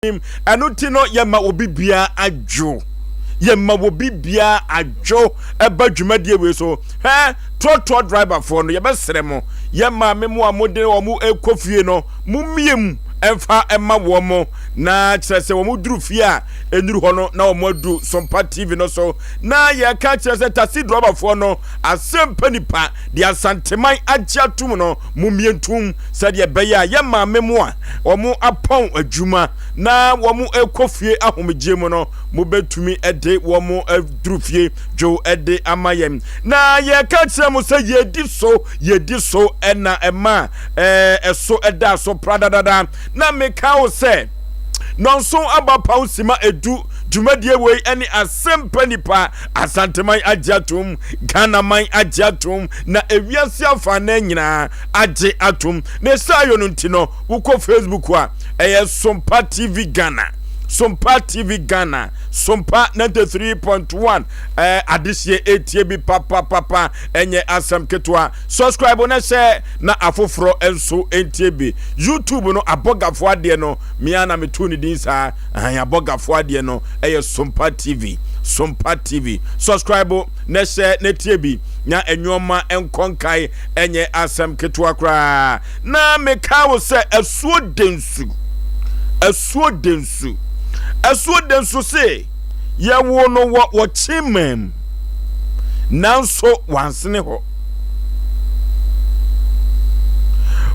anim. Ɛno nti no, yɛma obi biara adwo. Yɛma obi biara adwo ɛba dwumadie wei so. Hwɛ, trɔtrɔ driverfoɔ no, yɛbɛsrɛ mo, yɛ maame mo a mode wɔn rekɔ fie no, mommie mu ɛmfa ɛma wɔn mo, na kyerɛ sɛ wɔn duru fie a ɛnuru hɔ no na wɔn aduru Sompa TV no so. Na yɛka kyerɛ sɛ taxi driverfoɔ no, asɛmpa nipa deɛ Asanteman agye atom no, mommie ntom sɛdeɛ ɛbɛyɛ a yɛ maame mo a wɔn apɔn adwuma na wɔn rekɔ fie ahomegyeɛ mu no, mobɛtumi de wɔn aduru fie dwo de ama yɛn. Na yɛka kyerɛ mo sɛ yɛdi so, yɛdi so na ɛma ɛso da so pradadada. Na meka wo sɛ nɔnso aba paw sima edu dwumadie wei ne asɛmpa nipa Asanteman agye atom, Ghanaman agye atom, na ewiase afanan nyinaa agye atom. Na ɛsɛ no nti no, wokɔ Facebook a, ɛyɛ Sompa TV Ghana. Sompa TV Ghana, Sompa 93.1, adehyeɛ etie bi papapapa, ɛnyɛ asɛm ketewa. Subscribe na hyɛ na afoforɔ nso ntie bi. YouTube no, abɔgafoɔ adeɛ no, mea na meto ne din saa. Ahan, abɔgafoɔ adeɛ no ɛyɛ Sompa TV, Sompa TV. Subscribe na hyɛ na tie bi na nneɛma nkɔ nkae, ɛnyɛ asɛm ketewa koraa. Na meka wo sɛ asuo densu, asuo densu, asuo densu se yɛwo no wɔ wɔkye mam, nanso wansene hɔ.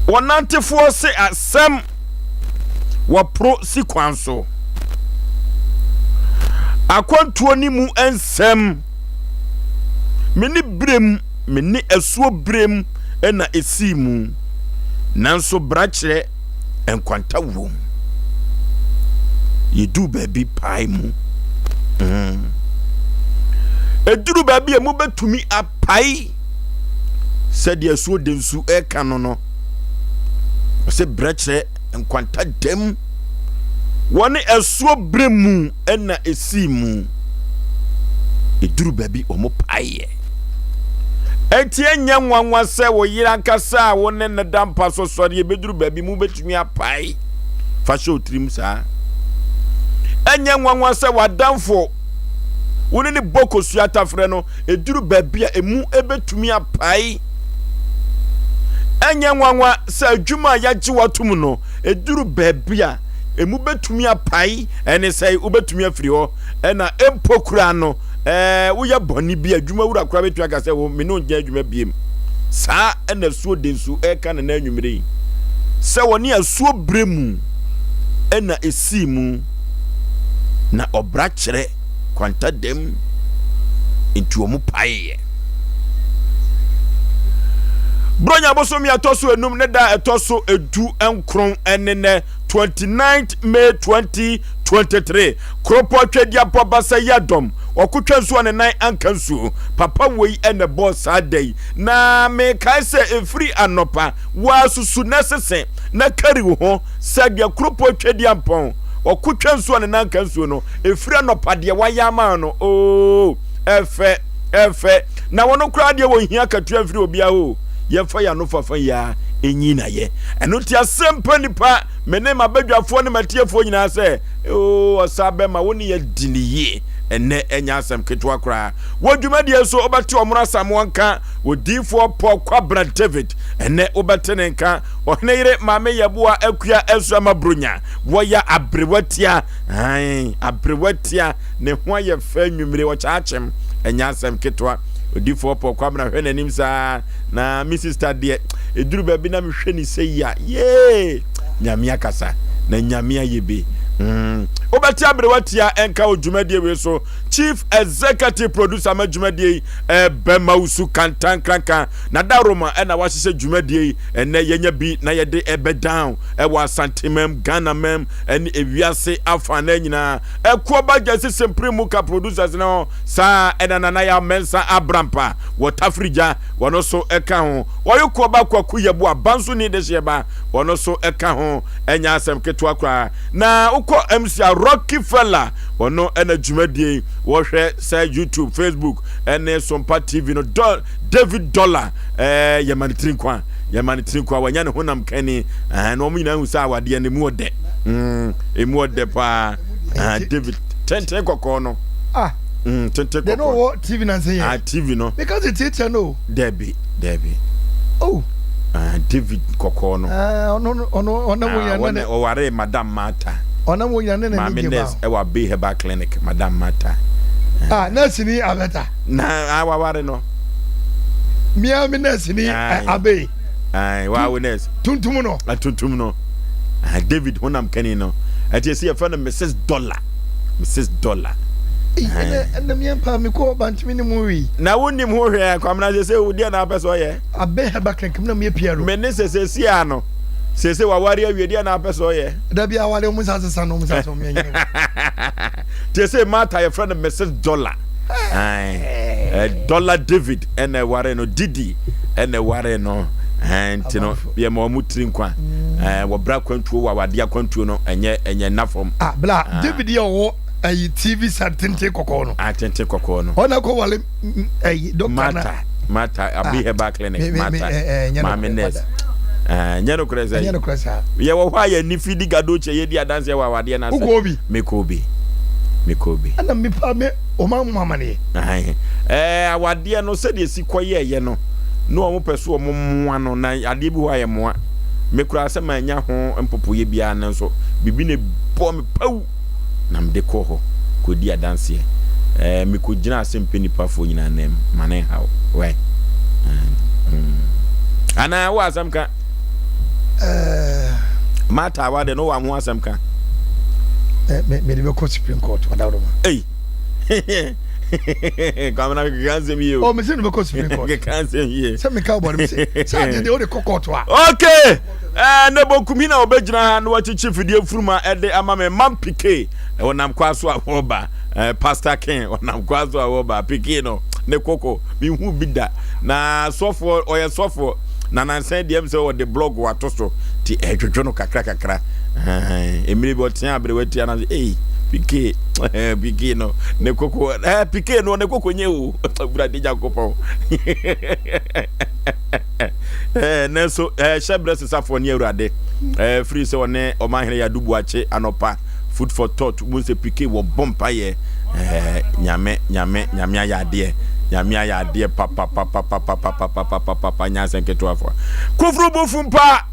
Wɔnantefoɔ se asɛm wɔporo si kwan so. Akwantuo ne mu nsɛm, me ne berem, me ne asuo berem na esii mu, nanso bra kyerɛ nkwanta wom. Yɛduu baabi pae mu. Ɛduru baabi a mobɛtumi apae sɛdeɛ asuo de nsu ɛka no no. Ɔsɛ brɛ kyerɛ nkwanta dam. Wɔne asuo berɛ mu na esii mu. Ɛduru baabi wɔn paeɛ. Enti ɛnyɛ nwanwa sɛ wo yere ankasa a wo ne no da mpa so sɔre, ɛbɛduru baabi mu bɛtumi apae. Fa hyɛ wo tirim saa. Ɛnyɛ nwanwa sɛ w'adamfo wo ne ne bɔ kosua tafrɛ no, ɛduru baabi a emu ɛbɛtumi apae. Ɛnyɛ nwanwa sɛ adwuma a yɛagye watom no, ɛduru baabi a emu bɛtumi apae, ɛne sɛ wobɛtumi afiri hɔ. Ɛna mpo koraa no, woyɛ bɔne bi a, adwuma wura koraa bɛtumi aka sɛ wo me ne ɔnyɛ adwuma biem. Saa ɛna asuo de nsu ɛka ne na anwummere yi sɛ wɔne asuo berɛ mu ɛna ɛsii mu, na ɔbra kyerɛ kwanta dam nti wɔn paeɛ. Buronya bosome ɛtɔ so enum ne da ɛtɔ so 19 ɛne nɛ 29 May 2023. Koropɔ Twadiapɔ Basa Yiadɔm ɔkotwa nsuo a ne nan anka nsuo. Papa wei ɛna ɛbɔɔ saa da yi. Na mekae sɛ ɛfiri anɔpa woasusu na sese na kari wo ho sɛ deɛ Koropɔ Twadiampɔn ɔkotwa nsuo a ne nan anka nsuo no, ɛfiri anɔpa deɛ wayɛ ama no oo, ɛfɛ ɛfɛ. Na wɔn koraa deɛ wɔnhia akatua mfiri obiara hɔ o. Yɛmfa yɛn ano fafa yi ara nyi na yɛ. Ɛno nti asɛmpa nipa, me ne m'abadwafoɔ ne m'atiefoɔ nyinaa sɛ, oo, ɔsa bɛma wo ne yɛadi ne yie. Ɛnnɛ ɛnyɛ asɛm ketewa koraa. Wɔ dwumadie so wobɛte Ɔmono Asamoah nka, Odiyifoɔ Paul Kwabena David, ɛnnɛ wobɛte ne nka, Ɔhene yere Maame Yɛboa Akua Asuama Bronya, wɔyɛ aberewa tia, ae, aberewa tia, ne ho ayɛ fɛ anwummere, ɔkyaakyem, ɛnyɛ asɛm ketewa. Odiyifoɔ Paul Kwabena hwɛ n'anim saa, na me sista deɛ, ɛduru baabi na mehwɛ ne sɛ yi a, yee, Nyame akasa, na Nyame ayɛ bi. Wobɛte aberewa tia ɛnka wɔ dwumadie wei so. Chief Executive Producer ma dwumadie yi, ɛbɛma wo su kantankranka. Na Daroma ɛna wahyehyɛ dwumadie yi, ɛnɛ yɛnya bi na yɛde ɛbɛ down ɛwɔ Asantemam, Ghanamam, ɛne ewiase afa na nyinaa. Ɛkoɔ ba gyasi sempere mu ka producers no saa ɛna Nana Yaw Mensah Abrampa wɔ Tafirigya wɔno so ɛka ho. Wɔyɛ koɔ ba Kwaku Yeboah Banso ni dehyeɛ ba wɔno so ɛka ho. Ɛnyɛ asɛm ketewa koraa. Na wokɔ MC a Rocky Fella wɔno ɛna dwumadie wɔhwɛ sɛ YouTube, Facebook ɛne Sompa TV no. David Dollar yɛma ne tiri nkwa, yɛma ne tiri nkwa, wanya ne honam kani, na wɔn nyinaa hu sɛ awadeɛ no mu ɔdɛ. Mm, emu ɔdɛ paa. Ah, David tenten kɔkɔɔ no. Ah. Mm, tenten kɔkɔɔ. Deɛ no wɔ TV na nsɛn yɛ. Ah, TV no. Meka sɛ tiatia no. Dabi, dabi. Oh. Ah, David kɔkɔɔ no. Ah, ɔno ɔno ɔnam wo nyina ne. Ɔware Madam Martha. Ɔnam wo nyina ne na ne Maame nurse ɛwɔ Abbey Herbal Clinic, Madam Martha. Ah, nurse ni abɛta. Na awaware no. Mia mi nurse ni Abbey. Ayi, wa wo nurse. Tuntum no. Ah, tuntum no. Ah, David honam kani no. Ɛti esi yɛfrɛ no Mrs. Dollar. Mrs. Dollar. Ɛnna mi mpa mi kɔ bantumi ne mu wi. Na wonim ho hwɛ Kwamina sɛ sɛ deɛ na apɛ sɛ ɔyɛ. Abbey Herbal Clinic mi na mi yɛ PRO. Me ne sɛ sɛ si ano. Sɛ sɛ waware awie deɛ na apɛ sɛ ɔyɛ. Dabi aware ɔmo nsa sesa no ɔmo nsa sɛ ɔmo yɛ nyina. Te sɛ Martha yɛfrɛ no Mrs. Dollar. Ae, Dollar David ɛna ɛware no Didi ɛna ɛware no nti no yɛ ma wɔn tiri nkwa wɔbra akwantuo wɔ awadeɛ akwantuo no ɛnyɛ ɛnyɛ nna fam. Ah bla ah. David yɛ ɔwɔ ɛyi TV sa tenten kɔkɔɔ no. Ah tenten kɔkɔɔ no. Ɔna kɔ wale ɛyi dɔkta na. Martha Martha Abi ah. Herbal Clinic Martha Maame nurse. Nyɛ no korɛ sɛ. Nyɛ no korɛ saa. Yɛ wɔ hɔ a yɛ nifi di gado kyɛ yɛ di adanseɛ wɔ awadeɛ n'ase. Wokɔ bi. Mekɔ bi. Mekɔ bi. Ɛna mepa me ɔma mo amaneɛ. Ɛɛ awadeɛ no sɛdeɛ esi kɔ yɛɛyɛ no na wɔn pɛ so wɔn mmoa no na adeɛ bi hɔ a yɛ mmoa. Me koraa sɛ manya ho mpopoeɛ biara no nso biribi na ɛbɔ me pawu na mede kɔɔ hɔ kɔdi adanseɛ. Ɛɛ mekɔgyina ase mpɛ nipafoɔ nyinaa nan mu ma ne nhaw. Wɛ. Anaa wo asɛm ka? Ɛɛ. Martha awadeɛ no wɔ ho asɛm ka? Mede bɛkɔ Supreme Court ɔdaworo ma. Ei. Kwamina keka nsɛm yie o. Oh, mese no bɛkɔ Supreme Court. Keka nsɛm yie. Sɛ meka wɔ bɔne mese sɛ adeɛ deɛ wode kɔ court a. Okay. Ɛɛ ne bokum hi na wɔbɛgyina ha na wɔakyekye fidie mfuruma ɛde ama me mam pike wɔnam kwa so a wɔreba ɛɛ Pastor Ken wɔnam kwa so a wɔreba pike no ne koko mehu bi da na sɔfoɔ ɔyɛ sɔfoɔ na nansan deɛ m sɛ wɔde blog wato so ti ɛdwodwo no kakra kakra ɛɛ mmiri bi ɔtea aberewa tia na ei pike pike no ne koko ɛɛ pike no ne koko nye o awurade nyankopɔn ɛɛ nanso ɛɛ hyɛ brɛ sesafoɔ ne awurade ɛɛ firi sɛ ɔne ɔmanhene yɛ adubuakye anɔpa food for thought mu sɛ pike wɔ bɔ mpayɛ ɛɛ nyame nyame nyame ayɛ adeɛ nyame ayɛ adeɛ papapapapapapapapapa nyɛ asɛ nketewa fo koforo bofu mpa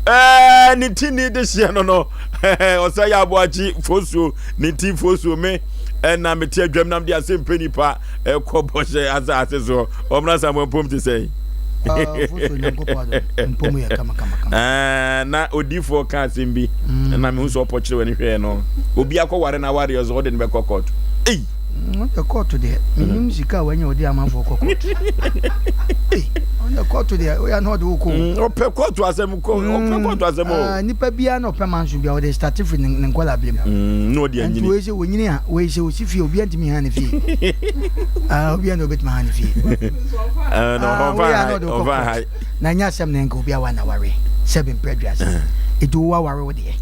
ɛɛ ne ti ni de hyeɛ no no ɔsɛ yɛ aboakye fosuo ne ti fosuo me ɛna mete adwam nam de ase mpɛ nipa ɛkɔ bɔhyɛ asase soɔ ɔmena samoa mpom te sɛn na odiifoɔ ka asɛm bi mm. na mehu sɛ ɔpɔkyerɛ w'ani hwɛɛ no obi akɔware no awareɛ sɛ ɔde no bɛkɔ kɔɔto ei Ɔde kɔɔto deɛ menim sika a wanya ɔde amanfoɔ kɔ kɔɔto. Ɔde kɔɔto deɛ oya na ɔde wokɔ. Ɔpɛ kɔɔto asɛm kɔ ɔpɛ kɔɔto asɛm o. Nipa biara na ɔpɛ manso biara ɔde start firi ne nkɔla abiri mu. Na ɔde anyini. Nti wei sɛ wɔnyini a wei sɛ ɔsi fie obiara ntumi ha ne fie. Obiara na ɔbɛtumi ha ne fie. Wei a na ɔde wokɔ kɔɔto. Na nyɛ asɛm na nka obi awa na ware sɛbi mpɛ aduasa. Eti wo aware wo deɛ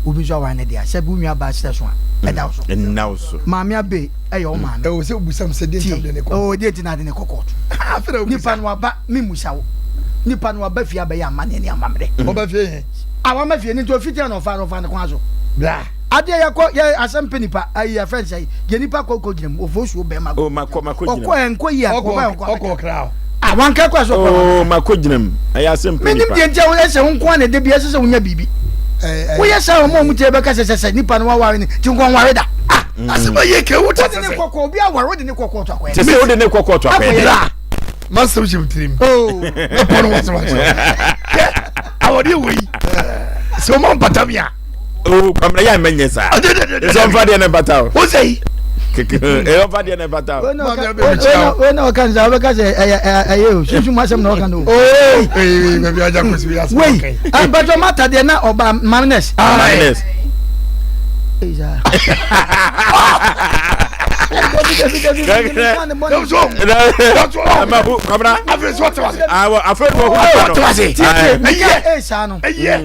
obi nso aware ne deɛ sɛbi wo nua baa srɛ so a ɛda wo so. Ɛnna wo so. Maame Abe ɛyɛ wo maame. Ɛwɔ sɛ wobusa me sɛ deɛ nti a mede ne kɔ. Oo deɛ nti na ade ne kɔ kɔɔto. Afei na wobusa. Nipa no waba me mmusa wo. Nipa no waba fie abɛyɛ amanneɛ ne amammerɛ. Ɔba fie he? A wama fie no nti ofiti a na ɔfa no ɔfa ne kwan so. Bra. Adeɛ yɛkɔ yɛ asɛm pɛ nipa ayi yɛfrɛ no sɛ yɛ nipa kɔ kɔ gyina mu ofosuo bɛrima. O makɔ makɔ gyina mu. Ɔkɔ ɛnkɔ yie a ɔba ɛnkɔ abɛka. Ɔkɔ kra o. Ah wanka kɔ ɛsɛ ɔkɔ Oh makɔ gyina mu ɛyɛ asɛm pɛ nipa. Menim deɛ nti a ɛsɛ wo nko ara na ɛda bi ɛsɛ sɛ wonya biribi. Woyɛ saa wɔn a wɔn tie bɛka sɛ sɛ sɛ nipa no waware ne ti nko nware da. Ah asɛm a yɛ kɛ wo te sɛ. Wode ne kɔkɔ obi aware wode ne kɔkɔ to akɔyɛ. Te sɛ wode ne kɔkɔ to akɔyɛ. Bra masɛm hyɛ me tirim. Mɛpɔ no wasɛm akyerɛ. Hwɛ awɔdeɛ wɔ yi sɛ ɔma mpata me a. o kwamina yà mɛ nyɛ saa sɛ ɔnfa deɛ ne bata o. o sɛ yi. ɔnfa deɛ ne bata o. wei na ɔka nsa ɔbɛka sɛ ɛyɛ ɛyɛ o sunsun mu asɛm na ɔka no o. ee baabi agya kɔsi bi asɛm wei mpatwa mata deɛ na ɔba mamines. mamines. Afei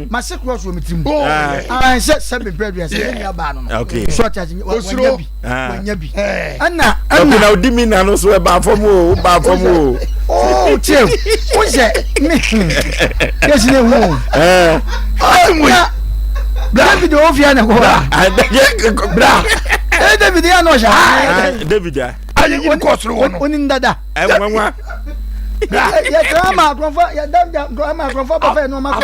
mase cross wɔ me tirim sɛ sɛ mepɛ aduasa sɛ nua baa no no so ɔte ase wanya bi wanya bi ɛna ɛna na odi mi na no so ɛbaa fam o baa fam o oo tiɛ o sɛ me yɛsi ne hu o na. David wɔ fie na kɔ. Bra. Ee David yɛ na ɔhyɛ ha. David a. Ayi yi kɔ soro hɔ no. Oni dada. Ɛnwanwa. Yɛ tẹ ama akorɔmfo yɛ da da ama akorɔmfo bɔ fɛ nneɛma kɔ.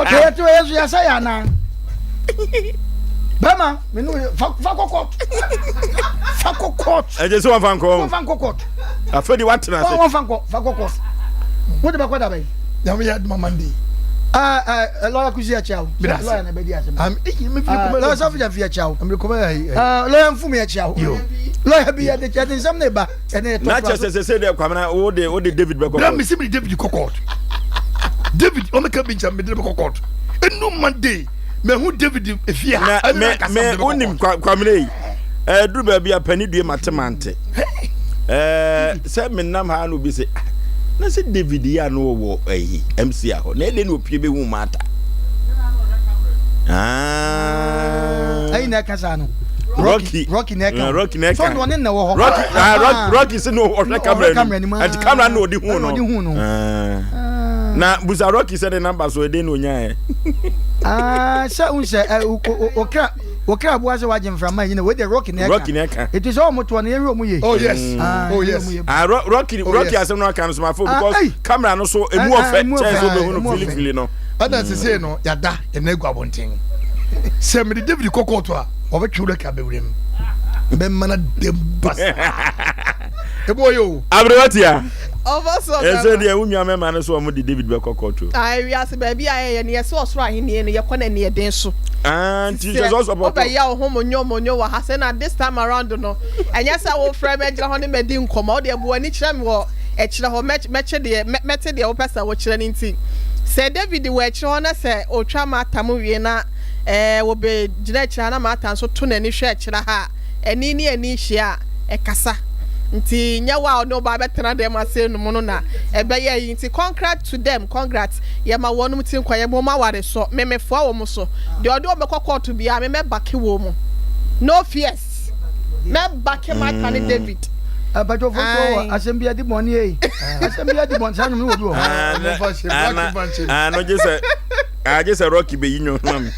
Yɛ tẹ yɛ so yɛ sɛ yɛ anan. Bɛma menu fa fa kɔ court. Fa kɔ court. Ɛgye sɛ wɔn fa nkɔ. Wɔn fa nkɔ court. Afɛ di wa tena ase. Wɔn fa nkɔ fa kɔ court. Wo de bɛ kɔ da bɛyi. Nyame yɛ aduma Monday. Lɔya kusi ɛkyɛ o. Lɔya na bɛ di asɛm. Lɔya sɔfo jɛ fi ɛkyɛ o. Lɔya nfumi ɛkyɛ o. Lɔya bi yɛ de kyɛ de nsɛm ne ba. Na kyɛ sɛ sɛ deɛ Kwamina wo de wo de David bɛ kɔ. Bra mesi mi de David kɔ court. David wɔn ka bi nkyɛn mi de bɛ kɔ court. Enu Monday mɛ hu David efie ha. Na mɛ mɛ wonim Kwamina yi ɛɛ duru baabi a panyin due mate mante. Ɛɛ sɛ me nam ha na obi sɛ ah na sɛ David yi a no wɔ ɛyi MC ahɔ na ɛde na opie bɛ hu Martha. Ah. Ɛyi na ɛka saa no. Rocky Rocky na ɛka Rocky na ɛka so ɔne na ɛwɔ hɔ Rocky ah Rocky sɛ no ɔhwɛ camera ni mu ɛti camera na ɔde hu no ɔde hu no ah. na busa Rocky sɛ ne number so ɛde na onya ɛ. Ah sɛ n sɛ ɔkra Okra aboa sɛ wagye mframa yi na wei deɛ Rocky na ɛka. Rocky na ɛka. Eti sɛ ɔmo toɔ no yɛnhwɛ ɔmo yie. Oh yes. Ah, Oh yes. Ah Rocky Oh, Rocky yes. asɛm no aka no so ma fo Ah, because ei. camera no so emu Ah, ah, ɔfɛ emu kyɛn ɔfɛ, sɛ obehu emu no ɔfɛ. filifili no. Ɛna sese no yada yɛn agu abɔnten. Sɛ mede David kɔ kɔɔto a ɔbɛtwe Rocky abɛwura mu. Mɛma no dɛm basa. Emu ɔyɛ o. Aberewa tia. Ɔfa so Ɛsɛ ɔbɛma. deɛ wo nua mɛma no so ɔmo de David bɛkɔ kɔɔto. Ah, wiase baabi a yɛyɛ no yɛsɛ ɔsoro ahenni no yɛkɔ no aniɛden so. Ah, nti kyerɛ sɛ ɔsɔpɔtɔ. Wobɛyɛ wo ho monyo monyo wɔ ha sɛ na this time around no ɛnyɛ sɛ wofrɛ me agyina hɔ ne madi nkɔmmɔ wode abu w'ani kyerɛ me wɔ akyirɛ hɔ mɛkye deɛ mɛte deɛ wopɛ sɛ wokyerɛ no nti sɛ David wɔ akyirɛ hɔ na sɛ ɔtwa Martha mu wie na ɛɛ wɔbɛgyina akyirɛ ha na Martha nso to n'ani hwɛ akyirɛ ha a ani ne ani hyia a ɛkasa nti nyɛ wo a ɔne wo ba bɛtena dɛm ase no mu no na ɛbɛyɛ yi nti congrats to them congrats yɛma wɔnom ti nkwa yɛma wɔn aware sɔ me mefoa wɔn so deɛ ɔde wɔn bɛkɔ kɔɔto biara me mɛbake wɔn mu no fears mɛbake Martha ne David. Mpatwofo so wɔ asɛm bi adi bɔne ei asɛm bi adi bɔne saa nwom no wɔ bi wɔ hɔ. Ano gye sɛ agye sɛ Rocky bɛyi nwom ma me.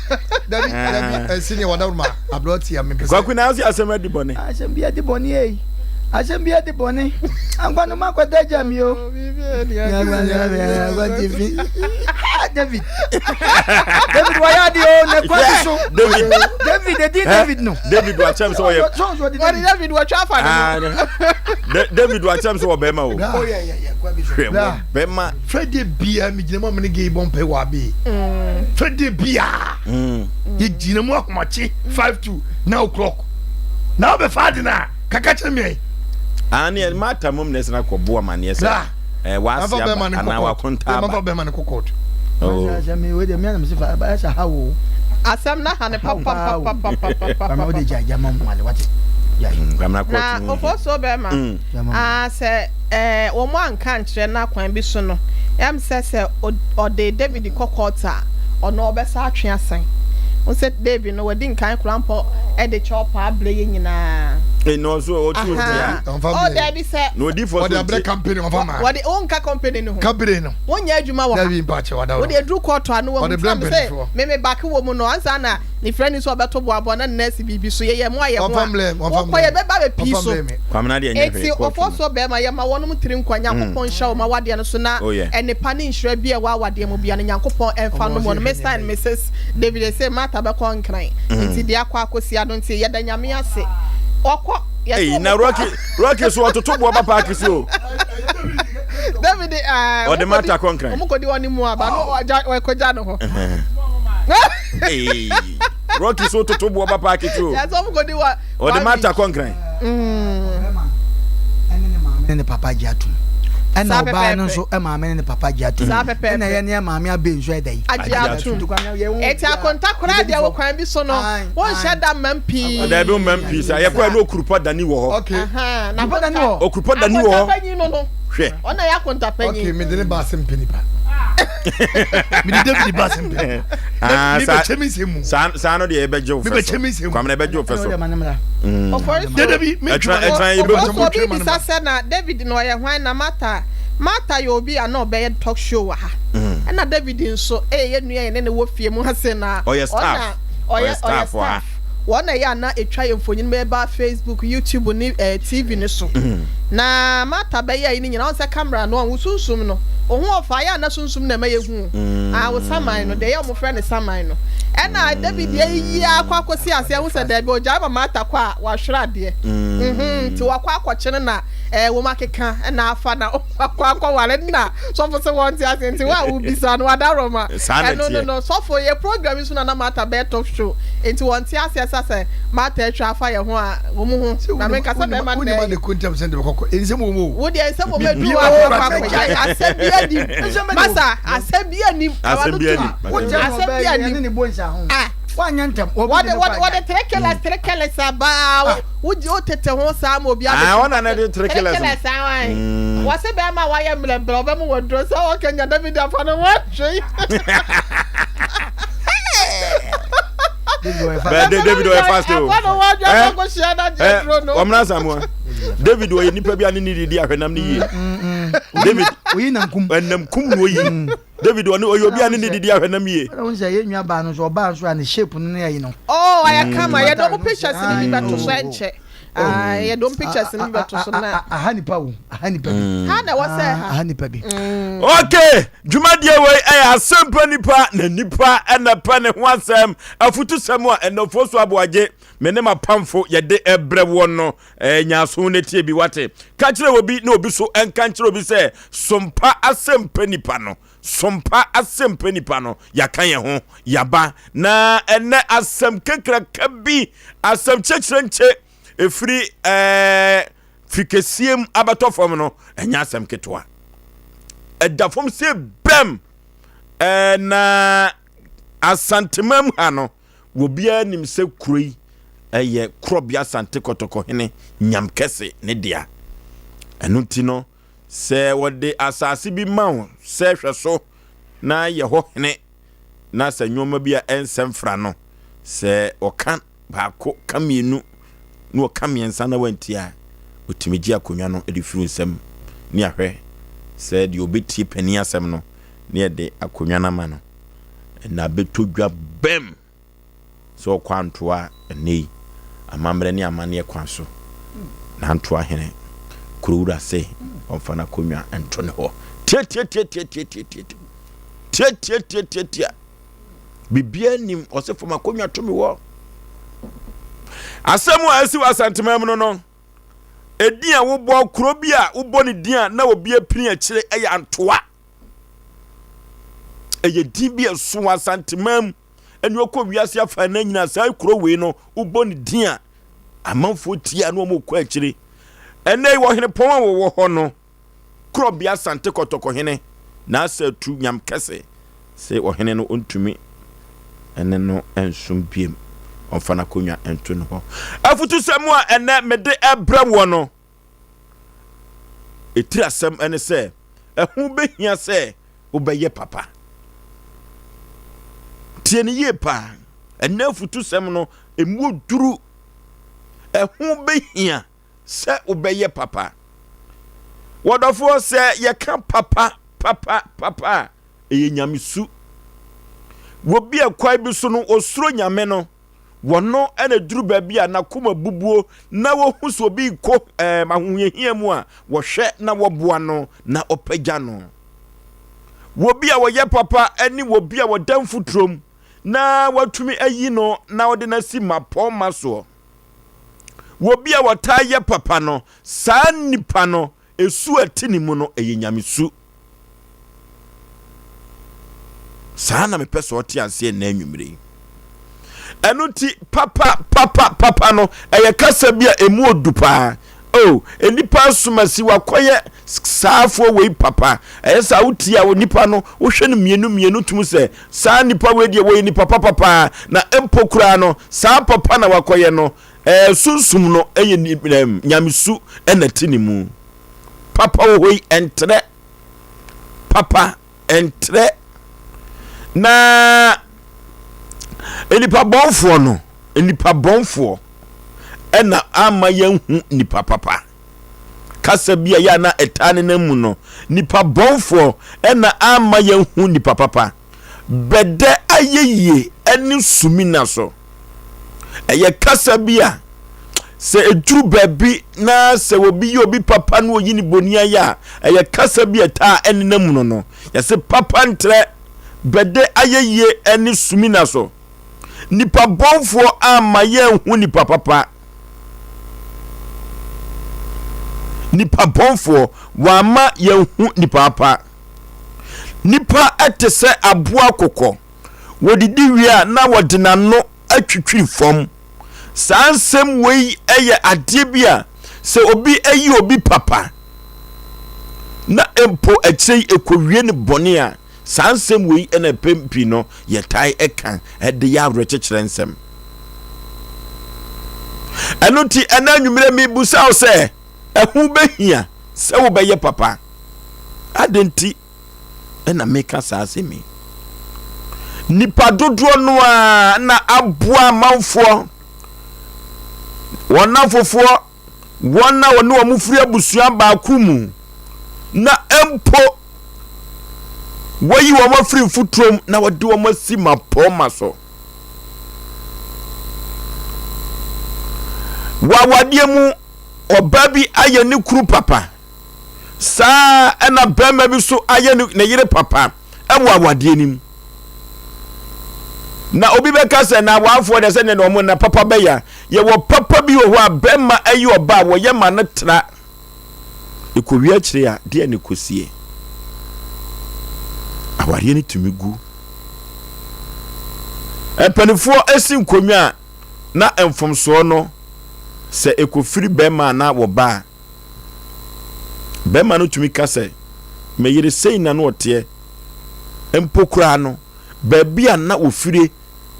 Dabi dabi ɛsi ne wɔdaworo ma aberɛ ɔte a mepɛ sɛ. Kwaku na ase asɛm adi bɔne. Asɛm bi adi bɔne ei asɛm bi adi bɔne ankwa no makɔda agya mi o. David David wayɛ adeɛ o na kwan bi so David David edi David no David wakyɛm sɛ ɔyɛ wɔde David wɔtwa afa ne ho David wakyɛm sɛ ɔbɛrima o hwɛ wɔ bɛrima Friday bia mi gyina mu amene gay bɔ mpɛ wɔ abe Friday bia yɛ gyina mu ahomakye 5 to 9 o'clock na wobɛfa ade no a Kaka kyerɛ me ɛ. Aane ɛ Martha mom na ɛsena kɔ bo amaneɛ sɛ ɛ w'ase aba anaa w'akonta aba. Mafa bɛma no kɔ court. Oh. Asɛm yi wei deɛ mmea na mese fa ɛsɛ ha wo. Asɛm na ha ne papapapapapapa. Kwamina wode gya gya ma mu ale wate. Kwamina court. Na ofosuo bɛma. Ah sɛ ɛɛ wɔn anka ankyerɛ no akwan bi so no ɛm sɛ sɛ ɔde David kɔ court a ɔno ɔbɛsa atwe asan. Wo sɛ David no wadi nkan koraa mpo de kyɛw paa brɛ yɛ nyinaa. Ee na ɔso ɔtu otia. Ɔmfa oh dabi sɛ. Na odi fɔ so Ɔde abrɛ company ɔmfa ma. Wɔde wonka company no ho. Company no. Wonyɛ adwuma wɔ ha. Dabi mpa kyɛ wada. Wode aduru kɔɔto ano wahu. Ɔde brɛ Nti na me sɛ mpanyinfoɔ. me me bake wɔ mu no ansa na ne frɛ ni sɛ ɔbɛto boaboa na ne nan asi biribi so yɛyɛ mo ayɛ ho Ɔmfa a mbrɛ ɔmfa wokɔ mbrɛ yɛbɛba abɛpii ɔmfa so. mbrɛ me. Kwamina deɛ nyɛ Enti hwee kɔɔto ɔfɔ no. so bɛɛma yɛma wɔnom tiri nkwa Nyankopɔn nhyira wɔn awadeɛ no so na Oh yeah. nnepa ne nhyira bi a ɛwɔ awadeɛ mu bia no Nyankopɔn ɛmfa Ɔmo nom ɔse wɔn hwɛ Mr nneɛma and yi. Mrs David ese Martha bɛkɔ Nkran nti deɛ akɔ akɔsi ano nti yɛda Nyame ase ɔkɔ yɛsɛ Ei na ɔmo kɔ Rocky Rocky so ɔtoto boɔ ba paaki so o. David ɛɛ Ɔde Martha kɔ Nkran. ɔmo kɔdi wɔn mu aba no ɔgya ɔkɔgya ne hɔ. Ei Rocky so toto boɔ ba paaki so o. Yɛsɛ ɔmo kɔdi wɔ Ɔde one Martha week. kɔ Nkran. Ɛne ne maame ne ne papa gye atom. Ɛna Saa ɔbaa no pɛpɛɛpɛ. nso maame ne ne papa gye atom. Saa pɛpɛɛpɛ. Ɛna yɛne yɛ maame abɛ nso ɛda yi. Agye atom. Eti akonta koraa deɛ wɔ kwan bi so no wonhyɛ da mmam pii. Dabi wo mmam pii saa yɛkɔɛ na okurupɔ dani wɔ hɔ. Okay. Ahaa, na Okurupɔ dani wɔ hɔ. Okurupɔ dani wɔ hɔ. Akonta panyin no no. Hwɛ. Ɔna yɛ akonta panyin. Okay, mede ne ba asɛm pɛ nipa. Mede David ba asɛm pɛ nipa. Ah, Me saa bɛkyɛ me nsɛm mu. saa saa no deɛ ɛbɛgye wo Me fɛ bɛkyɛ so. me nsɛm mu. Kwamina ɛbɛgye wo fɛ so. Ɔfɔri so. Dadabi me Ɛtena ntwema ɛtena yɛ bɛbu. Ɔfɔri so obi bisa sɛ na David na ɔyɛ hwan na Martha Martha yɛ obi a na ɔbɛyɛ talk show wɔ ha. Ɛna David nso ɛyɛ yɛn nua yɛne no wɔ fie mu ha se na Ɔyɛ ɔna staff. ɔyɛ Ɔyɛ ɔyɛ staff wɔ ha. staff. Wɔn na ɛyɛ a na ɛtwa yɛn mfonyin ma ɛba Facebook, YouTube ne eh, TV no so. Na Martha bɛyɛɛ yi no nyinaa, ɔn sɛ camera no, ɔn wo sunsum no, wo ho ɔfa, ayɛ a na sunsum na ɛma yɛhu wo. Ah, wo saman no, deɛ ɛyɛ a wɔfrɛ no saman no. Ɛna David ayiyi ara kɔ akɔsi aseɛ ahu sɛ daabi, ɔgyae ma Martha kɔ a, wahwere adeɛ. Mhm, nti wakɔ akɔkye no na eh, wɔn akeka na afa na wakɔ akɔware no na sɔfo sɛ wɔnte aseɛ nti wo a wobisa no, wadaroma. Saa na Ɛno no ɛteɛ. no, sɔfo, yɛ program yi so na na Martha bɛyɛ talk show. Nti wɔnte aseɛ sa sɛ Martha atwa afa yɛ ho a wɔn ho na menka sɛ bɛrima no na ɛyɛ. Wo deɛ nsɛm wɔ mu aduru hɔ a wakɔ akɔgyae asɛm bi anim masa asɛm bi anim Asɛm bi anim. Asɛm bi anim ah wɔde wɔde wɔde trekɛlɛs trekɛlɛs abaa wo wo tete ho saa ma obi abɛsi Ah, wɔn na na de trekɛlɛs no. Trekɛlɛs awan wɔse bɛrima a wayɛ mmerɛmmerɛ ɔbɛmo wɔ duro sɛ wɔkanya David afa no ho atwe. Bɛɛ David ɔyɛ fast o. Eh, eh, Ɔmena Samoa. David ɔyɛ nipa bi a ne ne didi ahwɛnam ne yie. David oyi nam kum. Ɛnam kum na oyi. David ɔne ɔyɛ obi a ne ne didi ahwɛnam yie. Ɔna sɛ yɛ nua baa no so ɔbaa nso a ne shape no ne ayi no. Oh, ayɛ kama yɛ dɔm pictures ni bi bɛto so ɛnkyɛ. Ah, yɛ dɔm pictures ni bi bɛto so na. Aha nipa o, aha nipa bi. Ha na ɛwɔ sɛ ha. Aha nipa bi. Okay, dwumadie wei ɛyɛ asɛmpa nipa na nipa ɛna pɛ ne ho asɛm afutusɛm a ɛnɔfoɔ so aboagye me ne m'apamfo yɛde ɛbrɛ woɔ no ɛɛ nyaso na tie bi wate ka kyerɛ obi na obi so ɛnka nkyerɛ obi sɛ sompa asɛmpa nipa no sompa asɛmpa nipa no yɛaka yɛn ho yaba na ɛnɛ asɛm kekraka bi asɛm kyekyerɛ nkye ɛfiri ɛɛ fikɛsie mu abɛtɔ fam no ɛnyɛ asɛm ketewa ɛda fam sɛ bɛm ɛɛ na asantemam ha no Obiara nim sɛ kuro yi yɛ Korɔbea Asante Kɔtɔkɔhene Nyamkɛse ne dea. Ɛno nti no, sɛ wɔde asase bi ma wo sɛ hwɛ so na yɛ hɔ hene na sɛ nneɛma bi a ɛnsɛ mfra no, sɛ ɔka baako, ka mmienu, na ɔka mmiɛnsa na wantie a, ɔtumi gye akonnwa no de firi nsam ne ahwɛ sɛ deɛ ɔbɛtie panin asɛm no ne yɛde akonnwa no ama no. na abɛtɔ dwa bam sɛ ɔkɔ antoa ɛnnɛ yi amammerɛ ne amanneɛ kwan so na antoa hene kurowura se ɔmfa n'akonnwa nto ne hɔ tiatiatiatiatiatiatia tiatiatiatiatia biribiara nim ɔse fam akonnwa to me hɔ asɛm a asi wɔ Asantema mu no no edin a wobɔ kuro bi a wobɔ ne din a na obi apini akyire ɛyɛ antoa Ɛyɛ din bi a ɛso wɔ Asanteman mu ɛne ɔkɔ wiase afa na nyinaa saa kuro wei no wobɔ ne din a amanfoɔ tie a na wɔn kɔ akyire. Ɛnɛ yi wɔhene pɔn a wɔwɔ hɔ no korɔbea Asante Kɔtɔkɔhene na asa atu nyam kɛse sɛ ɔhene no ɔntumi ɛne no nsom biem ɔmfa n'akonnwa nto no hɔ. Afutusɛm a ɛnɛ mede ɛbrɛ wɔ no Etiri asɛm ne sɛ, ɛho behia sɛ wobɛyɛ papa. Tie no yie paa. Ɛnnɛ afutusɛm no, emu duru. Ɛho behia sɛ wobɛyɛ papa. Wɔdɔfoɔ, sɛ yɛka papa, papa, papa a, ɛyɛ nyamesu. Wɔ bi a kwan bi so no, osuro nyame no, Wɔno na ɛduru baabi a n'akoma bubuo na wɔhu sɛ obi rekɔ ɛɛm ahohiahia mu a, wɔhwɛ na wɔboa no na wɔpagya no. Wɔbi a wɔyɛ papa ne wɔbi a wɔda mfuturom na wɔatumi ayi no na wɔde no asi mmapɔmma soɔ. Wɔbi a wɔtaa yɛ papa no, saa nipa no Esu a ɛte ne mu no, ɛyɛ nyamesu. Saa na mepɛ sɛ ɔte aseɛ nnɛ anwummere yi. Ɛno nti, papa, papa, papa no, ɛyɛ kasa bi a emu odu paa. Oh, nnipa asomasi wakɔyɛ saafoɔ wei papa. Ɛyɛ saa wotie a nipa no, wohwɛ no mmienu mmienu tum sɛ saa nipa wei deɛ wɔyɛ nipa papa paa. Na mpo koraa no, saa papa na wakɔyɛ no, Ɛɛ, sunsum no yɛ ni ɛɛ nyamesu na ɛte ne mu. Papa wɔ hɔ yi, ɛntrɛ. Papa, ɛntrɛ. Na nnipa bɔnfoɔ no, nnipa bɔnfoɔ ɛna ama yɛnhu nnipa papa. Kasa bi a ɛyɛ a na ɛtaa nenam mu no, nipa bɔnfoɔ na amma yɛnhu nipa papa. Bɛdɛ ayɛyie ne sumina so. Ɛyɛ kasa bi a sɛ ɛduru baabi na sɛ obi yɛ obi papa na oyi ne bɔni ayɛ a, ɛyɛ kasa bi a ɛtaa nenam mu no no. Yɛse papa ntrɛ, bɛdɛ ayɛyie ne sumina so. Nipa bɔnfoɔ amma yɛnhu nipa papa. Nipa bɔnfoɔ wamma yɛnhu nipa papa. Nipa te sɛ aboa kokɔ. Wɔdidi wie a na wɔde n'ano atwitwiri fam. Saa nsɛm wei yɛ adeɛ bi a sɛ obi ayi obi papa na mpo akyire yi ɛkɔwie ne bɔne a, Saa nsɛm wei na mpɛn pii no yɛtae ka de yɛ awerɛkyekyerɛ nsɛm. Ɛno nti ɛna anwummerɛ mebusa wo sɛ ɛho bɛhia sɛ wobɛyɛ papa. Adɛn nti na meka saa asɛm yi? Nipa dodoɔ no ara na aboa amanfoɔ, wɔn nnamfofoɔ, wɔn a wɔne wɔn firi abusua baako mu, na mpo wɔayi wɔn afiri mfuturom na wɔde wɔn asi mmapɔmma so. Wɔ awadeɛ mu, ɔbaa bi ayɛ ne kunu papa. Saa ara na barima bi nso ayɛ ne yere papa wɔ awadeɛ no mu. Na obi bɛka sɛ na awafoɔ deɛ sɛdeɛ na wɔn na papa bɛyɛ. Yɛwɔ papa bi wɔ hɔ a bɛrima ayi ɔba a wɔyɛ ma no tra. Ɛkɔwie akyire a deɛ ne kɔsie. Awadeɛ no tumi gu. Mpanimfoɔ asi nkonnwa a na mfomsoɔ no sɛ ɛkɔfiri bɛrima anaa wɔba a Barima no tumi ka sɛ, Me yere sei na na ɔteɛ. Mpo koraa no, baabi a na ɔfire,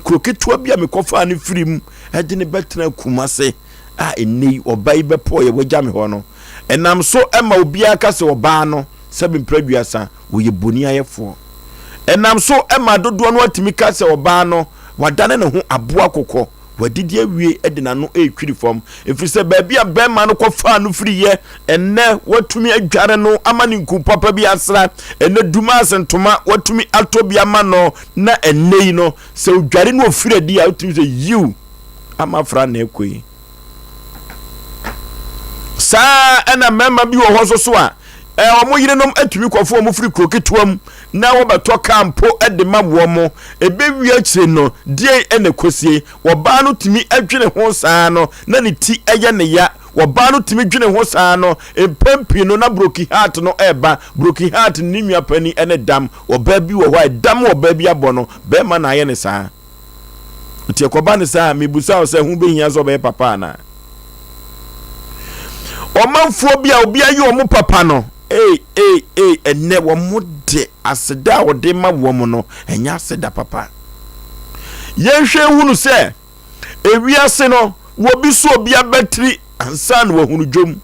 kuro ketewa bi a mekɔfaa no firi mu de no bɛtena Kumase a ɛnnɛ yi ɔbaa yi bɛpɔeɛ wagya me hɔ no, ɛnam so ma obiara ka sɛ ɔbaa no sɛbe mprɛ aduasa wɔyɛ boniayɛfoɔ. Ɛnam so ma dodoɔ no atumi ka sɛ ɔbaa no wadane ne ho aboa kokɔ. Wadidi awie de n'ano retwiri fam, ɛfiri sɛ baabi a bɛrima no kɔfaa no firiiɛ, ɛnnɛ watumi adware no ama ne nku papa bi asra, ɛnnɛ Dumas ntoma watumi atɔ bi ama no, na ɛnnɛ yi no, sɛ odware no ofiri adi a, wotumi sɛ yiw, ama afra na ɛkɔ yi. Saa ɛna mmarima bi wɔ hɔ nso so a, wɔn yerenom atumi kɔfo wɔn firi kuro ketewa mu na wɔbɛtɔ kaa mpo de ma wɔn. Ɛbɛwie akyire no, deɛn na ɛkɔsie? Ɔbaa no tumi dwene ho saa no, na ne ti yɛ ne ya. Ɔbaa no tumi dwene ho saa no, mpɛn pii no na broken heart no reba. Broken heart no ne nua panin ne dam. Ɔbaa bi wɔ hɔ a, ɛdam a ɔbaa bi abɔ no, barima na ayɛ no saa. Nti ɛkɔba no saa a, mebisa wo sɛ, ho bɛhia sɛ ɔbɛyɛ papa anaa? Ɔmanfoɔ bi a obi ayɛ wɔn papa no, ei, ei, ei, ɛnnɛ wɔn de aseda a wɔde ma wɔn no, ɛnyɛ aseda papa. Yɛnhwɛ nhunu sɛ, ewiase no, wɔbi so obi abatiri ansa na wahunu dwom.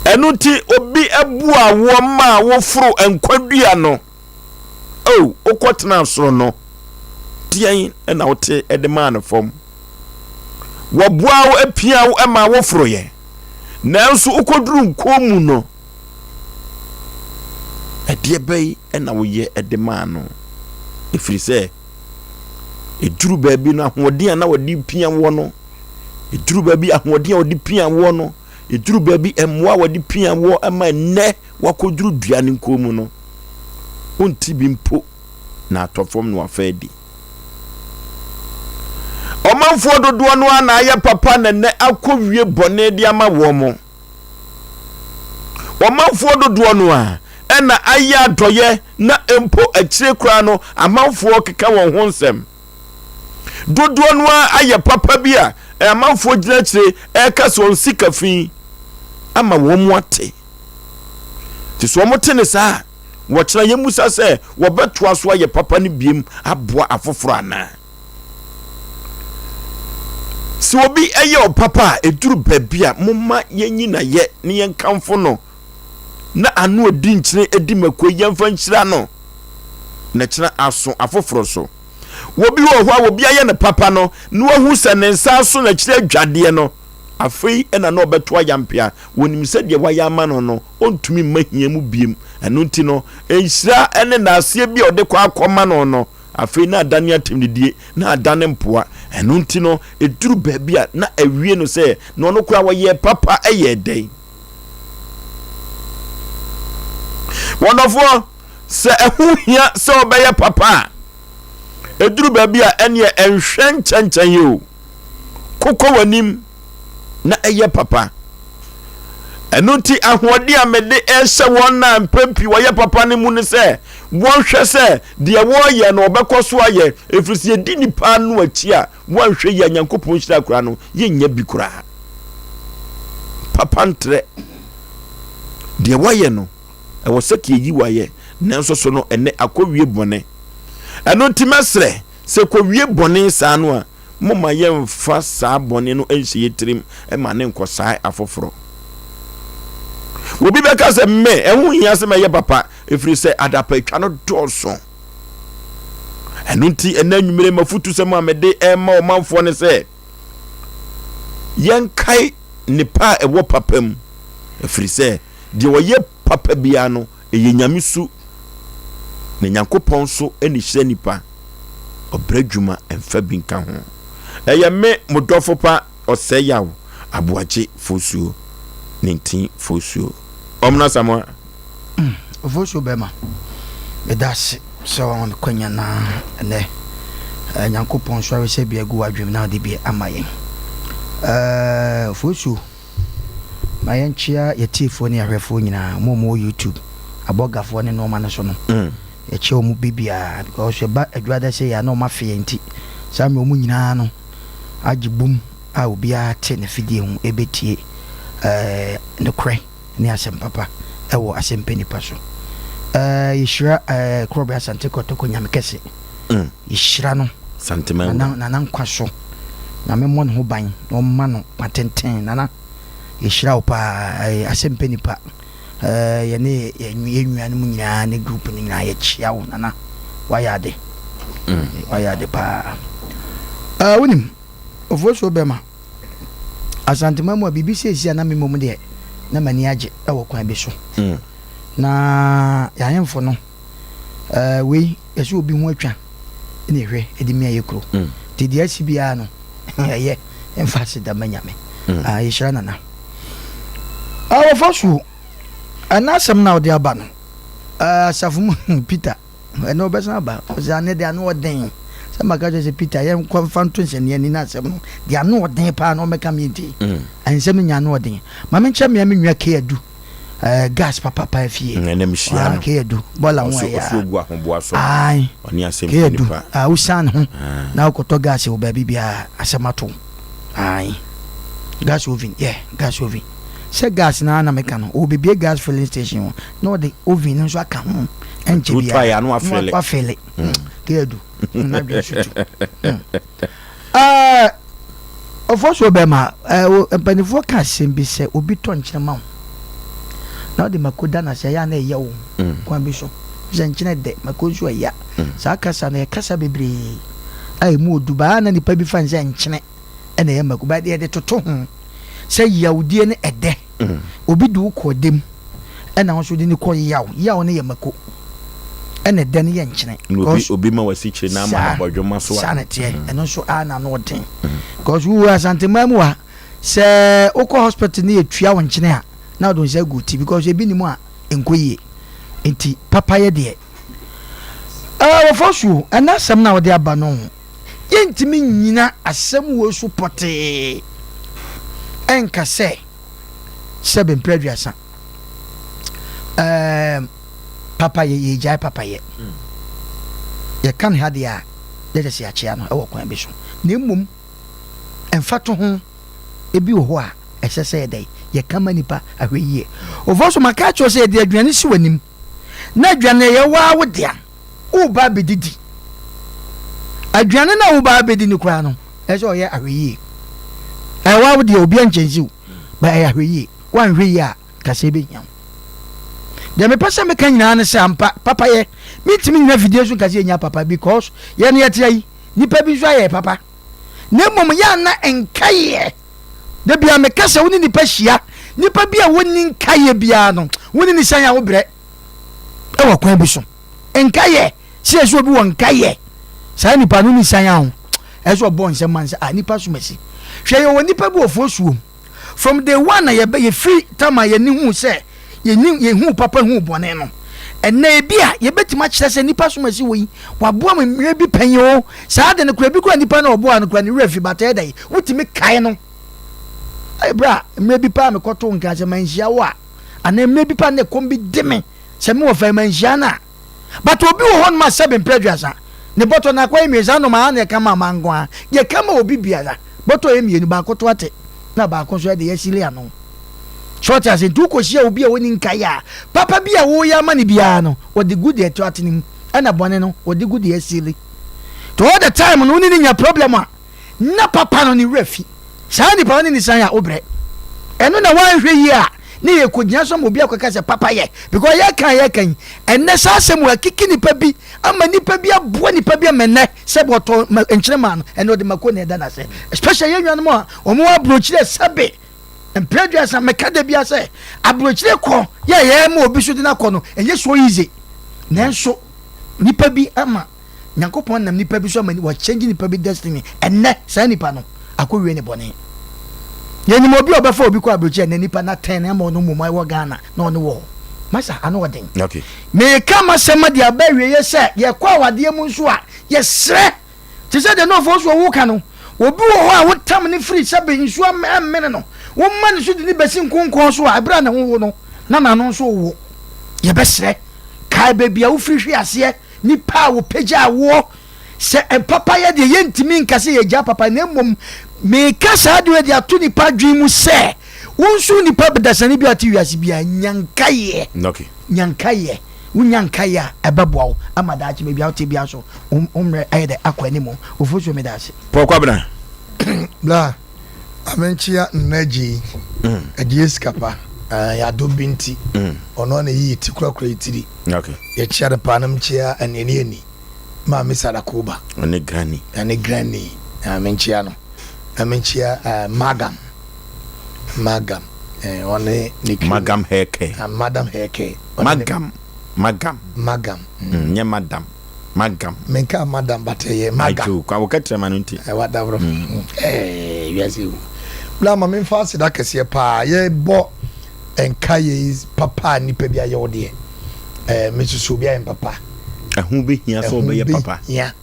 Ɛno nti, obi aboa wɔn ma woforo nkwa dua no. O, wokɔtenaa soro no, deɛn na wote de maa no fam? Wɔboaa wo apiaa wo maa woforoeɛ, nanso wokɔduruu nkɔn mu no, ɛdeɛ bɛn na woyɛ de maa no? Ɛfiri sɛ, ɛduru baabi no, ahoɔden a na wɔde pia woɔ no, ɛduru baabi ahoɔden a wɔde pia woɔ no, ɛduru baabi mmoa a wɔde pia woɔ ma nnɛ wakɔduru dua no nkɔn mu no, wonte bi mpo na atɔ fam na wafa adi. Ɔmanfoɔ dodoɔ no ara na ayɛ papa na nnɛ akɔwie bɔne de ama wɔn mo. Ɔmanfoɔ dodoɔ no ara ɛna ayɛ adɔyɛ na mpo akyire koraa no amanfoɔ keka wɔn ho nsɛm. Dodoɔ no ara ayɛ papa bi a amanfoɔ gyina akyire ɛreka sɛ wɔn sika fi ama wɔn mo ate. Nti sɛ wɔte no saa a, wɔkyena yɛmmisa sɛ wɔbɛtoa so ayɛ papa no biem aboa afoforɔ anaa? Sɛ obi yɛ ɔpapa a, ɛduru baabi a momma yɛnyi no ayɛ na yɛnkamfo no na ano adi nkyene adi mako yɛmfa nhyira no na kyena aso afoforɔ so. Obi wɔ hɔ a obi ayɛ no papa no na wahu sɛ ne nsa aso n'akyiri adwadeɛ no. Afei na na ɔbɛto ayampea. Wɔnim sɛ deɛ wayɛ ama no no, ɔntumi mma hia mu biem. Ɛno nti no, nhyira ne naaseɛ bi a ɔde kɔ akɔma no no, afei na adane atɛmdidie, na adane mpoa. Ɛno nti no, ɛduru baabi a na awie no sɛ, na ɔno koraa ɔyɛɛ papa yɛɛ dɛn? Wɔdɔfoɔ, sɛ ɛho hia sɛ ɔbɛyɛ papa a, ɛduru baabi a ɛneɛ ɛnhwɛ nkyɛnkyɛn yi o. Kokɔ w'anim na ɛyɛ papa. Ɛno nti ahoɔden a mede ɛrehyɛ wɔn a mpɛn pii wɔyɛ papa no mu ne sɛ wɔnhwɛ sɛ deɛ wɔreyɛ no wɔbɛkɔ so ayɛ, ɛfiri sɛ yɛdi nnipa ano akyi a wɔanhwɛ yie a Nyankopɔn nhyira koraa no yɛnnya bi koraa. Papa ntrɛ. Deɛ wɔayɛ no ɛwɔ sɛ ka yɛyi wayɛ, nanso so no ɛnɛ akɔwie bɔne. Ɛno nti mɛsrɛ sɛ kɔwie bɔne saa no a, Momma yɛmfa saa bɔne no nhyɛ yɛn tirim ma ne nkɔsae afoforɔ. Obi bɛka sɛ, Me, ɛho hia sɛ mɛyɛ papa, ɛfiri sɛ adapatwa no dɔɔso. Ɛno nti, ɛnɛ anwummere m'afotusɛm a mede rema ɔmanfoɔ ne sɛ, yɛnkae nnepa a ɛwɔ papa mu, ɛfiri sɛ deɛ ɔyɛ papa biara no, Ɛyɛ Nyame su, na Nyankopɔn nso na ɛhyira nipa, ɔbrɛ dwuma mfa bi nka ho. Ɛyɛ me mo dɔfo pa Ɔsɛe Yaw Aboagye Fosuo ne Ntin Fosuo. Ɔmena Asamoah. Ofosuo bɛma, meda ase sɛ wama me kwanya na ɛnɛ Nyankopɔn nso aresɛ bi agu w'adwenem na ɔde bi ama yɛn. Ofosuo. Ma yɛnkyea yɛtiefoɔ ne yɛahwɛfoɔ nyinaa, wɔn a wɔwɔ YouTube, abɔgafoɔ ne nnoɔma no so no. Yɛkyea wɔn biribiara because ɛba adwuada sei a na wɔn afe yɛn nti saa mmerɛ wɔn nyinaa no agye bum a obiara te n'afidie ho ɛbɛtie ɛɛ nokorɛ ne asɛm papa ɛwɔ asɛmpɛ nipa so. Ɛɛ yɛhyira ɛɛ Korɔbea Asante Kɔtɔkɔ Nyame kɛse. Yɛhyira no. Nana Nana nkwa so. Nyame mmɔ ne ho ban na ɔmma no nkwa tenten. Nana yɛhyira wo paa. Ɛyɛ asɛm pɛ nipa. Ɛɛ yɛne yɛn nuanom nyinaa ne group no nyinaa yɛkyia wo Nana. Wayɛ ade. Wayɛ ade paa. Ɛɛ wonim Ofosuo bɛma Asantema mu a biribi seesie a na me mmom deɛ na m'ani agye ɛwɔ kwan bi so. Na yɛn ahemfo no Ɛɛ wei yɛsɛ obi ho atwa na ɛhwɛ ɛde mia yɛ kuro mm. Nti deɛ asi biara no ɛyɛ ɛmfa ase da ma nyame mm. Ah, yɛhyira nana wɔfa ah, so ɛna asɛm na wode aba no ah, asafo mu Peter ɛna ɔbɛsan aba ɔsɛ ane de ano ɔden sɛ maka kyerɛ sɛ Peter yɛnkɔ mfa nto nsɛnneɛ ni na asɛm no de ano ɔden paa na ɔmɛka me nti mm. nsɛm no nya ano ɔden ma menkyɛ mmea me nua K adu Eh, gas papapa afie. Ɛnɛ mehyia no. Keyɛ du. Bɔla ho ɛyɛ. Ɔso ogu ahoboa so. Ae. Ɔne asɛm fi nipa. Ah, wosan ho. Na wokɔtɔ gas wɔ baabi biara asɛm ato. Ae. Gas oven, yeah, gas oven. Sɛ gas na na meka no, wɔbɛbie gas filling station hɔ na ɔde oven no nso aka ho. Ɛnkyɛ biara. Na wafele. Wafele. Keyɛ du. Na dwen so tu. Ɛɛ, ɔfɔsuo bɛma, ɛɛ, mpanimfoɔ ka asɛm bi sɛ obi tɔ nkyene ma wo na wode mako da no ase ɛyɛ a na ɛyɛ wo mm. kwan bi so sɛ nkyene dɛ mako nso ɛya mm. saa kasa no yɛ kasa bebree a ɛmu odu baa na nipa bi fa n sɛ nkyene ɛna ɛyɛ mako baa deɛ yɛde toto ho sɛ yawdie ne ɛdɛ Obi de wo kɔ ɔdɛ mu ɛna wo nso de no kɔ yaw. Yaw no yɛ mako ɛna ɛdɛ no yɛ nkyene. Obi obi ma wasikyire na ama no bɔdwoma so a. Saa na ɛteɛ. Mm. Ɛno nso a na ano ɔden. Because wo Asanteman mu ha sɛ wokɔ hospital ne yɛtua wo nkyene a na wode wo nsa agu ti because ebi ni mu a nkɔ yie. Nti papayɛ deɛ. Ɛɛ wɔfa so ɛna asɛm na wɔde aba no ho. Yɛntumi nnyina asɛm wei so pɔtee nka sɛ sɛbe mprɛ aduasa ɛɛm papayɛ yɛgyae papayɛ. Yɛka no ha deɛ a na kyerɛ sɛ yɛakyea no wɔ kwan bi so. Na mmom mfatoho ebi wɔ hɔ a ɛsɛ sɛ yɛdɛn yɛka ma nipa ahwɛ yie. Ofo so maka akyerɛ sɛ yɛde aduane si w'anim na aduane ɛyɛ waa wo dea. Woreba abɛdidi. Aduane no a woreba abɛdi no koraa no, ɛsɛ sɛ ɔyɛ ahwɛyie. Ɛwɔ wo deɛ obiara nkyɛnse wo, but ɛyɛ ahwɛyie. Woanhwɛ yie a, kasɛɛ bɛhia wo. Deɛ mepɛ sɛ meka nyinaa ne sɛ ampa papayɛ, mentumi nyina fidie so nka sɛ yɛnya papa because yɛn yɛte ha yi, nnipa bi nso ayɛ papa. Na mmom yɛ a na nkaeɛ. Da biara meka sɛ wo ne nipa hyia, nipa bi a wɔnni nkaeɛ biara no, wo ne ne sian a wobrɛ wɔ kwan bi so. Nkaeɛ, sɛ yɛsɛ obi wɔ nkaeɛ, saa nipa no ne sian a ho, ɛsɛ ɔbɔ nsɛm ma sɛ, ah, nipa som asi. Hwɛ yɛwɔ nipa bi wɔ fosuom. From day one na yɛbɛ yɛfiri tam a yɛne hu sɛ yɛni yɛhu papa hu bɔne no. Ɛnɛ ebi a yɛbɛtumi akyerɛ sɛ nipa som asi wɔ yi, waboa me mmerɛ bi pɛn o. Saa de no kora ebi kora nipa na ɔboa no kora ne werɛ fi but ɛyɛ dɛn wotumi kae no. Ɛyɛ berɛ a mmerɛ bi paa mekɔtoo nkran sɛ manhyia wo a anaa mmerɛ bi paa na ɛkɔm bi de me sɛ me wɔfa yi manhyia no a. But obi wɔ hɔnom a sɛbe mprɛ aduasa ne bɔtɔ no akɔyɛ mmiɛnsa nom a na ɛka ma aman nko ara yɛka ma obi biara bɔtɔ yɛ mmienu baako to ate na baako nso ɛde yɛasili ano. So ɔte ase nti wokɔhyia obi a ɔnni nkaeɛ a papa bi a woyɛ ama no biara no ɔde gu deɛ ɛto ate no mu ɛna bɔne no ɔde gu deɛ asili. Nti all the time no wo ne no nya problem a na papa no ne werɛ fi saa nipa no ne ne san a wobrɛ ɛno na woanhwɛ yie a ne yɛ kɔgyina so ma obi akɔka sɛ papa yɛ because yɛka yɛka yi ɛnɛ saa asɛm wɔ akiki nipa bi ama nipa bi aboa nipa bi ama ɛnɛ sɛ wɔtɔ nkyene maa no ɛnɛ ɔde mako na ɛda n'ase especially yɛn nuanom a wɔn wɔ aburokyire sɛbe mpere aduasa mɛka da bia sɛ aburokyire kɔ yɛ yɛ ma obi so de n'akɔ no ɛnyɛ so easy nanso nipa bi ama Nyankopɔn nam nipa bi so ama wa change nipa bi destiny. Ɛnnɛ saa nipa no akɔ wie ne bɔne. Yɛnim obi a ɔbɛfa obi kɔ aburokyi ɛnnɛ nipa no atɛn no ama ɔno mmom ɛwɔ Ghana na ɔno wɔ hɔ. Masa ano ɔden. Okay. Meka masɛm de aba awieɛ sɛ yɛkɔ awadeɛ mu nso a yɛsrɛ te sɛ deɛ na ɔfoɔ so ɔwo ka no obi wɔ hɔ a wotam no firi sɛ bɛ nsuo ammene no woma ne so de ne bɛsi nkonkɔn so a ɛberɛ a ne ho wo no na n'ano nso wo. Yɛbɛsrɛ kae baabi a wofiri hwe aseɛ Nipa a wɔpagyaa woɔ sɛ papayɛ deɛ yɛntumi nka sɛ yɛgyaa papa na mmom meka saa adeɛ de ato nipa adwene mu sɛ wo nso nipa dasani bi a ɔte wiase biara nya nkaeɛ okay. nya nkaeɛ wonya nkaeɛ a ɛbɛboa wo ama daakye baabi a wote biara so wo mmerɛ ayɛ dɛ akɔ anim. Ofosuo meda ase. Paul Kwabena. Bla amenkyea nna agye agye sika pa yɛadom bi nti ɔno a na ɛyi yɛ ti korakora yɛ tiri. Okay. Yɛkyea no paa na mekyea aniani ani maame Sarakoba. Ɔne granny. Ɛne granny. Na menkyea no. Na menkyea uh, Magam. Magam. Eh, ɔne ne kiri. Magam hair care. Uh, Madam hair care. Magam. Magam. Magam. Mm. Nyɛ madam. Magam. Menka madam but ɛyɛ magam. Ajo, kwa woka kyerɛ ma no nti. Ɛwɔ adaworo. Mm. Eh, wiase wu. Bla ma memfa aseda kɛseɛ paa. Yɛbɔ nka yei papa a nipa bi ayɛ wo deɛ ɛɛ me soso obi ayɛ papa. Ɛho bɛhia sɛ ɔbɛyɛ papa. Ɛho bɛhia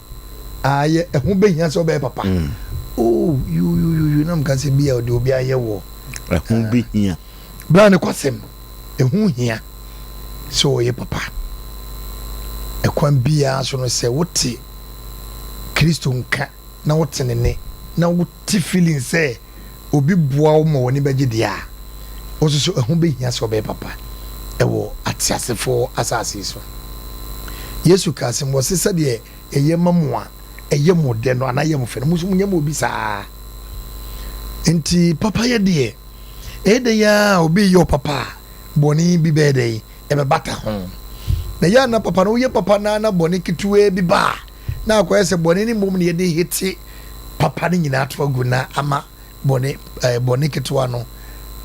ayɛ ɛho bɛhia sɛ ɔbɛyɛ papa. Mm. Oh yu yu yu yu na mka sɛ bi a ɔde obi ayɛ wɔ. Ɛho bɛhia. Bla ne kwasɛm ɛho hia sɛ ɔyɛ papa. Ɛkwan biara so no sɛ wote Kristo nka na wote ne nne na wote feeling sɛ obi boa wo ma w'ani bɛgye deɛ a, wo nso so ɛho bɛhia sɛ wobɛyɛ papa wɔ ateasefoɔ asase yi so. Yesu kaa asɛm, ɔse sɛdeɛ ɛyɛ ma mo a ɛyɛ mo dɛ no anaa ɛyɛ mo fɛ no, mo nso monyɛ ma obi saa ara. Nti papayɛ deɛ, ɛyɛ dɛn ara a obi reyɛ wo papa a, bɔne bi bɛyɛ dɛn? Ɛbɛbata ho. Na ɛyɛ a na papa no, woyɛ papa no ara na bɔne ketewaa bi ba a, na akɔyɛ sɛ bɔne no mmom na yɛde hete papa no nyinaa to agu na ama bɔne ɛɛ bɔne ketewa no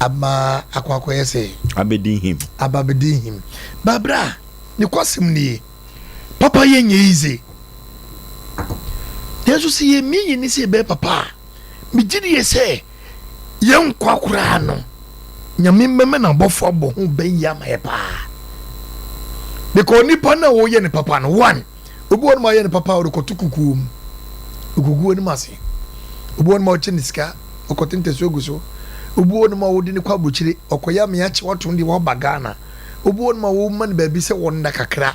ama akɔ akɔyɛ sɛ. Abɛdi him. Aba abɛdi him. Babra ne kwasɛm nie papa yɛ nyɛ yize nanso sɛ yɛmie yɛn ni sɛ yɛbɛyɛ papa a megye die sɛ yɛn nkwa koraa no nyame mmɛmɛ na abɔfo abɔ ho bɛn yi ama yɛ paa because nipa no a wɔyɛ ne papa no one Obi wɔ hɔ nom a ɔyɛ ne papa a ɔde kɔto kukuo mu, ɔkɔgu anim ase. Obi wɔ hɔ nom a ɔkyɛ ne sika, ɔkɔte ntasuo gu so. Obi wɔ hɔ nom a wɔde no kɔ aburokyire, ɔkɔyɛ amea akye wato no deɛ waba Ghana. Obi wɔ hɔ nom a wɔma no baabi sɛ wɔnna kakra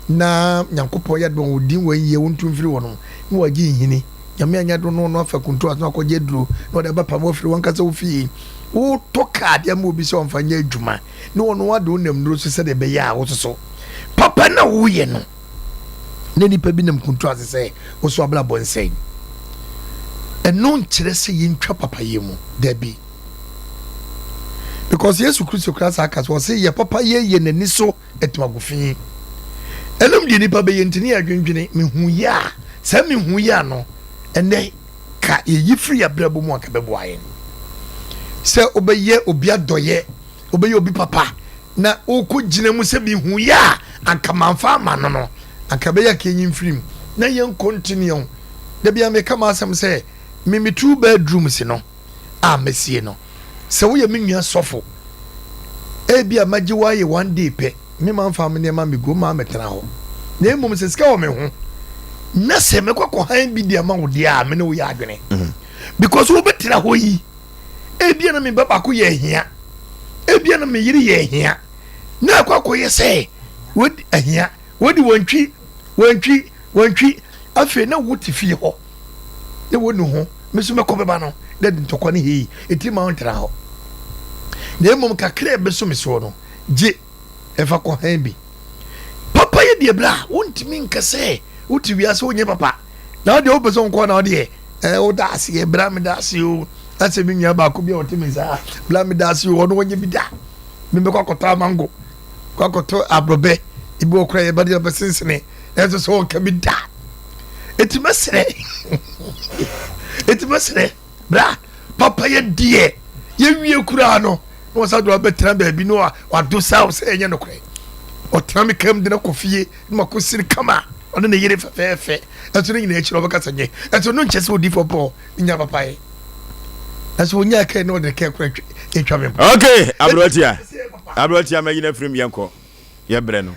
na Nyankopɔn yɛ adom a wɔdin wɔn yie wɔntu mfiri hɔ nom na wɔagye nhini. Nyame anyɛ adom na ɔno afa kuntu ase na wakɔgye aduro na ɔde aba pam afiri wankasa wo fie. Wotɔ kaa de ama obi sɛ ɔmfa nyɛ adwuma na ɔno ade wo nam nnuro so sɛdeɛ ɛbɛyɛ a wososo papa na woyɛ no na nipa bi nam kuntu ase sɛ woso abrabɔ nsɛe. Ɛno nkyerɛ sɛ yɛntwa papayɛ mu. Dabi. Because Yesu Kristo koraa saa ka sɛ ɔse yɛ papayɛ yɛ n'ani so atumago fi. Ɛnom deɛ nipa bɛyɛ nti ne yɛdwendwene mehu yɛ a saa mehu yɛ a no ɛnɛ ka yɛyi firi yɛabrabɔ mu anka bɛboa yɛn. Sɛ wobɛyɛ obi adɔyɛ, wobɛyɛ obi papa, na wokɔ gyina mu sɛ mehu yɛ a, anka mamfa ama no no, anka ɛbɛyɛ anka yɛnyi mfiri mu na yɛn continue. Da biara meka m'asɛm sɛ, me me two bedrooms no a masie no, sɛ woyɛ me nua sɔfo, ebia magye wo ayɛ one day pɛ, me mamfa me nneɛma megu maa mɛtena hɔ. Na mmom sɛ sika wɔ me ho, na sɛ mɛkɔ akɔhan bi de ama wo deɛ a, me ne wo yɛ adwene. Because wobɛtena hɔ yi, ebia na me ba baako yɛ ahia, ebia na me yere yɛ ahia, na akɔ akɔyɛ sɛ wadi ahia, wadi wantwi, wantwi, wantwi, afei na wote fie hɔ, na wonu ho, me nso mɛkɔ bɛba no, na de ntɔkwa ne hei, eti ma wontena hɔ. Na mmom kakra a ɛbɛso me soɔ no, gye ɛfa kɔ han bi. Papa yɛ deɛ berɛ a wontumi nka sɛ wote wiase wonyɛ papa, na wodeɛ wopɛ sɛ wonkɔ na wodeɛ ɛɛ woda aseɛ bra meda ase o asɛ me nua baako bi a ɔte me saa bra meda ase o ɔno wɔnyɛ bi da me bɛkɔ akɔtɔ amango kɔ akɔtɔ aborɔbɛ ebi wɔ kora yɛba de bɛsensene ɛnso sɛ ɔnka bi da eti mɛsrɛ eti mɛsrɛ bra papa yɛ deɛ yɛwie koraa no na wɔsa de wabɛtena baabi no a wado sa sɛ ɛnyɛ nokorɛ ɔtena me kam de no kɔ fie na mako siri kama ɔne ne yere fɛfɛɛfɛ ɛso ne nyinaa akyi na ɔbɛka sɛ nyɛ ɛso no nkyɛ sɛ odi fɔpɔ ne nya papa yɛ ɛso onya kɛ na ɔde kɛ kora atwa me mpo. Ok aberantia aberantia mɛyi no afirim yɛnkɔ yɛbrɛ no.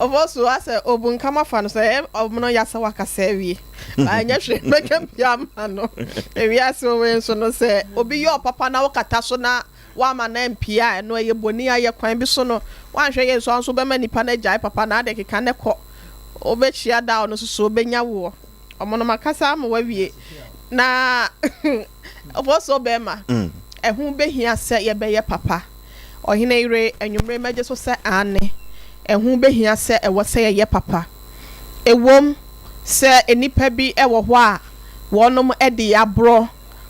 Ɔfɔ so asɛ obu nkama fa no sɛ ɔmono yasɛ wakasa awie anyɛ hwee mɛka bi ama no ewiase wei nso no sɛ obi yɛ ɔpapa na wokata so na Woamma no ampue a, ɛno ɛyɛ boni ayɛ kwan bi so no, woanhwɛ yie nso a, wo nso wobɛma nipa no agyae papa no ade keka no kɔ. Wobɛhyia da a ɔno nso so ɔbɛnya woɔ. Ɔmo no makasa ama woawie. Na ɔfɔsoɔ bɛɛma, ɛho bɛhia sɛ yɛbɛyɛ papa. Ɔhene yere, anwummere mɛgye so sɛ aane, ɛho bɛhia sɛ ɛwɔ sɛ yɛyɛ papa. Ɛwom sɛ nnipa bi wɔ hɔ a wɔnom de yɛ aborɔ,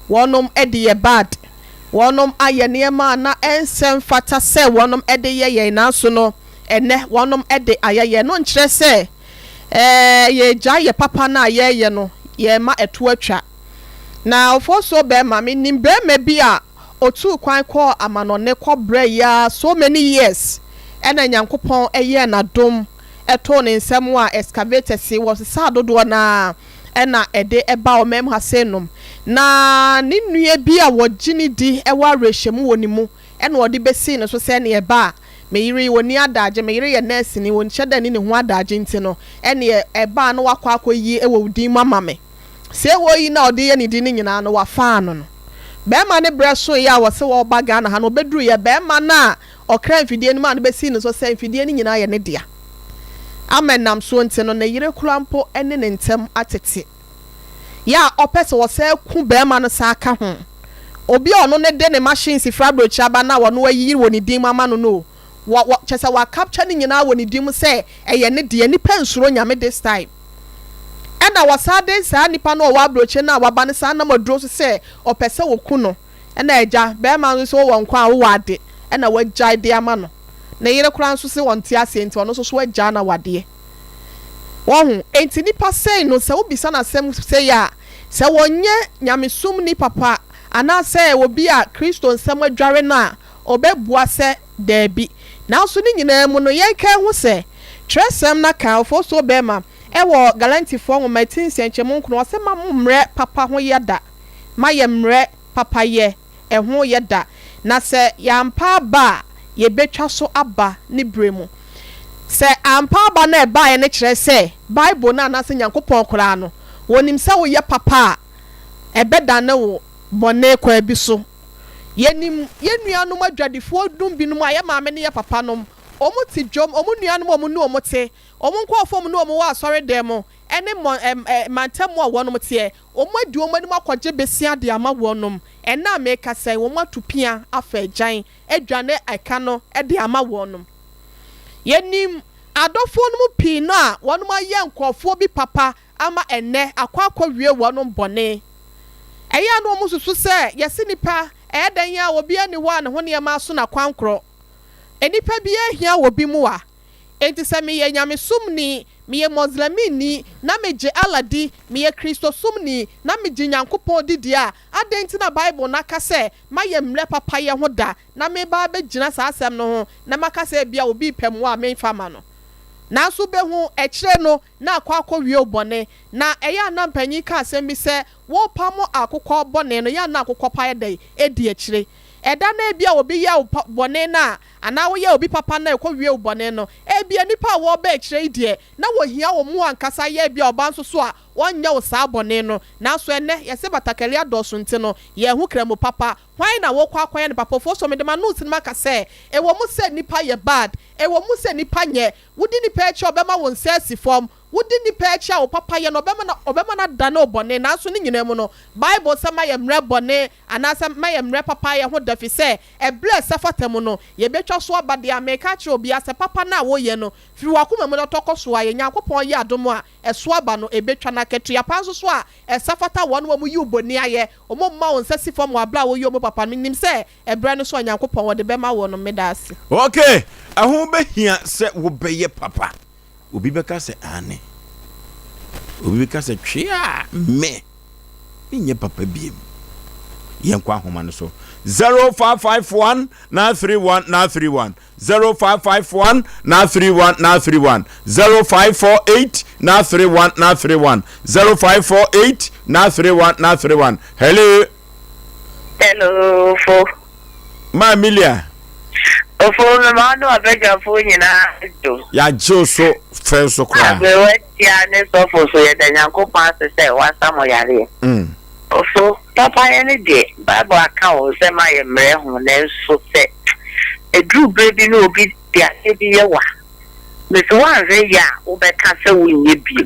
wɔnom de yɛ bad, Wɔnom ayɛ nneɛma a na ɛnsɛ mfata sɛ wɔnom de yɛ yɛn nanso no ɛnnɛ wɔnom de ayɛ yɛn no nkyerɛ sɛ yɛregyae yɛ papa no a yɛreyɛ no yɛrema ɛto atwa. Na Ofosuo bɛɛma, me nim bɛɛma bi a ɔtuu kwan kɔɔ amanɔne kɔ brɛɛ ara so many years ɛna Nyankopɔn yɛɛ no adom too ne nsam a excavators wɔsesaa dodoɔ no ara na ɛde ba ɔman mu ha sei nom. Na ne nua bi a wɔgye no di wɔ awerɛhyɛmu wɔ ne mu na ɔde bɛsii ne so sɛ ɛneɛ ɛba a, me yere yi ɔnni adaagye, me yere yɛ nɛɛseni, ɔnhyɛ da nni ne ho adaagye nti no, ɛneɛ ɛba a na wakɔ akɔyi wɔ wo din mu ama me. Sei wɔ yi no a ɔde yɛ ne din no nyinaa no, wafaa no no. Barima no berɛ soeɛ a wɔse wɔreba Ghana ha no, ɔbɛduruiɛ, barima no a Ɔkra mfidie no maa no bɛsii ne so sɛ mfidie no nyinaa yɛ ne dea. Ama ɛnam soɔ nti no, ne yere koraa mpo ne ne ntam atete. Yɛ a ɔpɛ sɛ ɔsan ku barima no san ka ho. Obi a ɔno ne de ne machines firi aburokyire aba no a ɔno ayiyi wɔ ne din mu ama no no o, wɔ, wɔ, kyerɛ sɛ wa capture ne nyinaa wɔ ne din mu sɛ ɛyɛ ne dea. Nnipa nsuro Nyame this time. Ɛna wɔsan de saa nipa no a ɔwɔ aburokyire no a waba no san nam aduro so sɛ ɔpɛ sɛ ɔku no. Ɛna agya, bɛɛma nso se wowɔ nkwa a wowɔ ade ɛna wagyae de ama no. Ne yere koraa nso se ɔnte aseɛ nti ɔno nso so agyaa no awadeɛ. Wahu? Enti nipa sei no sɛ wobisa no asɛm sei a, sɛ ɔnyɛ nyamesomni papa anaasɛ obi a Kristo nsɛm adware no a, ɔbɛbua sɛ daabi. Nanso ne nyinaa mu no yɛnka nhu sɛ Twerɛsɛm no aka, Ofosuo bɛɛma, ɛwɔ Galantifoɔ nwoma ti nsɛnkyɛmu nkono, ɔse ma mo mmrɛ papa ho yɛ da. ma yɛmmrɛ papayɛ, ɛho yɛ da, na sɛ yɛampa aba a, yɛbɛtwa so aba ne berɛ mu. Sɛ ampa aba no a ɛbaeɛ no kyerɛ sɛ Bible no anaasɛ Nyankopɔn koraa no, wɔnim sɛ woyɛ papa a, ɛbɛdane wo bɔne kwan bi so. Yɛnim yɛn nuanom adwadifoɔ nom binom a yɛn maame ne yɛn papa nom, wɔn te dwam, wɔn nuanom a wɔn ne wɔn te, wɔn nkurɔfoɔ a wɔn ne wɔn wɔ asɔredan mu, ne mmɔ, mantam a wɔnom teɛ, Wɔadi wɔn anim akɔgye bɛsia de ama wɔnom. Ɛnnɛ a merekasa yi, wɔato pia afa agyan adwane ɛka no de ama wɔnom. Yɛnim adɔfoɔ no mu pii no a wɔnom ayɛ nkorɔfoɔ bi papa ama ɛnnɛ akɔ akɔwie wɔnom bɔne. Ɛyɛ a na wɔn susu sɛ yɛse nnipa ɛyɛ dɛn a obiara nni hɔ a ne ho nneɛma aso no akwankorɔ. Nnipa biara hia obi mua. Enti sɛ meyɛ nyamesomni, meyɛ Mɔslɛmini, na megye Allah di, meyɛ Kristosomni, na megye Nyankopɔn di deɛ a, adɛn nti na Bible no aka sɛ mayɛ mmerɛ papayɛ ho da, na mereba abɛgyina saa asɛm no ho na maka sɛ ebia obi repɛ mmoa a memfa mma no? Nanso wobɛhu, akyire no, na akɔ akɔwie wo bɔne. Na ɛyɛ a na mpanyin ka asɛm bi sɛ, Worepamo akokɔ bɔne no, yɛ a na akokɔ pa yɛ dɛn? Edi akyire. Ɛda no a ebia obi yɛ wo bɔne no a, anaa woyɛ obi papa no a ɛkɔwie wo bɔne no, ebia nnipa a wɔreba akyire yi deɛ, na wɔhia wo mmoa ankasa, yɛ ebia ɔba nso so a, wɔnyɛ wo saa bɔne no. Nanso ɛnnɛ, yɛse batakari adɔɔso nti no, yɛnho Kramu papa. Hwan na wokɔ akɔyɛ no papa? Ofosuo, mede m'ano resi no maka sɛ, ɛwɔ mu sɛ nnipa yɛ bad, ɛwɔ mu sɛ nnipa nyɛ, Wodi nnipa akyi a, ɔbɛma wo nsa asi fam. Wodi nnipa akyi a, wo papayɛ no, ɔbɛma no, ɔbɛma no adane wo bɔne. Nanso ne nyinaa mu no, Bible sɛ mma yɛmmrɛ bɔne anaasɛ mma yɛmmrɛ papayɛ ho da, efisɛ ɛberɛ a ɛsɛ fata mu no, yɛbɛtwa so aba. Deɛ mereka akyerɛ obiara sɛ, papa no a woyɛ no, firi w'akoma mu na tɔ kɔ so ara yɛ. Nyankopɔn yɛ adom a, ɛso aba no, ɛbɛtwa. Na akatua pa nso so a ɛsɛ fata wɔn a wɔyi wo bɔne ayɛ, wɔmma wo nsa si fam wɔ aberɛ a woyi wɔn papa no. Menim sɛ Ɛberɛ no so a Nyankopɔn ɔde bɛma woɔ no, meda ase. Ok, ɛho bɛhia sɛ wobɛyɛ papa. Obi bɛka sɛ aane. Obi bɛka sɛ tweaa, me, menyɛ papa biem. Yɛnkɔ ahoma no so. 0551 931 931 0551 931 931 0548 931 931 0548 931 931 Hello. Hello, Ofo. Ma Emilia. Ofo, mema wo ne w'abadwafoɔ nyinaa dwo. Yɛagye wo so fɛ so koraa. Aberewa tia ne sɔfo so yɛda Nyankopɔn ase sɛ wasa mo yareɛ. Mm. Ofo, papayɛ no deɛ, Bible aka o sɛ ma yɛ mmerɛ ho nanso sɛ ɛduru berɛ bi na obi de adeɛ bi yɛ wo a, Mese woanhwɛ yie a wobɛka sɛ wonyɛ bio.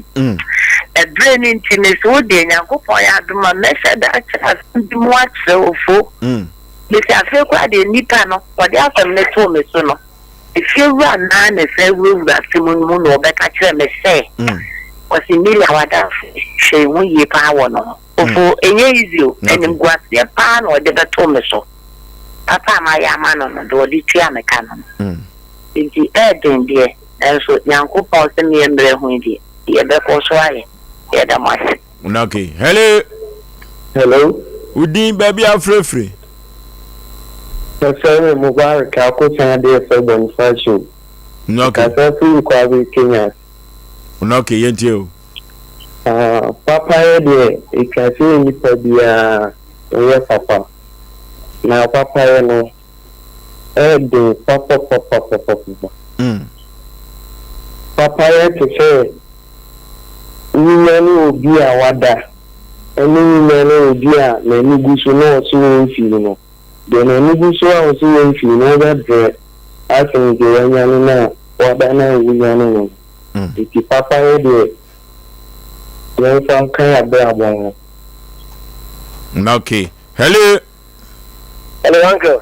Ɛberɛ no nti mese wo deɛ Nyankopɔn yɛ adom a mɛhyɛ da akyerɛ asɛm bi mu akyerɛ wo fo. Mese afei koraa deɛ nnipa no wɔde asɛm no too me so no, efiewura no ara na ɛsan wurawura asɛm no mu na ɔbɛka kyerɛɛ me sɛ, ɔse Emilia w'adamfo yi hwɛ ho yie paa wɔ no ho. Ofo ɛnyɛ easy o, animguaseɛ paa na ɔde bɛtoo me so. Papa a mayɛ ama no no deɛ ɔde tua me ka no no. Enti ɛyɛ den deɛ, nanso Nyankopɔn se meɛ mmerɛ ho yi deɛ, yɛbɛkɔ so ayɛ. Yɛda mo ase. Ok, hello. Hello. Wo din, baabi a wofrɛ firi? Yɛfrɛ me Mubarak Akosan Adeɛfɛ Bonifacio. Ok. Mekasa firi Kwabe, Kenya. Ok, yɛntie o. Ah, papayɛ deɛ, ɛtwa sɛ nipa biara ɔyɛ papa. Na papayɛ no, Ɛyɛ den papapapapapa. Papayɛ te sɛ wunyane obi a wada ne wunyane obi a n'ani gu so na ɔse ɔmfii no. Deɛ n'ani gu so a ɔse ɔmfii no, wobɛbrɛ asen deɛ wanyane no a wada no a wunyane no no. Nti papayɛ deɛ yɛmfa nka yɛabrabɔ ho. Okay. Hello. Hello, uncle.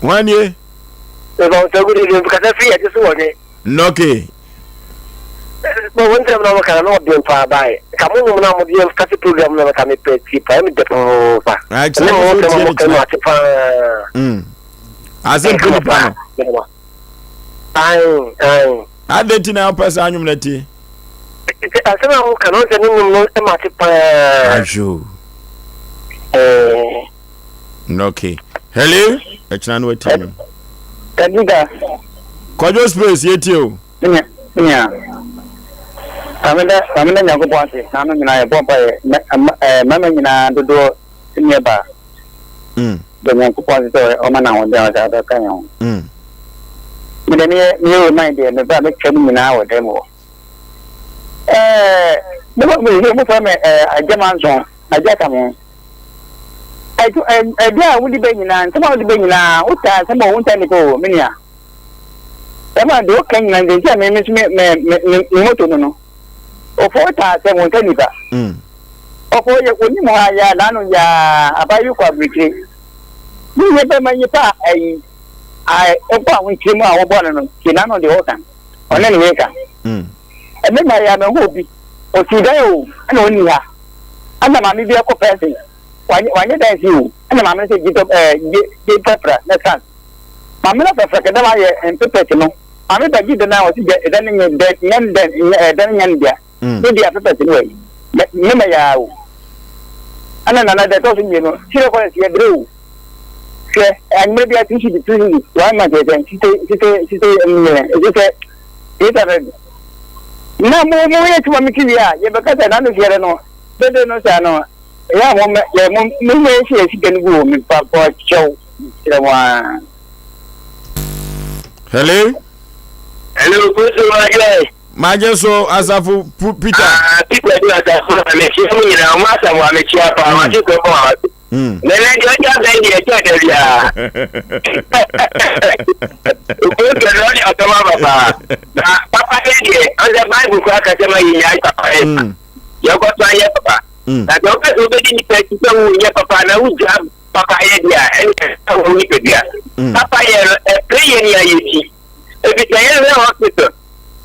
Wọn nie. Meba wo good evening. Kasa firi ɛgye so wɔ ne. Nɔke. Bɔ wɔn ntɛm na wɔn kana na ɔden paa baayi. Ka mo nom na mo deɛ kase program na ka me pɛ tie paa ɛmi dɛ paa. Ɛkyerɛ mo mo ntɛm tie mo ne kɛ mo kyerɛ. ate paa. Ase mpe nipa no. Ayi ayi. Adɛn nti na wopɛ saa nnwom no atie? Asɛm a woka no sɛ ne nnwom no ma ate paa. Ahwɛ o. Okay. Hello. Ɛkyena no watie nnwom. Kadida. Kwadwo space yɛtie o. Nya nya. Maame da maame da Nyankopɔn ase na ano nyinaa yɛbɔ mpa yɛ mmarima nyinaa dodoɔ nyɛ baa. Mm. Da Nyankopɔn ase sɛ ɔma no ahoɔden a ɔde abɛka yɛn ho. Mm. Me deɛ meyɛ meyɛ Roman deɛ meba a mɛtwa mu nyinaa wɔ dan mu hɔ. Ɛɛ mo mo mo fɛ me ɛɛ Agyamanson Agya ka mo. Ɛdu ɛdu a wodi bɛ nyinaa nsɛm a wodi bɛ nyinaa wotaa nsɛm a wontaa nipa o me nua. Ɛma deɛ woka nyinaa nti nti a me me nso me me me me moto no no. Ofo wotaa asɛm wontaa nipa. Mm. Ɔfo yɛ onim hɔ a yɛ a n'ano yɛ a aba yi kɔ aburukyire. Ne yɛ bɛma nyipa a ayi a ɛkɔ ahokyere mu a wɔbɔ no no tie n'ano deɛ ɔka ɔne ne yere ka. Ɛnɛ ma yɛ a mahu obi ɔsii dan o ɛna ɔnni ha ɛna maame bi ɛkɔ pɛnsen wanyɛ wanyɛ dan si o ɛna maame no sɛ gye tɔ ɛɛ gye gye pɛpra na san maame no pɛpra kɛdɛm ayɛ mpepɛt no. Maame bɛgye dan a ɔsi dɛ ɛdan no nyɛ dɛ nyɛ dɛ nyɛ ɛdan no nyɛ ne dea. Ne dea pɛpɛs ne wɔ yi. Mɛ me mɛ yaa o. Ɛna nana dɛ ɛtɔ so mmienu kyerɛ kɔ yɛ brɛ o. Hwɛ anwummerɛ bi a two cedi two cedi one month yɛ sɛn sixty sixty sixty million ɛsi sɛ 800. Na mo mo yɛ tuma mi ti wie a yɛbɛka sɛ n'ano fiɛrɛ no dede no saa no ɛyɛ a mo mɛ yɛ mo mo mɛ yɛ si yɛ sika no gu o mi pa pɔ kyɛw kyerɛ mo aa. Hello. Hello, Kosi Magye. Magye so asafo Peter. Ah, Peter di asafo na mekyia mu nyinaa, ɔmo asafo a mekyia paa, mm. wate kɔ bɔ wa. Mm. Nana deɛ ɔgya bɛn deɛ ɛkyɛ da biara. Okosi na ɔde asɛm aba paa. Na papa yɛ deɛ, ɔsɛ Bible kora kasa ma yɛnyae papa yɛ. Mm. Yɛkɔ so ayɛ papa. Na sɛ wopɛ sɛ wobɛdi nipa akyi sɛ wonyɛ papa na wogya Papayɛ deɛ a, ɛne ɛsɛ wɔ nipadua. Mm. Papayɛ no, ɛpere yɛ nea yɛti. Efisɛ yɛn hwɛ hospital.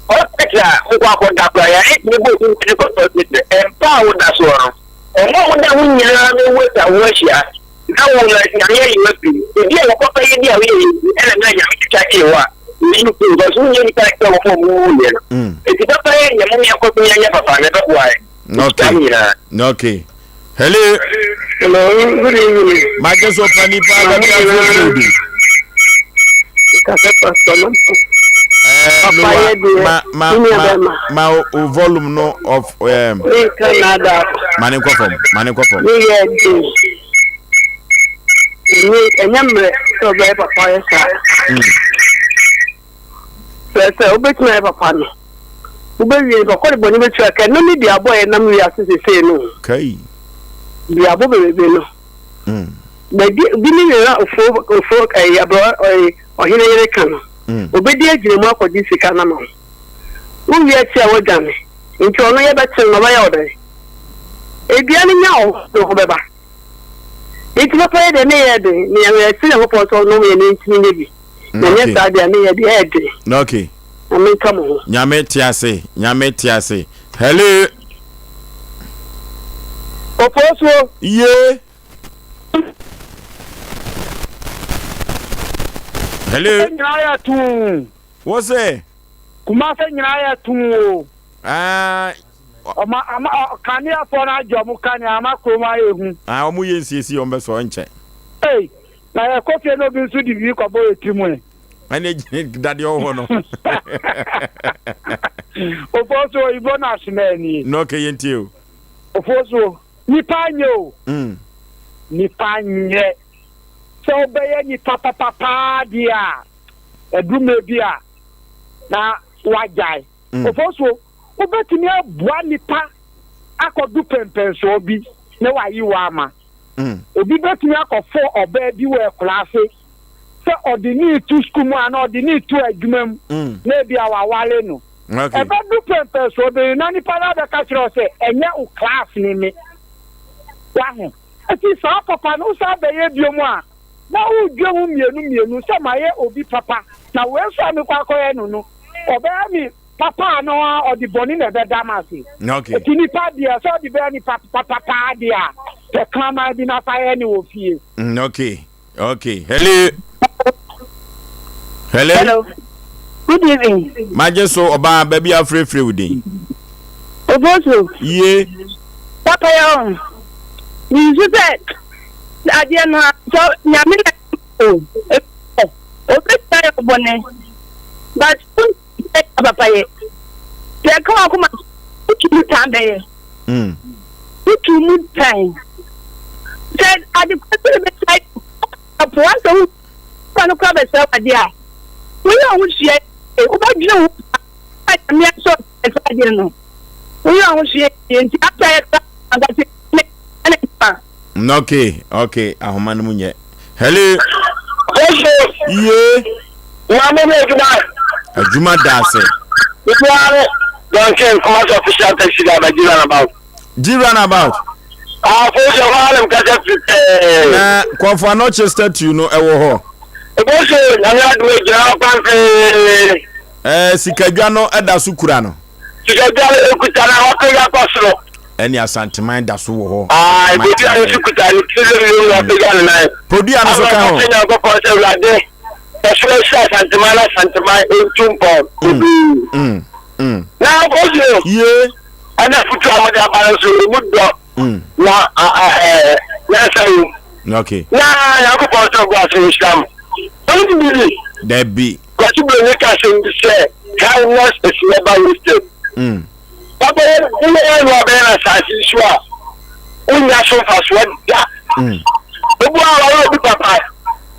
Hospital a wokɔ akɔda koraa, yɛayɛ tumi bɔ obi ntini kɔ hospital. Mpa a woda soɔ no, wɔn a woda ho nyinaa bɛwu atwa wo ahyia. Na wo no, Nyame ayi wo afiri mu. Ebi a wɔ papayɛ bi a woyɛ yɛ nti, ɛna na Nyame twitwa gyee wo a, oyi wo firi because wonyɛ nipa sɛ wɔn a wɔwuwuiɛ no. Mm. Eti papayɛ deɛ, mom yɛnkɔ so yɛnyɛ papa na ɛbɛboa yɛn. Okay. Okay. Hello. Hello, good evening. Magye so pa nipa baabi afoforo bi. Kasa pastor no. Eh, lowa ma ma ma ma o volume no of um. Mi Canada. Ma ne nkɔ fam, ma ne nkɔ fam. Mi yɛ den. Ɛnyɛ ɛnyɛ mmerɛ sɛ ɔbɛyɛ papa yɛ saa. Mm. Sɛ sɛ wobɛtumi ayɛ papa no, wobɛwie no, kɔkɔ de bɔne bɛtua ka. Ɛno ne duabɔ a yɛnam wiase sesei no. Kai. Duabɔ bebrebe no. Mm. Bɛdi bi ne nea ofo ofo ɛyɛ abrɛ ɔyɛ ɔhene yere ka no. Mm. Obɛdi agyina mu akɔgye sika no ama wo. Wowie akyi a woadwane. Nti ɔno yɛbɛkyere no ɔbɛyɛ wo dɛn? Edua no nya wo ho de ho bɛba. Nti papa yɛ deɛ ne yɛ den. Ne yɛn yɛsrɛ Nyankopɔn sɛ ɔnom yɛn ne ntumi nyɛ bi. Na nyɛ saa deɛ ne yɛ deɛ ɛyɛ den. Okay. Nyame nka mo ho. Nyame te ase. Nyame te ase. Hello. Oposuo. Ye. Hello. Nyinaa yɛ tuu. Wo se. Kumase nyinaa yɛ tuu o. Ah. Ɔma ama kaneafoɔ no agye ɔmo kanea ama kurom ayɛ hu. Ah ɔmo yɛ nsiesie ɔmo bɛ sɔ nkyɛ. Ei na yɛkɔ fie na obi nso de biribi kɔbɔ yɛ tirim ɛ. Ɛne dadeɛ wɔ hɔ no. Ofosuo oyibo na asoma nie. Na ɔkɛ yɛn tie o. Ofosuo nipa nyɛ o. Mm. Nipa nyɛ sɛ wobɛyɛ nipa papa paa deɛ a ɛduru mmerɛ bi a na wagyae. Mm. Ofosuo wobɛtumi aboa nipa akɔdu pɛmpɛnsoɔ bi na wayi wo ama. Mm. Obi bɛtumi akɔfo ɔbaa bi wɔ akuraase sɛ ɔde ne reto sukuu mu anaa ɔde ne reto adwuma mu mm. na ebi a waware no. Okay. Ɛbɛdu pɛmpɛnsoɔ bi na nipa no abɛka kyerɛ wo sɛ ɛnyɛ wo class ne me. Waho. Eti saa papa no wosan bɛyɛ bio mu a na wodwe ho mmienu mmienu sɛ mayɛ obi papa na wei nso a mekɔ akɔyɛ no no ɔbɛyɛ me papa a na ɔde bɔne na ɛbɛda m'ase. Okay. Eti nipa deɛ sɛ ɔde bɛyɛ nipa papa paa deɛ a pɛ kraman bi na fa yɛ ne wɔ fie. Mm, okay. Okay. Hello. Hello. Hello. Good evening. Magye so ɔbaa baabi afrɛfrɛ wo din. Obosu. Yie. Papa yɛ ɔn. Nsu sɛ adeɛ no a sɛ nyame na o obetumi ayɛ ɔbɔne but sɛ papa yɛ sɛ ɛka wakoma wotu mu tan bɛyɛ wotu mu tan sɛ ade kora sɛ bɛsɛ apo asɛ wo kora no kora bɛsɛ wade a woyɛ wo ho sua wobɛdwene wo a nyame asɔ ɛsɛ adeɛ no woyɛ wo ho sua nti after yɛ kora ankasa ne ɛne Okay, okay, ahoma no mu nyɛ. Hello. Yesu. Ye. Maame mi adwuma. Adwuma da ase. Bibiara ne Duncan Kumasi official taxi driver G runabout. G runabout. Ah, fo sɛ hɔ alam kasa firi pɛɛ. Na Kɔfo Anɔkye statue no ɛwɔ hɔ. Ebo so nyame adum egyina hɔ kwan pɛɛ. Ɛɛ sikadwa no ɛda so kura no. Sikadwa no ekuta na wapagya kɔ soro. Ɛne Asanteman da so wɔ hɔ. Ae, Bodua no nso kuta ne tiri mmienu na wapagya ne nan. Podua no nso ka ho. Afei ɔka kyerɛ Nyankopɔn sɛ, Awurade, Ɔsoro nhyira Asanteman na Asanteman ntu mpɔn bebree. Na Oye Yie. Ɛna afutuo a mode aba no nso emu dɔ na nyansa wom. Okay. Na Nyankopɔn nso ɔgu ase nhyira mo. Ɔno ne bibi. Dabi. Kwasi Broni ka asɛm bi sɛ kindness is never wasted. Papa yɛ biara na ɔbɛyɛ no asase yi so a wonnya so mfasoɔ da. Obi a ɔyɛ obi papa,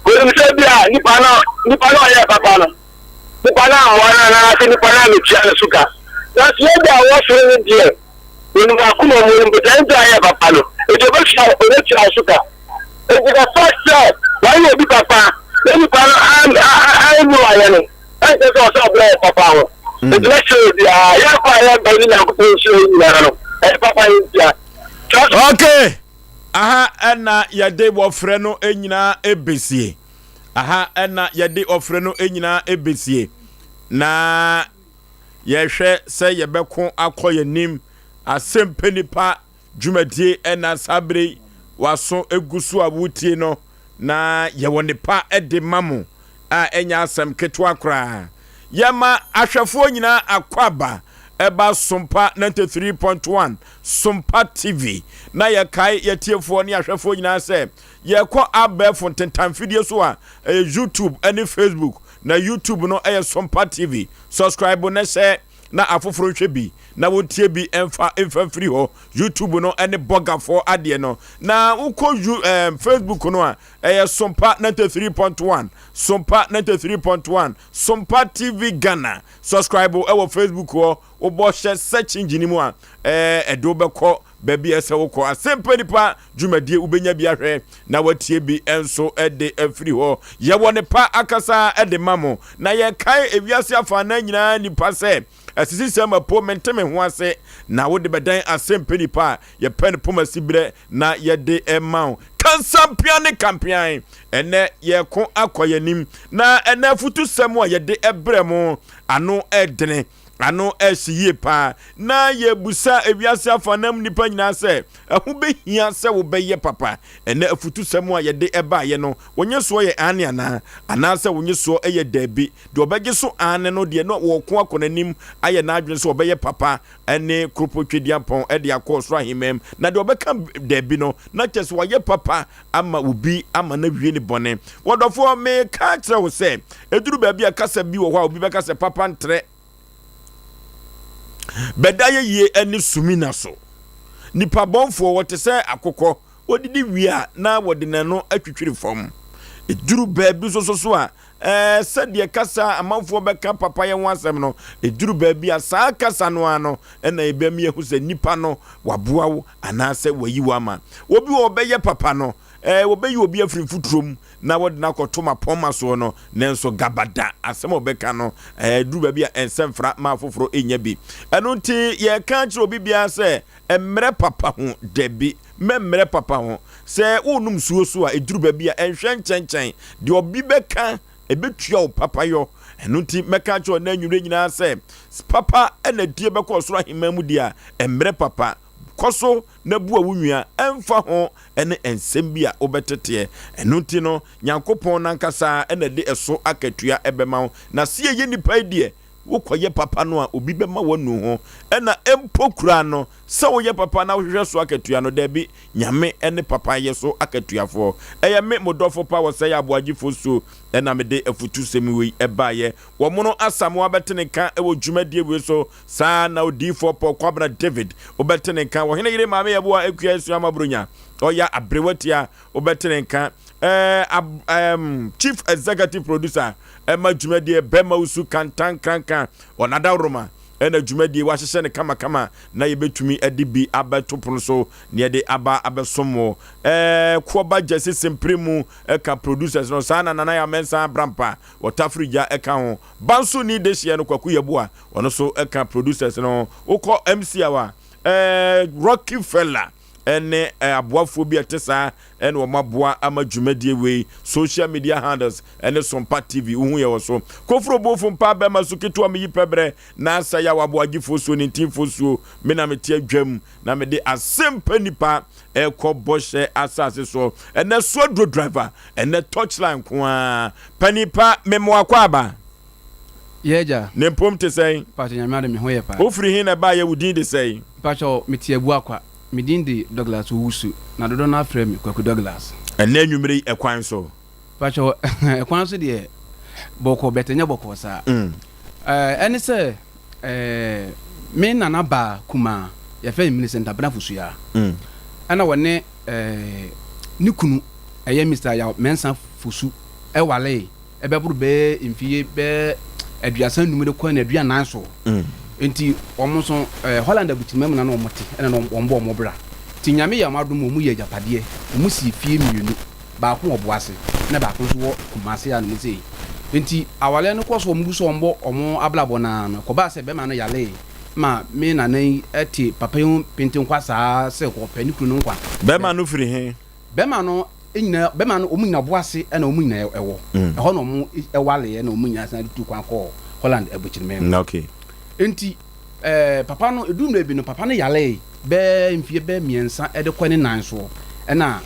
onim sɛ bi a nipa no nipa no ɔyɛ papa no, nipa no ammoa no anaasɛ nipa no ametua ne so ka. Nanso yɛn deɛ a ɔwɔ soro no deɛ, onim akoma mu, onim botaeɛ nti a ɔyɛ papa no, enti ɔbɛtua ɔbɛtua so ka. Enti the fact sɛ wayɛ obi papa na nipa no annu ayɛ no, ɛnsɛ sɛ ɔsɛ ɔbrɛ wɔ papa ho. Enti mɛkyerɛ obiara, yɛn kɔ a yɛba ne Nyankopɔn nhyira yi nyinaa no, ɛyɛ papa yɛ ntia. Okay, aha ɛna yɛde wɔfrɛ no nyinaa ebesie. Aha ɛna yɛde ɔfrɛ no nyinaa ebesie. Na yɛhwɛ sɛ yɛbɛko akɔ yɛn nim asɛmpɛ nipa dwumadie ɛna saa bere yi waso egu so a wotie no na yɛwɔ nepa de ma mo a ɛnyɛ asɛm ketewa koraa. Yɛma ahwɛfoɔ nyinaa akwaaba ɛba Sompa 93.1 Sompa TV na yɛkae yɛtiefoɔ ne ahwɛfoɔ nyinaa sɛ yɛkɔ abɛɛfo ntentanfidie so a ɛyɛ YouTube ne Facebook na YouTube no ɛyɛ Sompa TV. Subscribe na hyɛ na afoforo nhwɛ bi na wɔntie bi mfa mfa mfiri hɔ. YouTube no ne bɔgafoɔ adeɛ no. Na wokɔ you, um, Facebook no a, ɛyɛ Sompa 93.1, Sompa 93.1, Sompa TV Ghana. Subscribe ɛwɔ Facebook hɔ, wobɔ hyɛ search engine mu a, ɛɛ ɛde wobɛkɔ baabi a ɛsɛ wokɔ. Asɛmpa Nipa dwumadie wobɛnya bi ahwɛ na watie bi nso de afiri hɔ. Yɛwɔ ne pa akasa de ma mo na yɛkae ewiase afanan nyinaa nipa sɛ asisisɛm apo mente me ho ase na wode bɛdan asɛmpa nipa a yɛpɛ no poma siberɛ na yɛde ma wo. Kansampean ne kampean ɛnɛ yɛko akɔ yɛnim na ɛnɛ afutusɛm a yɛde brɛ mo ano ɛdene. Ano ɛhye yie paa. Na yɛbusa ewiase afanam nnipa nyinaa sɛ, ɛho bɛhia sɛ wobɛyɛ papa? Ɛnnɛ afutusɛm a yɛde baeɛ no, wo nyesoɔ yɛ aane anaa? Anaasɛ wo nyesoɔ yɛ daabi? Deɛ ɔbɛgye so aane no deɛ na ɔreko akɔ n'anim ayɛ n'adwene sɛ ɔbɛyɛ papa ne koropɔ Tweduampɔn de akɔ ɔsoro ahemman mu. Na deɛ ɔbɛka daabi no, na kyerɛ sɛ wayɛ papa ama obi ama no awie ne bɔne. Wɔdɔfoɔ, meka akyerɛ wo sɛ, ɛduru baabi a kasa bi wɔ hɔ a obi bɛka sɛ papa ntrɛ bɛda yɛyie ne sumina so. Nipa bɔnfoɔ wɔte sɛ akokɔ, wɔdidi wie a na wɔde n'ano atwitwiri fam. Ɛduru baabi nso so so a, ɛɛ sɛdeɛ kasa a amanfoɔ bɛka papayɛ ho asɛm no, ɛduru baabi a saa kasa no ara no na ɛbɛma yɛahu sɛ nipa no waboa wo anaasɛ wayi wo ama. Obi wɔ ɔbɛyɛ papa no, ɛɛ wɔbɛyi obi afiri mfuturo mu na wɔde no akɔto mapɔmma soɔ no, nanso gabada asɛm a ɔbɛka no, ɛɛ duru baabi a ɛnsɛ mfra ma afoforɔ nnya bi. Ɛno nti yɛreka akyerɛ obi biara sɛ, mmrɛ papa ho, dabi, mɛmmrɛ papa ho. Sɛ worenom nsuo so a, ɛduru baabi a, ɛnhwɛ nkyɛnkyɛn. Deɛ obi bɛka, ɛbɛtua wo papayɔ. Ɛno nti mɛka akyerɛ wo nnɛ anwummerɛ nyinaa sɛ, papa na die bɛkɔ ɔsoro ahemman mu deɛ a, mmrɛ papa. Kɔ so na bua wo nua, ɛmfa ho ne nsɛm bi a wobɛteteɛ. Ɛno nti no, Nyankopɔn no ankasa na ɛde ɛso akatua bɛma wo. Na se yɛyɛ nnipa yi deɛ, wokɔyɛ papa no a, obi bɛma woanu ho. Ɛna mpo koraa no, sɛ woyɛ papa na wohwehwɛ so akatua no, daabi, Nyame ne papayɛ so akatuafoɔ. Ɛyɛ me, mo dɔfo pa Wɔsɛe Aboagye Fosuo na mede afutusɛm wei baeɛ. Wɔmono Asamoah bɛte ne nka wɔ dwumadie wei so. Saa ara na Odiyifoɔ Paul Kwabena David, wobɛte ne nka. Ɔhene yere Maame Yeboah Akua Asuama Buronya, ɔya aberewa tia, wobɛte ne nka. Ɛɛ, ab, ɛɛm, Chief Executive Producer ɛma dwumadie Bɛma Wusu Kantankranka, Ɔnadaworoma, ɛna dwumadie wahyehyɛ no kamakama na yɛbɛtumi de bi abɛto pono so na yɛde aba abɛsom wo. Ɛɛ, Koɔba Gyasi Sempere mu ɛka producers no, saa na Nana Yaw Mensah Abrampa, Ɔtafiri Gya ɛka ho. Banso ni dehyeɛ no Kwaku Yeboah ɔno nso ka producers no ho. Wokɔ MC a wa eh, Rocky Fella ne aboafoɔ bi a ɛte saa na wɔn aboa ama dwumadie wei. Social media handles ne Sompa TV, wohu yɛ wɔ so. Koforo Bofo Mpa Bɛma So Ketewa Meyi Pɛbrɛ Na Asa Yaw Aboagyefoɔ Suo Nintinfoɔ Suo Me na mete adwam na mede asɛmpa nipa ɛkɔ bɔhyɛ asase soɔ. Ɛnɛ Soaduro driver, ɛnɛ touchline nko ara. Panin pa, mema wakɔ aba. Yɛ agya. Ne mpom te sɛn? Mpakyɛ Nyame adom me ho yɛ paa. Wo firi he na ɛbaeɛ, wo din de sɛn? Mpakyɛ me te Abuakwa, me din de Douglas Owusu, na dodoɔ no ara frɛ me Kwaku Douglas. Ɛnnɛ anwummere yi ɛkwan so? Mpakyɛ ɛkwan so deɛ bɔkɔɔ but ɛnyɛ bɔkɔɔ saa. Ɛne sɛ me nana baa kumaa yɛfrɛ no Millicent Abena Fosuaa ɛna wɔne ne kunu ɛyɛ Mister Yaw Mensah Fosu ɛwaree. ɛbɛboro bɛyɛ mfie bɛyɛ 35 de kɔ 40 so. Nti wɔn nso ɛɛ Holland abukyima mu na na wɔn te ɛna na wɔn bɔ wɔn bra. Nti Nyame yɛ wɔn adom wɔn yɛ agyapadeɛ. Wɔn sii fie mmienu, baako wɔ Boase ɛna baako nso wɔ Kumase ha nom sei. Nti awareɛ no kɔ so wɔn gu so wɔn bɔ wɔn abrabɔ no ara no, ɛkɔbaa sɛ bɛrima no yaree ma me nana yi te papa yi ho pentenkwa saa sɛ ɔpɛ ne kunu no nkwa. Bɛrima no firi he? Bɛrima no nyinaa bɛma no wɔn nyinaa bo ase na wɔn nyinaa ɛwɔ mm. ɛhɔ na wɔn ɛwaleɛ na wɔn nyinaa san tu kwan kɔɔ Holland abukyiriman mu. Okay. Nti ɛɛ papa no edu mmerɛ bi no papa no yalee bɛɛ mfie bɛɛ mmiɛnsa ɛde kɔ ne nan soɔ ɛna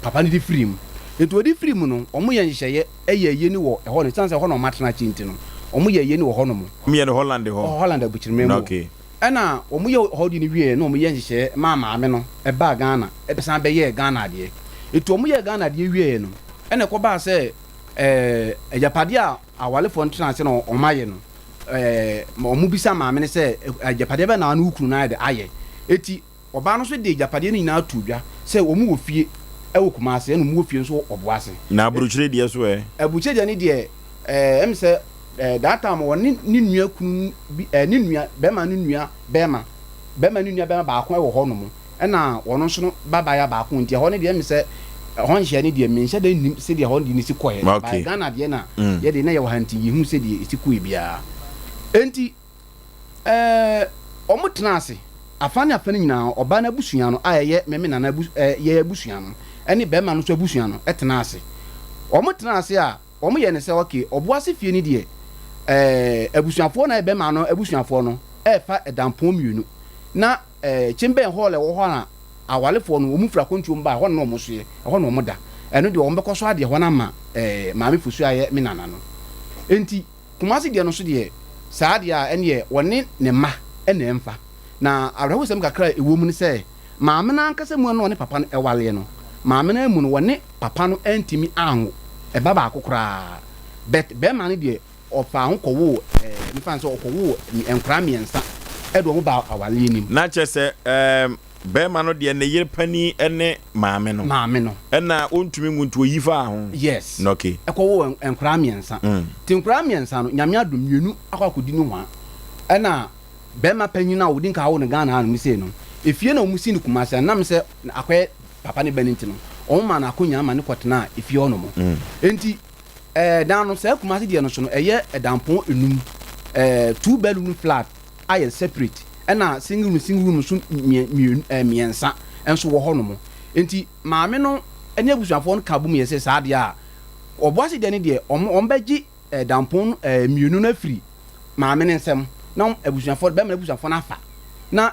papa no de firi mu nti wɔde firi mu no wɔn yɛ nhyehyɛeɛ ɛyɛ ayie no wɔ ɛhɔ no sisan sɛ ɛhɔ na wɔn atena akyi nti no wɔn yɛ ayie no wɔ hɔ nom. Wɔn yɛ no Holland hɔ. Holland abukyiriman mu. Okay. Ɛna wɔn yɛ hɔ de no wieɛ na wɔn yɛ nhyehyɛɛ maa maame no baa Ghana san bɛyɛɛ Ghana adeɛ. Nti wɔn yɛɛ Ghana adeɛ wieɛ no ɛna ɛkɔ baa sɛ ɛɛ agyapadeɛ a awarefoɔ no tenaa ase na wɔn ayɛ no ɛɛ wɔn bisa maame no sɛ agyapadeɛ bɛn na wo kunu no ayɛ de ayɛ. Eti ɔbaa no nso de agyapadeɛ no nyinaa too dwa sɛ wɔn wɔ fie ɛwɔ Kumasi ɛna wɔn wɔ fie nso wɔ Ɔboase. Na aburukyire deɛ so ɛ? Aburukyire deɛ no deɛ ɛɛ ɛm sɛ Eh, that time ɔne ne nua kunu bi eh, ne nua bɛrima ne nua bɛrima bɛrima ne nua bɛrima baako wɔ hɔ nom ɛna ɔno nso no babaya baako nti ɛhɔ no deɛ mi sɛ ɛhɔ nhyɛ ne deɛ menhyɛ dɛ nim sɛdeɛ ɛhɔ deɛ ne si kɔɛ okay. by Ghana deɛ na mm. yɛ deɛ na yɛwɔ ha nti yɛhu sɛdeɛ ɛsi kɔɛ biara enti eh, wɔn tena ase afa ne afa no nyinaa ɔbaa no abusua no a ɛyɛ mɛme nana abu, eh, yɛ abusua no ɛne bɛrima no nso abusua no ɛtena ase wɔn tena ase a Wɔn yɛ no sɛ ok ɔboase fie no deɛ ɛɛ abusuafoɔ na ɛbɛma no abusuafoɔ no ɛɛfa ɛdanpɔn mienu na ɛɛ kyembɛn hall ɛwɔ hɔ a awarefoɔ no wɔn firi akwantuo mu ba ɛhɔ na wɔn soɛ ɛhɔ na wɔn da ɛno deɛ wɔn bɛkɔ so adeɛ hɔ no ama ɛɛ maame Fosuo ayɛ me nana no enti Kumasi deɛ no nso deɛ saa deɛ a ɛneɛ wɔne ne mma ɛna ɛnfa na awerɛhosɛm kakra a ɛwɔ mu ne sɛ maame no ankasa mu a na ɔne papa no ɛwareɛ no maame no amu no wɔne papa no antumi anwo ɛba baako koraa but bɛɛma no deɛ ɔfaa ho kɔwoo ɛɛ mefa no sɛ ɔkɔwoo nkoraa miɛnsa ɛde wɔn baa awareɛ no mu. Na kyerɛ sɛ ɛɛm bɛɛma no deɛ ne yere panin ɛne maame no. Maame no. Ɛna ɔntumi nwo nti ɔyi faa ho. Yes. Okay. Ɛkɔwoo nkoraa miɛnsa. Nti nkoraa miɛnsa no Nyame adom mienu akɔ akɔdi nohoa ɛna bɛɛma panyin a ɔdi nka awo no Ghana ha nom sei no efie na wɔn si no Kumasi ɛnam sɛ akɔyɛ papa ne ba no nti no, wɔmaa no akonyaa ma no kɔtenaa efie hɔ nom. Enti, ɛɛ, dan no, saa Kumasi deɛ no so no, ɛyɛ ɛdanpɔn enum, ɛɛ, two bedroom flat a yɛ separate, ɛna single room, single room nso mmienu, ɛɛ, mmiɛnsa nso wɔ hɔ nom. Enti, maame no ne abusuafoɔ no ka bom yɛ sɛ saa deɛ a, Ɔboase deɛ no deɛ, wɔn, wɔbɛgye dampɔn mmienu no afiri maame no nsam na abusuafoɔ bɛrima no abusuafoɔ no afa na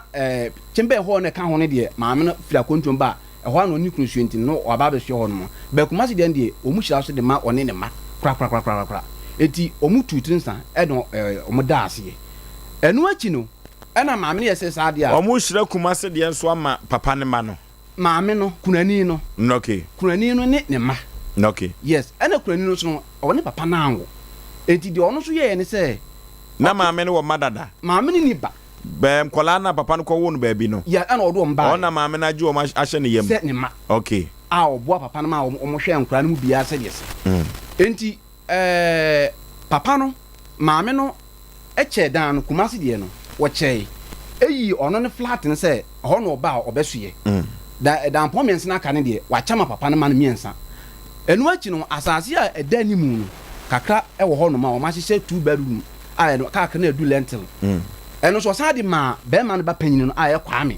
kyɛmbɛn hɔ na ɛka ho no deɛ maame no firi akwantuom ba a ɛhɔ a na ɔne kunu sua nti no waba abɛsoɛ hɔ nom bɛ Kumasi deɛ no deɛ wɔn hyira so de ma ɔne ne mma korakorakorakorakora eti wɔn tu tiri nsa ɛna wɔn da aseɛ ɛno akyi no ɛna maame no yɛ sɛ saa deɛ a wɔn hyira Kumasi deɛ nso ama papa ne ma no. Maame no, kunani no. Okay. Kunani no ne ne mma. Okay. Yes, ɛna kunani no nso no, ɔne papa no anwo. Enti deɛ ɔno nso yɛeɛ ne sɛ. Na maame no wɔ mma dada? Maame no nni ba. Bɛɛ nkwadaa no a papa no kɔwoo no baabi no. Yeah, ɛna ɔde wɔn baeɛ. Ɔno na maame no agye wɔn ahyɛ ne yam. Sɛ ne mma. Okay. A ɔboa papa no ma wɔhwɛ nkwadaa no mu biara sɛdeɛ ɛsɛ. Enti ɛɛ papa no, maame no kyɛɛ dan no, Kumasi deɛ no, wɔkyɛe. Eyii ɔno ne flat no sɛ ɛhɔ na ɔba a ɔbɛsoɛ. Da ɛdanpɔn mmiɛnsa no aka no deɛ, wakyɛ ama papa no ma no mmiɛnsa. Ɛno akyi no, asase a ɛda anim no, kakra wɔ hɔnom a wɔahyehyɛ two bedroom a ɛno kakra no adu lentil. Ɛno nso ɔsan de maa barima no ba panyin no a ɛyɛ Kwame.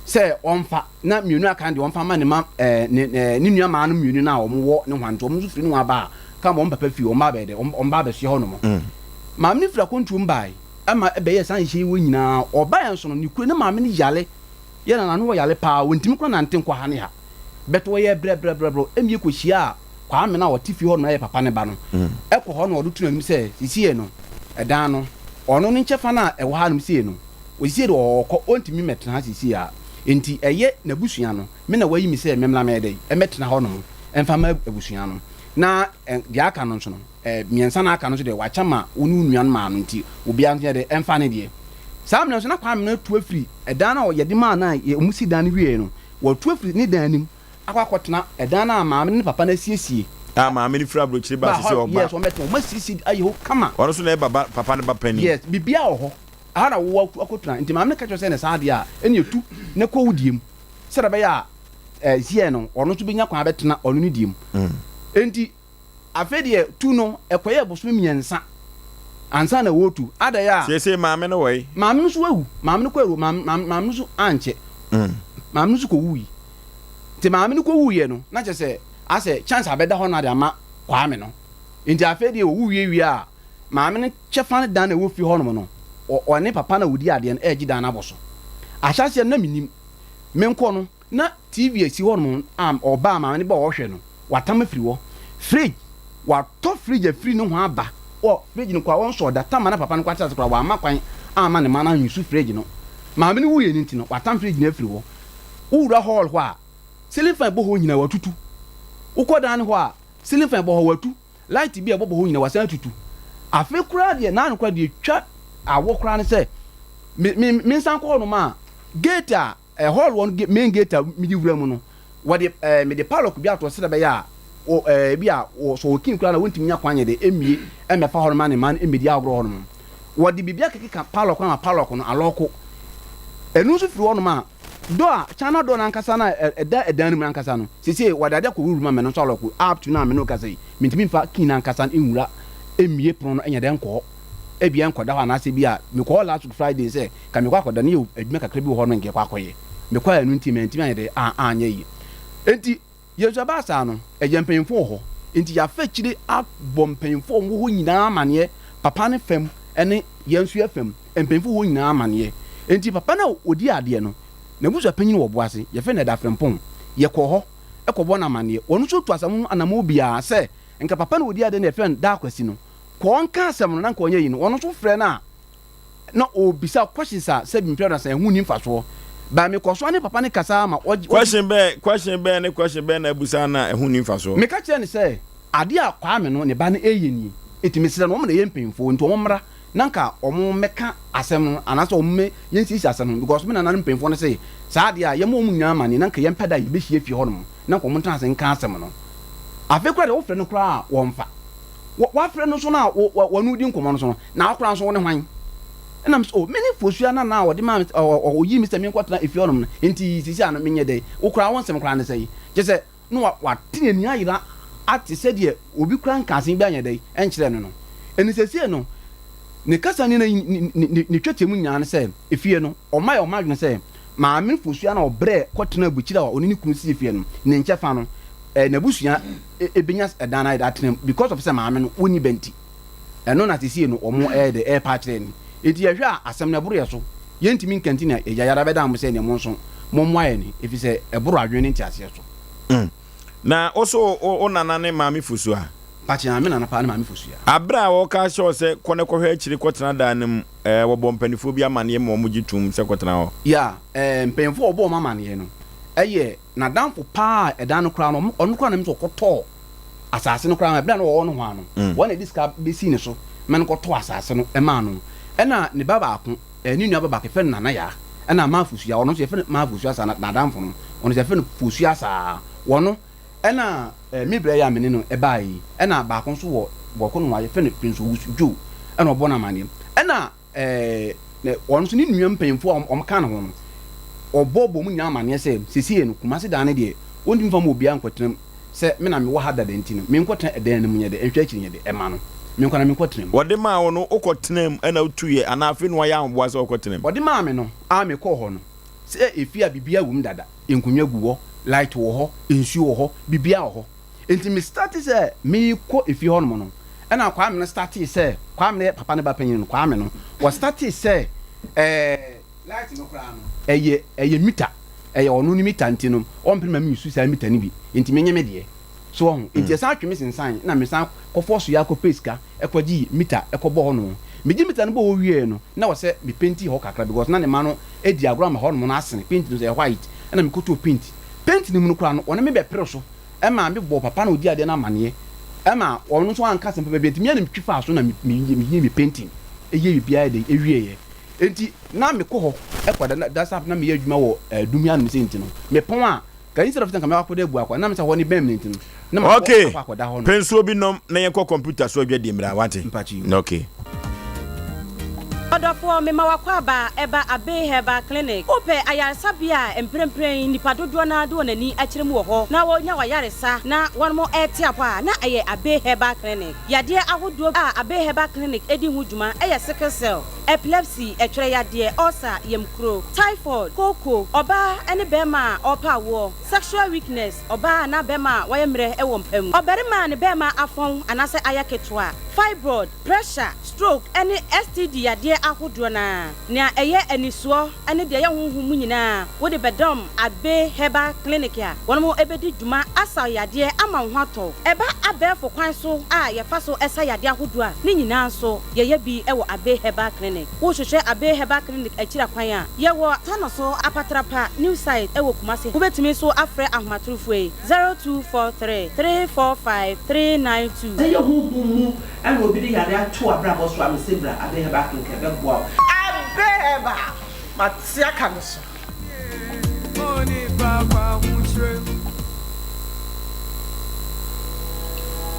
sɛ ɔmfa na mmienu aka no deɛ ɔmfa ma ne ma ɛɛ ne ɛɛ ne nua maa no mmienu no a wɔn wɔ ne hwan nti wɔn nso firi ne ho aba a ka wɔn papa fie wɔn ba abɛyɛ dɛ wɔn ba abɛsoɛ hɔ nom. Maame no firi akwantuo mu bae ɛma ɛbɛyɛ saa nhyehyɛ yi wɔ nyinaa ɔbaeɛ nso no ne kuro ne maame no yare yɛ na n'ano wɔ yare paa wɔntumi kora nante nkɔ ha ne ha but wɔyɛ brɛbrɛbrɛbrɛ ɛmie kɔhyia Kwame no a ɔte fie hɔ nom na ɛyɛ papa ne ba no ɛkɔ hɔ na ɔde to n'anim sɛ sisiei no ɛdan no ɔno ne nkyɛfa no a ɛwɔ ha nom sei no ɔsisiei de ɔɔkɔ ɔntumi mmɛtena ha sisiei a enti ɛyɛ n'abusua no me na wayi me sɛ memmra mɛyɛ dɛn mmɛtena hɔ nom mfa ma abusua no na deɛ aka no nso no mmiɛnsa no aka no nso deɛ wakyɛ ma wo ne wo nua no maa no nti obiara nso yɛ dɛn ɛmfa ne deɛ saa mmerɛ no nso na Kwame no atu afiri ɛdan no a yɛde maa no a wɔn si dan no wieɛ no watu afiri ne dan no mu akɔ akɔtena ɛdan no a maame no ne papa no asiesie. A maame no firi aburokyire ba sisi ɔba. Yes, wɔn bɛtena, wɔn asiesie ayɛ hɔ kama. Ɔno nso na ɛyɛ baba papa no ba panin. Yes, biribiara wɔ hɔ. Ɛhɔ na wowɔ akɔtena. Nti maame no ka kyerɛ sɛ na saa adeɛ a, ɛne etu na kɔ wo deɛ mu. Sɛdeɛ ɛbɛyɛ a ɛɛ ziɛ no, ɔno nso bɛnya kwan abɛtena ɔno ne deɛ mu. Nti Afei deɛ tu no, ɛkɔyɛɛ bosome mmiɛnsa ansa na wɔretu. Adɛn a? Seesei maame no wɔ he? Maame no nso awu. Maame no kɔ awu. Maame, maame, maame no nso ankyɛ. Maame no nso kɔwui. Nti maame no kɔwuiɛ no, na kyerɛ sɛ asɛ chance abɛda hɔ no ade ama Kwame no. Nti afei deɛ ɔwu wie wie a, maame no kyɛfa no dan a ɛwɔ fie hɔnom no, ɔne papa no a ɔdi adeɛ no ɛregye dan no abɔ so. Ahyɛaseɛ no na mennim. Menkɔ no, Na TV a esi hɔnom a ɔbaa maame no ba ɔhwɛ no, watam afiri hɔ. Fridge, watɔ fridge afiri ne ho aba. Wɔ fridge no koraa wɔnsɔɔ da. Tam a na papa no koraa te ase koraa, wamma kwan amma ne mma no annyusu fridge no. Maame no wuiɛ no nti no, watam fridge no afiri hɔ. Wowura hall hɔ a, ceiling fan ɛbɔ hɔ nyinaa watutu. Wokɔ dan no hɔ a, ceiling fan ɛbɔ hɔ watu. Light bi a ɛbɔbɔ hɔ nyinaa wasan atutu. Afei koraa deɛ, naano koraa deɛ etwa awɔ koraa ne sɛ, me me mensan kɔ hɔnom a, gate a Hall hɔ no main gate a mede wura mu no, wɔde ɛɛ mede padlock bi ato hɔ sɛdeɛ ɛbɛyɛ a wɔ ɛɛ ebi a wɔ sɛ ɔkin koraa na wɔntumi nya kwan nyɛ dɛ mmue mmɛfa hɔ nom ma ne mma no mmɛdi agorɔ hɔ nom. Wɔde biribi akekeka padlock no ama padlock no alɔɔko. Ɛno nso firi hɔ nom a, door a China door no ankasa no a ɛda ɛdan no mu no ankasa no, seesei wɔde adeɛ akɔ wuram ama ɛno nso alɔɔko. Up to now a me ne wo kasa yi, mentumi mfa key no ankasa no nwura mmue pono no nyɛ dɛ nkɔ hɔ. Ebia nkɔda hɔ anaasɛ ebia mekɔ hɔ last week Friday sɛ Nka mekɔ akɔda no yɛ adwuma kakra bi wɔ hɔ no nka yɛkɔ akɔyɛ. Mekɔɛ a ɛno nti mantumi anyɛ dɛ a anyɛ yie. Enti yɛn nso ɛbaa saa no, ɛyɛ mpanyimfoɔ wɔ hɔ. Enti yɛafa akyire abɔ mpanyimfoɔ a wɔwɔ hɔ nyinaa amaneɛ, papa no fam ne yɛn nso yɛn fam, mpanyimfoɔ wɔ hɔ nyinaa amaneɛ. Enti papa no a ɔdi adeɛ no, n'abusua panyin wɔ Boase, yɛfrɛ no Ɛda Frempong. Yɛkɔɔ hɔ kɔbɔɔ no amaneɛ. Ɔno nso tu asɛm ho anammɔn biara sɛ nka papa no a ɔdi adeɛ no a yɛfrɛ no Daa Kwasi no, kɔ ɔnka asɛm no na nka ɔnyɛ yei no, ɔno nso frɛ no a, na ɔrebisa questions a sɛbi mpɛ aduasa ɛho nni mfasoɔ but mekɔ so ne papa no kasa ara ma ɔgye. Question bɛn question bɛn ne question bɛn na abusa no a ɛho nni mfasoɔ? Meka kyerɛɛ no sɛ adeɛ a Kwame no ne ba no reyɛ nie nti mesrɛ no wɔn na ɛyɛ mpanyinfoɔ nti wɔn mmra na nka wɔn mmɛka asɛm no anaasɛ wɔn mmɛ yɛnsiesie asɛm no because me nananom mpanyinfoɔ no se saa adeɛ a yɛma wɔn nyinaa amaneɛ na nka yɛmpɛ da a yɛbɛhyia fie hɔnom na nka wɔn ntena ase nka asɛm no. Afei koraa deɛ wofrɛ no koraa a wɔmfa. Wɔ wafrɛ no nso no a wɔ wɔ wɔne wo di nkɔmmɔ no so no, na wo koraa nso wo ne hwan? Ɛna me sɛ, oh, me ne Fosua na na ɔde maa me ɔ ɔ ɔyii me sɛ menkɔtena efie hɔnom no, enti seesei ano menyɛ dɛn? Wo koraa wo nsɛm koraa ne sɛn? Kyerɛ sɛ, na wa wate n'ani ayera ate sɛdeɛ obi koraa nka asɛm bi anyɛ dɛn ɛnkyerɛɛ no no. Ɛnti seesei no, ne kasa ne ne ne ne ne twetia mu nyinaa ne sɛ, efie no, ɔma yɛ ɔma adwene sɛ, maame Fosua na ɔbrɛɛ kɔtenaa abukyire a ɔne ne kunu sii fie no, ne nkyɛfa no, eh, n'abusua ebenya ɛdan no ayɛ dɛ atena mu because of sɛ maame no wɔnni ba nti. Ɛno na sesie no wɔn ɛyɛ dɛ ɛrepa akyerɛ ni. Enti yɛhwɛ a asɛm no ɛboro yɛ so. Yɛntumi nka nti na yɛgya yɛn ara bɛdan mo sɛ nea mo nso mommoa yɛn efisɛ ɛboro adwene ne nteaseɛ so. Mm. Na wo so wo nana ne maame Fosua? Mpakyɛ, me nana paa ne maame Fosua. Aberɛ a wɔka kyerɛ wo sɛ kɔ na kɔhwɛ akyire kɔtena dan no mu, ɛɛ wɔbɔ mpanifoɔ bi amaneɛ ma wɔgye toom sɛ kɔtena hɔ? Yeah, ɛɛ mpanyinfoɔ a wɔbɔ wɔn amaneɛ no ɛyɛ N'adamfo paa a ɛdan no koraa no, ɔno koraa na ɛm sɛ ɔkɔtɔɔ asase no koraa ma ɛberɛ a na ɔwɔ nohoa no, wɔn na ɛde sika bɛsii ne so ma no kɔtɔɔ asase no maa no. Ɛna ne ba baako, ne nua ba baako, yɛfrɛ no Nana Yaa, ɛna Maa Fosua, ɔno nso yɛfrɛ no Maa Fosua saa, n'adamfo no, ɔno nso yɛfrɛ no Fosua saa, wɔno, ɛna me berɛ yi a me ne no ɛbaa yi, ɛna baako nso wɔ Bɔko nohoa, yɛfrɛ no Prince Owusu Joe, ɛna ɔbɔ no amaneɛ. Ɛna. Ɛɛ, na ɔno nso ne nua mpanyimfoɔ a wɔka ne ho no, ɔbɔbɔ wɔn nyinaa amanneɛ sɛ, seesei no, Kumasi dan no deɛ, wɔntumi mfa mma obiara nkɔtena mu. Sɛ me na mewɔ ha dada nti no, menkɔtena ɛdan no mu nyɛ dɛ, nhwɛ akyiri nyɛ dɛ, ɛma no, menkɔ na menkɔtena mu. Wɔde maa wo no, wokɔtenaa mu na wotuiɛ anaa afei na woayɛ ahoboa sɛ wokɔtena mu? Wɔde maa me no, a mekɔɔ hɔ no. Sɛ efie a biribiara wɔ mu dada, nkonnwa gu hɔ, light wɔ hɔ, nsuo wɔ hɔ, biribiara wɔ hɔ. Nti me starte sɛ merekɔ efie hɔ nom no, ɛna Kwame no startee sɛ, Kwame no yɛ papa no ba panyin no, Kwame no, wɔ startee sɛ ɛɛ light no koraa no, ɛyɛ ɛyɛ mita, ɛyɛ ɔno ne mita nti no, ɔmpene ma me nsu saa mita no bi, nti menye me deɛ. So wahu? Nti ɛsan twe me sensan, na mesan kɔ fɔɔ so yɛ akɔpɛ sika kɔgye mita kɔbɔ hɔ nom. Megye mita no bɔɔ hɔ wieɛ no, na wɔ sɛ me penti hɔ kakra because na ne mma no di agorɔ ama hɔ nom no asene, paint no nso ɛyɛ white, ɛna mekɔtɔɔ paint. Paint no mu no koraa no, wɔne me bɛpere so maa me bɔɔ papa no a ɔdi adeɛ no amaneɛ ma ɔno nso anka asɛm papa biara nti me ara na metwi faa so na me meyɛɛ me painting yɛɛ biribiara dɛn ɛwieɛ. Nti na mekɔ hɔ kɔda, na da saa na meyɛ adwuma wɔ Dumia nom sei nti no, mepɔn a Ka instead of sɛ nka mɛkɔ akɔda Abuakwa na mesɛ hɔ ne bɛn me nti no na makɔ Okay, akɔ akɔda hɔ no. pɛ nsuo bi nom na yɛnkɔ computer so adwadie mmra, wate? Mpakyɛ yi. Okay. Ɔdɔfoɔ, mema w'akwaaba ɛba Abbey Herbal Clinic. Wopɛ ayaresabea a mprempren nnipa dodoɔ no ara de wɔn ani akyerɛ mu wɔ hɔ na wɔnya w'ayaresa na wɔnom rete apɔ a, na ɛyɛ Abbey Herbal Clinic. Yadeɛ ahodoɔ a Abbey Herbal Clinic di ho dwuma yɛ sickle cell, epilepsy, ɛtwerɛ yadeɛ, ulcer, yamkuro, typhoid, kooko, ɔbaa ne barima a ɔrepɛ awoɔ, sexual weakness, ɔbaa anaa barima a wayɛ mmerɛ wɔ mpa mu, ɔbarima a ne barima afɔn anaasɛ ayɛ ketewa, fibroid, pressure, stroke ne STD yadeɛ ahodoɔ no ara. Nea ɛyɛ anisoɔ ne deɛ ɛyɛ honhom mu nyinaa, wode bɛdɔm Abbey Herbal Clinic a wɔn bɛdi dwuma asa wo yadeɛ ama wo ho atɔ wo. Ɛba abɛɛfo kwan so a yɛfa so sa yadeɛ ahodoɔ a, ne nyinaa nso yɛyɛ bi wɔ Abbey Herbal Clinic. Wohwehwɛ Abbey Herbal Clinic akyiri akwan a, yɛwɔ Tanoso Apatrapa New Site wɔ Kumasi. Wobɛtumi nso afrɛ ahomatorofoɔ yi, 0243 345 392. Sɛ ɛyɛ honhom mu na obi de yare ato w'abrabɔ so a, mese bra Abbey Herbal Clinic ɛbɛboa wo. Abbey Herbal, mate aka me so.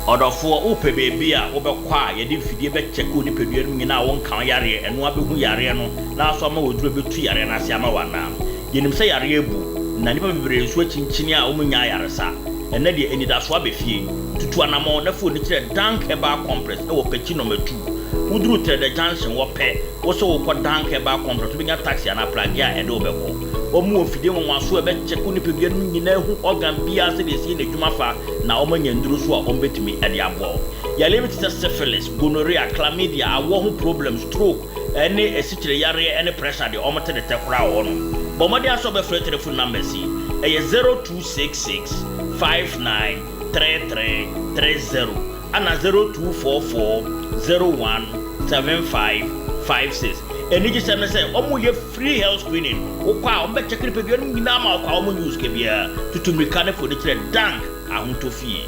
Ɔdɔfoɔ, wopɛ baabi a wobɛkɔ a yɛde mfidie bɛkyɛke wo nipadua no mu nyinaa a wonka wo yareɛ, ɛno ara bɛhu yareɛ no na aso ama wo aduro a ɛbɛtu yareɛ no ase ama wo anaa? Yɛnim sɛ yareɛ abu, na nnipa bebree nso akyinkyini a wɔnnya ayaresa. Ɛnnɛ deɛ, anidasoɔ aba fie. Tutu anammɔn na fa w'ani kyerɛ Dank Herbal Complex wɔ Pekyi Nɔma Tu. Woduru Trɛdɛ Junction hɔ pɛ, wo sɛ worekɔ Dank Herbal Complex, wobɛnya taxi anaa pragea a ɛde wo bɛkɔ. Wɔwɔ mfidie nwanwasoɔ a ɛbɛkyɛke wo nipadua no mu nyinaa ahu organ biara sɛdeɛ ɛsi yɛ n'adwuma fa na wɔanya nnuro nso a wɔbɛtumi de aboa wo. Yareɛ bi te sɛ syphilis, gonorrhea, chlamydia, awoɔ ho problems, stroke, ne asikyire yareɛ ne pressure deɛ wɔte de tɛ koraa wɔ hɔnom. Bɔ mmɔden ara sɛ wobɛfrɛ telephone numbers yi, ɛyɛ 0266 59 33 30 ɛna 0244 01 75 56. Anigyesɛm ne sɛ wɔyɛ free health screening, wokɔ a wɔbɛkyɛke nipadua no nyinaa ma wokɔ a wɔnnye wo sika biara. Tutu mmirika ne fa w'ani kyerɛ Dank Ahotɔ Fie.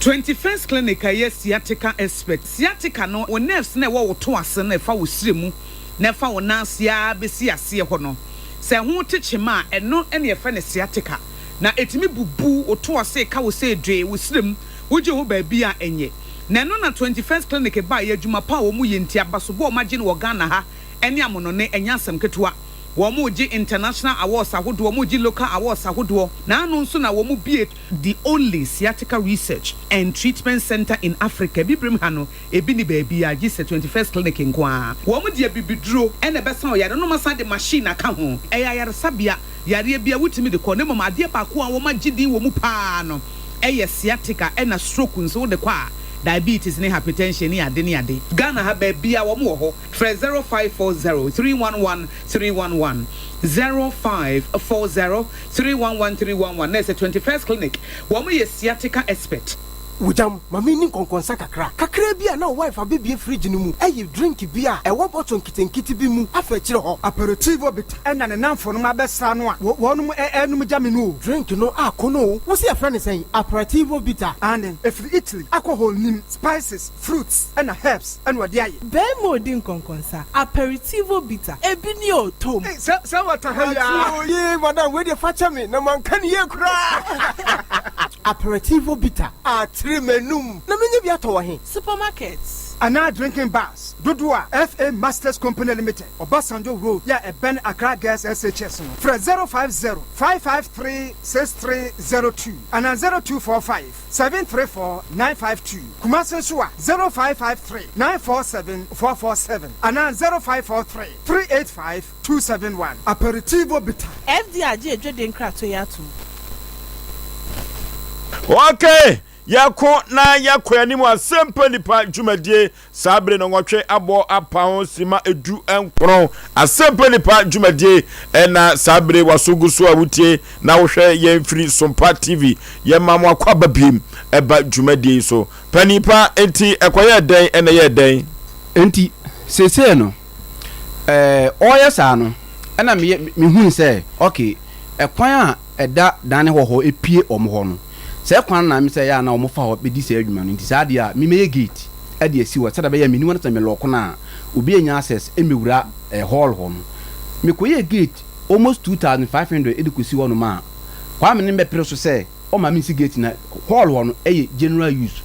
21st Clinic a ɛyɛ sciatica expert. Sciatica no, wo nerves no a ɛwɔ wo to ase no a ɛfa wo srɛ mu na ɛfa wo nan ase ara bɛsi aseɛ hɔ no, sɛ ɛho te kyema a, ɛno na yɛfrɛ no sciatica. Na ɛtumi bubu wo to ase, ka wo sɛ dwee, wo srɛ mu, wogye ho baabi a ɛnyɛ. Na ɛno na 21st Clinic baeɛ, adwuma pa a wɔyɛ nti, abasobɔ a wɔagye no wɔ Ghana ha ne amonɔne, ɛnyɛ asɛm ketewa. Wɔregye international awards ahodoɔ, wɔregye local awards ahodoɔ, na ano nso na wɔbue The only sciatica research and treatment centre in Africa, Abibirem ha no, ebi nni baabiara gye sɛ 21st Clinic nko ara. Wɔn de abibiduro na ɛbɛsa ɔyare no na wɔasan de machine aka ho. Ɛyɛ ayaresabea, yareɛ biara wotumi de kɔ na mmom adeɛ baako a wɔagye din wɔ mu pa ara no yɛ sciatica ɛna stroke nso wode kɔ a, diabetes ne hypertension ne ade ne ade. Ghana ha baabiara wɔn wɔ hɔ. Frɛ 0540 311 311, 0540 311 311 na ɛsɛ 21st Clinic, wɔn yɛ sciatica expert. Wogyam, ma menni nkɔnkɔnsa kakra. Kakraa bi a na wo wife abɛbue fridge no mu ayi drink bi a ɛwɔ bottle nketenkete bi mu afa akyire hɔ. Aperitivo bitter ɛna ne namfonom abɛsra no a wɔnom ɛɛnom gya me no o. Drink no akɔ no o. Wo se yɛfrɛ no sɛn? Aperitivo bitter? Aane, ɛfiri Italy, alcohol nnim, spices, fruits ɛna herbs ɛna ɔde ayɛ. Barima odi nkɔnkɔnsa, aperitivo bitter, ebi ni o, tom. Ei sɛ sɛ wata ha yi aa. Ati o yee madam wei deɛ fakyɛ me na manka no yie koraa. Aperitivo bitter atere m'anum na menya bi atɔ wɔ he? Supermarkets. Lounges anaa Drinking Bars dodoɔ a, FA Masters Company Limited, Obasanjo Road yɛ a ɛbɛn Accra Girls SHS no, frɛ 050 553 6302 anaa 0245 734 952. Kumasi nso a, 0553 947 447 anaa 0543 385 271. Aperitivo Bitter. FDA agye adwadie nkratoɔ yi atom. Okay, yɛko na yɛkɔ anim asɛmpa nipa dwumadie saa bere no nwɔtwe abɔ apa ho sima 19 asɛmpa nipa dwumadie ɛna saa bere waso gu so a wotie na wohwɛ yɛn firi Sompa TV yɛma mo akɔ aba biem ɛba dwumadie yi so panipa enti ɛkɔyɛ dɛn ɛna ɛyɛ dɛn. Enti seesei no ɛɛ ɔreyɛ saa no, ɛna meyɛ mehui sɛ okay, ɛkwan a ɛda dan hɔ hɔ epue wɔn hɔ no, saa kwan no na me sɛ ɛyɛ a na wɔfa hɔ bɛdi saa adwuma no, nti saa adeɛ a memɛyɛ gate ɛde asi hɔ sɛdeɛ ɛbɛyɛ a menni hɔ no sɛ me lɔɔko no a obi anya access mmɛwura ɛɛ hall hɔ no. Mekɔyɛɛ gate almost 2500 de kɔsi hɔ nom a, Kwame no bɛpere so sɛ ɔma mensi gate na hall hɔ no ɛyɛ general use,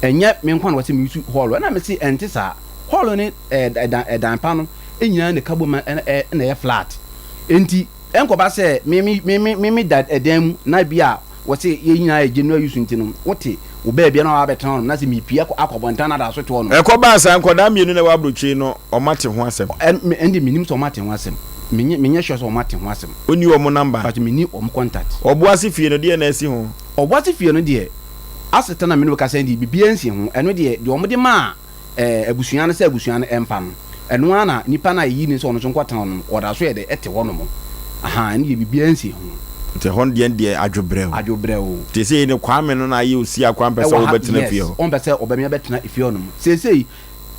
ɛnyɛ me nko na wɔsɛ me use hall hɔ, ɛna mese ɛnte saa. Hall ne ɛdan ɛdan pa no nyinaa na ɛka bom na ɛyɛ flat. Enti ɛnkɔba sɛ me me me me me da ɛdan mu na bi a wɔse yɛn nyinaa yɛ general use nti no wote wo baabi a na wabɛtena hɔ nom na sɛ mepie akɔ akɔ abɔnten na da so te hɔ nom. Ɛkɔbaa saa nkwadaa mmienu na ɛwɔ aburokyire no wɔate ho asɛm. Ɛnde mennim sɛ wɔate ho asɛm. Menyɛ menyɛ sure sɛ wɔate ho asɛm. Wonni wɔn number? But menni wɔn contact. Ɔboase fie no deɛn na asi ho? Ɔboase fie no deɛ aseta na me ne wo kasa yi deɛ biribiara nsi ho. Ɛno deɛ deɛ wɔde maa. ɛɛ abusua no sɛ abusua no mfa no, ɛno ara na nipa no a yɛyi no sɛ ɔno nso nkɔtena hɔ no, ɔda so yɛ dɛ ɛte hɔ nom. Ahaa, ɛno deɛ biribiara nsi ho. Nti ɛhɔ no deɛ deɛ adwobrɛ o. Adwobrɛ o. Nti seesei no Kwame no na ayɛ osi akwa mpɛ sɛ Ɛwɔ ha, wobɛtena yes, fie hɔ. ɔmpɛ sɛ ɔbɛme abɛtena efie hɔ nom. Seesei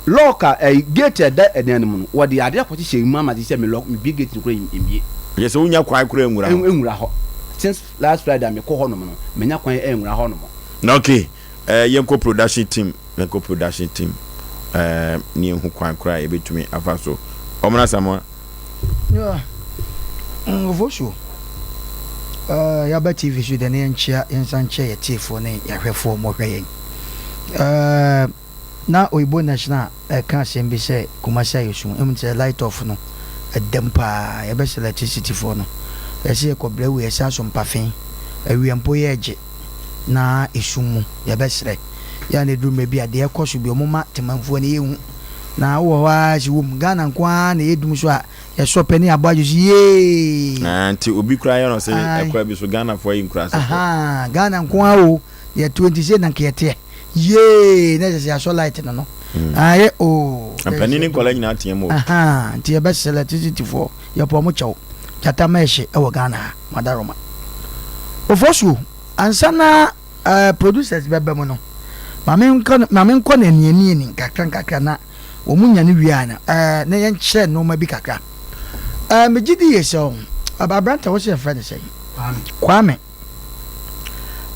lock a ɛyi gate a ɛda ɛdan no mu no, wɔde adeɛ akɔhyehyɛ mu ama te sɛ me lock, mebue gate no koraa ɛmmue. Kyerɛ sɛ wonnya kwan koraa nwura hɔ. Nwura hɔ. Since last Friday a mekɔ hɔ nom no, mannya kwan anwura hɔ nom. Okay, eh, yɛnkɔ production team. Mɛkɔ production team ɛɛ ne yɛn hu kwan koraa a yɛbɛtumi afa so. Ɔmena Samoa. Yeah, Nkofosuo, uh, yɛaba TV so deɛ ne yɛnkyea yɛnsa nkyea yɛ tiefoɔ ne yɛahwɛfoɔ mɔhwɛ yɛn. Uh, na Oyibo National ɛka asɛm bi sɛ Kumasi ayɛ sum, ɛmu sɛ light off no ɛdam paa, yɛbɛsɛ electricity foɔ no, yɛsɛ yɛkɔ brɛ wei yɛsɛ aso mpafen, awia mpo yɛregye na esum mu, yɛbɛsrɛ. Yɛ a na ɛduru mmerɛ bi a deɛ ɛkɔ so bi ɔmo ma temanfoɔ no yɛhu na wowɔ hɔ ara si wom Ghana nko ara na ɛyɛ dum so a yɛsɔ pɛ ne yɛabɔ adwo so yee. Ah, nti obi koraa yɛ no sɛ ɛkora bi so Ghanafoɔ ayi nkurasefoɔ. Ahaa, Ghana nko ara o, yɛteɛ nti sei na nka yɛteɛ yee na ɛsɛ sɛ yɛasɔ light no no. Mm. Ayɛ o. Mpanin ne nkwadaa nyinaa teɛ mu o. Ahaa, nti yɛbɛsrɛ electricity foɔ yɛpɔ ɔmo kyɛw gyata ma ɛhye ɛwɔ Ghana ha madaroma. Ofosuo ansa na Eh producers bɛba mu no, ma menkɔ no, ma menkɔ no aniani nkakra nkakra na wɔn nya no wie a no, eh, na yɛnkyerɛ nneɛma bi kakra. Eh, megye di yie sɛ ɔho, aberante a wɔsɛ yɛfrɛ no sɛn? Kwame.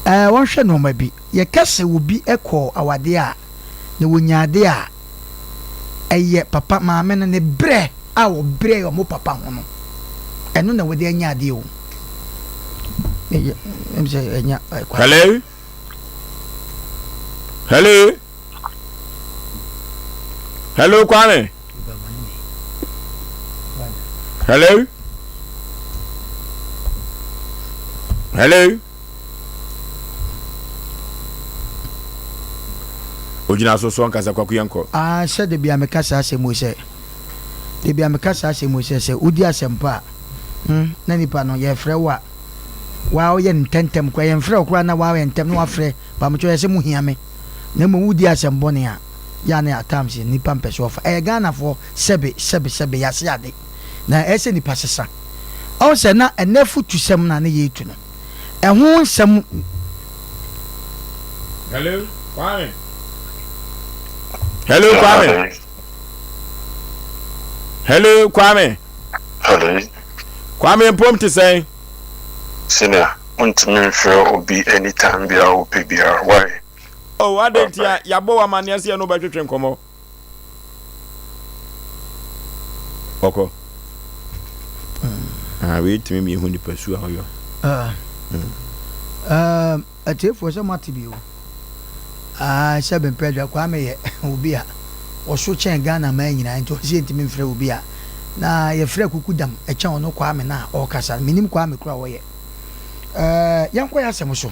Eh, wɔnhwɛ nneɛma bi. Yɛka sɛ obi kɔ awadeɛ a, na wɔnya adeɛ a, ɛyɛ papa maame no ne brɛ a ɔbrɛ wɔn papa ho no, ɛno na wɔde anya adeɛ o. Hello? Hello? Hello, Kwame? Hello? Hello? Ogyina so so ɔnkasa kwaku yɛnkɔ. Ah, sɛ da bia meka saa asɛm wei sɛ da bia meka saa asɛm wei sɛ sɛ wodi asɛmpa a hmm, na nipa no yɛfrɛ wo a waa woyɛ no ntɛntɛm koraa yɛmfrɛ wo koraa na waa yɛ ntɛm na wafrɛ pamokyɛ yɛ sɛ mo hia me na mmom wodi asɛm bɔne a yɛ a na at times nipa mpɛ so ɔfa ɛyɛ Ghanafoɔ sɛbe sɛbe sɛbe yɛase ade na ɛyɛ sɛ nipa sesa ɔho sɛ na ɛnɛ fotusɛm na ne yɛtu no ɛho nsɛm. Hello, Kwame. Hello, Kwame. Hello, Kwame. Hello. Kwame mpom te sɛn? Senior, wontumi mfrɛ obi anytime biara wopɛ biara. Why? Oh, adɛn nti a yɛabɔ wo amanneɛ sɛ yɛne wo bɛtwetwe nkɔmmɔ? Ɔkɔ. Ah, wei tumi mi ehu nipa su a ɔyɔ. Ah. Atiefoɔ sɛ moate bi o. Ah, sɛ bempɛ dwa Kwame yɛ obi a. ɔso kyɛn Ghana man nyinaa nti ɔse yɛntumi mfrɛ obi a na yɛfrɛ Kukudam ɛkyɛn ɔno Kwame no a ɔɔkasa no. Mennim Kwame koro a ɔyɛ. Ɛɛ yɛnkɔ yɛn asɛm so.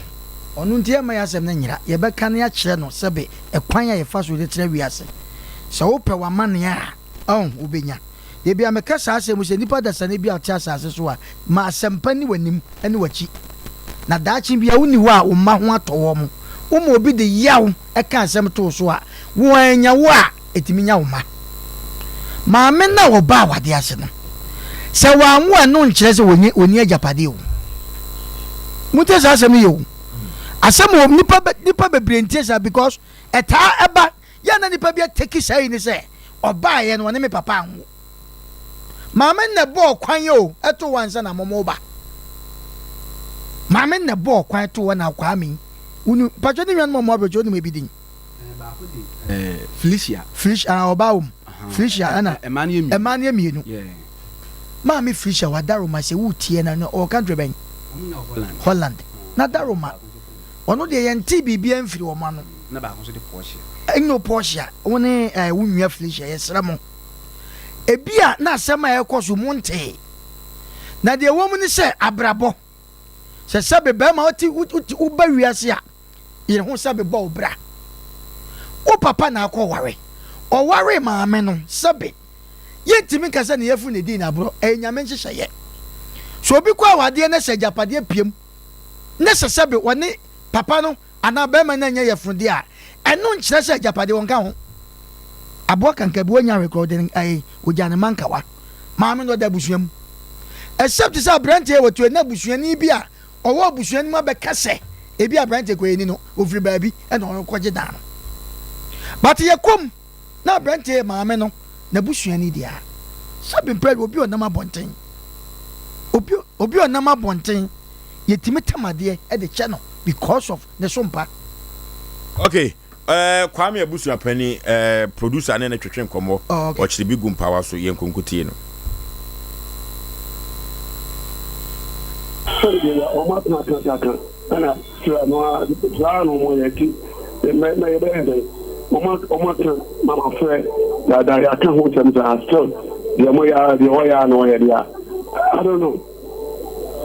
Ɔno nti yɛmma yɛn asɛm no nyera. Yɛbɛka na yɛakyerɛ no sɛbe ɛkwan a yɛfa so de tra wiase. Sɛ wopɛ w'amanneɛ a, ɔn, wobɛnya. Da biara meka saa asɛm yi sɛ, nnipa dasani bi a ɔte asase so a, ma asɛmpa nni w'anim ne w'akyi. Na daakye biara wonni hɔ a wo mma ho atɔ wɔn. Woma obi de yaw ka asɛm to wo so a, wo annya wo a, ɛtumi nya wo mma. Maame no a ɔbaa w'ade ase no, sɛ wanwo a, ɛno nkyerɛ sɛ ɔnni ɔnni agyapadeɛ o. Montie saa asɛm no yie o. Asɛm wɔ nipa nipa bebree ntie saa because ɛtaa ɛba yɛ na nipa bi ateki saa yi ne sɛ ɔbaeɛ no ɔne me papa anwo. Maame no na ɛbɔɔ kwan o ɛto hɔ ansa na momo ba. Maame no na ɛbɔɔ kwan to hɔ na Kwame yi. Wonu mpatwa ne nuanom ɔmo abrɛkyɛ wonim ebi din. Baako de eh, Felicia. Felicia ah, ɔbaa wɔ mu. Felicia ɛna ɛmaa no yɛ mmienu. Ɛmaa no yɛ mmienu. Maame Felicia wadaroma sɛ wotie na ɔwɔ country bɛn? Holland. Holland. Na daroma. Ɔno deɛ yɛntee biribiara mfiri wɔn ano. Na baako nso de Portia. Ɛnyɛ Portia, wo ne eh, wo nua Felicia, yɛsrɛ mo. Ebia na asɛm a ɛrekɔ so montee. Na deɛ ɛwɔ mu ne sɛ abrabɔ. Sɛ sɛbe bɛrima wote wote woba wiase a, yere ho sɛbe bɔ wo bra. Wo papa na akɔ ware. Ɔwaree maame no sɛbe. Yɛntumi nka sɛ ne yafunu na edii n'aborɔ. Ɛyɛ Nyame nhyehyɛeɛ. Sɛ obi kɔ awadeɛ na sɛ agyapadeɛ piam ne sɛ sɛbe ɔne papa no anaa barima no anyɛ yafunu deɛ a, ɛno nkyerɛ sɛ agyapadeɛ ɔnka ho. Aboa kanka bi wanya hwee koraa ɔde ne ɛɛ ɔgya ne mma nkawa. Maame no ɔda abusua mu. Except sɛ aberanteɛ yi wɔtoe na abusuani bi a ɔwɔ abusua no mu abɛka sɛ ebi aberanteɛ kɔ yɛni no ɔfiri baabi ɛna ɔrekɔgye dan no. But yɛkɔ mu na aberanteɛ yɛ maame no n'abusuani deɛ a, sɛbe mpɛ obi ɔnam abɔnten obi obi ɔnam abɔnten yɛtumi tam adeɛ de kyɛ no because of ne so mpa. Okay, uh, Kwame abusua panyin uh, producer ne ne twetwe nkɔmmɔ oh, okay. ɔkyerɛ bi gu mpawa so yɛn nkonkotie no. Sɛdeɛ wɔn atena atena aka ɛna sra no ara saa na wɔn yɛ nti mɛ mɛ yɛbɛyɛ dɛn wɔn wɔn aka ma ma frɛ dada yɛaka ho nsɛm saa still deɛ mo yɛ ara deɛ wɔyɛ ara na wɔyɛ deɛ I don't know.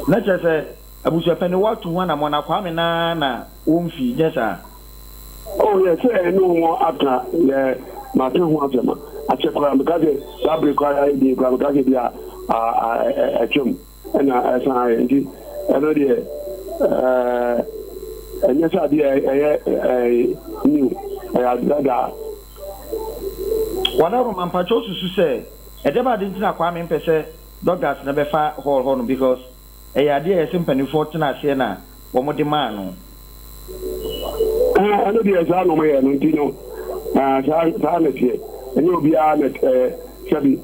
Na kyerɛ sɛ abusuapanin woatu ho anamɔn na Kwame no ara na wɔmfii, nyɛ saa? Oh yɛ sɛ ɛne wɔn aka yɛ maka ho asɛm akyɛ koraa meka sɛ saa bere koraa yɛ din koraa meka sɛ bi a atwam. ɛna ɛsan ayɛ nti ɛno deɛ ɛɛ ɛnyɛ sɛ adeɛ ɛyɛ ɛɛ new ɛyɛ ade dada. Wadaroma mpakyɛw susu sɛ ɛdɛ ba ade nti na Kwame mpɛ sɛ Douglas no bɛfa hall hɔ no because ɛyɛ adeɛ a yɛse mpaninfoɔ tena aseɛ na wɔn de maa no. Ɛɛ ɛno deɛ saa na wɔn yɛ no nti no ɛɛ saa saa na ɛteɛ ɛnyɛ obiara na ɛɛ sɛbi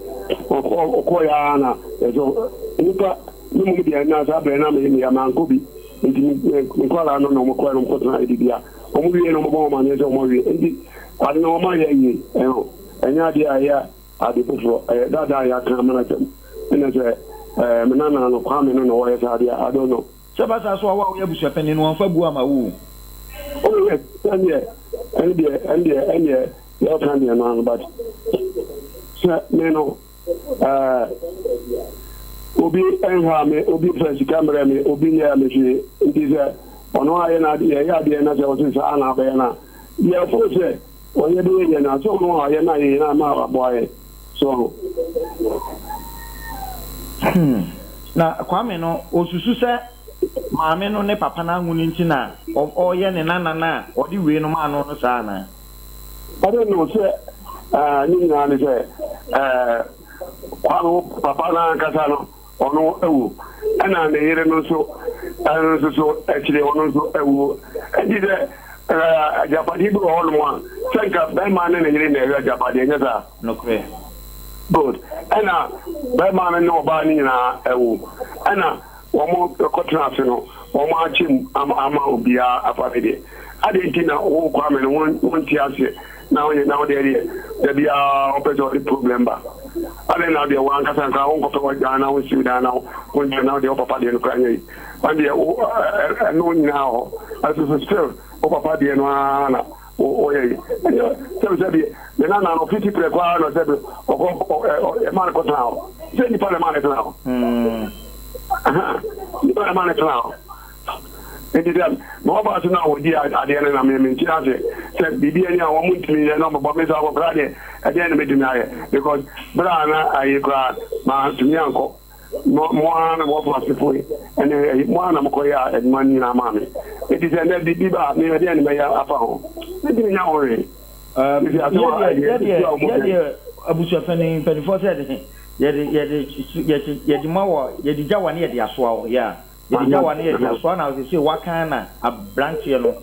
ɔkɔ ɔkɔ yɛ ara na ɛsɛ nipa ne mu deɛ na saa bɛrɛ na meyɛ meyɛ mankɔ bi nti me nkwadaa no na wɔn kɔɛ no wɔn kɔtena adidi a wɔn wie na wɔn bɔ wɔn aneɛ sɛ wɔn awie nti ade na wɔn ayɛ yie ɛho ɛnyɛ adeɛ a ɛyɛ ade foforɔ ɛyɛ dada a yɛaka amana sɛm ɛna sɛ ɛɛ me nana no Kwame no na wɔyɛ saa adeɛ I don't know. Sɛ ɛba saa so a, wo a woyɛ abusuapanin no, wɔmfa buo amma wo o. Oh yes, ɛndeɛ, ɛndeɛ, ɛndeɛ, ɛndeɛ, deɛ ɔka deɛ no ano but sɛ me no ɛɛ obi ɛnha me, obi fɛ sika mmerɛ me, obi nyɛ me hwee, nti sɛ ɔno ayɛ na yɛyɛ adeɛ na sɛ ɔse saa na abɛyɛ na deɛ ɛfo sɛ ɔyɛ bɛyɛ yɛ na sɛ ɔno ayɛ na yɛ na ama aboa yɛ. So ho. Hmm. Na Kwame no, osusu sɛ maame no ne papa no anwo no nti na ɔreyɛ ne nana no a ɔde wei no maa no no saa anaa? I don't know sɛ eh, ne nyinaa ne sɛ eh, Kwame papa no ankasa no ɔno awu ɛna ne yere no nso ɛno nso so akyire ɔno nso awuo nti sɛ agyapadeɛ bi wɔ hɔnom a sɛ nka bɛrima ne ne yere na ɛhwɛ agyapadeɛ nyɛ saa. Nokorɛ. Good ɛna bɛrima no ne ɔbaa no nyinaa awu ɛna wɔn kɔtena ase no wɔn akyɛ mu ama ama obiara afa ne deɛ adɛn nti na wo Kwame no wonte aseɛ na wonyɛ na wodeɛ deɛ da biara wopɛ sɛ ɔde problem ba adɛn na wodeɛ woankasa nka wonkɔpɛ w'adwan na wonsiw dan na wonkyɛ na wodeɛ wo papa deɛ no koraa nyɛ yi ɔdeɛ wo ɛno nyinaa hɔ ɛso so still wo papa deɛ no ara na woyɛ yi ɛnyɛ sɛbisɛbi. Me nana no fiti prɛko ara na sɛ ɔkɔ ɛma no kɔtena hɔ. Sɛ nipa na ɛma no tena hɔ. Nipa na ɛma no tena hɔ. Nti sɛ mewɔ ba so na wɔdi adeɛ no na me mente ase sɛ biribi ani a wɔn ntumi yɛ na wɔbɛbɔ me sɛ akɔkora deɛ ɛdeɛn na mɛtumi ayɛ because berɛ a na ayi koraa mantumi ankɔ. Mo, mo ara na moafa asefo yi, ɛne ɛyi, mo ara na mokɔyɛ adwuma no nyinaa maa me. Enti sɛ nnɛ biribi ba a, me ɛdeɛn na mɛyɛ afa ho? Mentumi nyɛ ho hwee. Um, Mesi asɛm a yɛdeɛ, ɛdeɛ, yɛdeɛ, ɛsi a wɔn kɛn. yɛdeɛ abusuapanin mpanimfoɔ sɛ yɛde yɛde yɛde yɛde yɛde ma wɔ yɛde gya wa ne yɛde asoa wɔ yeah yɛde gya wa ne yɛde asoa na sɛ wakan na aberanteɛ no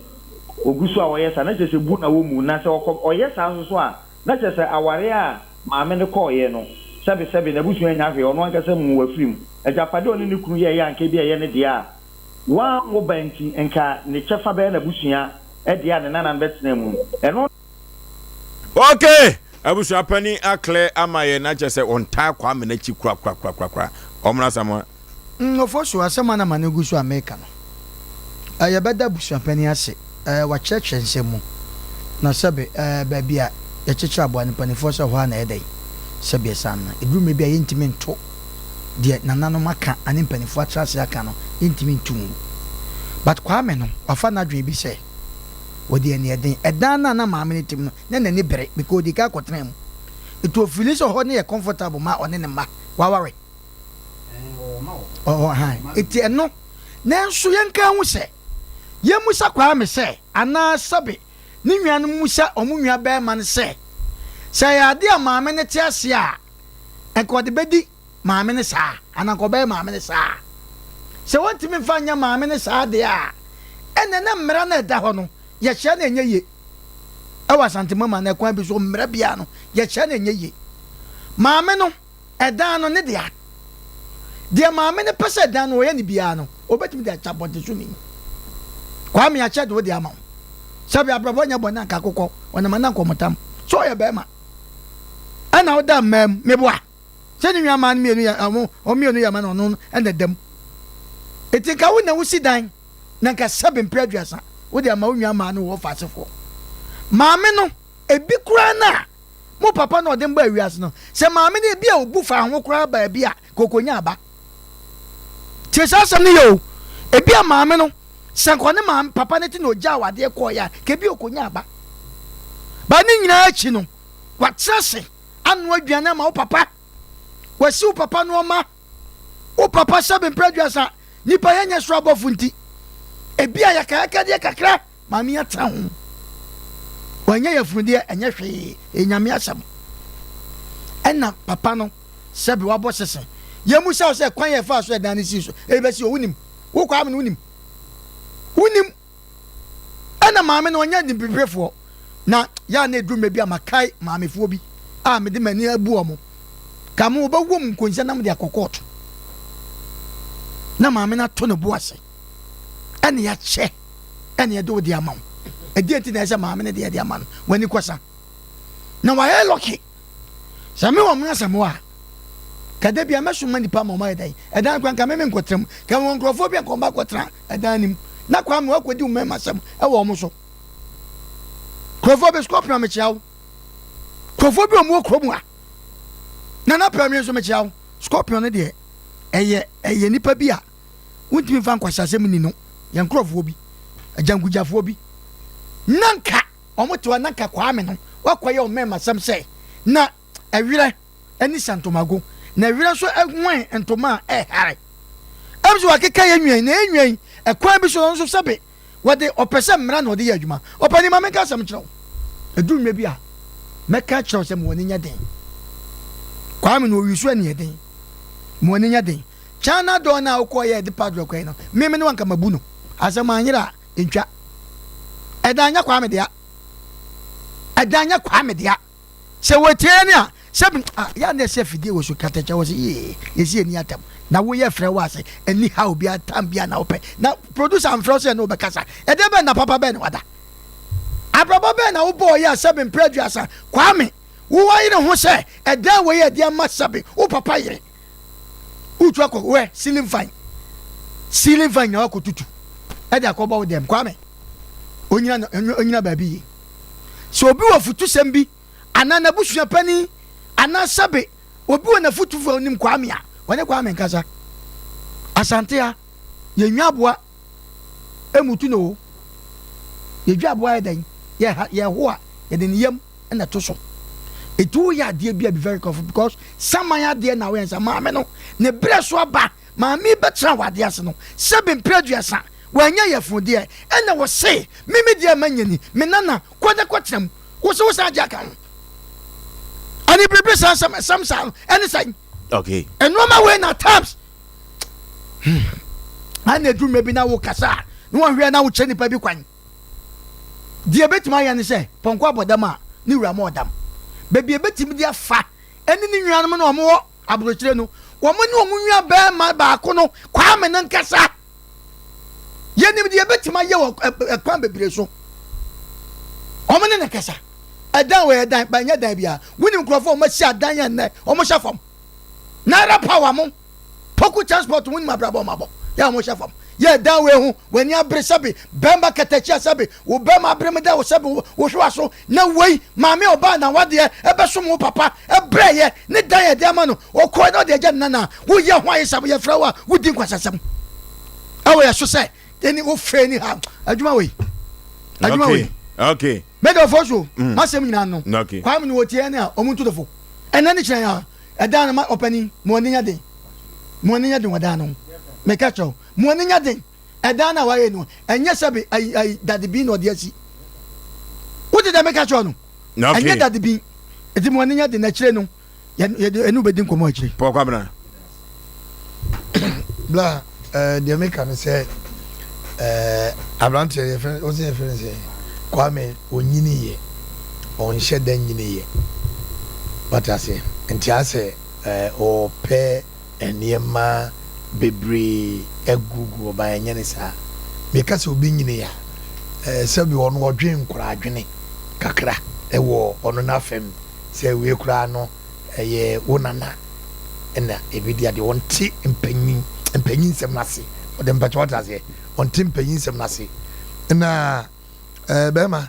ogu so a ɔyɛ saa na kyerɛ sɛ bu na wɔ mu na sɛ ɔkɔ ɔyɛ saa nso so a Na kyerɛ sɛ aware a maame no kɔeɛ no, sɛbesɛbe, n'abusua annya hwee, ɔno ankasa mu wafiri mu. Agyapadeɛ a ɔne ne kunu yɛeɛ a anka ebia ɛyɛ ne dea a wanwo ba nti, nka ne kyɛfa bɛyɛ n'abusua dea a ne nananom bɛtenaa mu no, ɛno. Ok! Abusua panin aclear ama yɛn na kyerɛ sɛ ɔntaa Kwame n'akyi korakorakorakora. Ɔmmra Asamoah. Ofosu, asɛm a na m'ano gu so a mereka no, yɛbɛda abusuapanin ase. Wakyerɛkyerɛ nsɛm mu. Na sɛbe, baabi a yɛkyekyere aboa no, mpanimfoɔ sɛ ɛhɔ ara na ɛyɛ dɛn? Sɛbe ɛsan no. Ɛduru mmerɛ bi a yɛntumi nto deɛ nananom aka ane mpanimfoɔ atra ase aka no, yɛntumi nto ngu. But Kwame no, wafa n'adwene bi sɛ wɔde aniɛden. Ɛdan no a na maame no te mu no, na n'ani bere because ɔdii kan kɔtenaa mu. Nti ɔfili sɛ hɔ no yɛ comfortable ma ɔne ne mma. Waware. Ɔwɔ han. Enti ɛno, nanso yɛnka ho sɛ, yɛmmisa Kwame sɛ, anaa sɛbe ne nuanom mmisa wɔn nua barima no sɛ, sɛ ɛyɛ ade a maame no te ase a, nka ɔde bɛdi maame no saa, anaa nka ɔbɛyɛ maame no saa. Sɛ wɔntumi mfa nyɛ maame no saa deɛ a, ɛnna na mmara no a ɛda hɔ no, yɛhyɛ no ɛnyɛ yie. Ɛwɔ Asante Mama no, ɛkwan bi so, mmara biara no, yɛhyɛ no ɛnyɛ yie. Maame no, Ɛdan no ne dea. Deɛ maame no pɛ sɛ ɛdan no ɔyɛ no biara no, ɔbɛtumi de akyɛ abɔntesoni. Kwame akyɛ de wo de ama wo. Sɛbi abrabɔ nyɛ bɔne anka akokɔ, ɔnam ana nkɔmɔtam. Sɛ ɔyɛ bɛrima ɛna ɔda mmaa mu, meboa. Sɛ ne nua mmaa no mmienu yɛ ɔmo ɔmo mmienu yɛ ma na ɔno ɛna da mu. Eti nka wo na wosi dan na nka sɛbi mpere aduasa wode ama wo nua mmaa no wɔ ɔfa asefoɔ. Maame no ebi koraa no a Mo papa na ɔde mo baa wiase no. Sɛ maame no ebi a obu faa ho koraa baabi a, nka okonya aba. Tie saa asɛm no yɛ o. Ebi a maame no, sɛ nka ɔne maame papa no te na ogyaa adeɛ kɔɔeɛ a, nka ebi a okonya aba. Ba ne nyinaa akyi no, watena ase anoa aduane ama wo papa. Wasi wo papa nneɛma. Wo papa sɛbe mprɛ aduasa, nipa yɛnyɛ soro abɔfo nti, ebi a yɛkayakadeɛ kakra. Maame atena ho. Wanyɛ yafunu deɛ ɛnyɛ hwee, ɛyɛ Nyame asɛm. Ɛna papa no sɛbe wabɔ sese. Yɛmmusa wo sɛ kwan yɛ ɛfaa so ɛdan no sii so ɛbɛsi hɔ, wonim? Wo Kwame no wonim? Wonim? Ɛna maame no ɔnyɛ nimpepefoɔ. Na yɛ a na ɛduru mmerɛ bi a makae maamefoɔ bi a mede m'ani abu wɔn. Ka mo wɔbɛwɔ mu nkonsia na mode akɔ kɔɔto. Na maame no ato ne bo ase. Ɛna yɛakyɛ. ɛna yɛde wo de ama wo ɛdeɛ nti na ɛsɛ maame no deɛ de ama no w'ani kɔsa na wayɛ lɔki sɛ me wɔ mo asɛm a kada bia mɛsoma nipa ma ɔma yɛ dɛn ɛdan kwan ka me me nkɔtena mu ka wɔ nkurɔfoɔ bi a nkɔmba kɔtena ɛdan no mu na kwa me wakɔdi wo mmarima asɛm ɛwɔ ɔmo so nkurɔfoɔ bi scorpion mekyia wo nkurɔfoɔ bi ɔmo wɔ kurom a nana pɛ me nso mekyia wo scorpion no deɛ ɛyɛ ɛyɛ nipa bi a Wontumi mfa nkwaseasɛm nni no. Yɛn nkurɔfoɔ bi, agyankugyafoɔ bi, na nka wɔn te hɔ na nka Kwame no wakɔyɛ wɔn mmɛɛmasɛm sɛ na ɛwerɛ ne santomago, na ɛwerɛ nso ɛwɛn ntoma a ɛhare. Ɛm sɛ wakeka yɛn nua yi, na yɛn nua yi, ɛkwan bi so no nso sɛbe wɔde ɔpɛ sɛ mmara na ɔde yɛ adwuma. Ɔpanin ma menka asɛm nkyerɛ wo. Ɛduru mmerɛ bi a, mɛka akyerɛ wo sɛ ma w'ani nyɛ den. Kwame no ɔwi so ani yɛ den. Ma w'ani nyɛ den. China dɔɔ no a wokɔɔ yɛ de padlock kɔɛ no, me me ne wanka mabu no. Asɛm anyera a, ntwa. Ɛdan nyɛ Kwame dea. Ɛdan nyɛ Kwame dea. Sɛ wɔtie ne a, sɛ ah, yɛ na ɛsɛ afidie wɔ so katakyɛ wɔ sɛ yee, yɛsi ani atam. Na woyɛ frɛ wɔ ase, ɛni ha obi atam bi a na wopɛ. Na producer mfrɛ wo sɛ ɛne wobɛkasa. Ɛdɛ bɛn na papa bɛn na wada. Abrabɔ bɛn na wobɔɔ yɛ a sɛbe mprɛ aduasa. Kwame, wo wayere ho sɛ ɛdan wei yɛ de ama sɛbe wo papa yere. Wotu akɔ wɛ ceiling fan ceiling fan nyinaa wakɔ tutu ɛde akɔbɔ wo dɛm kwame onyina onyina baabi yie sɛ obi wɔ futusɛm bi. anaa n'abusua panin anaa sɛbe obi wɔ n'afotufo a onim Kwame a, ɔne Kwame nkasa. Asante ha, yɛnwa aboa emutu no o. Yɛdwa aboa yɛ dɛn? Yɛha yɛho a, yɛde ne yam na ɛto so. Eti woyɛ adeɛ bi a be very careful because saman adeɛ na woyɛ nsa maame no ne berɛ so aba maame yi bɛtena wɔ adeɛ ase no sɛbe mpere aduasa wanya yɛfunu deɛ ɛna wɔse me me deɛ manya ni me nana kɔ na kɔtena mu wo se wo san agye aka ho ɛne biribi saa nsɛm ɛsɛm saa no ɛne sɛn okay nneɛma wei na times hmm. ana edu mmerɛ bi na wo kasa a na wɔhwɛ na wokyɛ nipa bi kwan deɛ ebetumi ayɛ ne sɛ pɔnkɔ abɔdam a ne wura ma ɔdam baabi ebetumi de afa ɛne ne nuanom no wɔn wɔ aburokyire no wɔn ne wɔn nua bɛrima baako no kwame no nkasa Yɛnim deɛ yɛbɛtumi ayɛ wɔ ɛkwan bebree so. Wɔn ne no kasa. Ɛdan wɔ yɛ dan, ba nyɛ dan biara. Wonim nkurɔfoɔ a wɔasi adan yɛn nnɛ, wɔhyɛ fam. Naira power mo, poku transport mo nim abrabɔ wɔn abɔ. Yɛ a wɔhyɛ fam. Yɛ dan wei ho, w'ani abere sɛbe, bɛrima katakyia sɛbe, wo bɛrima abere me dɛ wo sɛbe wo hwewa so, na wei, maame a ɔbaa na wadeɛ ɛbɛsom wo papa, ɛbrɛ yɛ, ne dan yɛde ama no, ɔkɔɛ na ɔde agya ne nana, woyɛ ho ayesam, yɛfrɛ wo a, wodi nkwasasɛm. Ɛwɔ yɛ so sɛ, ɛni wo fɛ ni ha, adwuma wei, adwuma wei. Okay. Mɛda ɔfɔ so, mm. masɛm nyinaa no. Okay. Kwame no wɔtie ɛne a, ɔmo nto dofo. Ɛnɛ ne kyerɛ yɛ ɛdan no ma ɔpani, mo ani nyɛ den. Mo ani nyɛ den wɔ dan no ho. Meka kyerɛ wo, mo ani nyɛ den. Ɛdan no a wayɛ no, ɛnyɛ sɛbe ayi ayi dade bin na ɔde asi. Wote dɛ meka kyerɛ no? Ɛnyɛ dade bin. Eti mo ani nyɛ den akyire no, yɛde ɛne wobɛdi nkɔmmɔ akyire. Paul Kwabena. Bla, eh, deɛ meka no sɛ eh, aberanteɛ yɛfrɛ wo sɛ yɛfrɛ no sɛ Kwame ɔnyiniiɛ ɔnhyɛ da nyiniiɛ wate aseɛ nti asɛ eh, ɔpɛ nneɛma bebree agugu ɔban ɛnyɛ ne saa. Meka sɛ obi nyini a, sɛbi ɔno ɔdwen nkwadaa adwene kakra wɔ ɔno n'afam sɛ wei koraa no ɛyɛ wo nana ɛna ebi de adeɛ ɔnte mpanyin mpanyin nsɛm no ase ɔde mpakyɛ wate aseɛ ɔnte mpanyin nsɛm no ase na ɛɛ bɛrima.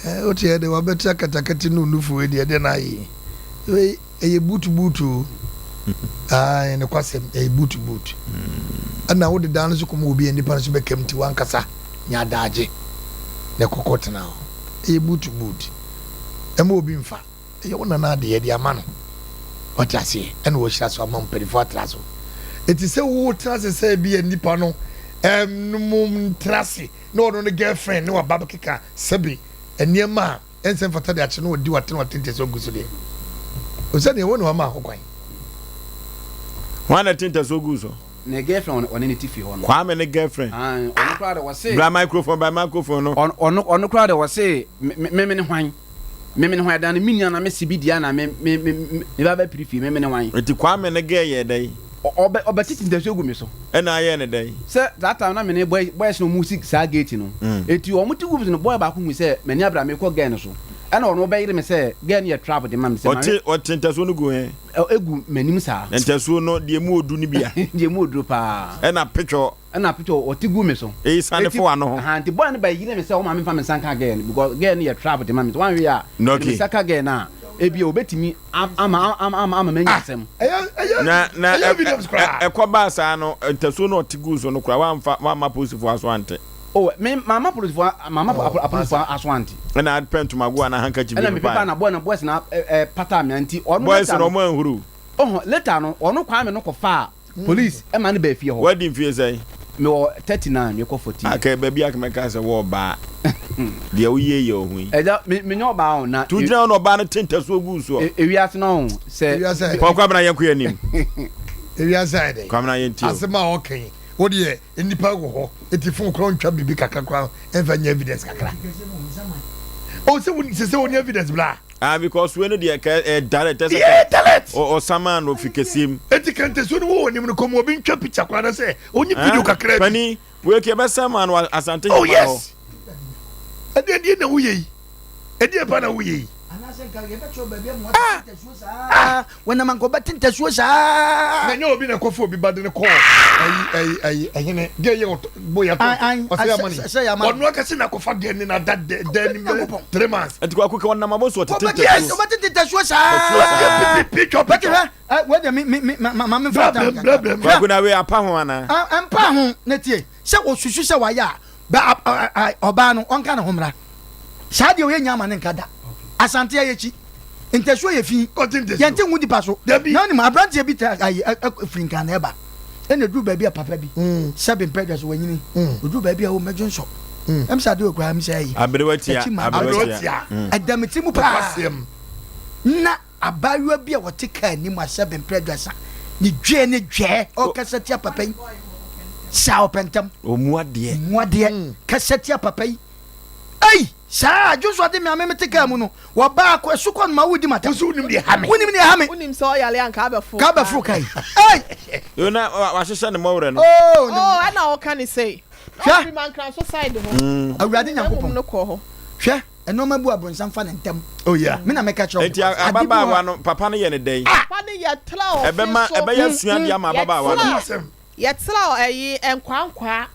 Eh, wote yɛ de wabɛte akatakati ne onufu wei deɛ ɛdeɛ na ayɛ yi. Wei ɛyɛ buutu buutu o. Ae, nokwasɛm ɛyɛ buutu buutu. Ɛna wode dan no so kɔma obi a nnipa no so bɛkam nti wankasa nya adaagye na ɛkɔkɔ tena hɔ. Ɛyɛ buutu buutu. Ɛma obi mfa. Ɛyɛ wo nana adeɛ de ama no. Wate aseɛ? Ɛna wɔahyira so ama mpanimfoɔ atra so. Eti sɛ wotena ase sɛ ebi a nnipa no ɛm no mu ntra ase na ɔno ne girlfriend ne waba bɛkeka sɛbe nneɛma a ɛnsɛ mfata de akyerɛ na ɔdi w'atene w'atene sɛ ɔgu so deɛ ɔsɛ deɛ wo na wama ho kwan. Hwan na ɛte ntasuo guu so? Ne girlfriend ɔne ne te fie hɔ no. Kwame ne girlfriend. Aane ɔno koraa de ɔse. Bra microphone bra microphone no. Ɔno ɔno koraa de ɔse me me ne hwan me me ne hwan ɛdan no me nua na me se bi deɛ na me me me me ba bɛ piri fie me me ne hwan. Nti Kwame ne girl yɛ dɛn? Ɔbɛ ɔbɛtete ntasuo gu me so. Ɛna ayɛ no dɛn? Sɛ that time na me ne boy boys no ɔmo si saa gate no. Eti ɔmo te groups no boy baako hu sɛ m'ani abere a mekɔ girl no so. Ɛna ɔno ɔbɛyere me sɛ girl no yɛ trap de ma me sɛ Ɔte ɔte ntasuo no gu he? Egu m'anim saa. Ntasuo no deɛ emu odu no bi a? Deɛ emu oduro paa. Ɛna petwɔ. Ɛna petwɔ ɔte gu me so. Eyi sane fo ano ho. Aha nti boy no bɛyere me sɛ ɔma me nfa me nsa nka girl no because girl no yɛ trap de ma me nti wanhwɛ yie a mede me nsa ka girl no a ebia obetumi ama ama ama ama manya asɛm. Na na ɛkɔ baa saa no ntasuo no ɔte guu so no koraa wamfa wamma apolisifoɔ aso ante. Oh me mamma apolisifoɔ mamma apolisifoɔ aso ante. Ɛna apɛ ntomago anaa handkerchief bi Ɛna mepepa na boy na boys na ɛɛ me nti ɔno Boys no ɔmo anhuru. Oh later no ɔno Kwame no kɔ faa Police ɛma no baa fie hɔ. Wadi mfie sɛn? Me wɔ 39 me kɔ 40 years. Aka baabi a mɛka sɛ wɔ ɔbaa. Deɛ wo yie yɛ ɔho yi. Ɛgya me me nyɛ ɔbaa o na. Tu gyina hɔ na ɔbaa no te ntasuo gu soɔ. Ewiase no ɔho sɛ. Ewiase ayɛ dɛ. Paul Kwabena yɛn kɔ yɛn anim. Ewiase ayɛ dɛ. Kwabena yɛn tie o. Asɛm a ɔka yi wo deɛ nnipa wɔ hɔ eti phone koraa ntwa biribi kakra koraa ɛnfa nyɛ evidence kakra. Oh sɛ wo sɛ sɛ wɔni evidence bla. Ah because wei no deɛ kɛ ɛ direct ɛsɛ Yeah, direct. Ɔsaman no fi kɛseɛ mu. Eti kɛntɛsuo no wɔ wɔn anim no kɔm obi ntwa picture koraa na sɛ onye video kakra bi. Pani wei kɛ bɛsɛ man wɔ asante Oh hema hɔ. yes. Ɛdeɛ deɛ na woyɛ yi. Ɛdeɛ pa na woyɛ yi. Ah! Wɔnam anka ɔbɛte ntasuo saa. Na nyɛ obi na ɛkɔfa obi ba de no kɔɔ ayi ayi ayi ɛhene gɛ yɛ ɔtɔ bo yɛ tɔ ɔsɛ yɛ amani ɔno akɛse na akɔfa gɛ ne na da dɛ dɛ ni bɛ three months. Ɛti kwaku ka ɔnam abɔ so ɔtete ntasuo. Yes ɔbɛtete ntasuo saa. Pipi twɔ pitwɔ. Bɛte hwɛ wei deɛ mi mi mi ma ma mi fa tam kakra. Kwaku na wei apa ho ana. Mpa ho na tie sɛ osusu sɛ wayɛ a bɛ ɔbaa no ɔnka ne ho mmra. Saa deɛ ɔyɛ nya ama ne nka da. Asante ayɛ kyi. Ntasuo yɛ fi. Yɛnte ngu nipa so. Na wonim aberanteɛ bi ta ayi firi nkan na ɛba. Ɛna ɛduru baabi a papa bi mm. sɛbe mpɛ dwa so wanyini. Ɔduru mm. baabi a wo mɛdwo nsɔ. Mm. Ɛm sɛ adeɛ okura ɛm sɛ ayi. Aberewa tia. Aberewa tia. Ɛda me ti mu paa. Na abaayewa bi a wɔte kaa anim a sɛbe mpɛ dwa sa ne dwee ne dwɛɛ ɔkasa tia papa yi. Saa ɔpɛ ntɛm. Ɔmu adeɛ. Ɔmu adeɛ. Kasa tia papa yi. Ei! Saa a, Joshua de me a me mete kaa mu no, wɔbaa kɔ asukɔ no ma wodi m'atɛm. Wo nso wonim deɛ ɛha me. Wonim deɛ ɛha me. Wonim sɛ ɔyare a nka abɛforo kaa. Ka abɛforo kaa yi. Ei! Yo na wahyehyɛ ne mmɔwerɛ no. Oh, ne. Oh, ɛna ɔka ne sei. Hwɛ. Ɔfiri Mankranso side hɔ. Mm. Awurade Mmom Nyankopɔn. no kɔɔ hɔ. Hwɛ, nneɛma bu abronsam fa ne ntam. Oh yeah. Me na meka kyerɛ wo. Enti ababaawa no, papa no yɛ ne dɛn? Papa no yɛ tra ɔfe Ɛbɛma, so. ɛbɛyɛ asuadeɛ ama ababaawa no. Yɛtra. Yɛtraa ɛyi Nkwaankwaa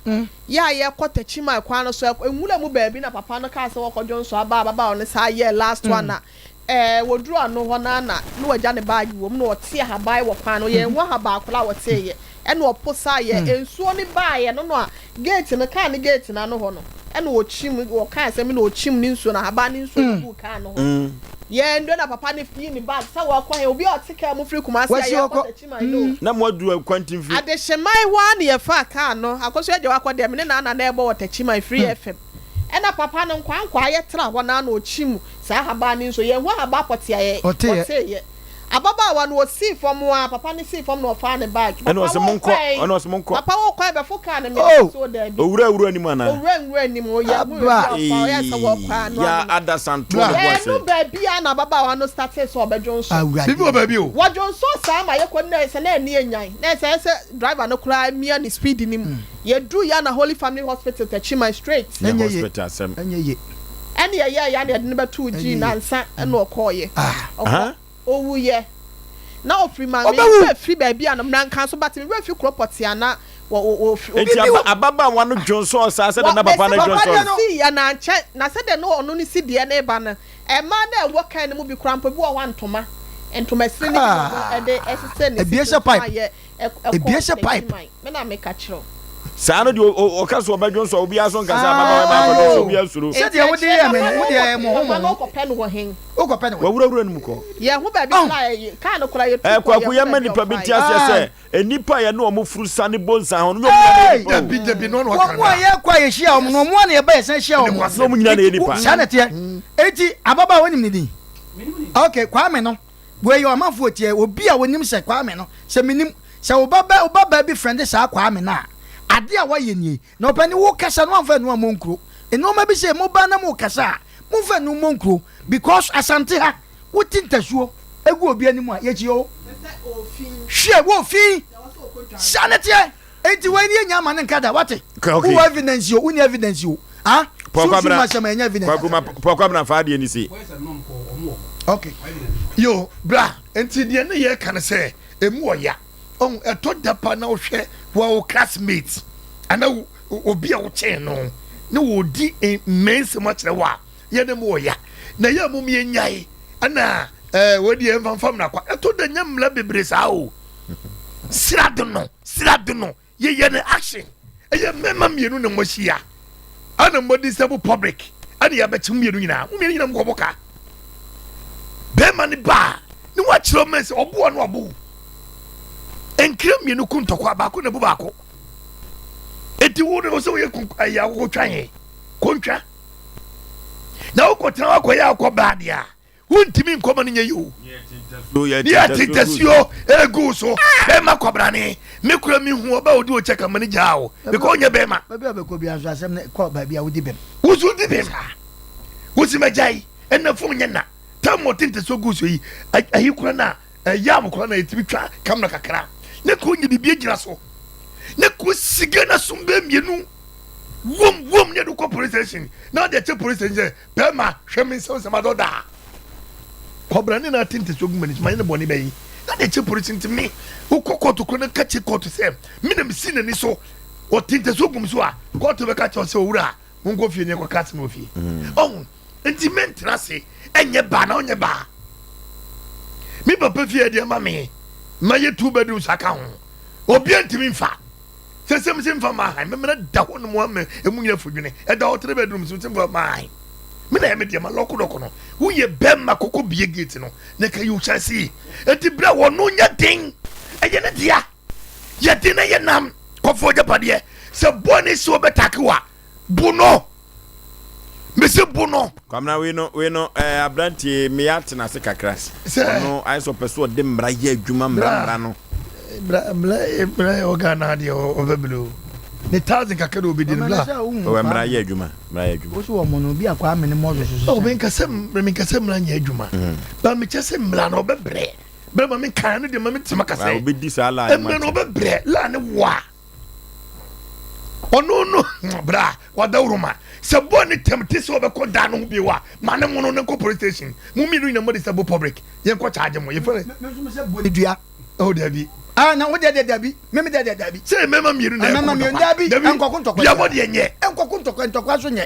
yɛ a yɛkɔ Techiman kwan no so nwura mu baabi na papa no kaa sɛ wɔkɔ dwonsɔ aba ababaawa no saa yɛɛ last one na ɛɛ wɔduru ano hɔ no ara na na wagya ne bag wɔ mu na ɔte ahaban wɔ kwan no yɛnhu ahaban koraa a ɔteeɛ ɛna ɔposaa yɛ nsuo no baeɛ no no a gate no kaa no gate no ano hɔ no ɛna ɔkyim ɔkaa asɛm bi na ɔkyim ne nsuo no ahaban ne nsuo no guu kaa no hɔ yɛn do na papa no yii ne bag sɛ wɔkɔ he obi a ɔte kaa mu firi Kumasi a yɛkɔ Techiman no Na mo aduru akwantinfiri. Adehyeman hɔ ara na yɛfaa kaa no Akosua Agya wakɔ deɛ me ne Nana na ɛbɔ wɔ Techiman Free FM ɛna papa no nkwaankwaa yɛtra hɔ no ara na ɔkyim saa ahaban no nsuo yɛnhu ahaban pɔtee a ɔteeɛ Ababaawa no ɔsii fam aa papa no sii fam na ɔfaa ne bag Ɛna papa ɔse wo monkɔ kwan ɛna ɔse monkɔ. papa wo kwan bɛfo kaa no me oh. so daabi. Owura nwura nim anaa? Owura nwura nim o yɛ hu ebi afa ɔyɛ sɛ wɔ kwan no Ya adasanto ne bo ase. Ɛnu baabi a na ababaawa no startee sɛ ɔbɛdwo nso. Bibi wɔ baabi o. Wɔdwo nso saa ma yɛkɔ na sɛ na ɛni enyan na ɛsɛ sɛ driver no koraa mia ne speed no mu. Yɛduru yɛ na Holy Family Hospital Techiman straight. Nyɛ hospital asɛm. Ɛnyɛ ye. Ɛne yɛyɛɛ ya na yɛde no bɛtoo G nansa ɛna ɔkɔɔyɛ. Ɔkɔ owuiɛ. Na ɔfiri ma me werɛ firi baabi a no nanka nso but me werɛ firi kuro pɔtee a na wɔ wɔ ɔfiri. Nti aba ababaawa no dwonsɔɔ saa sɛdeɛ na papa no Papa dwonsɔɔ no no? sii yɛ na ankyɛ na sɛdeɛ na ɔno ne si deɛ no reba no mmaa no a ɛwɔ car no mu bi koraa mpo bi wɔ hɔ a ntoma ntoma sini no bi na wɔn de ɛsesɛ ne Ebie sisi hyɛ nso pipe. ayɛ Ebie ɛkɔ hyɛ pipe. Techiman me na meka kyerɛ wo. Saa no deɛ ɔka sɛ ɔbɛdwo nso a obiara so nka sɛ ababaawa yi maakɔdwo nso obiara suro. Sɛdeɛ wode yɛɛ me no, wode yɛ mmɔho Papa no mmɔho. kɔpɛ no wɔ hen? Wokɔpɛ no wɔ he? Wawurawura no mu kɔ. Yɛn ho baabi koraa yɛ kaa no koraa yɛtu Ɛɛ kɔ Kwaku yɛn ho yɛmma baabi nnipa bi ɔfaeɛ. nte aseɛ sɛ nnipa a yɛne wɔn furu sane bɔ nsa ho no nyɛ wɔn nyinaa na ɛyɛ nnipa o. Dabi dabi no na ɔka Wɔn a yɛkɔ a yɛhyia wɔn no, wɔn a na yɛba yɛsan hyia wɔn. Nyɛ wɔn nyinaa na ɛyɛ nnipa. Saa na ɛteɛ. Enti ababaawa wonim ne din? Okay, Kwame no. Wei yɛ ɔmanfoɔ tie. Obi a wonim sɛ Kwame no, sɛ menim sɛ wo ba wo ba baa bi frɛnde saa Kwame no a, adeɛ a wayɛ nie. Na ɔpɛ ne wo kasa no amfa ɛno ammɔ nkuro. Nnoɔma bi sɛ mo ba na mo kasa a, momfa ɛno mmɔ nkuro because Asante ha wote ntasuo gu obi anim a yɛkyi o. Hwɛ wɔ fi saa ne teɛ. Enti wei ne yɛnya ama ne nka da wate. Wowɔ evidence o, wonni evidence o. Ah, sunsum asɛm a ɛnyɛ evidence. Paul Kwabena fa adeɛ ni se. Okay. Yo, bra, nti deɛ ne yɛka no sɛ ɛmu ɔya. Ɔhu, ɛtɔ da pa na wohwɛ wa wo classmate ana obi a wokyɛn no ne wɔdi mmɛnsɛm akyerɛ wo a, yɛ ne mu ɔya. Na yɛ mom yɛnyae ɛna ɛɛ wɔdi yɛn mfamfam na kwa. Ɛtɔ da nyɛ mmla bebree saa o. Srade no, srade no, yɛyɛ no action. Ɛyɛ mmarima mmienu na moahyia ɛna modi sɛ mo public ɛna yɛabɛkye mo mmienu nyinaa. Mo mmienu nyinaa mokɔbɔ ka. Bɛrima no baa ne wakyerɛ ɔma sɛ ɔboa no abo. Nkira mmienu ko ntɔkwa baako na bu baako. Eti wo no sɛ woyɛ ɛyɛ akokotwa he kontwa. Na wokɔtena wakɔyɛ akɔ baa deɛ a wontumi nkɔ ma no nyɛ yi o ne yɛte ntasuo egu so bɛrima kwabrane me kura me hu ɔba odi okyɛ kama ne gyaa o because ɔnyɛ bɛrima baabi a bɛkɔ bia nso asɛm no kɔ baabi a wodi bɛm woso di bɛm wosi mɛgya yi ɛnna fom nyɛ na tam ɔte ntasuo gu so yi ayi kura na ɛyɛ am kura na yɛtumi twa kamera kakra ne kò nye biribi agyina so ne kò sige na som bɛɛ mmienu wom wom ne yɛde kɔ police station na ɔde ɛkyɛ police station sɛ bɛrima hwɛ me nsɛm nsɛm adɔ daa. Kɔbrane na ate ntasuo gu m'ani so, mayɛ no bɔne bɛn? Na deɛ kyɛ polisi nti me, wokɔ kɔɔto koro na ka kyerɛ kɔɔto sɛ me na mesi n'ani so, ɔte ntasuo gu me so a, kɔɔto bɛka kyerɛ wo sɛ owura, monkɔ fie na yɛnkɔka asɛm wɔ fie. Ɔho, nti mentena ase ɛnyɛ baa na ɔnyɛ baa. Me papa fie a ɛde ama me, mayɛ two bedrooms aka ho, obiara ntumi mfa. Sɛ sɛ mese mfa ma han, memena da hɔ nom ama emu nyina fodwene. Ɛda hɔ three bedrooms mese mfa ma han. Me na ɛyɛ me deɛ ma lɔko dɔko no. Woyɛ bɛrima kɔkɔ bie gate no na ka you shall see. Enti berɛ a wɔno nyɛ den ɛyɛ ne dea. Yɛ den na yɛ nam kɔfoɔ gyapadeɛ. Sɛ bɔne si wɔbɛtake wo a, bu no. Mese bu no. Kwamina wei no wei no ɛɛ eh, aberanteɛ mmea atena ase kakra. Sɛ ɔno ayɛ sɛ ɔpɛ so ɔde mmara yɛ adwuma mmara mmara no. Mmara mmara mmara yɛ ɔga na adeɛ ɔbɛbele o. Ne thousand kakra na obi di no bla. Ɔwɔ mmara yɛ adwuma mmara yɛ adwuma. Wosi wɔn no bi akɔ amene mɔzo so sisan. Ɔbɛn kasɛ mmara nkasɛ mmara nyɛ adwuma. Mm. Ba mekyɛ sɛ mmara na ɔbɛbrɛ. Bɛrɛ ma me kan no deɛ ma me tema kasɛ. Obedi saa laa ne ma. Mmara na ɔbɛbrɛ laa ne wa. ɔno no bra wadawuroma sɛ bɔɔ ne tɛm te sɛ ɔbɛkɔ dan no ho bio a ma ne mono ne nkɔ police station mo mmienu nyina mode sɛ bo public yɛnkɔ charge mo yɛfrɛ ne dua oh dabi ah na wo deɛ deɛ dabi meme deɛ deɛ dabi sɛ mmarima mmienu na ɛkɔ mmienu dabi nkɔko ntɔkwa biabɔ deɛ nyɛ nkɔko ntɔkwa ntɔkwa so nyɛ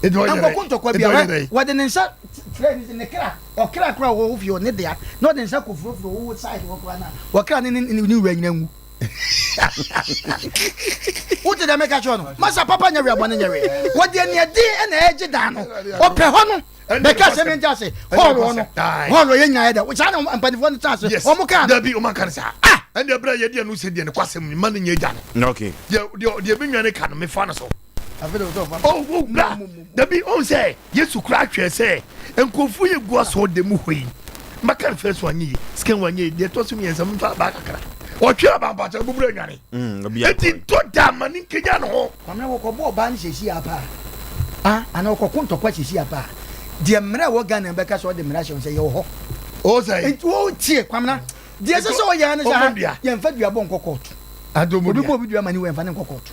nkɔko ntɔkwa bia wɔde ne nsa kyerɛ ne kra ɔkra kora wɔ wo fie ne dea na ɔde nsa kɔ furofuro wo side wɔ kora na wɔkra ne ne wura nyina ngu Wote deɛ meka kyerɛ no? Masa papa nyɛ wɛ bɔne nyɛ wɛ. Wɔde aniɛden ɛna ɛgye dan no. Ɔpɛ hɔ no. Bɛka sɛ mente ase. Hɔɔl hɔ no. Hɔɔl yɛ nyinaa yɛ dɛ. Saa na mpanimfoɔ no tena ase. Wɔn kaa no. Dabi wɔn aka no saa. Ah! Ɛnna ɛbrɛ yɛ deɛ no sɛ deɛ ne kwasɛm ni ma no nyɛ gya no. Okay. Deɛ deɛ deɛ me nwa ne ka no mefa no so. Oh, oh, bra. Dabi ɔn sɛ Yesu koraa hwɛɛ sɛ nkurɔfoɔ yi gu asɔɔdan mu hɔ yi, mɛka no first one nyɛ yie, second one nyɛ yie, deɛ ɛtɔ so mmiɛnsa memfa abaa kakra. Ɔtwe abaa mpakyɛ buburu anwane. Enti tɔ da ma ne nkenya ne ho. Kwamina wɔkɔbɔ ɔbaa no sɛsi apa a anaa wɔkɔko ntɔkwa sɛsi apa a deɛ mmara ɛwɔ Ghana bɛka sɛ ɔde mmara hyɛ wɔn sɛ yɛwɔ hɔ. O sɛ. Nti o tie Kwamina deɛ ɛsɛ sɛ ɔyɛ ara ne sɛ ha yɛnfa dua bɔ nkɔ kɔɔto. Obi bɔ obi dua ma ne wu yɛnfa ne nkɔ kɔɔto.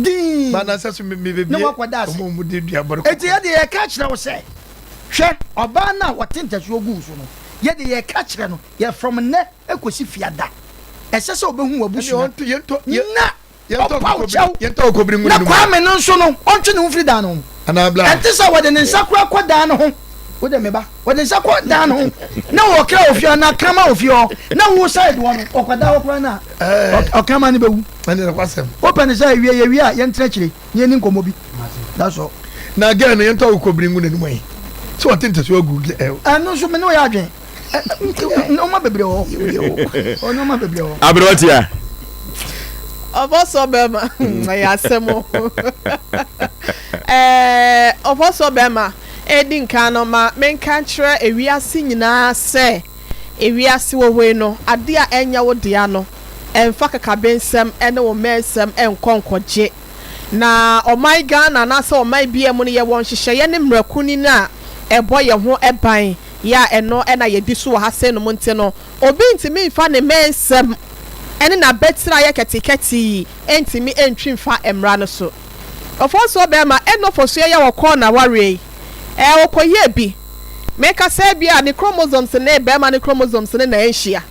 Dinn na wakɔda ase. Enti yɛde yɛka kyerɛ wo sɛ, hwɛ, ɔbaa no a ɔte ntasuo gu wo so no, yɛde yɛka kyerɛ no, yɛ from nnɛ kɔsi fiada, ɛsɛ sɛ ɔbɛhu w'abusua na ɔpa wo kyɛw, na Kwame no nso no, ɔntwe ne ho mfiri dan no ho. Ɛnte sɛ wɔde ne nsa koraa kɔ dan no ho. Wo de me ba, wɔde nsa kɔ dan no ho na wɔkra wɔ fie hɔ na kraman wɔ fie hɔ na wo side hɔ no ɔkɔda hɔ koraa na ɔkraman no bɛwu. Wopɛ no sɛ awie yɛwie a yɛntena akyire na yɛni nkɔmmɔ bi. That's all. Na girl no yɛntɔ akokɔbiri ngu n'anim ɛ sɛ ɔte ntasuo agu ɛ. Ɛno nso me ne wo yɛ adwene. Nneɛma bebree wɔ hɔ. Nneɛma bebree wɔ hɔ. Aberewa tia. Ɔfɔsɔ bɛrima ɛyɛ asɛm o. Ɛɛ ɔfɔsɔ bɛrima edi nkan no ma menka nkyerɛ ewiase nyinaa sɛ ewiase wɔ hɔ yi no ade a ɛnyɛ wo dea no ɛnfa kakabensɛm ɛne wo mmɛnsɛm ɛnkɔ nkɔgye. Na ɔman Ghana anaasɛ ɔman biara mu no yɛwɔ nhyehyɛeɛ ne mmara kunini a ɛbɔ yɛn ho ban yɛ a ɛno na yɛdi so wɔ ha sei nom nti no obi ntumi mfa ne mmɛnsɛm ne n'abatiri a ayɛ kɛtekɛte yi ntumi ntwi mfa mmara no so. Ofosuo bɛrima ɛna Ofosuo yɛ ɔkɔɔ n'awareɛ yi ɛɛ ɔkɔyɛɛ bi. Meka sɛ ebia ne chromosomes ne bɛrima no chromosomes no na ɛnhyia.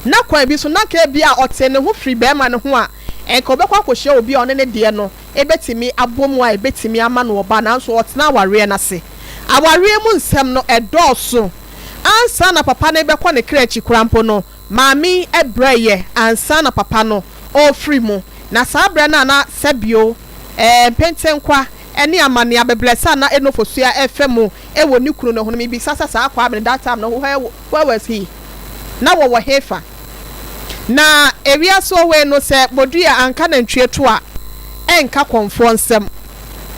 Na kwan bi so na anka ebia ɔtee ne ho firi barima no ho a, anka ɔbɛkɔ akɔhyia obi a ɔne ne deɛ no bɛtumi abɔ mu a ɛbɛtumi ama no ɔba, nanso ɔtena awareɛ no ase. Awareɛ mu nsɛm no, ɛdɔɔso. Ansa na papa no rebɛkɔ ne kra akyi koraa mpo no, maame yi brɛeɛ ansa na papa no ɔrefiri mu. Na saa berɛ no a na sɛbio, ɛɛ, mpentenkwa ne amanneɛ abɛbrɛsɛ a na Enofosua refa mu wɔ ne kunu no ho no, mebisa sɛ saa Kwame no, that time no, where, where was he? Na wɔwɔ hefa? Na ewiase ɔwei no, sɛ bodua anka nantwie to a, ɛnka kɔmfoɔ nsam.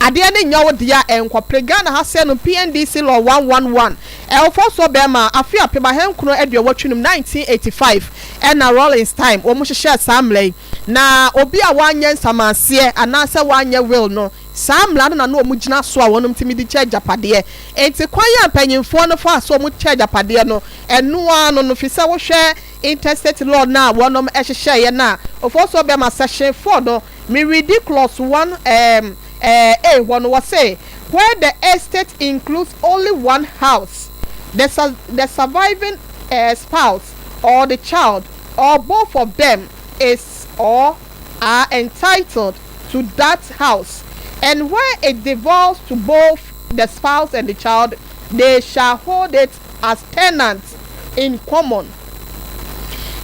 Adeɛ no nyɛ wo dea a, ɛnkɔpere. Ghana ha sɛɛ no, PNDC Law 111, ɛwɔfoɔ soɔ bɛɛma, afe 1985, 1985, ɛna Rawlings time, wɔn hyehyɛɛ saa mmara yi. Na obi a wanyɛ nsamanseɛ anaasɛ wanyɛ will no, saa mmara no na na wɔn gyina so a wɔn tumi de kyɛ agyapadeɛ. Enti kwan a mpanyinfoɔ no faa so wɔn kyɛ agyapadeɛ no, ɛno ara no no, fisɛ wohwɛ intestate law no a wɔnom hyehyɛeɛ no a, Ofosuo Bɛma section four no, me readi clause one um eh A hɔ no, wɔse, Where the estate includes only one house. The the surviving eh, spouse or the child or both of them is or are entitled to that house and where it devolves to both the spouse and the child they shall hold it as tenants in common.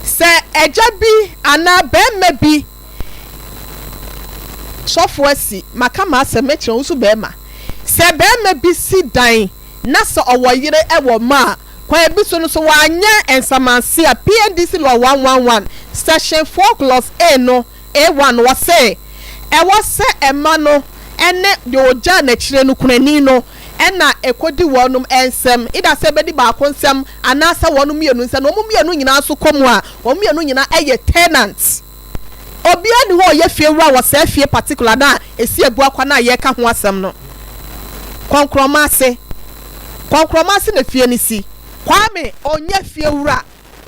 Sɛ agya bi anaa barima bi sɔfo asi, maka m'asɛm mɛkyerɛ wo nso barima, sɛ barima bi si dan na sɛ ɔwɔ yere wɔ mma a, kwan bi so no so wanyɛ nsamanse a, PNDC Law 111, Section 4 Clause A no, A1 no, wɔse ɛwɔ sɛ mma no ne deɛ ɔgyaa n'akyire no kunani no na ɛkɔdi wɔnom nsam, either sɛ ɛbɛdi baako nsam anaasɛ wɔnom mmienu nsam, na wɔn mmienu nyinaa nso kɔ mu a, wɔn mmienu nyinaa yɛ tenants. Obiara nni hɔ a ɔyɛ fiewura wɔ saa fie particular no a ɛsi Abuakwa no a yɛreka ho asɛm no. Kɔnkrɔma ase. Kɔnkrɔma ase na fie no si. Kwame ɔnyɛ fiewura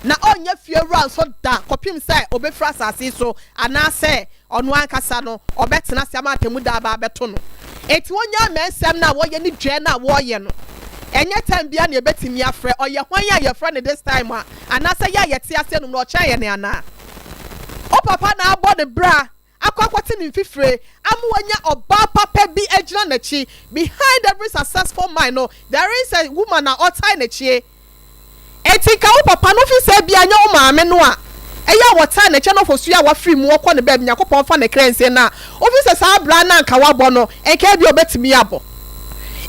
na ɔnyɛ fiewura nso da kɔpem sɛ ɔbɛfiri asase yi so anaasɛ ɔno ankasa no ɔbɛtena ase ama atemmuda aba abɛto no. Enti wɔnyaa mmɛnsɛm no a wɔyɛ ne dwɛ no a wɔreyɛ no. Ɛnyɛ time biara na yɛbɛtumi afrɛ. Ɔyɛ hwan a yɛfrɛ no this time a anaasɛ yɛ a yɛte aseɛ nom no ɔkyɛn yɛn anaa? Wo papa na abɔ ne bra akɔ akɔte ne mfifire ama wanya ɔbaa papa bi agyina n'akyi. Behind every successful man no, there is a woman a ɔtae n'akyie. Enti nka wo papa no fi sɛ ebia nyɛ wo maame no a ɛyɛ a wɔtae n'akyi na ɔfɔsuo a wafiri mu ɔkɔ ne baabi Nyankopɔn mfa ne kra nsie no a, wofi sɛ saa bra no a nka wabɔ no, nka ebia ɔbɛtumi abɔ.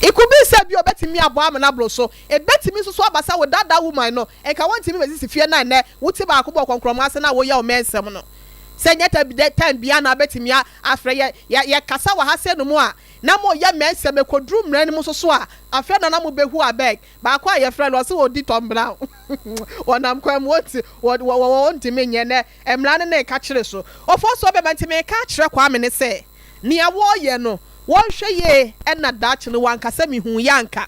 It could be sɛ ebia ɔbɛtumi abɔ ama no aboro so. Ebetumi nso so aba sɛ wo dada woman no, nka wontumi mmesisi fie no a nnɛ wote baako bɔ kɔnkrɔmo ase na woyɛ wo mmɛnsɛm no. Sɛ ɛnyɛ ta dɛ time biara na wobetumi afrɛ yɛ. Yɛ yɛkasa wɔ ha sei nom a, na moyɛ mmɛnsɛm, ekoduru mmara no mu nso so a, afei na na mobehu abeg. Baako a yɛfrɛ no, ɔse ɔdi Tom Brown. Wɔnam kwan mu, wɔnti wɔ wɔ wɔ wɔntumi nyɛ nɛ mmara no na ɛka kyere so. Ofosuo bɛba nti meka akyerɛ Kwame ne sɛ, nea wɔreyɛ no, wɔnhwɛ yie na daakye no wanka sɛ mehuu yɛ anka.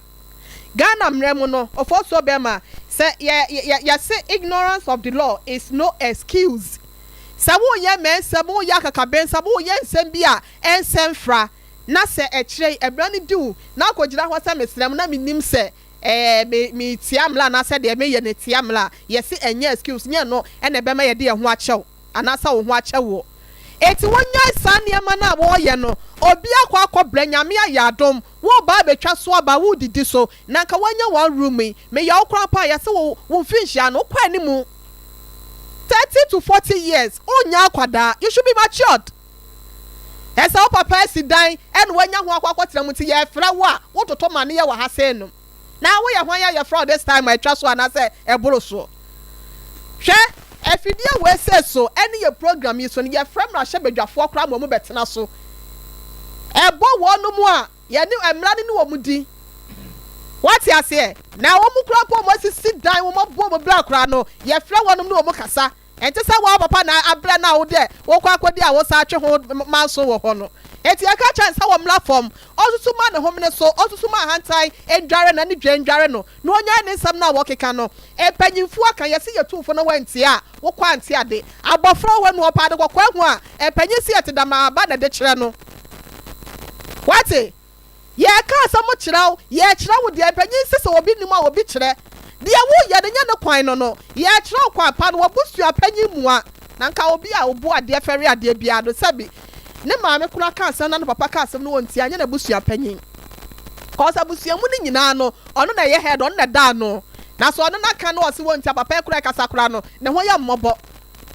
Ghana mmara mu no, ofosuo bɛma sɛ yɛ yɛ yɛse ignorance of the law is no excuse. Sɛ woyɛ mmɛnsɛm, woyɛ akakabensɛm, woyɛ nsɛm bi a ɛnsɛ mfra na sɛ ɛkyerɛ yi mmara no di wo na akɔgyina hɔ sɛ mesrɛ mo na mennim sɛ ɛɛ me metia mmara anaasɛ deɛ meyɛ no tia mmara a, yɛse ɛnyɛ excuse, nyɛ ɛno na ɛbɛma yɛde yɛn ho akyɛ wo anaasɛ wo ho akyɛ woɔ. Enti wonnyae saa nneɛma no a wɔreyɛ no, obi akɔ akɔbrɛ, Nyame ayɛ adom, Woreba abɛtwa so aba, woredidi so, na anka woanya one room yi, meyɛ wo koraa mpo a, yɛse wo wo mfinhyia no, wokɔ animu 30 to 40 years, wonyɛ akwadaa, you should be matured. Ɛsɛ wo papa asi dan ɛna woanya ho akɔ akɔtena mu nti yɛfrɛ wo a, wototo ma no yɛ wɔ ha sei nom. Na woyɛ hwan a yɛfrɛ wo this time a ɛtwa so anaasɛ ɛboro soɔ? Hwɛ, afidie wei sei so ɛne yɛ program yi so no, yɛfrɛ mmarahyɛbadwafoɔ koraa ma wɔn bɛtena so. Ɛbɔ wɔnom a yɛne mmara no ne wɔn di. Woate aseɛ? Na wɔn koraa mpo wɔn asisi dan, wɔn abɔ wɔn bra koraa no, yɛfrɛ wɔnom ne wɔn kasa. Ɛnte sɛ wo ara papa na abrɛ no a wo deɛ wokɔ akɔdi a wosan twe ho manso wɔ hɔ no. Enti yɛka kyerɛ no sɛ ɔmmra fam, ɔnsusu mma ne homene so, ɔnsusu mma ahantan nnware no, anidie nnware no, na ɔnnyae ne nsɛm no a wɔkeka no. Mpanyimfoɔ aka, yɛse yɛtu wo fo na woantie a, wokɔ ante ade. Abɔfra wɔ hɔ no ɔpɛ ade kɔkɔɔ ahu a, mpanyin se yɛte dam a aba na ɛde kyerɛ no. Woate? Yɛreka asɛm kyerɛ wo, yɛrekyerɛ wo deɛ mpanyin se sɛ obi nim a obi kyerɛ. Deɛ woreyɛ no nyɛ ne kwan no no, yɛrekyerɛ wo kwan pa no, w'abusua panyin mua. Na nka obi a obu adeɛ fɛre adeɛ biara no, sɛbi ne maame koraa ka asɛm na ne papa ka asɛm no ɔntie a, nyɛ n'abusua panyin. Cause abusua mu no nyinaa no, ɔno na ɛyɛ head, ɔno na ɛda ano. Na sɛ ɔno na ka na ɔse wɔntie a, papa yi koraa ɛkasa koraa no, ne ho yɛ mmɔbɔ.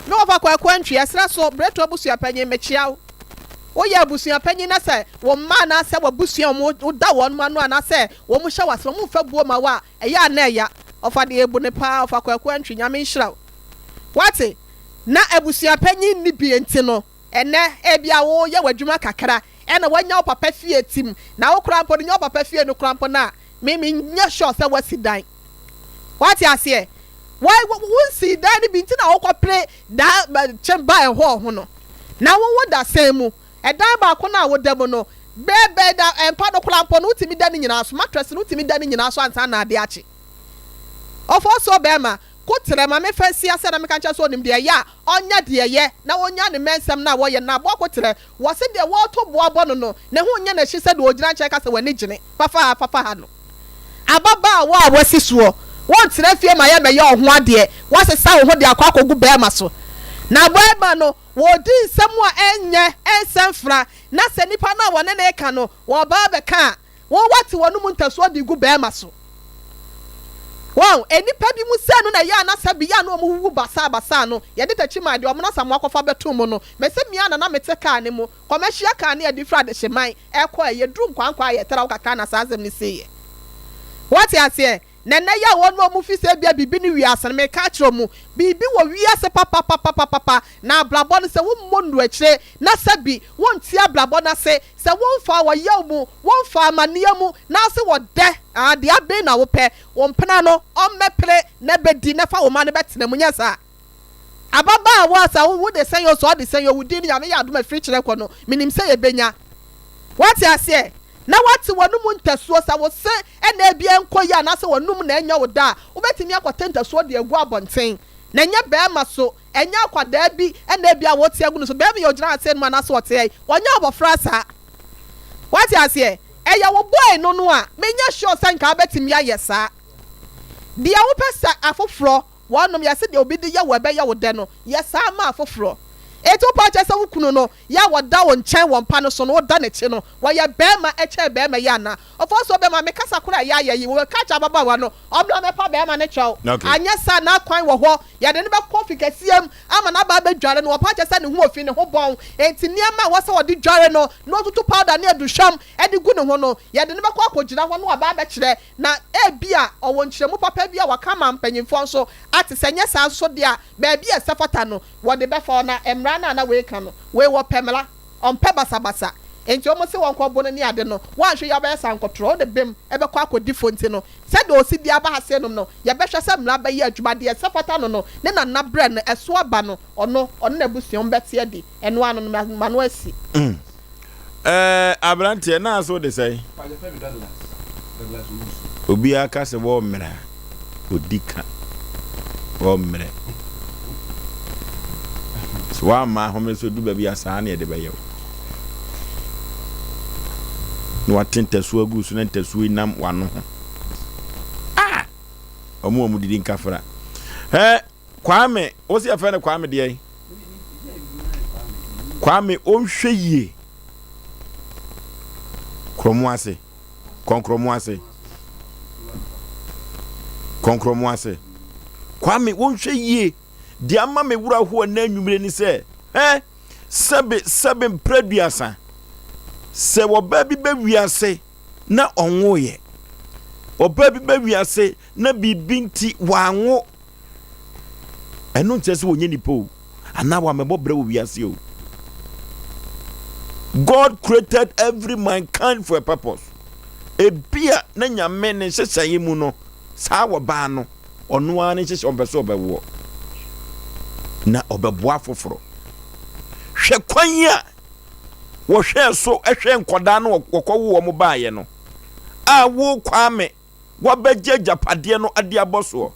Me wɔfa Kwaku Antwi, ɛserɛ so, Breto abusua panyin, mekyea wo. Woyɛ abusua panyin na sɛ wo mma anaasɛ w'abusua a woda wɔn ano anaasɛ wɔn hyɛ w'ase no, wɔmfa buo ma wo a, ɛyɛ a na ɛya. Ɔfa deɛ ebu no paa, ɔfa Kwaku Antwi, Nyame nhyira wo. Woate? Na abusua panyin nni bi nti no, ɛnnɛ ebia woyɛ w'adwuma kakra ɛna woanya wo papa fie tim, na wo koraa mpo no, nyɛ wo papa fie no koraa mpo no a, me menyɛ sure sɛ woasi dan. Wate aseɛ? Why, wonsii dan no bi nti na wokɔpere daa chamber ɛhɔ ho no. Na wo wo da sɛn mu? Ɛdan baako no a woda mu no, bɛɛ bɛɛ da mpa no koraa mpo no, wotumi da ne nyinaa so. Mattress no wotumi da ne nyinaa so ansa na ade akye. Ɔfɔɔsoɔ bɛɛma, ko trɛ ma me fa nsi aseɛ na meka nkyerɛ sɛ ɔnim deɛ ɛyɛ a, ɔnyɛ deɛ ɛyɛ na ɔnya ne mmɛnsɛm no a wɔyɛ no. Na aboa ko trɛ, wɔse deɛ wɔreto boa bɔ no no, ne ho nyɛ no hye sɛ deɛ ɔgyina nkyɛn ka sɛ w'ani gyene, fafa ha, fafa ha no. Ababaawa a woasi soɔ, wontena fie ma yɛmmɛyɛ wo ho adeɛ, woasesa wo ho de akɔ akɔgu barima so. Na barima no, wɔredi nsɛm a ɛnyɛ, ɛnsɛ mfra, na sɛ nipa no a wɔne no reka no, wɔreba abɛka a, Wɔn wɔte wɔn mu ntasuo de gu bɛɛma so. Wɔn, nnipa bi mu sɛ no na ɛyɛ a na sɛ bia na wɔn wuwu basaa basaa no, yɛde takyiman deɛ wɔn asamoa kɔfa bɛto mu no, mese mea na na mete kaa no mu, kɔmɛhyia kaa no yɛde firi adehyeman ɛkɔ ɛ, yɛduru nkwankwa a yɛtra hɔ kakra na saa asɛm no siiɛ. Woate aseɛ? Na ɛnnɛ yi a wɔn a wɔfi sɛ ebia biribi ne wiase no, mereka akyerɛ wɔn, biribi wɔ wiase papapapapapa, na abrabɔ no, sɛ wommɔ nnuru akyire, na sɛbi wonte abrabɔ no ase, sɛ womfaa ɔyaw mu, womfaa amaneɛ mu, na ase wɔ dɛ, aa, deɛ aben na wopɛ, wo mpena no, ɔmmɛpere na bɛdi, na fa wo mma no bɛtena mu, nyɛ saa? Ababaawa, sɛ wo de sɛn o, sɛ ɔde sɛn o, wo din no, Nyame yɛ adom a, ɛfiri kyerɛ kɔ no, menim sɛ yɛbɛnya. Woate aseɛ? Na woate w'anom ntasuo, sɛ wo se na ebia ɛnkɔ yie anaasɛ w'anom na ɛnyɛ wo dɛ a, wobɛtumi akɔte ntasuo de agu abɔnten. Na ɛnyɛ barima so, ɛnyɛ akwadaa bi na ebia wote agu no so. Barima yi a ɔgyina ha sei nom anaasɛ ɔte ha yi, ɔnyɛ abɔfra saa. Woate aseɛ? Ɛyɛ wo boy no no a, menyɛ sure sɛ nka wobɛtumi ayɛ saa. Deɛ wopɛ sɛ afoforɔ Wɔnom, yɛse deɛ obi de yɛ wo ɛbɛyɛ wo dɛ no, yɛ saa ma afoforɔ. Enti wopɛ akyerɛ sɛ wo kunu no, yɛ a wɔda wo nkyɛn wɔ mpa no so no, woda n'akyi no, wɔyɛ barima kyɛn barima yi anaa? Ɔfɔɔ so bɛma me kasa koraa a ɛyɛ ayɛ yi, wɔbɛka akyerɛ ababaawa no, ɔmmra mmɛpa barima no kyɛw. Okay. Anyɛ saa a, n'akwan wɔ hɔ, yɛde no bɛkɔ fi kɛseɛ mu ama no aba abɛdware no. Wɔpɛ akyerɛ sɛ ne ho wɔ fi, ne ho bɔn, enti nneɛma a ɛwɔ sɛ wɔde dware no, na wɔtutu powder ne aduhwam de gu ne ho no, yɛde no bɛkɔ akɔgyina hɔ na waba abɛkyerɛ Na ebia ɔwɔ nkyerɛmu papa bi a waka ama mpanyimfoɔ nso ate, sɛ ɛnyɛ saa nso deɛ a, baabi a ɛsɛ fata no, wɔde bɛfa hɔ. Na mmara no a na wei ka no, wei wɔpɛ mmara, ɔmpɛ basabasa. Enti wɔn se wɔnkɔbo no ne ade no, woanhwɛ yie a wobɛyɛ sankɔtorɔ, wode bem bɛkɔ akɔdi fɔ nti no, sɛdeɛ ɔsi de aba ha seinom no, yɛbɛhwɛ sɛ mmara bɛyɛ adwuma, deɛ ɛsɛ fata no no, ne nana berɛ no, ɛso aba no, ɔno, ɔne n'abusua, wɔbɛte adi. Ɛno ano no, m'ano asi. Ɛɛ aberanteɛ naa so de sɛn? Obiara ka sɛ wɔmmerɛ a, ɔdi ka. Wɔmmerɛ. So woamma ahome so du baabi a saa na yɛde bɛyɛ wo. Na wate ntasuo agu so na ntasuo yi nam w'ano ho. Ah! Ɔmo a ɔmo didi nkafra. Hɛ! Kwame, wo se yɛfrɛ no Kwame deɛn? Kwame ɔnhwɛ yie. Krɔmo ase. Kɔnkrɔmo ase. Kɔnkrɔmo ase. Kwame wɔnhwɛ yie. Deɛ ama me wura ho ɛnɛ anwummere ni sɛ, hɛ, sɛbe sɛbe mprɛ duasa. Sɛ wɔbaa bi bɛ wiase na ɔnwoeɛ. Ɔbaa bi bɛ wiase na biribi nti wanwo. Ɛno nkyerɛ sɛ wɔnyɛ nipa o, anaa wɔamɛbɔ brɛ wɔ wiase o. God created every mankind for a purpose. Ebia na Nyame ne nhyehyɛeɛ mu no, saa wɔbaa no, ɔno ara ne nhyehyɛ ɔmpɛ sɛ ɔbɛwoɔ na ɔbɛboa afoforɔ. Hwɛ kwan a wɔhwɛɛ so hwɛ nkɔdaa no wɔkɔwo wɔn baeɛ no a wo Kwame wɔabɛgye agyapadeɛ no ade abɔ soɔ.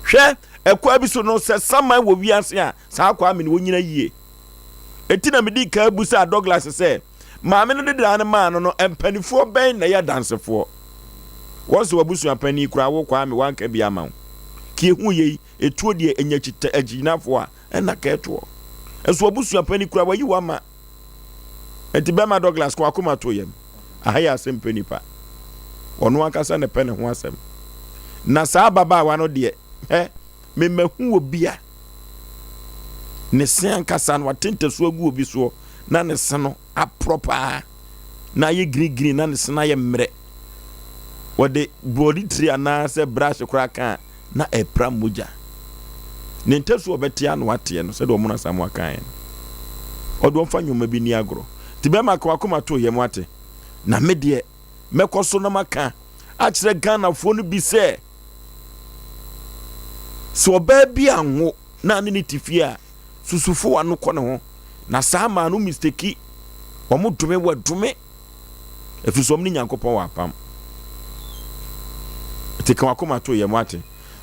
Hwɛ, ɛkwan bi so no, sɛ saman wɔ wiase a, saa Kwame no wɔnyina yie. Enti na medii kan busaa Douglas sɛ, maame no de dan no maa no no, mpanifoɔ bɛn na ɛyɛ adansefoɔ? Wɔn sɛ w'abusua panin koraa wo Kwame wanka bi ama wo. Ka ehu yei, etuo deɛ enya akyitagyinafoɔ a, ɛna ka ɛtoɔ. Nso w'abusua panin koraa wayi wo ama. Enti bɛma Douglas ko akoma to yam. Aha yɛ asɛm pɛ nipa. Ɔno ankasa na ɛpɛ ne ho asɛm. Na saa ababaawa no deɛ, hɛ, memahu obi a ne se ankasa no wate ntasuo agu obi soɔ na ne se no aporɔ paa na ayɛ green na ne se no ayɛ mmerɛ. Wɔde borɔde tiri anaasɛ brush koraa ka a na ɛrepra mogya. Ne ntasu a ɔbɛte ano ateɛ no, sɛdeɛ Ɔmono Asamoah kaeɛ no, ɔde ɔmfa nneɛma bi nni agorɔ. Nti bɛrima ka w'akoma to yam ate. Na me deɛ, mɛkɔ so na maka akyerɛ Ghanafoɔ no bi sɛ, sɛ ɔbaa bi anwo na ne ne te fie a, susufo w'ano kɔ ne ho. Na saa maa no mistake, wɔn dome wɔadome. Ɛfiri sɛ wɔn ne Nyankopɔn wɔ apam. Nti ka w'akoma to yam wate.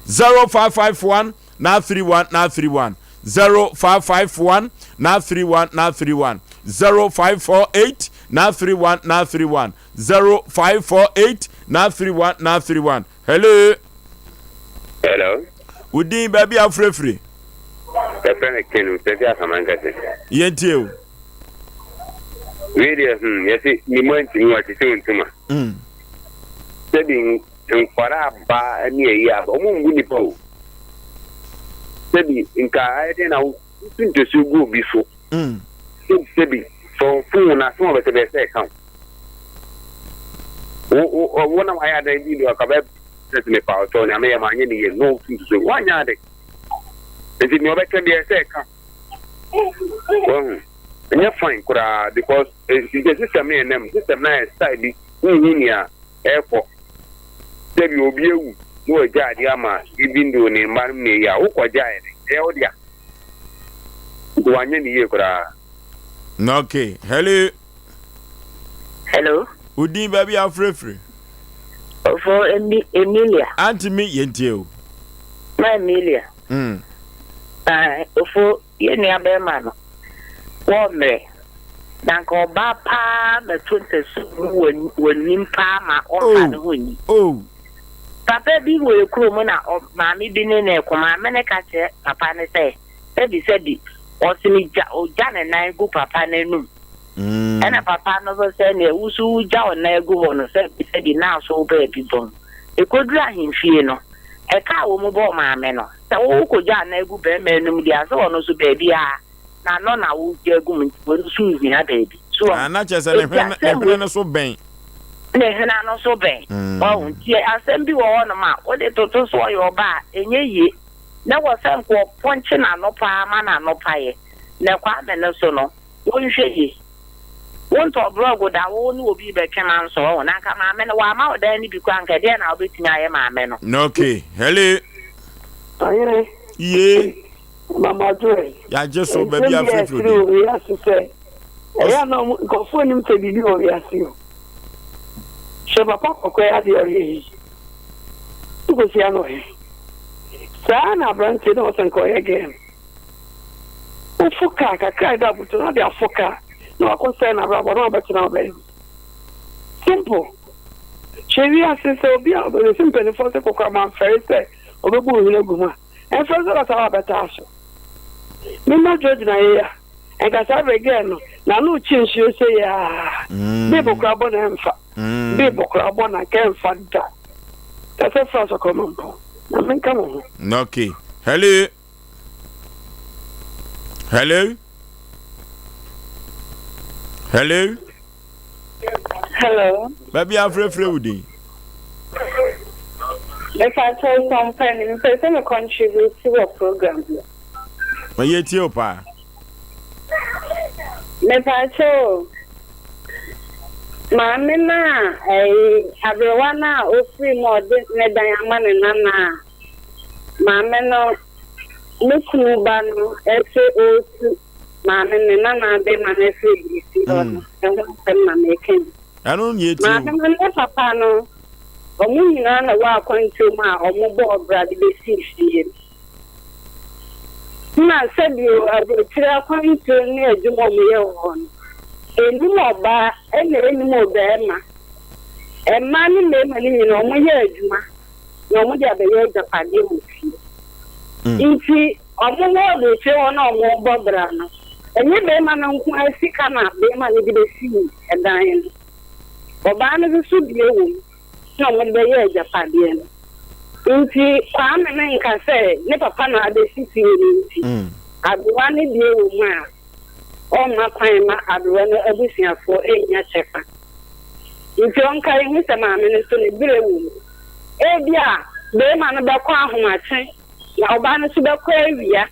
0551 931 931 0551 931 931. 0548 931 931 0548 931 931 Hello. Hello. Wo din baabi a wofrɛfiri? Yɛfrɛ me Ken Mfɛfi Asamankɛse. Yɛntie o. Wei deɛ hmm yɛse ne mu antimi wɔ tete ntoma. Mm. Sɛbi nkwara aba ne ayi aba ɔmo mbu nipa o. Sɛbi nka ayɛ dɛn na wotu ntasuo gu obi so. Mm. Sɛbi sɛbi sɛ ɔfon na asɛm a ɔbɛsɛ bɛyɛ sɛ ɛka wo. Wo wo wo na wayɛ adan bi deɛ ɔka bɛ sɛ mepa ɔtɔ nea meyɛ ma anyɛ ne yie na ɔtu nsusu wanyɛ ade. Nti nea ɔbɛka biara sɛ ɛka. Wahu. Ɛnyɛ fine koraa because sɛ system no yɛ nam system no ayɛ style bi wonhu nea ɛrekɔ. Sɛbi obi awu na wagya adeɛ ama even though ne mma no na ɛyi a wokɔgya ayɛ dɛn ɛyɛ wo dea. Nti wanyɛ ne yie koraa. Okay, hello. Hello. Wo din baabi a wofrɛfiri? Ofo Emi Emilia. Auntie mi yɛntie o. Ma Emilia. Mm. Ah, ofo yɛ nua bɛrima no. Wɔ mmerɛ. Na nka ɔbaa paa mɛto ntasu mu wɔ nim paa ma ɔmfa ne ho nni. Oh. Papa bi wɔ ekuro mu na maame bi ne ne ko maame ne ka kyerɛ papa ne sɛ sɛbi sɛbi ɔse ne gya ɔgya ne nan gu papa n'anum. Ɛna papa no nso sɛ neɛ wo so wogya wo nan agu hɔ no sɛbi sɛbi na aso wo baabi bɔn. Ɛkɔduru ahemfie no, ɛka a wɔn bɔɔ maame no, sɛ wo wokɔgya nan agu barima anum deɛ a, sɛ ɔno nso baabi a n'ano na wogya agu mu nti ɔno nso nhia baabi. So Ah, na kyerɛ sɛ ne enti hwene ne asɛm hwene wei no so bɛn. ne hwene ano so bɛn. Wahu nti asɛm bi wɔ hɔnom a wode toto so ɔyɛ ɔba a ɛnyɛ yie. Na wɔ sɛ nka ɔpɔnkye n'ano paa ma n'ano paeɛ. Na Kwame no so no, Wonhwɛ yie. Wontɔ brɔgo da wo ne obi rebɛtwe manso ɔho na nka maame no wamma wo dan no bi koraa nka ɛdeɛn na wobɛtumi ayɛ maame no. Ok hello. Ɔhene. Yee. Mama Joy. Yagye so baabi Nsɛm bi a afirifiri ɛsere wɔ wiase sɛ ɛyɛ a na ɔmo nkurɔfoɔ nim sɛ biribi wɔ wiase o. Hwɛ papa kɔkɔɔ yi adeɛ ɔyɛ yi. Wokɔhyia no wɔ he? Saa na aberanteɛ no a ɔsɛ nka ɔyɛ gɛɛ no. Wofo kaa kakra a ɛda abutu na ɔde afo kaa na wakɔsɛe n'abrabɔ na wabɛtena ɔbaa mu. Simple. Hwɛ wiase sɛ obi a ɔbɛsi mpanimfoɔ sɛ kokoram amfɛre sɛ ɔbɛbu wo hwene agu mu a, ɛmfɛre sɛ ɔbɛsa wabɛtaa so. Mema George na yei a, ɛnka saa berɛ girl no n'ano rekye nsuo sei aa. Bible koraa bɔ na ɛmfa. Bible koraa bɔ na nka ɛmfa da. Kasa fra sɔkɔrɔma mpo na menka mo ho. Okay. Hello. Hello. Hello. Hello. Baabi afrɛfrɛ wo din. Mepa kyɛw sɔmpɛ ni mepɛ sɛ me contribute wɔ program no. Ma yɛ tie o paa. Mepa kyɛw maame no a ɛyi aberewa no a ofiri mu a ɔde ne dan ama ne nana a maame no ne kunu ba no ɛsɛ ɔretu maame ne nana bɛma no afiri birisi hɔ no ɛho asɛm na meka yi. Ɛno na yɛtie o. Maame no ne papa no wɔn nyinaa na wɔ akwantuo mu a wɔbɔɔ bra de bɛsii fie no. Na sɛdeɛ aburokyire akwantuo ne adwuma a wɔyɛ wɔ hɔ no, ɛnnim ɔbaa ɛna ɛnnim ɔbarima. Mmaa ne mmarima no nyinaa wɔyɛ adwuma na wɔde abɛyɛ agyapadeɛ wɔ fie. Nti wɔwɔ aburokyire hɔ na wɔrebɔ bra no, ɛnyɛ barima no nko ara sika na barima no de bɛsii ɛdan no. Ɔbaa no nso so deɛ wɔ mu na wɔde bɛyɛ agyapadeɛ no. Nti Kwame no nka sɛ ne papa na abɛsi fie no nti, aberewa no deɛ wɔ mu a, ɔmma kwan mma aberewa no abusuafoɔ nnya kyɛfa. Nti ɔnkae hu sɛ maame no nso ne berɛ wɔ mu. Ebia barima no bɛkɔ ahomakye na ɔbaa no nso bɛkɔ awia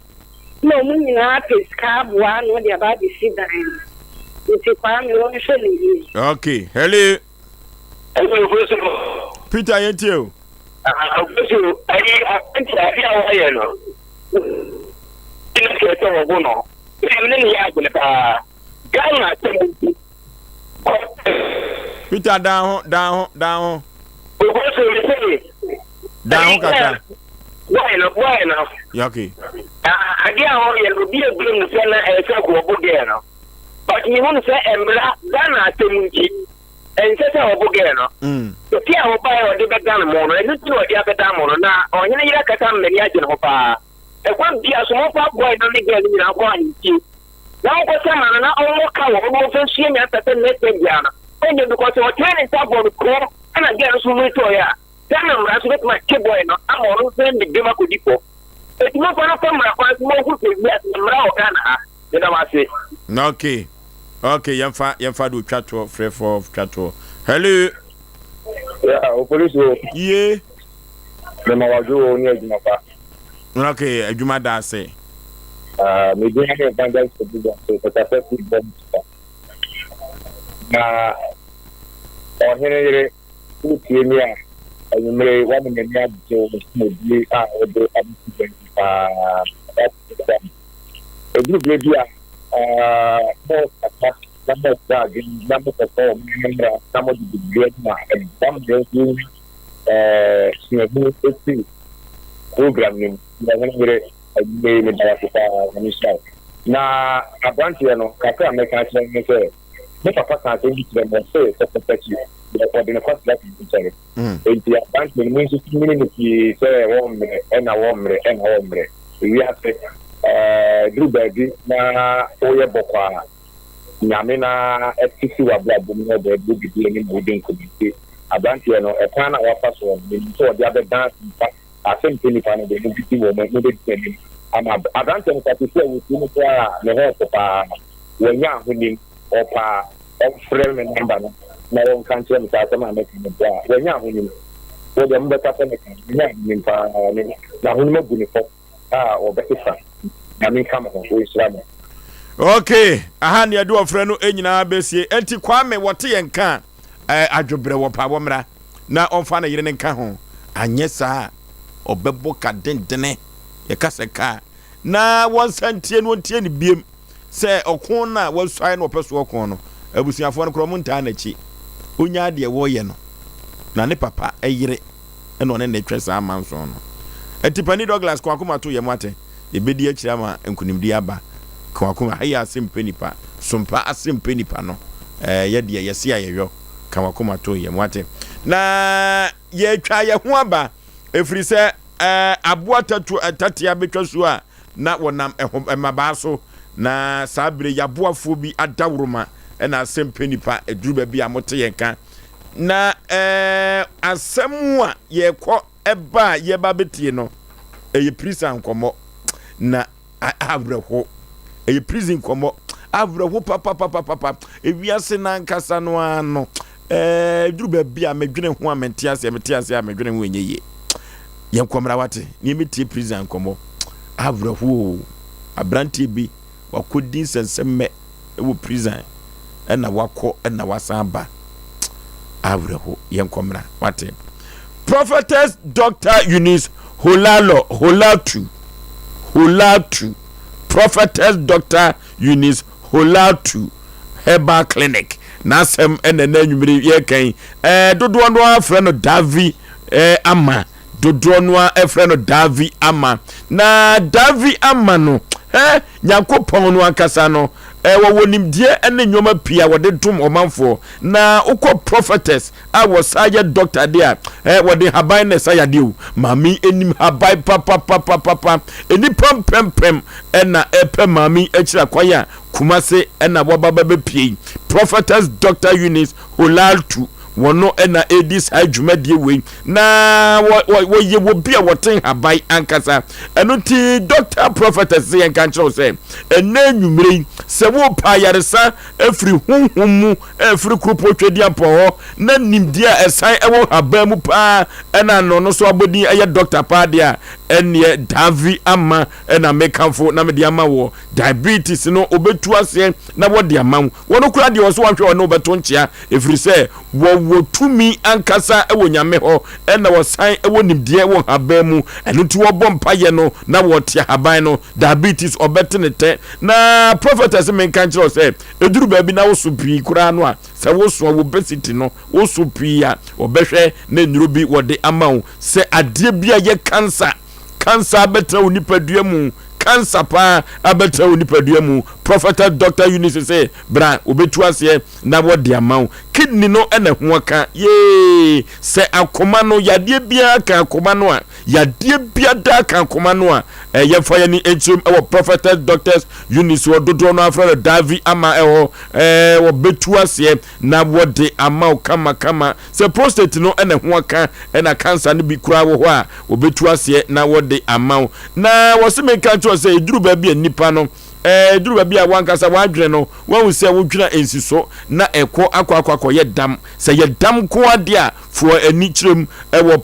na wɔn nyinaa apɛ sika aboa ano de aba abɛsi dan no. Nti Kwame ɔnhwɛ no yie. Okay, hello. Peter yɛntie o. Ogusu ayi akanti ade a wɔyɛ no ɛna kyerɛ sɛ wɔbo no ɛna ne ne yɛ adwene paa Ghana asɛm nti. Peter dan ho dan ho dan ho. Ogusu mi sɛ. Dan ho kakra. Why no why no. Yeah, okay. Ade a wɔyɛ no obi ebire mu sɛ na ɛsɛ wɔbo gɛɛ no. But mehu no sɛ mmra Ghana asɛm nti ɛnsɛ sɛ ɔbo girl no. Sika a ɔbaeɛ a ɔde bɛdan mo no ɛno nti na ɔde abɛdan mo no na ɔhene yere akasa ama m'ani agye ne ho paa. Ɛkwan biara so momfa boy no ne girl no nyinaa nkɔ ahemfie na monkɔsa ma no na ɔmmɔ ka wɔ hɔ na ɔmfa nsua nyansa sɛ next time biara no ɔnyɛ because sɛ ɔtene ne nsa bɔ no kurom ɛna girl no nso mmiri tɔeɛ a Ghana mmara nso bɛtumi akye boy no ama ɔno nso ne dɛm akɔdi fɔ. Enti momfa no mfa mmara kwan so ma ɔnhu sɛ wiase no mmara wɔ Ghana ha. Meda mo ase. Ok ok yɛmfa yɛmfa de otwa toɔ frɛfoɔ twa toɔ hello. Yeah, opolisi o. Ye. Mema wadwo o ne adwuma pa. Ok, adwuma da ase. Ah, me din ne Evangelist Kofi Johnson, kasa fi bɔ mu. Na ɔhene yere Woretie me a, anwummere yi, woama m'ani agye wo dwumadie a wode abɛto dwa yi ho paa. Woate me. Ɛduru berɛ bi a, mokasa na mokyerɛ adwene na mokɔsɔ ɔman no mmara na mode biribi anim a, ɛboa ma yɛn nso yɛnya suahunu firi program no mu. Ɔhene yere, anwummere yi, meda wo ase paa. Nyame nhyira wo. Na aberanteɛ no, kakra a mɛka akyerɛ no ne sɛ, Me papa kaa asɛm bi kyerɛɛ me, ɔse, Kɔ kɔsakyi, deɛ ɔde no kɔsra fi nkyɛre. Enti aberanteɛ no, monsusu mene no pii sɛ wɔmmerɛ ɛna wɔmmerɛ ɛna wɔmmerɛ. Ewiase, ɛduru baabi na woyɛ bɔkɔ a, Nyame no ara te si w'abrabɔ mu na ɔde wo didi anim ma wodi nkonim. Nti aberanteɛ no, ɛkwan no a wafa soɔ no, menim sɛ ɔde abɛdan nnipa Asɛm sɛ nipa no de, mobɛdi wɔn, mobɛdi n'anim ama aberanteɛ no koraa, seesei a wɔtie no koraa a, ne ho ɔfo paa. Wanya ahonim, ɔpɛ a, ɔmfrɛ me nɔmba no na ɔnka nkyerɛ me sɛ asɛm a meka no boa a. Wanya ahonim. Wo deɛ mobɛka sɛ meka no, wanya ahonim paa, ne n'ahonim abu ne fɔ a ɔbɛsesa. Nyame nka mo ho, ɔnhyira mo. Ok, aha ne yɛde ɔfrɛ no nyinaa bɛsie. Enti Kwame wɔte yɛn nka a, eh, adwobrɛ wɔ pa wɔmmra na ɔmfa ne yere no nka ho. Anyɛ saa a, ɔbɛbɔ ka dendene. Yɛka sɛ ka a, na wɔnsa ntie no ɔntie no biem sɛ ɔko no a wasuae na ɔpɛ so ɔko no, abusuafoɔ no koraa wɔn ntaa n'akyi. Ɔnyaa deɛ wɔyɛ no, na ne papa yere na ɔne no retwɛ saa amanson no. Atipani Douglas ko akoma to yɛn ate. Yɛbɛdi akyire ama nkunimdie aba. Ko akoma, ha yɛ ase mpɛ nipa. Sompa ase mpɛ nipa no. Ɛɛ yɛ deɛ yɛse a yɛyɔ. Ka wakoma to yɛn ate. Na yɛatwa yɛn ho aba ɛfiri sɛ ɛɛ aboa tatu tatea bɛtwa suo a na wɔnam ɛho mmabaa so. Na saa bere yi aboafoɔ bi adaworoma ɛna ase mpɛ nipa. Ɛduru baabi a mote yɛn ka. Na ɛɛ asɛm a yɛkɔ ɛba a yɛba bɛtie no, ɛyɛ prison nkɔmmɔ na awerɛho. Ɛyɛ prison nkɔmmɔ awerɛho papapapapa. Ewiase n'ankasa no ara no, ɛɛ duru baabi a medwene ho a mente aseɛ, mete aseɛ a medwene ho ɛnyɛ yie. Yɛn kɔmmra wate, ne yɛmɛtie prison nkɔmmɔ awerɛho o. Aberanteɛ bi wakɔdi nsɛnsɛmmɛ wɔ prison ɛna wakɔ ɛna wasan aba awerɛho yɛnkɔ mmra wate prophetess dr eunice holalo holatu holatu prophetess dr eunice holatu herbal clinic n'asɛm ɛna ɛna anwummere yɛkan ɛɛ dodoɔ no ara frɛ no davi ɛɛ ama dodoɔ no ara frɛ no Davi Ama. Na Davi Ama no, eh, Nyankopɔn no ankasa no, eh, wɔwɔ nimdeɛ ne nneɛma pii a wɔde dom ɔmanfoɔ. Na wokɔ prophetess a wɔsa yɛ doctor de a, eh, wɔde haban na ɛsa yadeɛ o. Maame anim haban papapapapapa. Nnipa mpɛmpɛm ɛna ɛpɛ maame akyira kwan a Kumase ɛna wɔba bɛbɛpie yi. Prophetess Dr. Eunice Holaltu. Wɔno na ɛredi saa dwumadie wei na wɔyɛ wɔ bi a wɔte nhaban ankasa. Ɛno nti Dr. Prophetess sɛ yɛnka nkyerɛ wo sɛ ɛnɛ anwummere yi sɛ worepɛ ayaresa afiri honhom mu afiri kuropɔn Twedeampɔn hɔ na nimdeɛ a ɛsan ɛwɔ nhaban mu paa ɛna no no so abɔdin ɛyɛ dɔkta paa deɛ a ɛneɛ Davi ama ɛna mekamfo na mede ama wɔ diabetes no ɔbɛtu aseɛ na wɔde ama wo Wɔn koraa deɛ wɔn so wɔanhwɛ wɔne wo bɛto nkyea, ɛfiri sɛ wɔwɔ tumi ankasa wɔ Nyame hɔ, ɛna wɔsan wɔ nimdeɛ wɔ nhaban mu, ɛno nti wɔbɔ mpaeɛ no na wɔte ahaban no, diabetes ɔbɛte ne tɛ. Na prophetess menka nkyerɛ wo sɛ, ɛduru baabi na woso pii koraa no a, sɛ woso a obesity no, woso pii a, wɔbɛhwɛ na nnuro bi wɔde ama wo, sɛ adeɛ bi a ɛyɛ cancer, cancer abɛtena wo nipadua mu, cancer paa abɛtena wo nipadua mu. Prophetess Doctor Eunice se bra wɔbɛtu aseɛ na wɔde ama wo. Kidney no na ɛho aka yee. Sɛ akoma no yadeɛ biara ka akoma no a, yadeɛ biada ka akoma no a, eh, yɛmfa yɛn ani nkyerɛm wɔ Prophetess Doctors Eunice wɔ dodoɔ no afrɛ no Davi ama ɛhɔ eh, wɔbɛtu aseɛ na wɔde ama wo kama kama. Sɛ prostate no na ɛho aka na cancer no bi koraa wɔ hɔ a, wɔbɛtu aseɛ na wɔde ama wo. Na wɔse menka nkyerɛ wo sɛ ɛduru baabi a nnipa no Ɛduru baabi a w'ankasa w'adwene no, woahu sɛ wodwene a ɛnsi so na ɛkɔ akɔ akɔ akɔyɛ dam. Sɛ ɛyɛ dam nko ara deɛ a, fa w'ani kyerɛ mu wɔ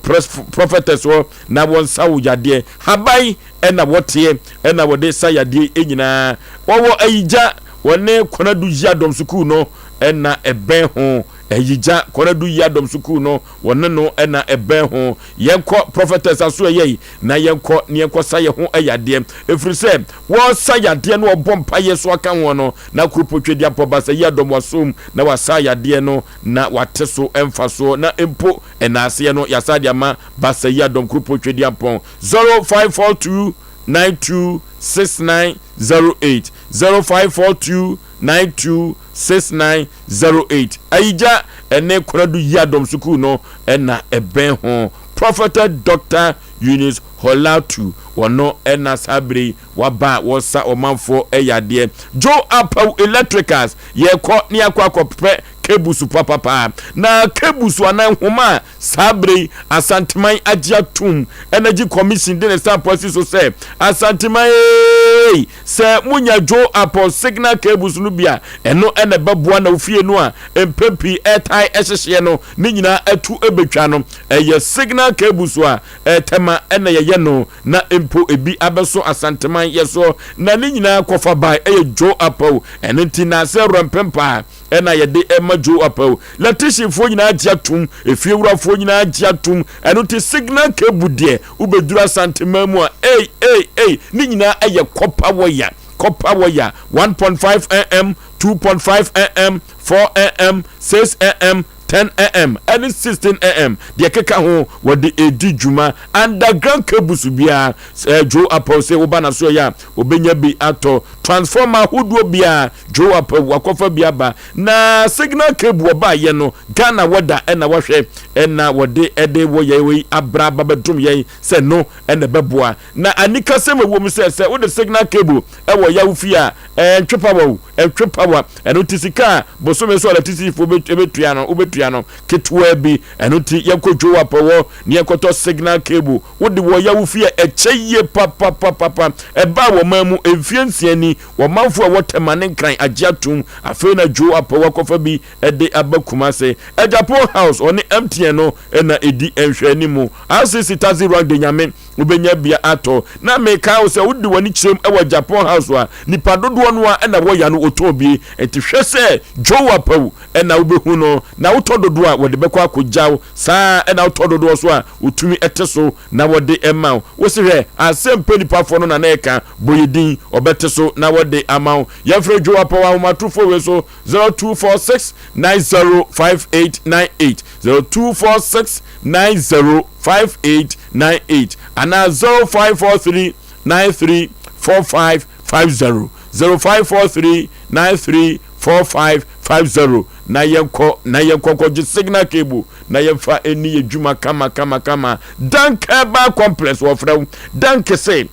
prophetess hɔ na wɔnsa wo yadeɛ. Haban na wɔteɛ na wɔde sa yadeɛ nyinaa. Wɔwɔ Ayigya, wɔne Kwanadu Yiadom Sukuu no na ɛbɛn ho. Ayigya, Kwanadu Yiadom Sukuu no, wɔne no na ɛbɛn ho. Yɛnkɔ prophetess asoɛyɛ yi na yɛnkɔ na yɛnkɔsa yɛn ho yadeɛ, ɛfiri sɛ wɔresa yadeɛ na wɔbɔ mpaeɛ so aka ho no, na kuropɔn Twedeampɔ Basa yi adɔm wasom na wasa yadeɛ no na wate so mfasoɔ, na mpo nnaaseɛ no yɛasa de ama Basa yi adɔm kuropɔn Twedeampɔn. 0542 926908 0542 926908 Ayigya ɛne Konadu Yiadom Sukuu no na ɛbɛn ho. Prophetess Doctor Eunice Holatu, wɔno na saa bere yi waba a wɔsa ɔmanfoɔ yadeɛ. Joe Apawu Electricals, yɛkɔ ne yɛakɔ akɔpɛ cables papapa. Na cables anaa nhoma a saa bere yi Asanteman agye atom, Energy Commission de ne stamp asi so sɛ Asanteman eei, sɛ monya Joe Apawu signal cables no bi a, ɛno na ɛbɛboa na ofie no a mpɛn pii ɛtae hyehyeɛ no ne nyinaa atu bɛtwa no. Ɛyɛ signal cables a tɛma na yɛyɛ no na mpo ebi abɛso Asanteman yɛ soɔ na ne nyinaa kɔfa bae ɛyɛ Joe Apawu. Ɛno nti naasɛ rɔmpempa ɛna yɛde ɛma Joe Apawu. Lɛtihyenfoɔ nyinaa gye atom, efiewurafoɔ nyinaa gye atom. Ɛno nti signal cable deɛ wobɛduru Asanteman mu a ei ei ei ne nyinaa ɛyɛ copper wire, copper wire 1.5 mm, 2.5 mm, 4 mm, 6 mm, 10 mm ne 16 mm deɛ ɛkeka ho wɔde redi dwuma. Underground cables biara, sɛ Joe Apaw sɛ woba n'asoɛeɛ a, ɔbɛnya bi atɔ. Transformer ahodoɔ biara, Joe Apaw wakɔfa bi aba. Na signal cable ɔbaeɛ no, Ghana wɔda na wahwɛ na wɔde de wɔ yɛn wei abra aba bɛdom yɛn sɛ no na ɛbɛboa. Na anikasɛm a ɛwɔ mu sɛ, sɛ wode signal cable wɔ yaw fie a, ɛntwe power o, ɛntwe power. Ɛno nti sika a bosome so electricityfoɔ bɛtua no, wobɛtua no ketewaa bi. Ɛno nti yɛnkɔ Joap hɔ na yɛnkɔtɔ signal cable. Wode wɔ yaw fie a, ɛkyɛ yie papapapapa. Ɛbaa wɔ man mu mfeɛ nsia ni, wɔmanfoɔ a ɛwɔ Tema ne Nkran agye atom. Afei na Joap akɔfa bi de aba Kumase. Agyapong House, ɔne MTN no na ɛdi nhwɛanimu. RCC Taxi Rank de Nyame wobɛnya bia atɔ. Na mekae wo sɛ wode w'ani kyerɛm wɔ Japan house a, nipa dodoɔ no ara na wɔya no wɔtɔn bi. Nti hwɛ sɛ Joe Apawu na wobɛhu no. Na wotɔ dodoɔ a, wɔde bɛkɔ akɔgya wo. Saa ara na wotɔ dodoɔ nso a, wɔtumi te so na wɔde ma wo. Wose hwɛ, asɛm pɛ nipafoɔ no na na ɛka, bɔ yɛ din, wɔbɛte so na wɔde ama wo. Yɛmfrɛ Joe Apawu ahomatorofoɔ wei so, 0246 905898, 0246 905898 anaa 0543 934550, 0543 934550 na yɛnkɔ na yɛnkɔ nkɔgye signal cable na yɛmfa ɛni yɛ dwuma kama kama kama. Dank Herbal Complex wɔfrɛ wo Dank se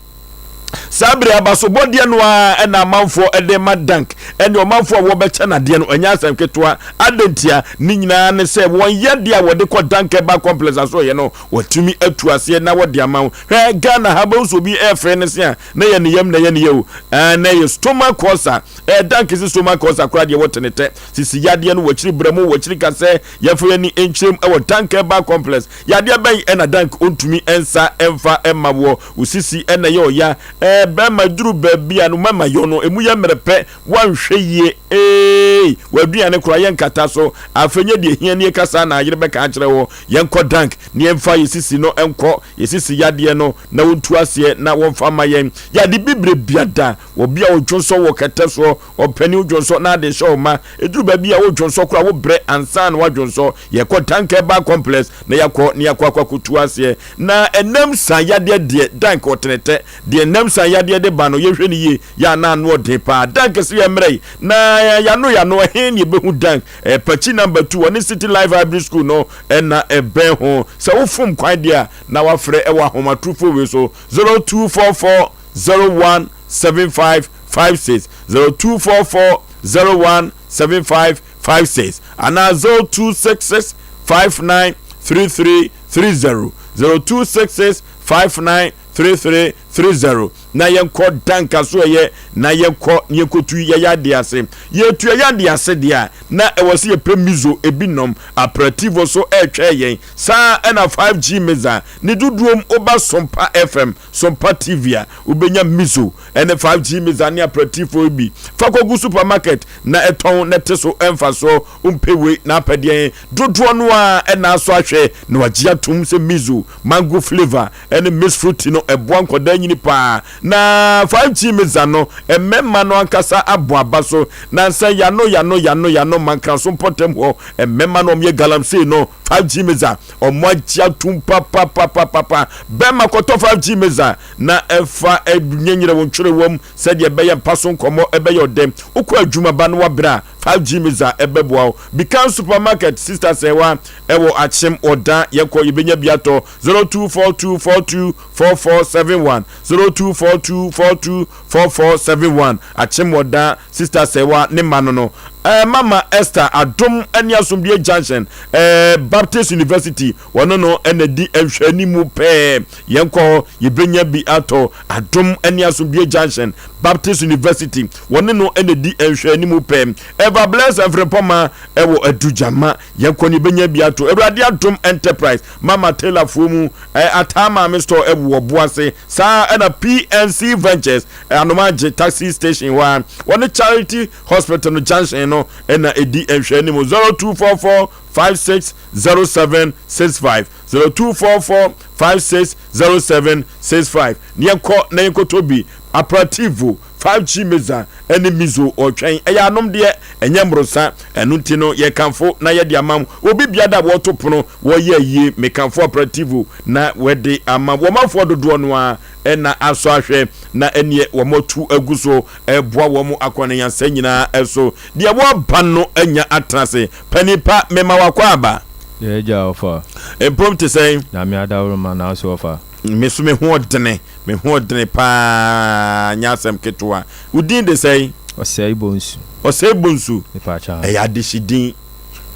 Saa bere abasobɔdeɛ no ara na amanfoɔ de ma Dank ne ɔmanfoɔ a wɔbɛkyɛ no adeɛ no, ɛnyɛ asɛm ketewa. Adɛn ntia? Ne nyinaa ne sɛ wɔn yadeɛ a wɔde kɔ Dank Herbal Complex asoɛeɛ no, wɔatumi atu aseɛ na wɔde ama wo. Hwɛ, Ghana ha bɛhu sɛ obi refee ne se a, na ɛyɛ ne yam na ɛyɛ ne ya o. Ɛɛ, na ɛyɛ stomach ulcer. Ɛɛ, Dank se stomach ulcer koraa deɛ wɔte ne tɛ. Sisi yadeɛ no, wɔakyiri berɛmo, wɔakyiri kasɛɛ, yɛmfa yɛn ani nkyerɛ mu wɔ Dank Herbal Complex. Yadeɛ bɛn na Dank ɔntumi nsa mfa mma woɔ? Wo sisi na ɛyɛ ɔya eh, bɛrima duru baabi a no mɛma yɔ no emu yɛ mmerɛ pɛ, woanhwɛ yie eei, w'aduane koraa yɛnkata so, afei nyɛ deɛ ɛhia nie ka saa na ayere bɛka akyerɛ wo, yɛnkɔ dank na yɛmfa yɛ sisi no nkɔ, yɛ sisi yadeɛ no na wɔntu aseɛ na wɔmfa mma yɛn, yɛade bibire biada, obi a ɔdwonsɔ wɔ kɛtɛ soɔ, ɔpanin wodwonsɔ na ade hyɛ wo ma, ɛduru baabi a wodwonsɔ koraa wobrɛ ansa na woadwonsɔ, yɛkɔ dank herbal complex na yɛakɔ na yɛakɔ akɔ akɔtu aseɛ. Na ɛnam sa yadeɛ deɛ dank ɔtenetɛ deɛ nam. nsan yadeɛ de ba no, yɛnhwɛ no yie, yɛ a na ano ɔden paa. Dank se yɛmmrɛ yi, na yɛano yɛano, ɛhe ne yɛbɛhu Dank? Ɛyɛ Pakyi number two, ɔne City Life Hybrid School no na ɛbɛn ho. Sɛ wofom kwan deɛ a, na wafrɛ ɛwɔ ahomatorofo wei so, 0244 01 75 56, 0244 01 75 56, anaa 0266 59 33 30, 0266 59 33 30. Na yɛnkɔ danka so ɛyɛ na yɛnkɔ na yɛnkɔtu yɛyɛ adeɛ ase. Yɛtu yɛyɛ adeɛ ase deɛ a, na ɛwɔ sɛ yɛpɛ mizo ebi nom. Aperativo so ɛretwɛn yɛn. Saa ɛna 5G Meza ne dodoɔm woba Sompa FM, Sompa TV a, wobɛnya mizo ɛne 5G Meza ne aperativo bi. Fa kɔgu supermarket na ɛtɔn na ɛte so mfasoɔ. Wompɛ wei na apɛ deɛn? Dodoɔ no ara ɛna asɔ ahwɛ na wagye atom sɛ mizo, mango flavour ɛne mixed fruit no ɛboa nkwadaa nyini paa. Na 5G mixer no mmɛmma no ankasa abɔ aba so. Nansa yano yano yano yano Mankraso mpɔtam hɔ mmɛmma no wɔyɛ galamsey no 5G mixer wɔn agye atom papapapapa. Bɛmma kɔtɔ 5G mixer na ɛfa nyɛnyerɛ wo ntwerewam sɛdeɛ ɛbɛyɛ mpa so nkɔmmɔ ɛbɛyɛ ɔdɛ. Wokɔ adwuma ba na wabrɛ a 5G mixer ɛbɛboa wo. Bikan supermarket sister Sɛwa ɛwɔ Akyem Ɔda yɛkɔ yɛbɛnya bi atɔ 0242424471 0242424471 Akyem Ɔda sister Sɛwa ne ma no no ɛɛ Mama Esther Adom ɛne Asomdue Junction ɛɛ Baptist University wɔne no ɛna di nhwɛanimu pɛɛ yɛnkɔ hɔ yɛbɛnya bi atɔ Adom ɛne Asomdue Junction Baptist University wɔne no na di nhwɛanimu pɛ. Ever Bless Mfrempɔma wɔ Adugyama. Yɛnkɔ no yɛbɛnya bi ato. Awurade Adom Enterprise, Mama Taylor foɔ mu, Ataa Maame Store wɔ Ɔboase. Saa ara na PNC Ventures, Anomaagye Taxi Station hɔ ara, wɔne Charity Hospital no junction no na ɛdi nhwɛanimu. 0244 56 0765 0244 56 0765 Na yɛnkɔ na yɛnkɔtɔ bi. Aperativo, 5G Meza ne Mizo ɔtwɛn. Ɛyɛ anom deɛ, ɛnyɛ mmorosa. Ɛno nti no, yɛkamfo na yɛde ama wo. Obi biada a wɔto pono, wɔyɛ ayie, mekamfo Aperativo na wɔde ama wo. Ɔmanfoɔ dodoɔ no ara na asɔ ahwɛ na ɛneɛ wɔatu agu so reboa wɔn akɔneasa nyinaa so. Deɛ wɔaba no anya atena ase. Panin pa, mema wo akwaaba. Yɛ agya ɔfa. Mpom te sɛn? Nyame adaworoma na aso ɔfa. Me so me ho ɔdene, me ho ɔdene paa, nyɛ asɛm ketewa. Wo din de sɛn? Ɔsɛe Bonsu. Ɔsɛe Bonsu. Mepaakyɛw. Ɛyɛ adehye din.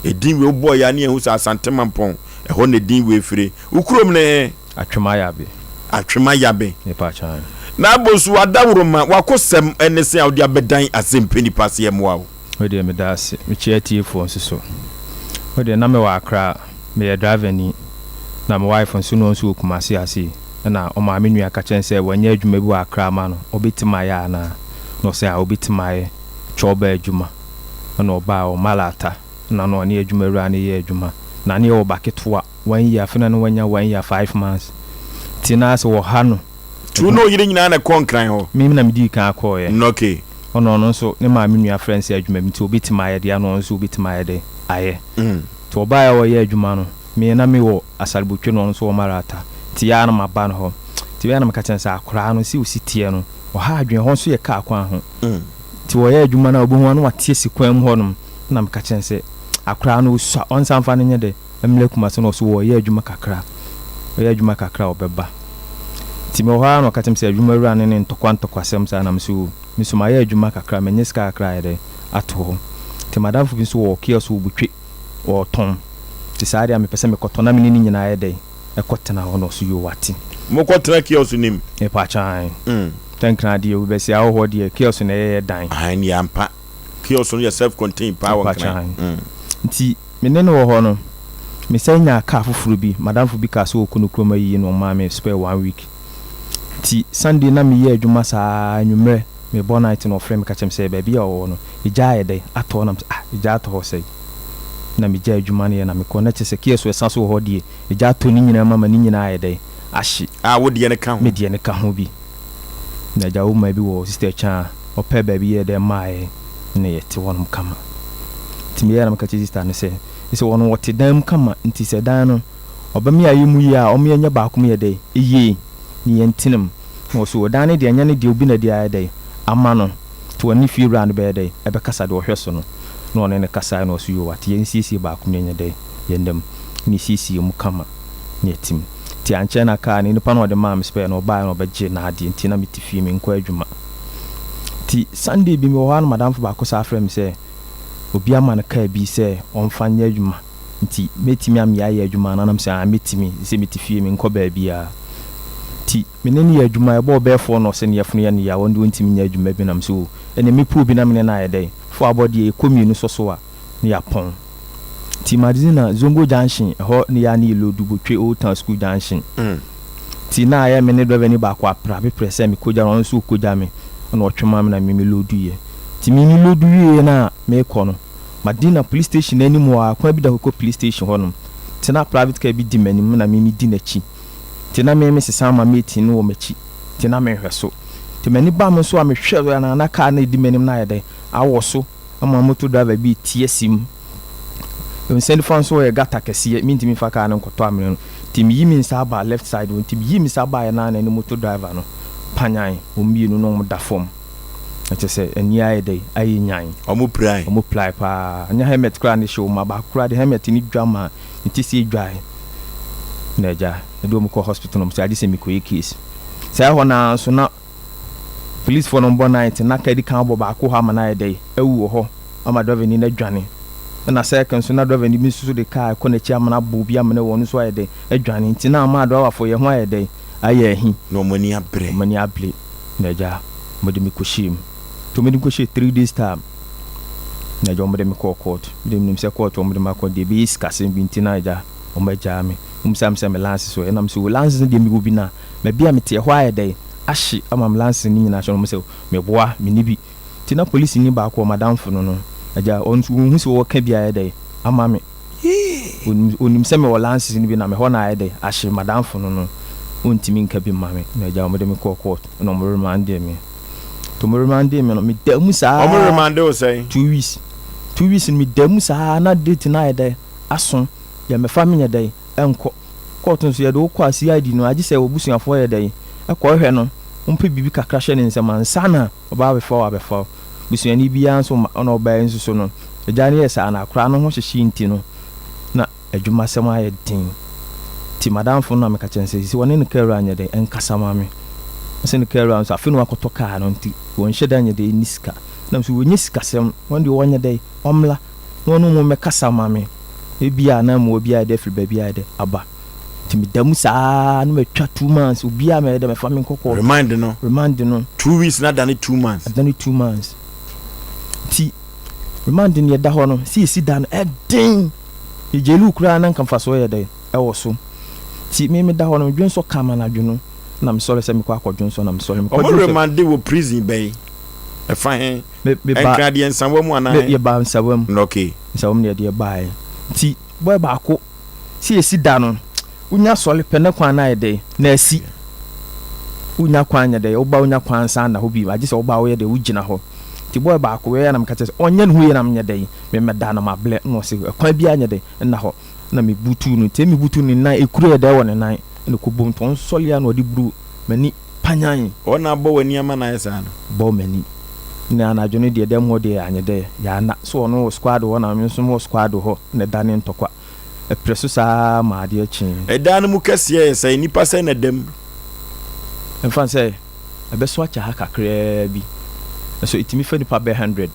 Edin wei wobɔɔ yɛ a ne yɛhu sɛ Asante Mampɔn, ɛhɔ na edin wei firi. Wo kurom ne he? Atwema Yabe. Atwema Yabe. Mepaakyɛw. Na Bonsu, w'adaworoma, w'akosɛm ne sɛn a wode abɛdan asɛmpɛ nipa sɛ yɛmmoa wo? Wo deɛ meda ase. Mekyia atiefoɔ nso so. Wo deɛ na mewɔ Accra, meyɛ driver ni. Na me wife nso na ɔnso wɔ Kumasi ha sei. Ɛna ɔmaa me nua ka kyerɛ no sɛ wanya adwuma bi wɔ Accra ama no, ɔbɛtumi ayɛ anaa? Na ɔsɛ a ɔbɛtumi ayɛ, kyɛ ɔba adwuma. Ɛna ɔbaa wɔ Malata, ɛna na ɔne adwuma wura no yɛ adwuma. Na ne yɛwɔ ba ketewa, one year, afei na na wanya one year five months. Nti na asɛ wɔha no. Nti wo ne wo yere nyinaa na ɛkɔɔ Nkran hɔ? Me na medii kan kɔeɛ. Okay. Ɔno ɔno nso ne maame nua frɛ no sɛ adwuma bi nti ɔbɛtumi ayɛ deɛ na ɔno nso ɔbɛtumi ayɛ dɛ ayɛ. Nti ɔbaeɛ a ɔreyɛ adwuma no, me na mewɔ Asarbotwe na ɔno nso wɔ Marata. Nti yɛ ara na maba no hɔ. Nti ɛyɛ a na meka kyerɛ no sɛ akwadaa no sɛ ɔsi teɛ no, ɔha adwene, ɛhɔ nso yɛ kaa kwan ho. Nti ɔyɛ adwuma no a wobɛhu a na wate asi kwan mu hɔnom. Na meka kyerɛ no sɛ akwadaa no ɔsua, ɔnsan mfa no nyɛ dɛ mmra Kumasi na ɔso ɔreyɛ adwuma kakra, ɔyɛ adwuma kakra a ɔbɛba. Nti mewɔ hɔ ara na ɔka kyerɛ me sɛ adwuma wura no ne ntɔkwa ntɔkwasɛm saa na me so me so mayɛ adwuma kakra manya sika kakra ayɛ dɛn ato hɔ. Nti m'adamfo bi nso wɔ kiosk wɔ Butwe ɔretɔn nti saa deɛ a mepɛ sɛ mekɔtɔ na me ne no nyinaa yɛ dɛn ɛkɔ tena hɔ na ɔso yoo wate. Mokɔ tena kiosk no mu? Mepakyɛ ae. Tɛnkran deɛ obi bɛse ahɔhoɔ deɛ kiosk na ɛyɛ yɛ dan. Ae neɛ ampa kiosk no yɛ self contained paa wɔ Mepakyɛ Nkran. ae. Nti Me ne no wɔ hɔ no, mesan nyaa car foforɔ bi. M'adamfo bi kaa sɛ ɔrekɔ ne kurom ayiyi na ɔmaa me spare one week. Nti Sunday na meyɛ adwuma saa ara, anwummerɛ mebɔ night na ɔfrɛ me ka kyerɛ me sɛ baabi a ɔwɔ no, egya ayɛ dɛn atɔ hɔ na mesɛ ah egya atɔ hɔ sɛn? Na megyaa adwuma no yɛ na mekɔ na kyerɛ sɛ kiosk ɛsa so wɔ hɔ deɛ egya atɔ ne nyinaa mu ama ne nyinaa ayɛ dɛn ahye. A wo deɛ no ka ho? Me deɛ no ka ho bi. Na agya wo maa bi wɔ sister Kyan a ɔpɛɛ baabi yɛɛ dɛn maa yɛn na yɛte hɔnom kama. Nti meyɛɛ na meka kyerɛ sister no sɛ, sɛ ɔno ɔte dan mu kama nti sɛ dan no ɔbɛma yɛayɛ mu yie a ɔma yɛnyɛ baako mu yɛ dɛn yie na yɛntena mu. Na ɔse ɔdan no deɛ ɛnyɛ ne deɛ obi na de ayɛ dɛn ama no nti ɔne fie wura no bɛyɛ dɛn ɛbɛkasa deɛ ɔhwɛ so no na ɔne no kasaeɛ na ɔse yoo wate yɛnsiesie baako na ɛnyɛ dɛn yɛnda mu na yɛsiesie mu kama na yɛte mu nti ankyɛ na kaa no nipa no a ɔde maa me spare no ɔbaeɛ na ɔbɛgye n'adeɛ nti na mete fie menkɔ adwuma nti Sunday bi mewɔ hɔ a na madamfo baako saa frɛ me sɛ obi ama no kaa bi sɛ ɔmfa nyɛ adwuma nti mɛtumi a meyɛ ayɛ adwuma anaa na mesɛ aah mɛtumi sɛ mete fie menkɔ baabiara nti me ne no yɛ adwuma ɛbɔɔ bɛyɛ four na ɔsɛ ne yafunu yɛ no ya ɔno deɛ ɔntumi nyɛ adwuma bio na mesɛ oo ɛneɛ mɛpɛ obi na me ne no ayɛ dɛn four abɔ deɛ yɛkɔ mmienu sɔ so a na yɛapɔn nti Madzina Zongo junction ɛhɔ ne yɛ a ne yɛ lodu Botwe old town school junction nti na ayɛ me ne driver ni baako apra apeprɛ sɛ mekɔgya no ɔno nso ɔkɔgya me ɛna ɔtwe ma me na me me lodu yɛ nti me me lodu wieɛ no a mekɔ no Madina police station anim hɔ ara, kwan bi da hɔ kɔ police station hɔ nom. Nti na private car bi di m'anim na me medi n'akyi. Nti na me mesesa ama mate no wɔ m'akyi, nti na menhwɛ so. Nti m'ani ba me so a mehwɛ so a na car no a ɛdi m'anim no ayɛ dɛn? Awɔ so ama motor driver bi reti asi mu. Nsa nifa nso yɛ gutter kɛseɛ, mentumi mfa car no nkɔtɔ amena no. Nti meyi me nsa aba left side hɔ, nti meyii me nsa baeɛ no ara na ɛne motor driver no panyan, wɔn mmienu no wɔda fam. Na kyerɛ sɛ ani ayɛ dɛ ayɛ nyan. Ɔmo pirae. Ɔmo pirae paa. Nyɛ helmet koraa na ɛhyɛ wɔn ma baako koraa de helmet no dwa ma ne ti sie dwae. Na agya yɛde wɔn kɔɔ hospital na ɔmo sɛ agye sɛ mekɔyɛ case. Saa ɛhɔ no ara nso na police foɔ no bɔ night na car di kan abɔ baako hɔ ama no ayɛ dɛ awu wɔ hɔ ama driver ni no adwane. Ɛna circle nso na driver ni bi nso de car ɛkɔ n'akyi ama no abɔ obi ama no awu ɔno nso ayɛ dɛ adwane nti na ama driver foɔ yɛn ho ayɛ dɛ ayɛ ahi. Na wɔn ani abere. Wɔn ani abere. Na agya, wɔde me kɔhyɛɛ mu. Nti wɔde me kɔhyɛɛ 3 days time. Na agya, wɔde me kɔɔ court. Me deɛ menim sɛ court wɔde me akɔ deɛ ɛbɛyɛ sikasɛm bi nti na agya, wɔagyaa me. Wɔbisaa me sɛ me license wɔ he? Ɛna mese, oh license no deɛ mewɔ bi na baabi a mete ɛhɔ ayɛ dɛn? Ahye ama me license no nyinaa ahye. Na wɔn sɛ meboa, menni bi. Nti na polisini baako wɔ m'adamfo no no, agya, ɔno nso ɔnhu sɛ wɔka bi ayɛ dɛn ama me. Onim onim sɛ mewɔ lances no bi na me hɔ na ayɛ dɛ ahye madamfo no no ontumi nka bi mma me na agya wɔde me kɔɔ court na wɔn remandee me nti wɔn remandee me no me da mu saa. Wɔn remande wo sɛn? 2 weeks 2 weeks no me da mu saa na date no ayɛ dɛ aso yɛ mɛfa me nyɛ dɛ ɛnkɔ court nso yɛde wo kɔ a CID no agye sɛ w'abusuafoɔ yɛ dɛ ɛkɔ hwɛ no wɔn pɛ biribi kakra hyɛ ne nsam ansa na ɔba abɛfa wo abɛfa wo. Busuani biara nso ma ɔna ɔbae nso so no, agya no yɛɛ saa na akwadaa no ho hyehye nti no, na adwumasɛm ayɛ den. Nti m'adamfo no na meka kyerɛ no sɛ, sisi ɔne ne kaa wura nyɛ dɛn ɛnkasa ma me. Ɔse ne kaa wura nso afei na wakɔtɔ kaa no nti wɔnhyɛ da nyɛ dɛn nni sika. Na mese wɔnyɛ sikasɛm, wɔn deɛ wɔnyɛ dɛn ɔmmra na ɔne wɔn mmɛkasa ma me. Ebia na mmoa bi ayɛ dɛ afiri baabi ayɛ dɛ aba. Nti meda mu saa na matwa 2 months obiara mɛyɛ dɛ mɛfa me nkɔ court. Remand no. Remand no. 2 weeks na adane 2 months. Adane 2 months. Nti remand no yɛda hɔ no sɛ yɛsi da no ɛden yɛgyeliw koraa na nka mfasoɔ yɛ dɛ ɛwɔ so. Nti me meda hɔ no medwen sɔ ka ma anadwo no na mesɔre sɛ mekɔ akɔdwen sɔ na mesɔre mekɔ Ɔmo remande wɔ prison bɛn? Ɛfa he? Me meba Nkran deɛ Nsawa mu anaa he? Yɛba Nsawa mu. Okay. Nsawa mu na yɛde yɛbaeɛ. Nti boy baako sɛ yɛsi da no, wonya sɔre pɛ na kwan no ayɛ dɛn? Na asi. Wonya kwan nyɛ dɛn? Woba wonya kwan san da hɔ bio, agye sɛ woba woyɛ dɛn? Wogyina hɔ. Nti boy baako wei a na meka kyerɛ sɛ ɔnyɛ ne ho yie na menyɛ dɛn? Memmɛda na mabrɛ. Na ɔse kwan biara nyɛ dɛn? Nna hɔ. Na mebutuu no. Nti mebutuu no ne nan, ekuro yɛ dɛn wɔ ne nan na ɛkɔbom. Nti ɔnsɔre a na ɔde buru m'ani panyan. Ɔno na abɔ w'ani ama no ayɛ saa no? Bɔ m'ani. Na anadwo no deɛ dɛm hɔ deɛ anyɛ dɛ, yɛanna. So ɔno wɔ squad hɔ na me nso mewɔ squad hɔ na ɛdanee ntɔkwa. Ɛprɛ so saa ara ma adeɛ kyee. Ɛdan no mu kɛseɛ yɛ sɛn? Nnipa sɛn na ɛda mu? Ɛmfa no sɛ ɛbɛso akyɛ ha kakraa bi. Nso ɛtumi fa nnipa bɛyɛ 100.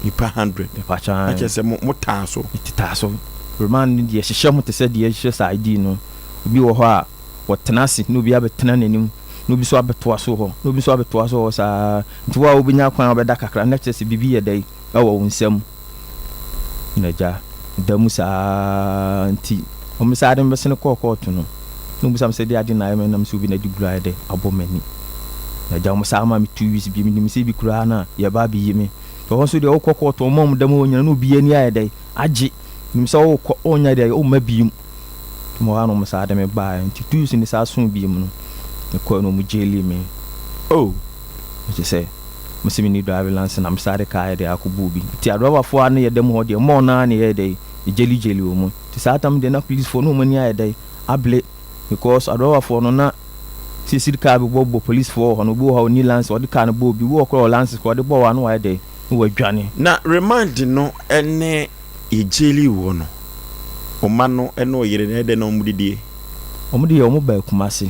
Nnipa 100? Mepakyɛ aane. Na kyerɛ sɛ mo taa so? Yɛtetaa so. Remand no deɛ yɛhyehyɛ ho te sɛ deɛ yɛhyehyɛ saa ID no. Obi wɔ hɔ a, wɔtena ase na obi abɛtena n'anim, na obi nso abɛtoa so hɔ, na obi nso abɛtoa so hɔ saa ara. Nti wo a wobɛnya kwan a wobɛda kakra no, na kyerɛ sɛ biribi yɛ dɛn? Ɛwɔ wo nsam. Na agya, meda mu saa ara nti, wɔn saa de me bɛsene kɔɔ kɔɔto no, na wɔbisa me sɛ deɛ ade na ayɛ me nam sɛ obi na de guru ayɛ dɛ abɔ m'ani. Na agya, wɔn saa maa me 2 weeks bi, menim sɛ ebi koraa na yɛba abɛyi me. Ɛhɔ nso deɛ wokɔ kɔɔto, wɔn a wɔda mu hɔ nyinaa na obiara ani ayɛ dɛ agye. Menim sɛ wokɔ, wonyɛ dɛ, womma bio. Mo hɔ a na wɔn saa de me baeɛ. Nti 2 weeks no saa soo bio no, mekɔɛ na wɔn jaili me. Oh! Kyerɛ sɛ, mese menni driving license na mesan de car ayɛ dɛ akɔbɔ obi. Nti adriverfoɔ a na yɛda mu hɔ deɛ, more no ara na yɛyɛ dɛ, yɛgyeli gyeli wɔn. Nti saa tam deɛ na policefoɔ na wɔn ani ayɛ dɛ, abere. Because adriverfoɔ no na. Sɛ yɛsi kaa bɛbɔ bɔ policefoɔ wɔ hɔ no, obi wɔ hɔ a ɔnni license, ɔde kaa no bɔ obi, obi wɔ hɔ koraa ɔwɔ license koraa ɔde bɔ wo a na wayɛ dɛn? Na wadwane. Na remand no ne yɛ jaili woɔ no, wo mma no ne wo yere no ɛdɛn na wɔn didie? Wɔn deɛ wɔn baa Kumasi,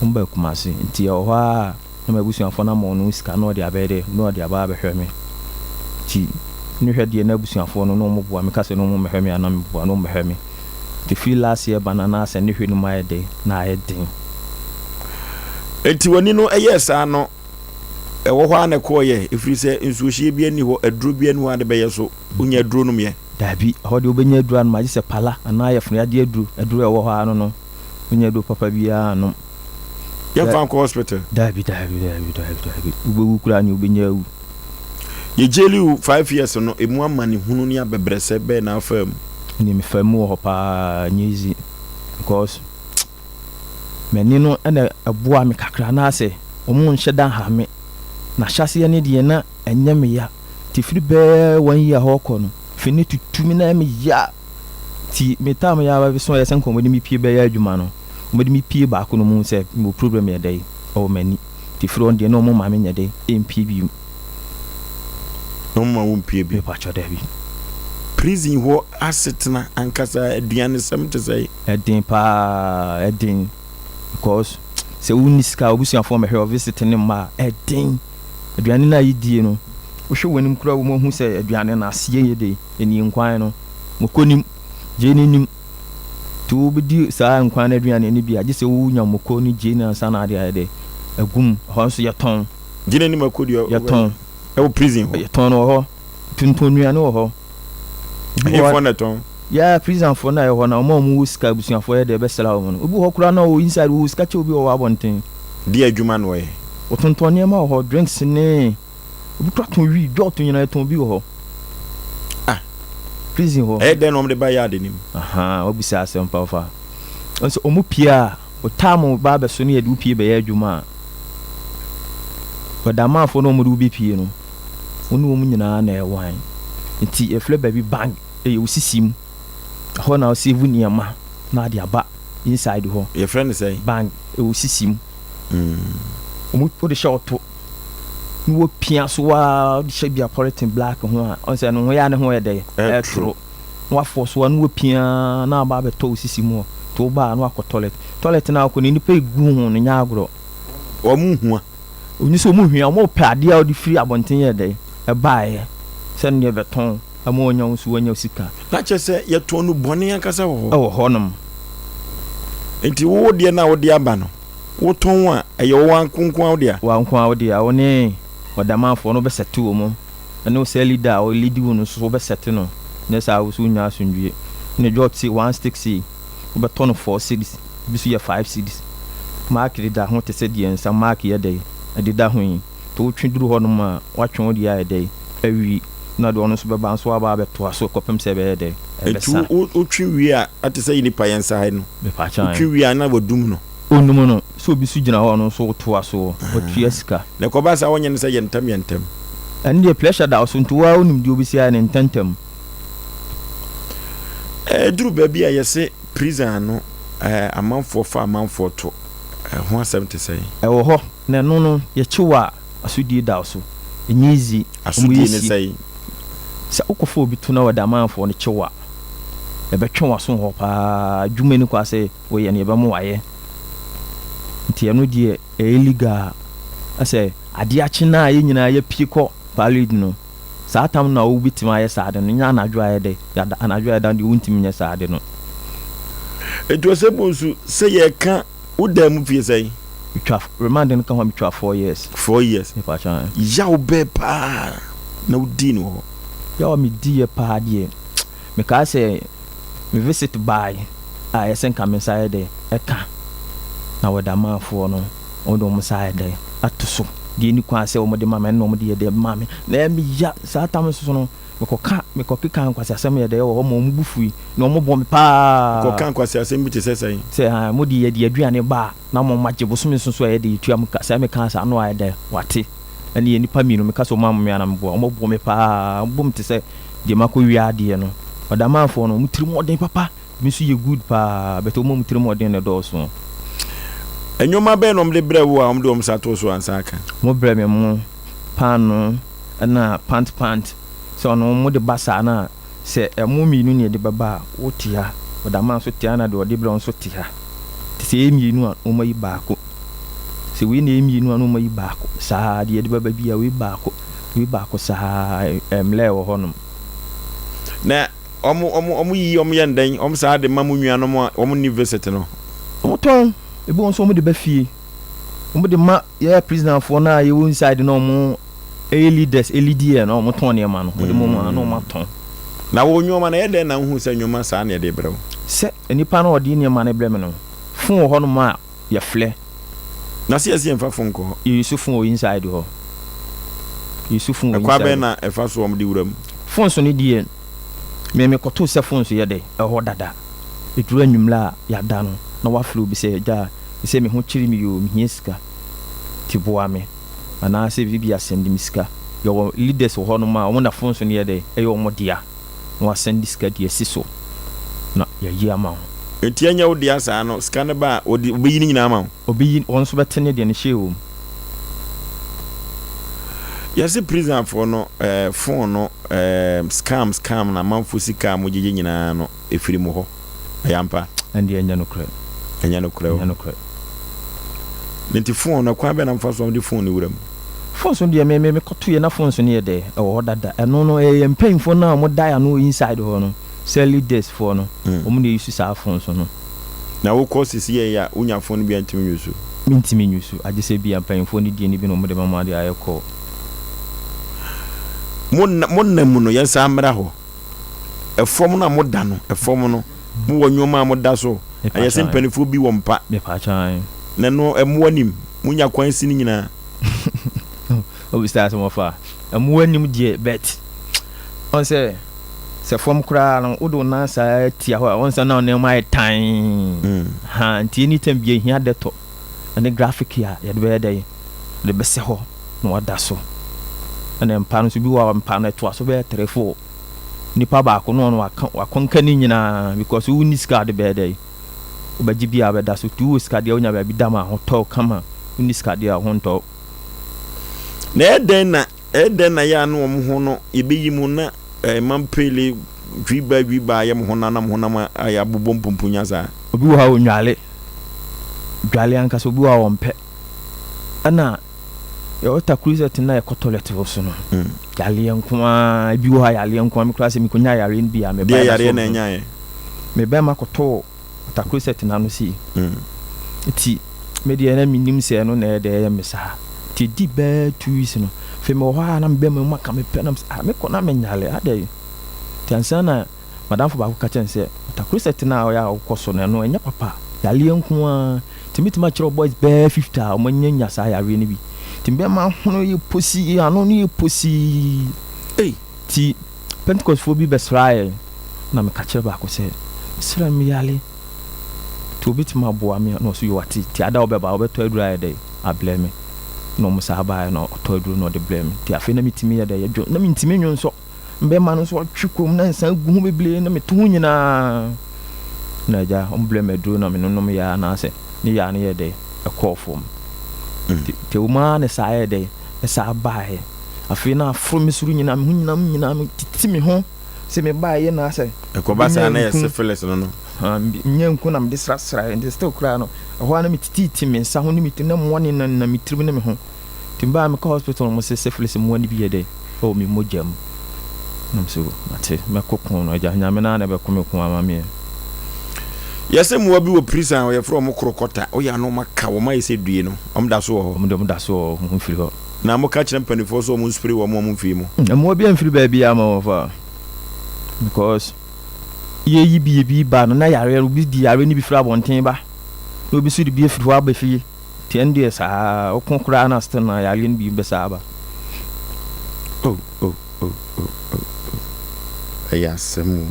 wɔn baa Kumasi, nti ɛwɔ hɔ ara na m'abusuafoɔ no ama wɔn sika na wɔde abɛyɛ dɛ, na wɔde aba abɛhwɛ me. Nti ne hwɛ deɛ na abusuafoɔ no na wɔn boa me, ka sɛ na wɔn mmɛhwɛ me a na me boa, na wɔn bɛhwɛ me. Nti firi last year ba no na asɛ ne hwɛ no mu ayɛ dɛ, na ayɛ den. Nti w'ani no ɛyɛɛ saa no, ɛwɔ hɔ ara na ɛkɔɔyɛ, ɛfiri sɛ nsuohyeɛ biara nni hɔ, aduro biara nni hɔ a de bɛyɛ so, wonya aduro nomyɛ? Daabi, ɛhɔ deɛ wobɛnya aduro anom agye sɛ pala anaa yafunu-yadeɛ aduro, aduro a ɛwɔ hɔ ara no no, wonya aduro papa biara annom. Yɛmfa nkɔ hospital? Daabi, daabi, daabi, daabi, daabi, wobɛwu koraa neɛ wobɛnya awu. Yɛgyeli wo five years no, ɛmu amanehunu ne abɛbrɛsɛ bɛn na wofaa mu? Neɛ mefaa mu wɔ hɔ paa nyɛ easy because m'ani no na ɛboa me kakra anaasɛ wɔn nhyɛ da nha me. Na ahyɛaseɛ no deɛ na ɛnyɛ me ya nti firi bɛyɛ one year hɔ rekɔ no fi no tutu me na ɛyɛ me ya nti me time yɛ ara so ɛyɛ sɛ nka wɔde me pie bɛyɛ adwuma no wɔde me pie baako no mu sɛ mewɔ problem yɛ dɛ ɛwɔ m'ani nti firi hɔ deɛ na wɔn ma me nyɛ dɛ ɛmpie bio. Na wɔn ma wo mpie bio? Mepakyɛ dabi. Prison hɔ asetena ankasa aduanesɛm te sɛn? Ɛden paa ɛden because sɛ wo nni sika a w'abusuafoɔ mmɛhwɛ wo visit ne mma a ɛden. Aduane no a yɛdie no wohwɛ w'anim koraa wɔn ahu sɛ aduane no aseɛ yɛ de ɛnie nkwan no moko nim gyeene nim nti wobɛdi saa nkwan no aduane no bi a gye sɛ wonya moko ne gyeene ansa na ade ayɛ dɛ agum ɛhɔ nso yɛtɔn. Gyeene ne mako deɛ yɛtɔn ɛwɔ prison hɔ. Yɛtɔn no wɔ hɔ. Tontɔn nnuane wɔ hɔ. Ɛhefoɔ na ɛtɔn? Yeah, prisonfoɔ no a ɛwɔ hɔ no, wɔn a wɔwɔ sika, abusuafoɔ yɛ deɛ ɛbɛsra wɔn no. Obi wɔ hɔ koraa na ɔwɔ inside, ɔwɔ sika kyɛ obi a ɔwɔ abɔnten. Deɛ adwuma na ɔyɛ? Ɔtontɔn nneɛma wɔ hɔ, drinks ne, obi koraa tɔn wii, dwɔɔto nyinaa yɛtɔn bi wɔ hɔ. Ah. Prison hɔ. Ɛyɛ dɛn na wɔde ba yard no mu? Ahaa, wabisa asɛm papa. Nso wɔn pie a, wo time ba abɛso na yɛde wo pie bɛyɛ adwuma a, Ɔdamafoɔ no a wɔde wo bɛpie no, wo ne wɔn nyinaa na ɛwan. Nti yɛfrɛ baabi bank, ɛyɛ wo sisi mu. Ɛhɔ na wo save nneɛma na ade aba inside hɔ. Yɛfrɛ no sɛn? Bank, ɛwɔ wo sisi mu. Wɔn wode hyɛ wo to na wɔpia so ara wode hyɛ bia polythene black ho a, ɔn sɛ ɛno ho yɛ a ne ho yɛ dɛ? Ɛtoro. Na wafɔ so a na wapia na aba abɛtɔ wo sisi mu hɔ. Nti woba a na wakɔ toilet. Toilet no a wokɔ no nnipa egu ho no nyɛ agorɔ. Wɔn hua. Ɔnni sɛ wɔn hua, wɔn pɛ adeɛ a wɔde firi abɔnten yɛɛ dɛn ɛbaeɛ sɛ ɛno deɛ bɛtɔn ama wɔanya wo nso woanya sika. Na kyerɛ sɛ yɛtɔn nnubɔne ankasa wɔ hɔ. Ɛwɔ hɔ nom. Nti wo deɛ no a wode aba no, wotɔn a, ɛyɛ wo nko ara wo dea? Wo nko ara wo dea, wo ne ɔdamanfoɔ no wobɛsɛte wɔn, ɛne wo cell leader a ɔleadi wo no nso wobɛsɛte no, nyɛ saa a wo nso wonnya asomdwoeɛ. Ɛna dwot sei, one stick sei, wobɛtɔ no four cedis, ebi nso yɛ five cedis. Mark deda ho te sɛ deɛ nsa mark yɛ dɛn ɛdeda ho yi. Nti wotwe duru hɔnom a, woatwe wo deɛ ayɛ dɛn awie, na deɛ ɔno nso bɛba nso waba abɛtoa so kɔpem sɛ ɛbɛyɛ dɛn Nti ɛbɛsa. wotwe wie a, ate sɛ nipa yɛn nsa ha yi no, Mepaakyɛw wotwe wie a na wadum no. Ɔnum no, sɛ obi nso gyina hɔ a ɔno nso wotoa so, watua sika. Na ɛkɔba saa a wonyɛ no sɛ yɛ ntɛm yɛ ntɛm. Ɛno deɛ pressure da wo so nti wo ara wonim deɛ wobɛsi ayɛ no ntɛntɛm. Ɛduru baabi a yɛse prison ano amanfoɔ fa amanfoɔ to, ɛho asɛm te sɛn? Ɛwɔ hɔ, na ɛno no yɛkye wo a asodie da wo so, ɛnyɛ easy. Asodie ne sɛn? Sɛ wokɔfa obi to na wɔde amanfoɔ no kye wo a, yɛbɛtwe w'aso wɔ hɔ paa, adwuma nni kwa sɛ woyɛ no yɛbɛma wayɛ. Nti ɛno deɛ ɛyɛ legal. Sɛ adeɛ akye no a yɛn nyinaa yɛpie kɔ parade no, Saa tam no na wobɛtumi ayɛ saa ade no, nyɛ anadwo a ɛyɛ dɛ, yɛada, anadwo a yɛda no deɛ wontumi nyɛ saa ade no. Enti ɔsɛ bonsu sɛ yɛka wo dan mu fie sɛn? Metwa, remand no ka ho a metwa four years. Four years. Mepakyɛ ae. Yaw bɛɛ paa na wodii no wɔ hɔ? Yaw a mediiɛ paa deɛ, mekae sɛ me visit baae a ɛyɛ sɛ nka me nsa yɛ dɛ ɛka, na wɔde amanfoɔ no. Wɔde wɔn nsa ayɛ dɛn ato so? Deɛ ɛnni kwan sɛ wɔde ma me, ɛno na wɔde yɛ dɛn maa me. Na ɛyɛ me ya. Saa tam no so no, mekɔka, mekɔkeka nkwaseasɛm yɛ dɛn wɔ hɔ ma wɔn bo fui, na wɔbɔ me paa. Wokɔka nkwaseasɛm bi te sɛ sɛn? Sɛ, ah, mode yɛde aduane ba a, na mo moagye bosome nso so a yɛde yɛtua mo ka. Sɛ mekaa saa no ayɛ dɛn? Wate. Ɛne yɛ nnipa mmienu, meka sɛ wɔammɔ me a na meboa. Wɔbɔ me paa, wɔbɔ me te sɛ deɛ makɔwia adeɛ no. Ɔdamanfoɔ no, wɔn tirim ɔden papa. Me nso yɛ good paa but ɔmo a ɔmo tirim ɔden na ɛdɔɔso. Nneɛma bɛn na wɔde brɛɛ wo a wɔde wɔn nsa too so ansa aka? Wɔbrɛɛ me mo, paanoo, ɛna pant pant. Sɛ ɔno wɔde ba saa no a, sɛ ɛmo mmienu na yɛde bɛba a, wote ha, ɔdamaa nso te ha na deɛ ɔde brɛ wo nso te ha. Nti sɛ ɛyɛ mmienu a, na wɔayi baako. Sɛ wei na ɛyɛ mmienu a, na wɔayi baako. Saa ara, deɛ yɛde bɛba biara, wei baako, wei baako, saa ara, ɛmlɛɛ wɔ hɔnom. Na wɔn wɔn wɔn yiyi wɔn yɛ no dɛn? Wɔn saa de ma mo nuanom a wɔn nni visit no? Wɔn tɔn, ebi wɔ hɔ nso wɔn de ba fie. Wɔn de ma yɛ prisoner foɔ no a yɛwɔ inside no a wɔn ɛyɛ leaders ɛlidi yɛ no a wɔn tɔn nneɛma no. Wɔn de ma wɔn a na wɔn atɔn. Na wo nneɛma no ɛyɛ dɛn na wohu sɛ nneɛma saa na yɛde rebrɛ wo? Sɛ nipa no a ɔde nneɛma no brɛ me no, phone wɔ hɔnom a yɛflɛ. Na sɛ yɛse yɛnfa phone nkɔ hɔ? Yɛ use phone wɔ inside hɔ. Yɛ use phone wɔ Ɛkwan inside. bɛn na ɛfa so wɔn de wura mu? Phone so no deɛ, me me kɔtoo sɛ phone so yɛ dɛ, ɛwɔ hɔ dada. Ɛduru anwummerɛ a yɛada no, na wafrɛ obi sɛ, agya, sɛ me ho kyere me oo, mehia sika, nti boa me. Anaasɛ biribi a sɛnde me sika. Yɛwɔ leaders wɔ hɔnom a wɔn na phone so no yɛ dɛ, ɛyɛ wɔn dea. na wasɛnde sika de asi so na yɛayi ama wo. Enti ɛnyɛ wo dea saa no, sika no ba a, wɔde, wɔbɛyi ne nyinaa ama wo? Ɔbɛyi, wɔn nso bɛte ne deɛ no hyɛɛ wɔ mu. Yɛse prison foɔ no eh, phone no eh, scam scam na amanfoɔ sika a mogyegye nyinaa no ɛfiri mo hɔ. Ɛyɛ ampa? Ɛndeɛ ɛnyɛ nokorɛ. Ɛnyɛ nokorɛ o. Ɛnyɛ nokorɛ. Nti phone no ɛkwan bɛn na mofa so a mode phone no wura mu? Phones no deɛ me me mekɔtoeɛ na phones no yɛ dɛ ɛwɔ hɔ dada ɛno no ɛyɛ yɛn mpanyinfoɔ no a wɔn da ano wɔ inside hɔ no sɛ leaders foɔ no wɔn na ɛuse saa phones no. Na wokɔ sisi yɛ a wonya phone bi a ntumi nyusu? Mentumi nyusu agye sɛ ebia mpanyinfoɔ no deɛ no bi na wɔn de ma mo ade ayɛ call. Mo mo nna mu no yɛnsan mmra hɔ. Ɛfam no a moda no, ɛfam no, mowɔ nneɛma a moda so. Ɛyɛ sɛ mpanimfoɔ bi wɔ mpa. Na ɛno mmoa nim. Monya kwan si no nyinaa. Obisa sɛ wɔfa mmoa nim deɛ bet ɔn sɛ sɛ fam koraa no wode wo nan saa tia hɔ a ɔn sɛ na wo mu ayɛ tan mm. ha nti anytime bi ehia dɛtɔ ɛne graphic a yɛde bɛyɛ dɛ yɛde bɛsɛ hɔ na wada so. Ɛna mpa no nso bi wɔ hɔ a mpa no ɛtoa so bɛyɛ tere four. Nipa baako na ɔno waka wakɔnka ne nyinaa because wo nni sika a wode bɛyɛ dɛn? Wobɛgye bi a wobɛda so. Nti wowɔ sika deɛ wonya baabi da ma ho tɔ wo kama. Wonni sika deɛ a wo ho ntɔ wo. Na ɛyɛ dɛn na ɛyɛ dɛn na yɛ a na wɔn ho no yɛbɛyi mu na eh, mampele dwiba dwiba ayɛ mo honam na mo honam ayɛ abobɔ mpumpunya saa? Obi wɔ hɔ a ɔnnwale dwale ankasa, obi wɔ hɔ a ɔmpɛ. Ɛna yɛwɔ takurisɛt na yɛkɔ toilet wɔ so no mm. yareɛ nko ara ebi wɔ hɔ a yareɛ nko ara mekura sɛ mekɔnya yareɛ no bi a meba deɛ yareɛ na ɛnyaeɛ mebɛma kɔtoo takurisɛt na ano sei mm. nti me deɛ na menim sɛ ɛno na ɛyɛ deɛ ɛyɛ me saa nti ɛdi bɛɛ two weeks no afei mewɔ hɔ a na mebɛma mu aka mepɛ nam sɛ ah mekɔ na menyale adɛn nti ansa na M'adamfo baako ka kyerɛɛ me sɛ, Ɔtakrosɛt no a ɔyɛ a wokɔ so no, ɛno ɛnyɛ papa. Yareɛ nko ara. Nti mɛtumi akyerɛ wo boys bɛyɛ 50 a wɔanyanya saa yareɛ no bi. Nti bɛma ahono yɛ posii, ano no yɛ posii. Ei! Nti Pentecostfoɔ bi bɛsraa yɛn, na meka kyerɛ baako sɛ, Mesrɛ no, meyare. Nti ɔbɛtumi aboa me a? Na ɔse, Yoo, ate. Nti ada a ɔbɛba, ɔbɛtɔ aduro ayɛ dɛn? Abrɛ me. Na wɔn saa baeɛ na ɔtɔ aduro na ɔde brɛɛ me. Nti afei na metumi yɛ dɛn? Yɛ dwo. Na mentumi nnwonsɔ. Mbɛma no nso ɔtwe kɔn mu na nsa gu ho bebree na meto ho nyinaa. Na agya, wɔn brɛ me aduro na menonom yɛ a anaasɛ ne yɛ a no yɛ dɛ ɛkɔɔ fam. Nti ɛwɔ mu ara na saa yɛ dɛ ɛsaa baeɛ. Afei na aforo me soro nyinaa, me ho nyinaa me nyinaa me titi me ho sɛ me baeɛ na asɛ. Ɛkɔba saa na yɛ syphilis no no. Nyɛ nku na mede srasraeɛ nti still koraa no ɛhɔ ara na metititi me nsa ho ne me ti na mmoa nenam me tirim ne me ho. Nti mebaa mekɔ hospital no wɔse syphilis mmoa no bi yɛ dɛ ɛwɔ me mogya mu na mese o mate mɛko ko no agya Nyame no ara na ɛbɛko me ko ama meɛ. Yɛse mmoa bi wɔ prison a yɛfrɛ wɔn krokɔta woyɛ a na wɔn aka wɔn ayɛ sɛ due no wɔn da so wɔ hɔ. Wɔn deɛ wɔn da so wɔ hɔ wɔn mfiri hɔ. Na mo ka kyerɛ mpaninfoɔ sɛ wɔn nspray wɔn wɔn mfiri mu. Mmoa biara mfiri baabiara ma wɔn fa because yɛyi bi bi ba no na yareɛ no obi di yareɛ no bi firi abɔnten ba na obi nso de bi afiri hɔ aba fie. Nti ɛno deɛ saa woko koraa na still na yareɛ no bi bɛsaa aba. Oh oh oh oh oh oh ɛyɛ asɛm o.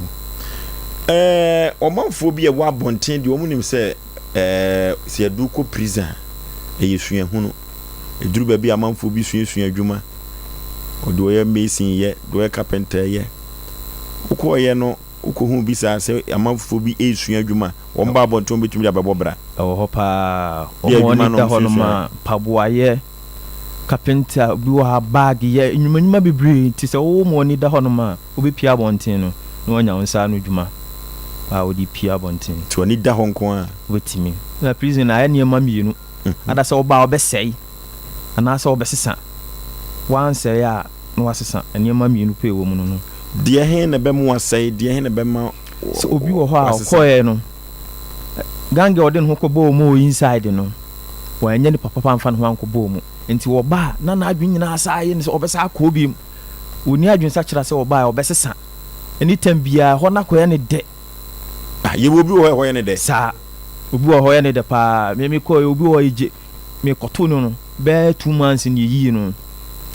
Ɛɛ ɔmanfoɔ bi a ɛwɔ abɔnten deɛ wɔn nim sɛ ɛɛ sɛ yɛde kɔ prison a ɛyɛ suahunu. Ɛduru baabi a amanfoɔ bi suasua adwuma. Ɔde ɔyɛ mason yɛ, deɛ ɔyɛ carpenter yɛ. Wokɔɔyɛ no. Wokɔhuu bi saa sɛ amanfoɔ bi resua adwuma, wɔn ba abɔnten wɔn bɛtumi de abɛbɔ bra? Ɛwɔ hɔ paa. Deɛ Wɔn a adwuma wɔn na da hɔ nom wɔsuasua. a, mpaboayɛ, kapenta, obi wɔ ha bag yɛ, nnwuma nnwuma bebree. Nti sɛ wo ma w'ani da hɔ nom a, wobɛpue abɔnten no na woanya wo nsa ano adwuma a wode pue abɔnten. Nti w'ani da hɔ nko ara? Wobɛtumi. Na prison no ayɛ nneɛma mmienu. Ada sɛ woba a wobɛsɛe anaasɛ wobɛsesa. Woansɛe a na woasesa. Nneɛma mmienu pɛ ɛwɔ mu no no. Deɛ he na ɛbɛma woasɛe? Deɛ he na ɛbɛma Sɛ obi wɔ hɔ a woasesa? ɔkɔeɛ no, gang a ɔde ne ho kɔbɔɔ mu wɔ inside no, wanyɛ nipa papa amfa ne ho ankɔbɔɔ mu. Nti ɔba a, na n'adwene nyinaa asan ayɛ no sɛ ɔbɛsan akɔ hɔ bio. Ɔnni adwensakyera sɛ ɔba a ɔbɛsesa. Anytime biara, ɛhɔ no akɔyɛ no dɛ. Ah, yɛwɔ obi wɔ hɔ a ɛhɔ yɛ no dɛ. Saa. Obi wɔ hɔ yɛ no dɛ paa. Me mekɔeɛ, obi wɔ hɔ a egye, mekɔtoo no no, bɛyɛ 2 months na yɛyii no.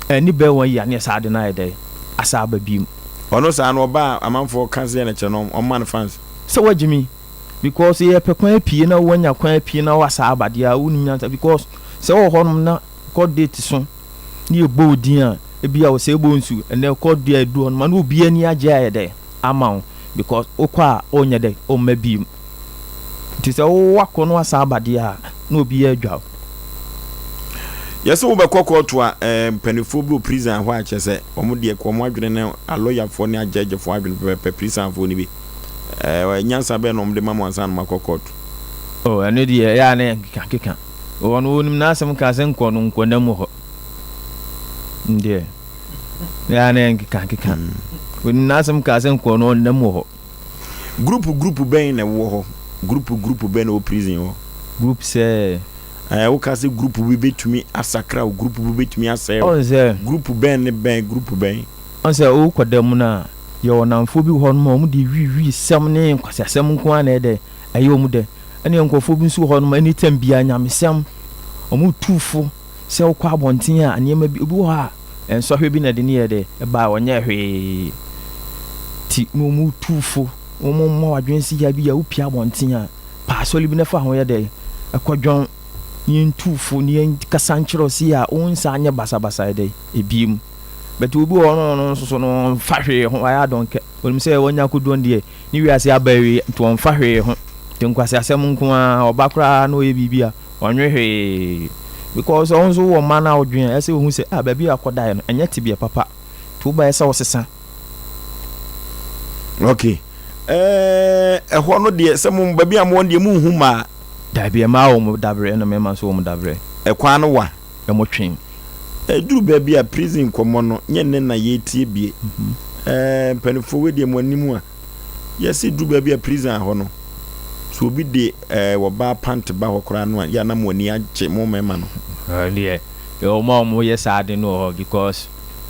Ɛnni bɛyɛ one year na yɛsan de no ayɛ dɛ, asan aba bio. Ɔno saa no ɔba a amanfoɔ ka sɛ na kyerɛ no ɔmma no fans. Sɛ wagye me because yɛpɛ kwan apue na wanya kwan apue na wasa aba deɛ a wonim nyansa because sɛ wowɔ hɔnom na court date so ne yɛbɔ wo din a ebi a wɔsɛ bɔ nsu ɛnɛ court date aduru hɔnom a na obi ani agye ayɛ dɛ ama wo because wokɔ a ɔnyɛ dɛ ɔmma biem nti sɛ wowakɔ no wasa aba deɛ a na obi adwa wo. Yɛsɛ wobɛkɔ kɔɔto a eh, mpanimfoɔ bi wɔ prison hɔ a kyerɛ sɛ wɔn deɛ wɔn adwene ne alɔyafoɔ ne agyɛgyefoɔ adwene pɛpɛpɛ prisonfoɔ no bi. Ɛɛ, nyansa bɛn na wɔde ma mo ansa na moakɔ kɔɔto? Oh, ɛno deɛ ɛyɛ a na yɛ nkekakeka. Ɔno ɔnim n'asɛm ka sɛ nkɔ no nkɔ nna mu hɔ. Ndeɛ, ɛyɛ a na yɛ nkekakeka. Ɔnim n'asɛm ka sɛ nkɔ no ɔnna mu hɔ. Group group bɛn na ɛwɔ hɔ? Group group bɛn na ɛwɔ prison hɔ? Group sɛ? Ɛɛ, woka sɛ group bi bɛtumi asakra wo, group bi bɛtumi asɛe wo. Ɔn sɛ. Group bɛn ne bɛn, group bɛn? Ɔn sɛ wokɔ da mu no a, yɛwɔ nnamfoɔ bi wɔ hɔ nom a wɔn deɛ wii wii sɛm ne nkwaseasɛm nko ara na ɛyɛ dɛ ɛyɛ wɔn dɛ. Ɛne nkurɔfoɔ bi nso wɔ hɔ nom a anytime biara nyamesɛm, wɔn tu fo sɛ wokɔ abɔnten a nneɛma bi, obi wɔ hɔ a nsɔhwɛ bi na ɛde ne yɛ dɛ ɛbaa ɔnyɛɛ hwee ti na wɔn tu fo, wɔn mma wadwene si ya bi a wopie abɔnten a pa asɔre bi na fa ho yɛ dɛ ɛkɔ dwɔn ne yɛn tu fo ne yɛn kasa nkyerɛ ɔsi a wɔn nsa anyɛ basabasa yɛ dɛ ebiem. But obi wɔ hɔ no ɔno nso so no ɔmfa hwee ho, wayɛ adɔnkɛ. Onim sɛ wanya akoduo no deɛ ne wiase aba awie nti ɔmfa hwee ho. Nti nkwaseasɛm nko ara, ɔba koraa na ɔyɛ biribi a ɔnwe hwee. Because ɔno nso wɔ mma no a ɔdwen a ɛsɛ sɛ ɔhu sɛ ah baabi a ɔkɔdaeɛ no ɛnyɛ tebea papa nti woba ɛsɛ sɛ wosesa. Okay. Ɛɛ ɛhɔ no deɛ sɛ mo baabi a mowɔ no deɛ monhu mmaa. Dabi mmaa wɔ mo dabrɛ ɛna mmarima nso wɔ mo dabrɛ. Ɛkwan no wa. Ɛmo twe. Ɛduru baabi a prison nkɔmmɔ no nyɛ nnɛ na yɛretie bie. Ɛɛ mpanimfoɔ wei deɛ mo anim a yɛse duru baabi a prison hɔ no sɛ obi de ɛɛ wɔbaa pant ba hɔ koraa no a yɛ a na mo ani agye mo mmarima no. Ɛdeɛ yɛwɔ wɔn a wɔyɛ saa ade no wɔ hɔ because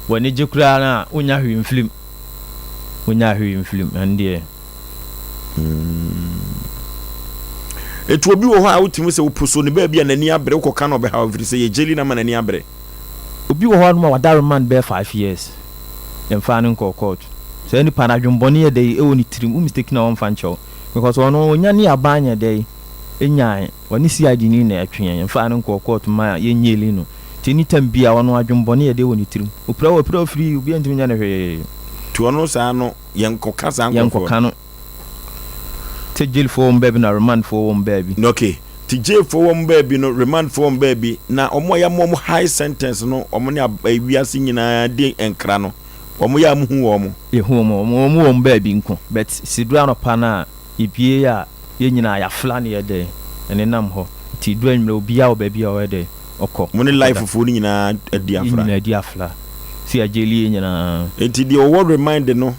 w'ani gye koraa no a wonnya hwee mfiri mu. Wonnya hwee mfiri mu ɛno deɛ. Etu obi wɔ hɔ a wotumi sɛ woposo ne baabi a n'ani abere wokɔka no ɔbɛhaw ɛfiri sɛ yɛgyeli no ama n'ani abere. Obi wɔ hɔ nom a wada remand bɛyɛ 5 years yɛmfaa no nkɔɔ court. Saa nipa no adwenbɔne yɛ dɛn ɛwɔ ne tirim wo mistake no a ɔmfa nkyɛ wo because ɔno ɔnya ne aban nyɛ dɛn ɛnyae ɔne CID ni na ɛtwe yɛn yɛmfaa no nkɔɔ court ma yɛnnyeli no nti anytime biaa ɔno adwenbɔne yɛ dɛn wɔ ne tirim opira wo apira wo free obiaa ntumi nyɛ no hwee. Nti ɔno saa no yɛnkɔka saa nkurɔfoɔ. Yɛnkɔka no. Sɛ jailfoɔ wɔ wɔn baabi na remandfoɔ wɔ wɔn baabi. Ok, nti jailfoɔ wɔ wɔn baabi no, remandfoɔ wɔ wɔn baabi, na wɔn a yɛama wɔn high sentence no, wɔn ne ab wiase nyinaa di nkra no, wɔn yɛ a mohu wɔn? Yɛhu wɔn, wɔn wɔn wɔ wɔn baabi nko, but sɛ ɛduru anɔpa no a, yɛbue a, yɛn nyinaa yɛafla na yɛyɛ dɛn, yɛnenam hɔ, nti ɛduru anwummerɛ obiara wɔ baabi a ɔyɛ dɛn, ɔkɔ, Mo ne ɔkɔda. life foɔ no nyinaa adi Yɛn afra? nyinaa adi afra, sɛ yɛajaili yɛn nyinaa. Nti deɛ ɔwɔ remand no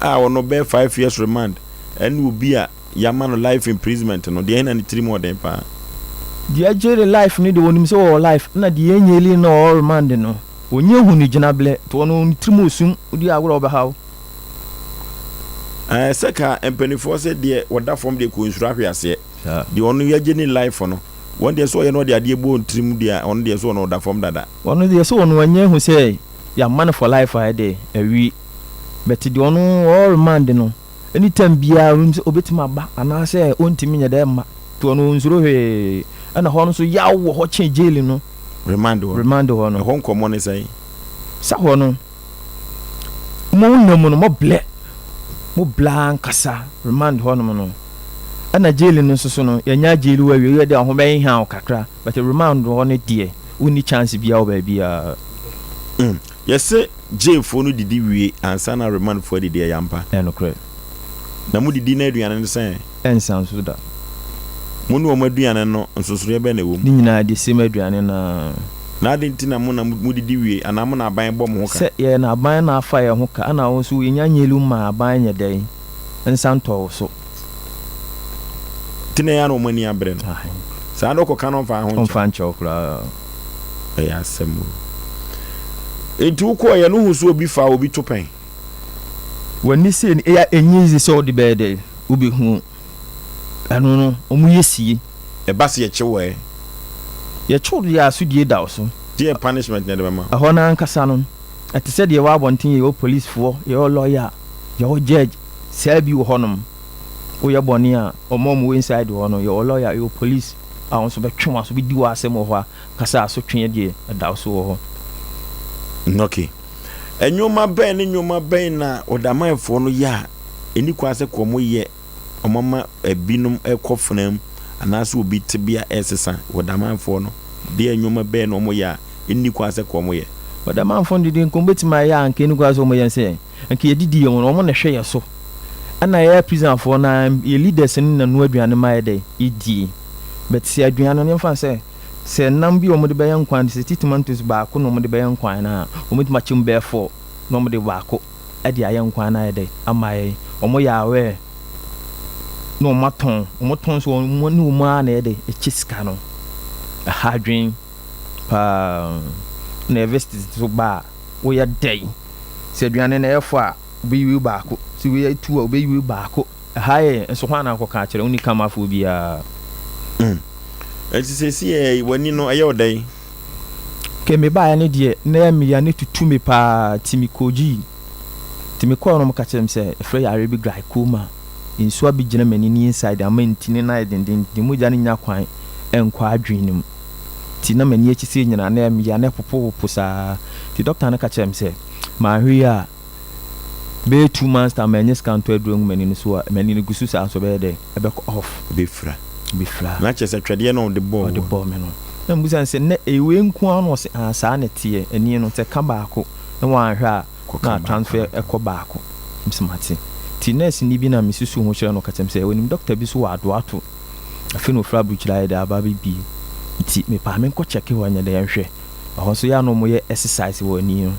a ɔno bɛyɛ 5 years remand ɛne obi a yɛama no life imprisonment no, deɛ na ne tirim ɔden paa? Deɛ ajaili life no deɛ ɔnim sɛ ɔwɔ life, ɛna deɛ ɛnjaili no a ɔwɔ remand no, ɔnnya hu ne gyinaberɛ, nti ɔno ne tirim ɔsum, wodi agorɔ a ɔbɛha wo. Ɛɛ sɛ ka mpanimfoɔ sɛ deɛ wɔda fam deɛ kɔ nsuro ahwe aseɛ. Deɛ ɔno yɛgye ne life no, wɔn deɛ sɛ ɔyɛ no ɔde adeɛ bɔ ne tirim deɛ ɔno deɛ sɛ ɔno ɔda fam dada. Ɔno deɛ sɛ ɔno anya ahu sɛ yɛama no for life a ɛdeɛ awie but deɛ ɔno ɔwɔ remand no anytime biara ɔnim sɛ ɔbɛtumi aba anaasɛ ɔntumi nyɛ dɛ mma nti ɔno ɔnsuro hwee ɛna hɔ no nso yaw wɔ hɔ kyɛn jail no. Remand hɔ no. Remand hɔ no. Ɛhɔ nkɔmmɔ ne sɛn? Sɛ hɔ no mo nna mu no mo blɛ. Mo bla ankasa remand hɔ nom no. Ɛna jail no nso so no yɛnya jail wo awie woyɛ dɛ ɔho bɛheha wo kakra but remand hɔ no deɛ wonni chance biaa wɔ baabiaa. Mm yɛse jail foɔ no didi wie ansa na remand foɔ adidi ɛyɛ ampa? Ɛyɛ nokorɛ. Na mo didi na aduane no sɛn? Ɛnsa nso da. Mo ne wɔn aduane no nsonsonoeɛ bɛn na ɛwɔ mu? Ne nyinaa the same aduane no ara. Na adɛn nti na mo na modidi wie anaa mo na aban bɔ mo ho ka? Sɛ yɛn na aban na afa yɛn ho ka ɛna wo nso yɛnya nyelu maa aban nyɛ dɛn nsa ntɔ wo so. Nti na ɛyɛ a na wɔn ani abere no. Saa na ɔkɔka no ɔmfa ho nkyɛ. Ɔmfa nkyɛ wo koraa. Ɛyɛ asɛm o. Nti wokɔɔyɛ no wohu sɛ obi fa obi to pɛn? W'ani sei no ɛyɛ a ɛnyɛ easy sɛ wode bɛyɛ dɛn wobɛhu ɛno no wɔn yɛ sie. Ɛba sɛ yɛkye wo ɛ? Yɛkye wo deɛ a asodie da wo so. Deɛ punishment na yɛde bɛma wo? Ɛhɔ no ankasa no ɛte sɛ deɛ ɛwɔ abɔnten yɛwɔ policefoɔ, yɛwɔ lawyer, yɛwɔ judge saa bi wɔ hɔnom. Woyɛ bɔne a wɔn a wɔwɔ inside hɔ no yɛwɔ lawyer, yɛwɔ police a wɔn nso bɛtwe w'aso bɛdi w'asɛm wɔ hɔ a kasa asotweɛ deɛ ɛda wo so wɔ hɔ. Okay. Nneɛma bɛn ne nneɛma bɛn na Ɔdamanfoɔ no yɛ a ɛnni kwan sɛ kɔ wɔyɛ, wɔama ebinom kɔ fena mu anaasɛ obi tebea resesa? Ɔdamanfoɔ no deɛ nneɛma bɛn na wɔyɛ a ɛnni kwan sɛ kɔ wɔyɛ? Ɔdamanfoɔ no deɛ nka wɔbɛtumi ayɛ a anka ɛnni kwan sɛ wɔyɛ ne sɛ, anka yɛdidi yɛn ho no, wɔn na ɛhwɛ yɛn so. Ɛna yɛn prisonfoɔ no ara, yɛn leaders no na noa aduane ma yɛ dɛ, yɛdie. But sɛ aduane no, yɛmfa no sɛ, Sɛ nam bi a wɔde bɛyɛ nkwan no, sɛ ti tomatoes baako na wɔde bɛyɛ nkwan no a, wɔbɛtumi akyɛ mu bɛyɛ four na wɔde baako de ayɛ nkwan no ayɛ dɛ ama yɛn. Wɔyɛ aware na wɔatɔn. Wɔtɔn nso wɔn ne wɔn ara na ɛyɛ dɛ ɛkyɛ sika no. Ɛha adwene paa. Na visit nso ba a, woyɛ dɛn? Sɛ aduane no ɛyɛ four a, wobɛyi baako. Sɛ woyɛ two a, wobɛyi baako. Ɛha yɛ nso hwan na akɔka akyerɛ? Wonni kamafoɔ biara. Mm. Ɛnti seesei ɛ, w'ani no, ɛyɛ wo dɛn? Kɛ mebaeɛ no deɛ, na ɛyɛ me ya, na ɛtutu me paa, nti mekɔgyii. Nti mekɔeɛ no wɔka kyerɛɛ me sɛ, yɛfrɛ yareɛ bi glaucoma. Nsuo abɛgyina m'ani no inside ama ntini no ayɛ denden, nti mogya no nnya kwan nkɔ adwene no mu. Nti na m'ani akyi sei nyinaa na ɛyɛ me ya, na ɛpopopopo saa. Nti dɔkta no ka kyerɛɛ me sɛ, manhwɛ yie a, Bɛyɛ 2 months time manya sika ntɔ aduro ngu m'ani no so a, m'ani no gu so saa nso ɛbɛyɛ dɛ? Ɛbɛkɔ off. Ɛbɛfira. Ɛbɛfira. Na kyerɛ sɛ twɛdeɛ na ɔde bɔɔ wo. Ɔde bɔɔ me no. Na mebisa no sɛ, nnɛ ɛyɛ wei nko ara na ɔse aah saa na ɛteɛ, ani no sɛ ɛka baako na wanhwɛ a na transfer kɔ baako. Mese mate. Nti nurse ni bi na mesusu ho kyerɛ no ɔka kyerɛ me sɛ ɔnim doctor bi nso wɔ Adoato. Afei na ɔfiri aburokyire ayɛ dɛ aba abɛbie. Nti mepɛ a menkɔ check hɔ nyɛ dɛ nhwɛ. Ɛhɔ nso yɛ a na wɔyɛ exercise wɔ ani no.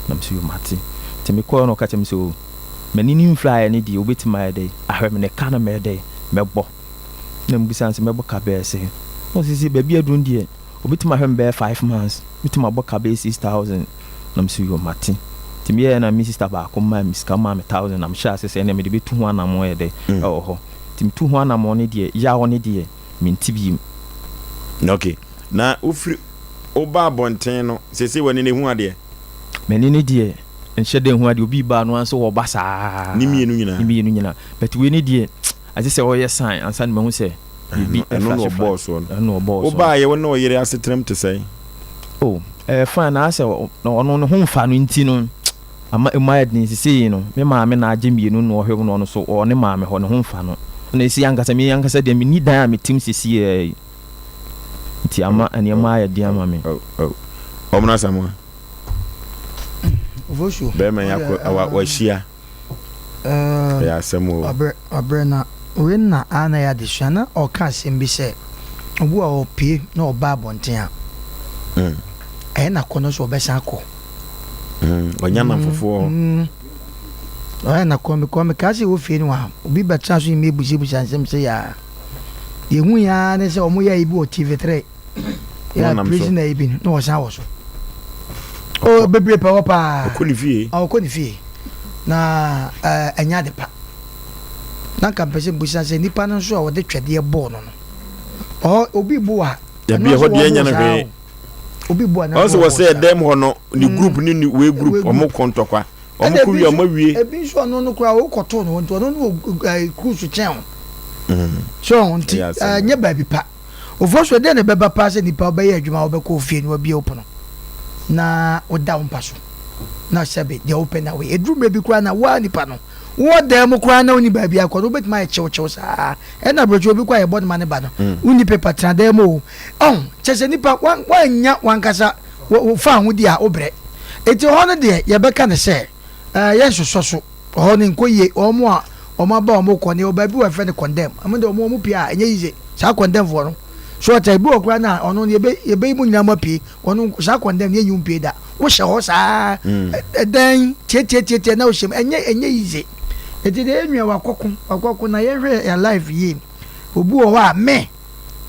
Na me nso yo mate. Nti mekɔɛ no ɔka kyerɛ me sɛ oh m'ani no mfiraeɛ no deɛ wobɛtumi ayɛ dɛn ahwɛ me na ɛka no mɛyɛ dɛn mɛbɔ. Na mebisa no sɛ mɛbɔ ka bɛyɛ sɛn. Na ɔse sɛ baabi aduru no deɛ obɛtumi ahwɛ me bɛyɛ 5 months mɛtumi abɔ ka bɛyɛ 6,000. Na me nso yo mate. Nti meyɛɛ na me sister baako maa me sika maa me thousand na mehyɛɛ ase sɛ ɛnneɛ mede bɛtu ho anammɔn ayɛ dɛn ɛwɔ hɔ. Nti metu ho anammɔn no deɛ yaw no deɛ mente bio. Okay. Na wofiri woba abɔnten no seesei w'ani no ehu adeɛ? M'ani no deɛ nhyɛ da nhu adeɛ, obi ba no ara nso wɔba saa. Ne mmienu nyinaa? Ne mmienu nyinaa, but wei no deɛ agye sɛ ɔyɛ sign ansa na mahu sɛ biribi Ɛno na flash ɔbɔɔ flash. soɔ no. Ɛno na ɔbɔɔ soɔ no. Wobaeɛ wo ne ɔyere asetenam te sɛn? Oh ɛyɛ fine na asɛ ɔno ne ho mfa no nti no ama emu ayɛ den sesei no me maame na agye mmienu na ɔhwɛ mu na ɔno nso ɔwɔ ne maame hɔ ne ho mfa no ɛna sesei ankasa me ankasa deɛ menni dan a metem sesei ara yi. Nti ama nneɛma ayɛ den ama me. Ɔmono Asamoah. Bɛrima yi akɔ wahyia. Ɛyɛ asɛm o. Ɔbrɛ ɔbrɛ na wei na a na yɛ adesua na ɔka asɛm bi sɛ obi a ɔpue na ɔba abɔnten a ɛyɛ na kɔ no so ɔbɛsan akɔ. Ɔnya namfofoɔ hɔ. Ɔyɛ na kɔ mekɔ mekaa sɛ wɔ fie no a obi bɛtena so yi mebusabusa nsɛm sɛ yaa. Deɛ ehu yɛn ara ne sɛ wɔn yɛ bi wɔ TV 3 yɛ prison ayi bi na wɔsan wɔ so. O bebree pɛ hɔ paa. Ɔkɔ ne fie. Ɔkɔ ne fie na ɛnyɛ ade pa. Na nka mpɛ sɛ mbusa sɛ nipa no nso a wɔde twɛdeɛ bɔɔ no no ɔhɔ obi bu a. Dabi ɛhɔ deɛ ɛnyɛ no hwee. Obi bu a na ɔsɛ wɔ sɛ ɛdɛm hɔ no ne group ne ne wei group wɔn kɔ ntɔkwa. Wɔn kɔ wie a wɔn awie. Ebi nso ɔno no koraa wokɔtoo no hɔ nti ɔno no wɔ cruise kyɛn o. So nti ɛnyɛ baabi pa. Ofoɔ so ɛdeɛ na ɛbɛba paa sɛ nipa wobɛyɛ adwuma wobɛkɔ ofie na wabie wo pono na woda wo mpa so na sɛbe deɛ wopɛ na woyɛ. Ɛduru mmerɛ bi koraa na woa nipa no Wowɔ dan mu koraa na wonni baabi akɔ no, wobɛtumi ayɛ kyewkyew saa. Ɛna aburokyi obi kɔ a yɛbɔ no ma ne ba no. Wonni paper tena dan mu o. Ɔho, kyerɛ sɛ nipa woannya wankasa wo fa ho di a wobrɛ. Enti hɔ no deɛ yɛbɛka no sɛ ɛɛ yɛnsosɔ so. Hɔ no nkɔ yie. Wɔn a wɔn aba wɔn kɔ no yɛwɔ baabi wɔ yɛfrɛ no condemn. Ɛmo deɛ wɔn wɔn pie a ɛnyɛ yize. Saa condemn foɔ no. So ɔtɛ ebi wɔ koraa na ɔno no yɛbɛ yɛbɛyi mo nyinaa mo apue. Ɔno saa condemn no yɛnyi wo mpue da. Wohyɛ hɔ saa ɛdɛn tiatiatiatia na wohyɛ mu ɛnyɛ ɛnyɛ yize. Enti deɛ yɛn nua wakɔko wakɔko na yɛnhwɛ yɛn life yie. Obi wɔ hɔ a me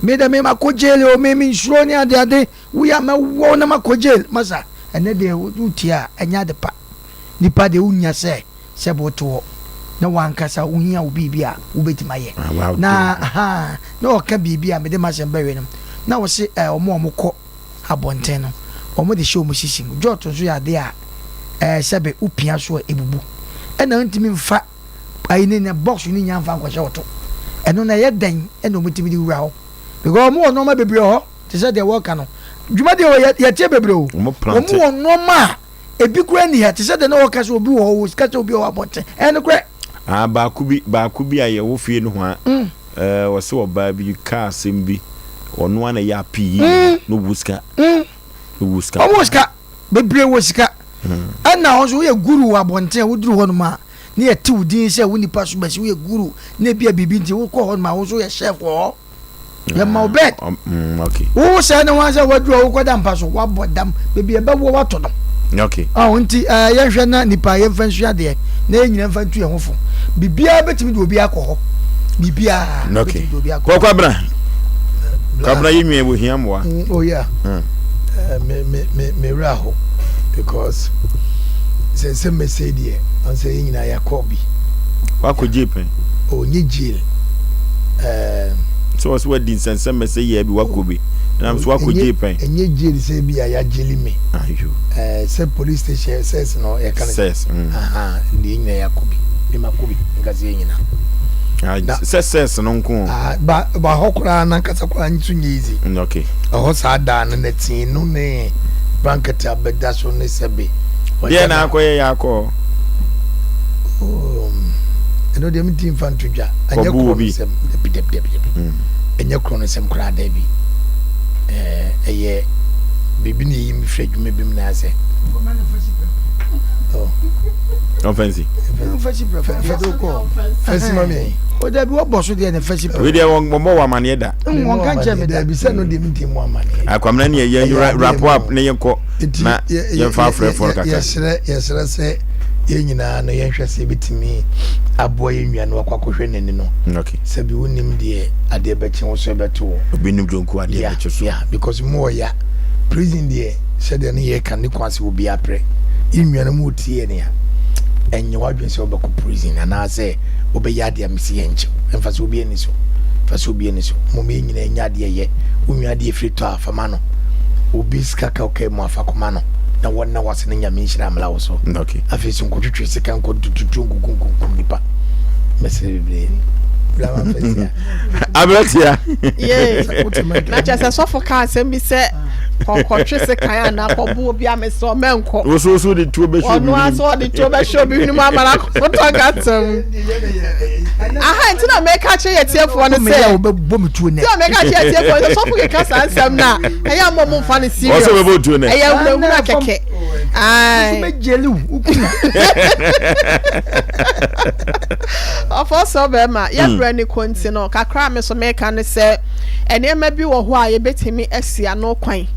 me dɛ me makɔ jail o me me nsuro ne ade ade woyɛ a mɛwɔ na makɔ jail masa ɛnɛ deɛ wotie a ɛnyɛ ade pa. Nipa deɛ wonya sɛ sɛ wote hɔ na wankasa wohia wo biribi a wobɛtumi ayɛ na ha na ɔka biribi a mede m'asɛm bɛwe no na wɔse ɛ ɔmo a ɔmo kɔ abɔnten no ɔmo de hyɛ ɔmo sisi mu jɔt nso yɛ adeɛ a ɛɛ sɛbe wopia so a ebubu ɛna ntumi nfa ayi ne ne box ne nya nfa nkɔhyɛ ɔto ɛno na ɛyɛ dɛn ɛna ɔmo tumi de wura hɔ because ɔmo wɔ nneɛma bebree wɔ hɔ te sɛ deɛ wɔka no dwumadie wɔ yɛ yɛtie bebree o ɔmo wɔ nneɛma a Ebi koraa nni ha, te sɛ deɛ na wɔka sɛ obi wɔ hɔ, wɔ sika sɛ obi wɔ hɔ abɔnten. Ɛyɛ nokorɛ. Ah, baako bi, baako bi a yɛwɔ fie nohoa, mm. eh, wɔsɛ ɔbaa bi kaa asɛm bi, ɔno ara na ɛyɛ apii yi, mm. na ɔwɔ sika. Mm. Ɔwɔ sika. Ɔwɔ sika, bebree wɔ sika. Mm. Ɛna hɔ nso woyɛ guru wɔ abɔnten a woduru hɔ nom a, ne yɛte wo din sɛ wo nipa so bɛsi woyɛ guru, na ebi a biribi nti wokɔ hɔ nom a wo nso yɛ chef wɔ hɔ. yɛma wo bed mm, wo sɛ ne ho sɛ waduru a wokɔda mpa so woabɔ dam baabi ɛbɛwoɔ woato no ɔho nti eh, yɛnhwɛ na nipa yɛmfa nsua adeɛ na yɛn nyina mfa ntu yɛn ho fo biribiara bɛtumi de obi akɔ hɔ biribiara bɛtumi de obi akɔ hɔ kwabena kwabena yɛ nua wɔ hia mmoa mm, oh yeah mm. eh, me me me me werɛ aho because sɛ sɛ mɛsɛ deɛ ɔnsɛ yɛn nyinaa yɛakɔ bi wakɔ jail pɛn ɔnyɛ jail ɛɛ. Sɛ ɔsɛ wadi nsɛnsɛm mɛsɛ yɛ bi wakɔ bi ɛnam so wakɔ jail pɛn. Ɛnyɛ jail sɛ bi a yɛagyeli me. Ayo. Ɛɛ sɛ police station sɛs no yɛka no. Sɛs. Mm. Aha deɛ nyina yɛakɔ bi me makɔ bi nka sɛ yɛ nyina. Sɛ sɛs no nko. Ah ba ba hɔ koraa nankasa koraa nso nyɛ easy. Mm, okay. Ɛhɔ saa daa no na tii no ne blanket abɛda so ne sɛbe. Deɛ na akɔyɛ yɛ akɔ. Um, ɛno deɛ menti mfa nto dwa. Ɛnyɛ korɔ no sɛm. Dabi dabi dabi dabi. Mm. Ɛnyɛ korɔ no sɛm koraa dabi. Ɛyɛ biribi na ɛyi me firi adwuma bi mu na asɛ. Ɔfɛnsi. Fɛnsi ma mi. O dabi wɔbɔ so deɛ ne fɛnsi pɛ. Wei deɛ wɔn bɔ wɔ amaneɛ da. Wɔn ka nkyɛn mi da. Dabi sɛ no deɛ mi nti mu amaneɛ. Akwamina ni yɛ yɛ wrap up ne yɛn kɔ na yɛn fa afrɛfoɔ no kakra. Yɛsrɛ yɛsrɛ sɛ yɛn nyinaa no yɛnhwɛ sɛ yɛbɛtumi aboa yɛn nua no akɔ akɔhwɛ n'ani no. Okay. Sɛ bi wonim deɛ adeɛ bɛkye wo so ɛbɛto wo. Obi nim dwonku adeɛ bɛkye so. Yeah, because mu ɔya. Prison deɛ sɛdeɛ ne yɛka ne kwan sɛ obi aprɛ. Yɛn nua no mu tie ne a ɛnyɛ w'adwene sɛ wobɛkɔ prison anaasɛ wobɛyɛ adeɛ a mesi yɛn nkyɛw. Ɛmfa sɛ obi ani so. Fa sɛ obi ani so. Mom yɛn nyinaa nya adeɛ yɛ. Wo nua adeɛ firi tɔ a fa ma no. Obi sika ka ɔkaa mu a fa kɔma no na wɔnna wase na Nyame nhyira mmra wo so. Okay. Afei so nkɔtwetwe sika nkɔtututu nkukunkunkum nipa. Mɛsrɛ bebree. Aberanteɛ. Yee. Na kyerɛ sɛ sɔfo ka asɛm bi sɛ kɔkɔtwe sekan anaa kɔbo obi a mesɛ ɔmɛnkɔ. Wososo de tuo bɛhyɛ obi Ɔno ara sɛ ɔde tuo bɛhyɛ obi hwene mu ama no akɔtɔ gutter mu. Aha nti na meka kyerɛ yɛ tiefoɔ no sɛ wobɛbɔ me tuo nɛ nti na meka kyerɛ yɛ tiefoɔ no sɛ sɔfo keka saa nsɛm no a ɛyɛ a mo mfa no serious Ɔsɛ wobɛbɔ tuo nɛ. Ɛyɛ hunahuna kɛkɛ. Ae. Mɛgyeli wo wokum. Ɔfɔ sɛ bɛrima yɛbrɛ ne kɔ nti no kakra a me so meka ne sɛ nneɛma bi wɔ hɔ a yɛbɛtumi asi ano kwan.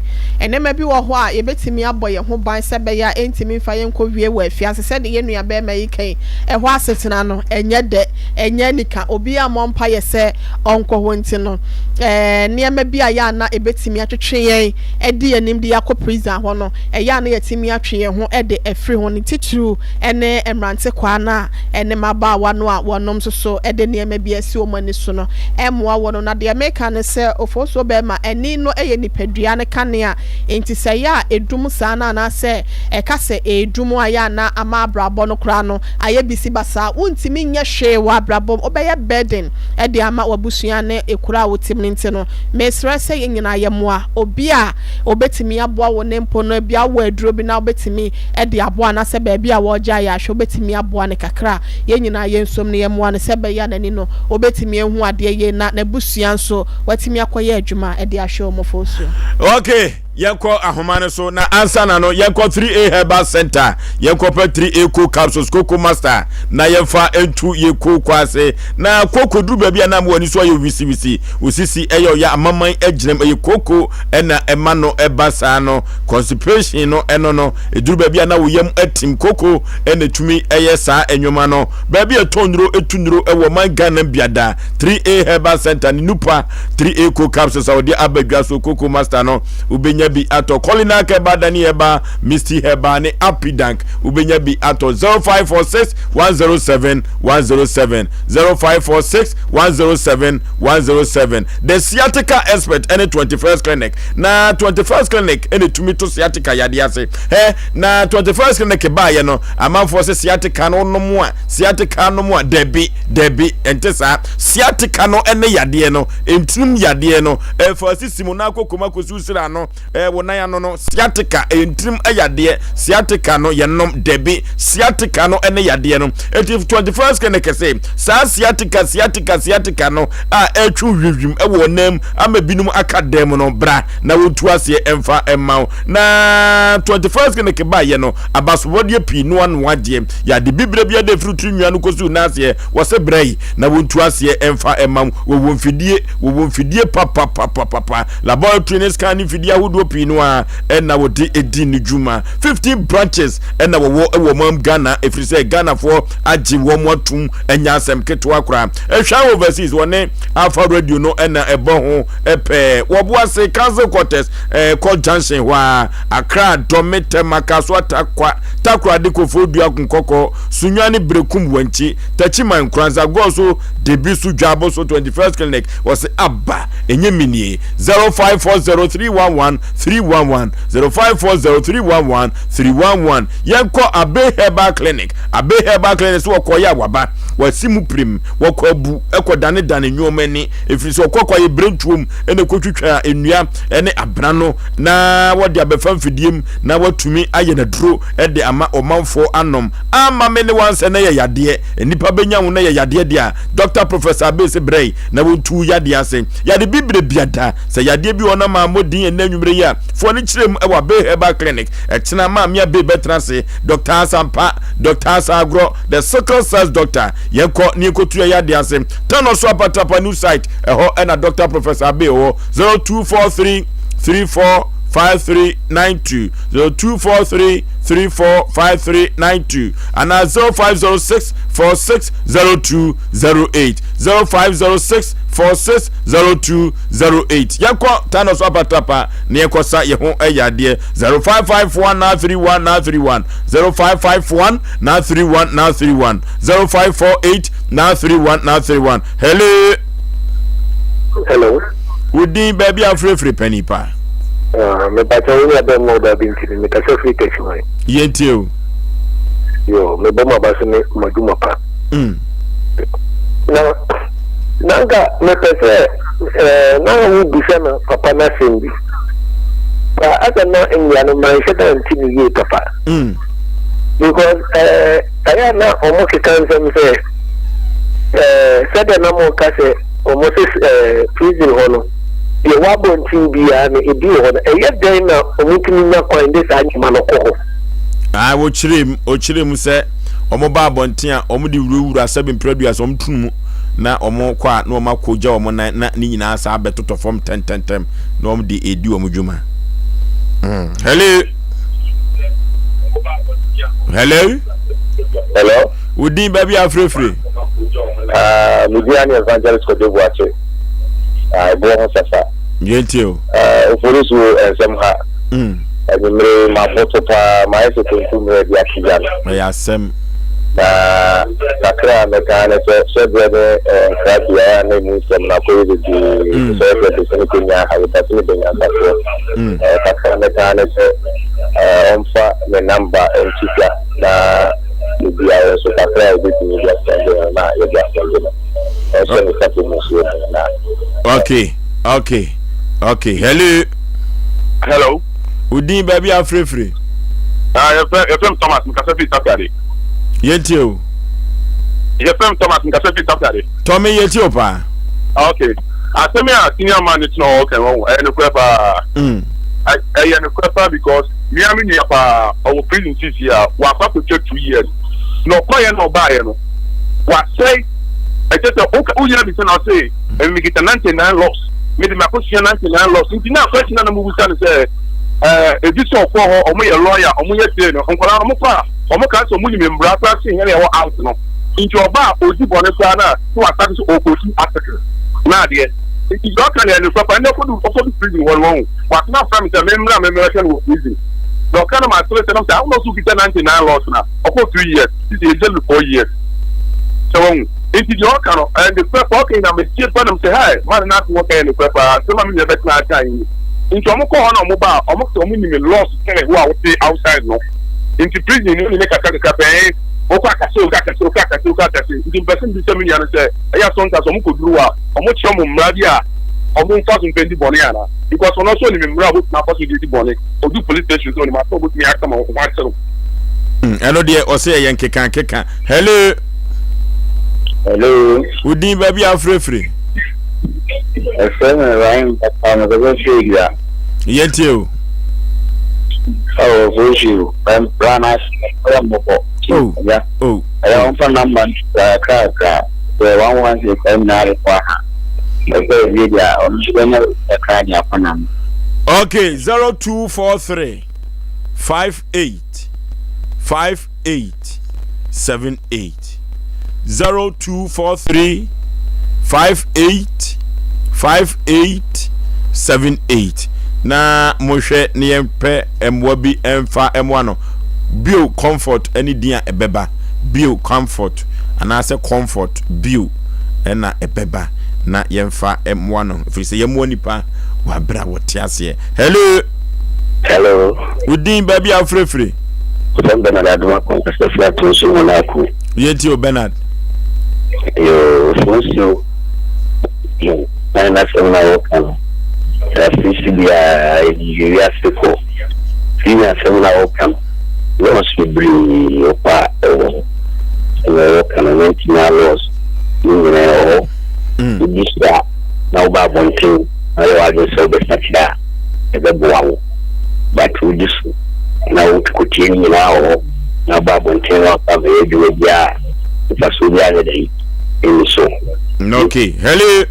Nneɛma bi wɔ hɔ a yɛbɛtumi abɔ yɛn ho ban sɛ ɛbɛyɛ a ɛntumi mfa yɛn nkɔwie wɔ afiase sɛdeɛ yɛn nua barima yi ka yi. Ɛhɔ asetena no, ɛnyɛ dɛ, ɛnyɛ anika. Obiara mmɔ mpaeɛ sɛ ɔnkɔ hɔ nti no, nneɛma bi a ɛyɛ a na ɛbɛtumi atwetwe yɛn adi yɛn anim de yɛn akɔ prison hɔ no, ɛyɛ a na yɛatumi atwe yɛn ho de afiri ho. Ne titiriw ne mmerantekwaa no a ne mmabaawa no a wɔnom nso so de nneɛma bi asi wɔn ani so no mmoa wɔn. Na deɛ meka ne sɛ, ofosuo barima, ani no yɛ nipadua no kanea. Enti sɛ ɛyɛ a ɛdum saa no anaasɛ ɛka sɛ ɛredum a ɛyɛ a na ama abrabɔ no koraa no ayɛ bisi basaa. Wontumi nyɛ hwee wɔ abrabɔ mu. Wobɛyɛ burden de ama w'abusua ne ekuro a wote mu no nti no, mesrɛ sɛ yɛn nyinaa yɛmmoa. Obi a obetumi aboa wo ne mpo no, ebia wowɔ aduro bi na wobetumi de aboa anaasɛ baabi a wɔregye ayɛ ahwɛ wobetumi aboa no kakra a, yɛn nyinaa yɛnsom no yɛmmoa no sɛ ɛbɛyɛ a n'ani no obetumi ahu adeɛ yie na n'abusua nso watumi akɔyɛ adwuma de ahwɛ wɔn fo so. Okay, yɛnkɔ ahoma no so na ansa na no yɛnkɔ 3A Herbal Center, yɛnkɔpɛ 3A Co capsules, Coco Master na yɛmfa ntu yɛ kooko ase. Na kooko duru baabi a na mo ani so ayɛ wisiwisi, osisi ɛyɛ ɔyɛ amaman agyinam, ɛyɛ kooko ɛna ɛma no ɛba saa no. Constipation no ɛno no, ɛduru baabi a na wo yam atim, kooko ɛna ɛtumi ɛyɛ saa ɛnwoma no. Baabi a ɛtɔn nnuro, ɛtu nnuro ɛwɔ man Ghana biada, 3A Herbal Center ne Nupa 3A Co capsules a wɔde aba dwa so, Coco Master no wobɛnya bi atɔ, Colinak Herbal, Dani Herbal, Misty Herbal ne Apidank wobɛnya bi atɔ. 0546 107 107, 0546 107 107. The Sciatica Expert ɛne 21st Clinic, na 21st Clinic ɛna ɛtumi to sciatica yadeɛ ase. Hɛ na 21st Clinic baayɛ no, amanfoɔ sɛ sciatica no nom a, sciatica nom a, dabi dabi, ɛnte saa. Sciatica no ne yadeɛ no, ntinim yadeɛ no, ɛfa sisi mu na akɔ kɔm akɔsi wo siri ano, wo nan ano no. Sciatica ɛyɛ ntinim yadeɛ. Sciatica no yɛnom dabi. Sciatica no ne yadeɛ no. Eti 21st Clinic se saa sciatica sciatica sciatica no a ɛretwe hwimhwim wɔ ɔnan mu ama binom aka dan mu no, bra na wɔntu aseɛ mfa mma wo. Na 21st Clinic baeɛ no, abasobɔdeɛ pii noa noa deɛ yɛade bibire bi de firi tiri nwia no kɔsi wo nan aseɛ. Wɔse bra yi na wɔntu aseɛ mfa mma wo. Wɔwɔ mfidie, wɔwɔ mfidie papapapapa, laboratory ne scan ne mfidie ahodoɔ pii no ara na wɔde di ne dwuma. 15 branches na wɔwɔ wɔ ɔman Ghana, ɛfiri sɛ Ghanafoɔ agye wɔn atum, ɛnyɛ asɛm ketewa koraa. Ɛhwɛ overseas, wɔne Alpha Radio no na ɛbɔ ho pɛɛ. Wɔboase Council Quarters, kɔ junction hɔ ara, Accra, Dome, Tema, Kasoa, Tarkwa, Takoradi, Koforidua, Nkɔkɔ, Sunyani, Berekum, Wankyi, Techiman, Nkoranza, Goso, Debi so, Dwabo so, 21st Clinic, wɔse aba, ɛnyɛ me nie, 0540311311, 0540311311. Yɛnkɔ Abe Herbal Clinic, Abe Herbal Clinic so wɔkɔyɛ a waba, wɔasi mu pirim, wɔkɔ abu, ɛkɔ dane dane nneɛma ani, ɛfiri sɛ wɔkɔ kɔ ayɛ berentuom, ɛna ɛkɔtwitwa nnua ne abena no na wɔde abɛfa mfidie mu na wɔatumi ayɛ n'aduro de ama ɔmanfoɔ anom. Amma me ne wansɛ na yɛ yadeɛ, nnipa bɛnya wo na yɛ yadeɛ deɛ a, Dɔkta Professor Abbey se brɛ yi na wɔntu wo yadeɛ ase. Yade bibire biada, sɛ yadeɛ bi wɔ hɔ na mammɔ din ɛnnɛ anwummerɛ yi a, foɔ no kyerɛ mu wɔ Abbey Herbal Clinic. Ɛkyena Maame Abbey bɛtena ase, Dɔkta Asampa, Dɔkta Asagorɔ, the sickle cells doctor. Yɛnkɔ na yɛnkɔtu yɛ yadeɛ ase. Tano so Apatrapa new site, ɛhɔ na Dɔkta Professor Abbey wɔ. 0243 34 5392, 0243 34 5392 anaa 0506 46 0208, 0506 46 0208. Yɛnkɔ Tano so Apatrapa na yɛnkɔsa yɛ ho yadeɛ. 0551 931 931, 0551 931 931, 0548 931 931. Hello. Hello. Wo din, baabi a wofirefiri pɛ nipa. Ah, mepakyɛ wo nua bɛn mu ɔda bi nti no mekasa firi Takyiman. Yɛntie o. Yo, mebɔ m'aba so ne m'adwuma pa. Na na nka mepɛ sɛ eh, na wobisa no papa no asɛm bi. Ba asɛm na mmea no manhyɛ da nte no yie papa. Because eh, ɛyɛ a na wɔn keka nsɛm sɛ eh, sɛdeɛ na mo ka sɛ wɔn se eh, prison hɔ no deɛ ɛwɔ abɔnten biara no ebi wɔ hɔ no, ɛyɛ dɛn na wɔtumi nya kwan de saa nneɛma no kɔ hɔ? Ah, wɔkyerɛ mu, wɔkyerɛ mu sɛ wɔn ba abɔnten a wɔn de wurawura sɛbi mprɛdua sɛ wɔn tunu mu na wɔn kɔ a na wɔn akɔ gya wɔn nan na ne nyinaa saa abɛtotɔ fam tɛntɛntɛm na wɔn de edi wɔn dwuma. Hello. Hello. Hello. Wo din, baabi a afirefire. Ah, me din ane Evangelist Kojo Boakye. Ah, ɛboɔ ho sasa. Yɛntie o. Ah, ofori so nsɛm ha. Anwummere maboto paa, mayɛ sɛ kontommerɛ de ato gya no. Ɛyɛ asɛm. Na kakra a mɛka ara ne sɛ, hyɛberɛ ne nkrabea a na ɛmu nsɛm no akɔyɛ bebree. Sɛ ɔhwɛ de sɛ ne kɔnya awotase ne bɛnyansafoɔ. Kakra a mɛka ara ne sɛ, ɔmfa ne namba nto dwa na obiara nso kakra a yɛbɛtumi de asɛnde no na yɛde asɛnde no. Ɔnhyɛ ne sapɔ mu nsuo den na. Okay, okay, okay. Hello. Hello. Wo din baabi a wofirefiri? Ah, yɛfrɛ yɛfrɛ me Thomas, mekasa firi Takoradi. Yɛntie o. Yɛfrɛ me Thomas, mekasa firi Takoradi. Tɔme yɛtie o paa. Ah, okay. Asɛm a senior man no tena hɔ kan wɔn ɛyɛ nokorɛ paa. Mm. Ɛyɛ nokorɛ paa because mea me nua paa ɔwɔ prison sisi a wakɔ akɔtwa 2 years. Na ɔkɔyɛ na ɔbaayɛ no wasɛe ɛkyɛ sɛ woyɛ bi sɛ na ɔse mekita 99 laws mede makɔsua 99 laws nti na question na na mobisa no sɛ ɛɛ ebi sɛ ɔkɔ hɔ ɔmo yɛ lawyer ɔmo yɛ sei no nkwadaa no ɔmo kɔ a ɔmo ka sɛ ɔmo nim mmara koraa sen yɛn a yɛwɔ out no nti ɔba a odi bɔne koraa na na wasate sɛ ɔkɔtu article na adeɛ nti deɛ ɔka no yɛ nokorɛ paa ɛnɛ ɔkɔdu ɔkɔdu prison hɔ no wɔn watena afra me sɛ memmra memmɛhwɛ no wɔ prison na ɔka no ma asere sɛ nam sɛ awona so kita 99 laws na ɔkɔ 2 years sisi ɛgya no 4 years sɛ wɔn nti deɛ ɔka no ɛyɛ nokorɛ paa ɔka nyinaa metie paa nam sɛ hɛ man no ase wɔka yɛ nokorɛ paa asɛm a me nua bɛtena aka yi nti ɔmo kɔ hɔ na ɔmo ba a ɔmo sɛ ɔmo nim laws sɛn wo a wote outside no nti prison ni ne kasa kaka pɛn wokɔ akase wokɔ akase wokɔ akase wokɔ akase nti mpɛ sɛ mbisa me nua no sɛ ɛyɛ asɔnta sɛ ɔmo kɔduru a ɔmo kyerɛ ɔmo mmara bi a ɔmo mfa so mfa ndi bɔne ana because ɔno nso ɔnim mmara a obotumi afa so de di bɔne odu police station sɛ ɔnim asɛ obotumi aka ma ho akyerɛ. Ɛno deɛ ɔsɛ ɛyɛ nkeka nkeka. Hello. Hello. Wo din baabi a wofirefiri? Ɛfrɛ me Rahim Papa, mekasa firi Adua. Yɛntie o. Ɔwɔ Fosu, bra na ɔyɛ mmɔbɔ. Oh, oh. Ɛyɛ wɔmfa namba no kakrakra sɛ 116 nyinaa de kɔ aha. Ɛsɛ ewie deɛ ɔno nso bɛnya kakra de akɔ n'ano. Okay, 0243 58 58 78 0243 58 58 78 na mohwɛ ne yɛmpɛ mmoa bi mfa mmoa no bio. Comfort ne din a ɛbɛba bio, Comfort anaasɛ Comfort bio ɛna ɛbɛba na yɛmfa mmoa no, ɛfiri sɛ yɛmmoa nipa wɔ aberɛ a wɔte aseɛ. Hello. Hello. Wo din, baabi a wofirefiri? Sɛ Bernard Adoma Kɔnkasa firi Atonso mu no ako. Yɛntie o, Bernard. Yoo, Fonsuo mu na n'asɛm no a wɔka no, afiri si biara ɛdi wiase kɔ. Firi asɛm no a wɔka no, laws bebree wɔ hɔ a ɛwɔ hɔ. Ɛna wɔka no 99 laws ne nyinaa ɛwɔ hɔ. Wodi so a na woba abɔnten na woyɛ w'adwene sɛ wobɛsakyera a, ɛbɛboa wo. But wodi so na wokotie ne nyinaa wɔ hɔ na woba abɔnten na woakɔ abɛyɛ adwuma biara a, mfasoɔ biara nyɛ dɛn nni so. Okay. Hello.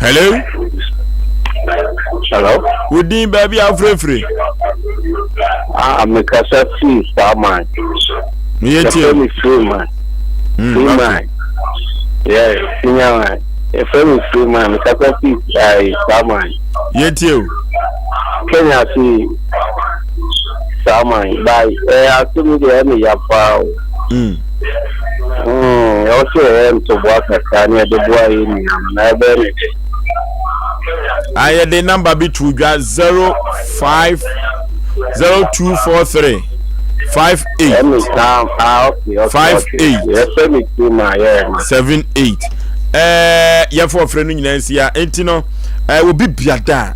Hello. Hello. Wo din, baabi a wofirefiri? Ah, mekasa firi Farman. Meyɛ tie. Yɛfrɛ me Freeman. Freeman. Yeah, senior man. Yɛfrɛ me Freeman. Mekasa firi Farman. Yɛntie o. Kenya fi Farman. By eh, asɛm yi deɛ ɛyɛ me ya paa o. Ɛwɔ sɛ yɛyɛ ntoboa kakra ne yɛde boa yɛ nua no na ɛbɛyɛ ne dɛ. A yɛde number bi to dwa, 05 0243 58 Ɛmi saa ah, okay okay. 58 okay. Yɛfrɛ me Freeman yɛ ma. 78. Ɛɛ yɛfɔ ɔfrɛ no nyinaa nsia nti no ɛɛ obi biada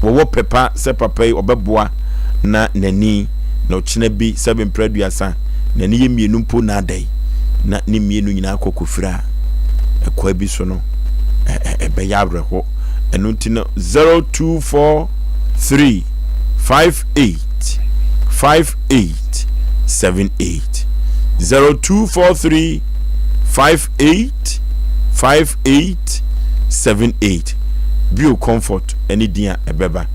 a wɔwɔ pɛpa sɛ papa yi ɔbɛboa na n'ani na ɔkyena bi sɛ mpere 30 n'ani yɛ mmienu mpo na ada yi na ne mmienu nyinaa kɔ kɔfiri a ɛkwa bi so no ɛbɛyɛ awerɛho. Ɛno nti no 0243 58 58 78, 0243 58 58 78 bio, Comfort ɛne din a ɛbɛba.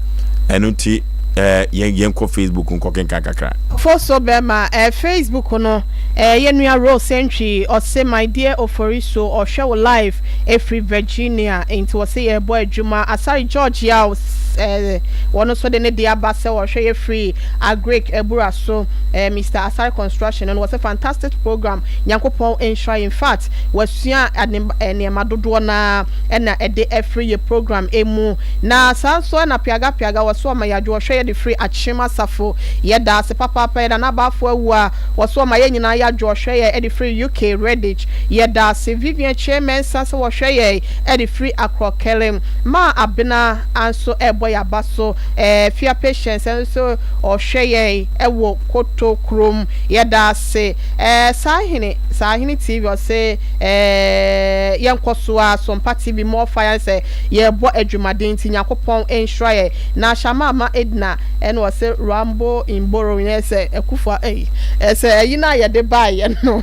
Ɛno nti yɛn yɛnkɔ Facebook nkɔ kenkan kakra. Fo so bɛma Facebook no. Eh, yɛn nua Rose Antwi, ɔse my dear Oforiso, ɔhwɛ wo live ɛfiri Virginia, nti ɔse yɛrebɔ adwuma. Asare George Yaw, eh, wɔn nso de ne deɛ aba sɛ ɔhwɛ yɛ firi Agric Abura so, eh, Mister Asare Construction no, wɔse fantastic program, Nyankopɔn nhyira yɛ, in fact, wasua ade, eh, nneɛma dodoɔ no ara ɛna ɛde afiri yɛ program ɛmu. Na saa nso ɛna Piaga Piaga, wɔse ɔma yɛ adwo, ɔhwɛ yɛ de firi Akyem Asafo, yɛda ase papaapa, yɛda n'abaafo awu a, Wɔso ɔma yɛn nyinaa yɛ adwo ɔhwɛ yɛn de firi UK Redditch. Yɛdaase Vivian Kyei Mensah sɛ wɔhwɛ yɛn de firi Akrɔkɛle. Maa Abena nso ɛrebɔ yɛn aba so. Fia Patience nso ɔhwɛ yɛn wɔ Koto kurom. Yɛdaase. Saahene Saahene TV ɔse yɛnkɔ so ara Sompa TV more fire sɛ yɛrebɔ adwumaden nti Nyankopɔn nhyira yɛn. Na Shama Ama Edna ɛna ɔse Rambo in borrowing ɛsɛ Akufo ei ɛsɛ ɛyi no a yɛde baeɛ no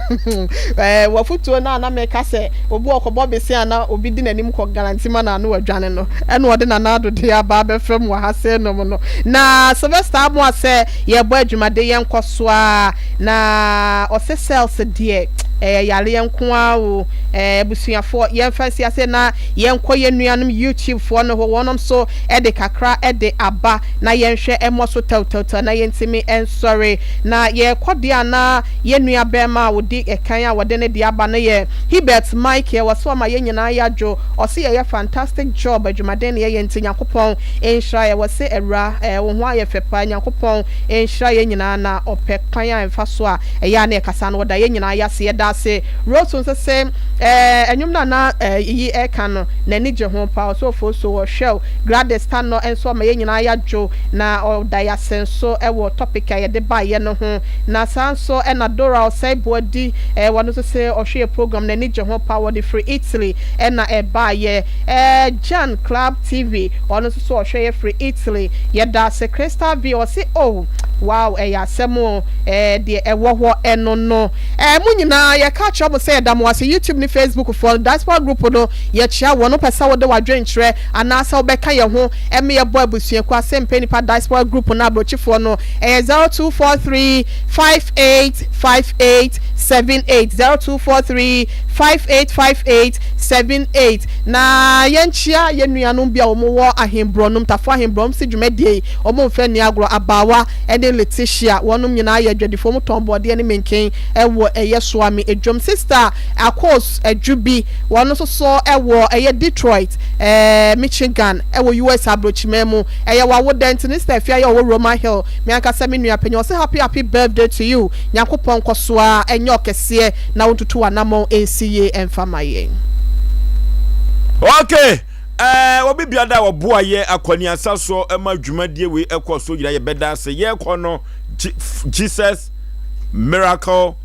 ɛɛ wafutuo no a na meka sɛ obi ɔkɔbɔ bese a na obi di n'anim kɔ garanti ma no a na wadwane no ɛna ɔde Nana Addo de aba abɛfam wɔ ha sɛ nom no na Sylvester Amoah sɛ yɛbɔ adwuma de yɛnkɔ so ara na ɔse cells deɛ ɛyɛ yareɛ nko ara o ɛɛ abusuafoɔ yɛmfa nsi ase na yɛnkɔ yɛn nuanom YouTube foɔ no hɔ wɔnom so de kakra de aba na yɛnhwɛ mmɔ so tɛwtɛwtɛw na yɛntumi nsɔre. Na yɛrekɔ deɛ a na yɛn nua barima a ɔdi kan a wɔde ne deɛ aba no yɛ Hibbert Michael, ɔse ɔma yɛn nyinaa yɛadwo, ɔse yɛyɛ fantastic job, adwumaden na yɛyɛ nti Nyankopɔn nhyira yɛn, wɔse awura eh, wo ho ayɛ fɛ paa, Nyankopɔn nhyira yɛn nyinaa na ɔpɛ kwan a ɛmfa so a ɛyɛ a na yɛkasa no ɔda yɛn nyinaa yɛase, yɛda ase. Rose nso se eh, ɛnwom no a na eh, yi ɛka no n'ani gye ho paa, ɔse Ofosu ɔhwɛ wo. Gladys Tanor nso ɔma yɛn nyinaa yɛadwo na ɔda yɛn ase nso wɔ topic a yɛde baeɛ no ho. Na saa nso na Dora Osei Boadi, ɔno nso se ɔhwɛ yɛn program n'ani gye ho paa, ɔde firi Italy na ɛbaeɛ. Jan Club TV, ɔno nso so ɔhwɛ yɛn firi Italy. Yɛda ase. Crystal V ɔse oh wow ɛyɛ asɛm o, deɛ ɛwɔ hɔ ɛno no. Mo nyinaa yɛka kyerɛ mo sɛ yɛda mo ase, YouTube ne Facebook foɔ no, Diaspora group no yɛkyea wɔn, wopɛ sɛ wode w'adwenkyerɛ anaasɛ wobɛka yɛn ho ma yɛbɔ abusuakuo Asɛmpɛ Nnipa Diaspora Group no abrokyifoɔ no, ɛyɛ 0243 58 58 78, 0243 58 58 78. Na yɛnkyea yɛn nuanom bi a wɔn wɔ Ahenborɔnom, Tafo Ahenborɔnom se dwumadie yi wɔn mfa nni agorɔ, Abaawa ne Letitia, wɔnom nyinaa yɛ adwadifoɔ, wɔn tɔn bɔɔdeɛ ne menken wɔ ɛyɛ Soame dwom. Sister Akos Adwubi, wɔn nso so wɔ ɛyɛ Detroit, Michigan wɔ US abrokyiman mu. Ɛyɛ w'awoda nti no Sister Afia yɛ ɔwɔ Roma Hill. Me ankasa me nua panyin ɔse happy happy birthday to you. Nyankopɔn nkɔso ara nyɛ ɔkɛseɛ na wontutu w'anamɔn nsi yie mfa ma yɛn. Ok eh, obi biada a ɔboa yɛ akɔneasa soɔ ma dwumadie wei ɛkɔ so nyina yɛbɛda ase. Yɛkɔ no Jesus Miracle.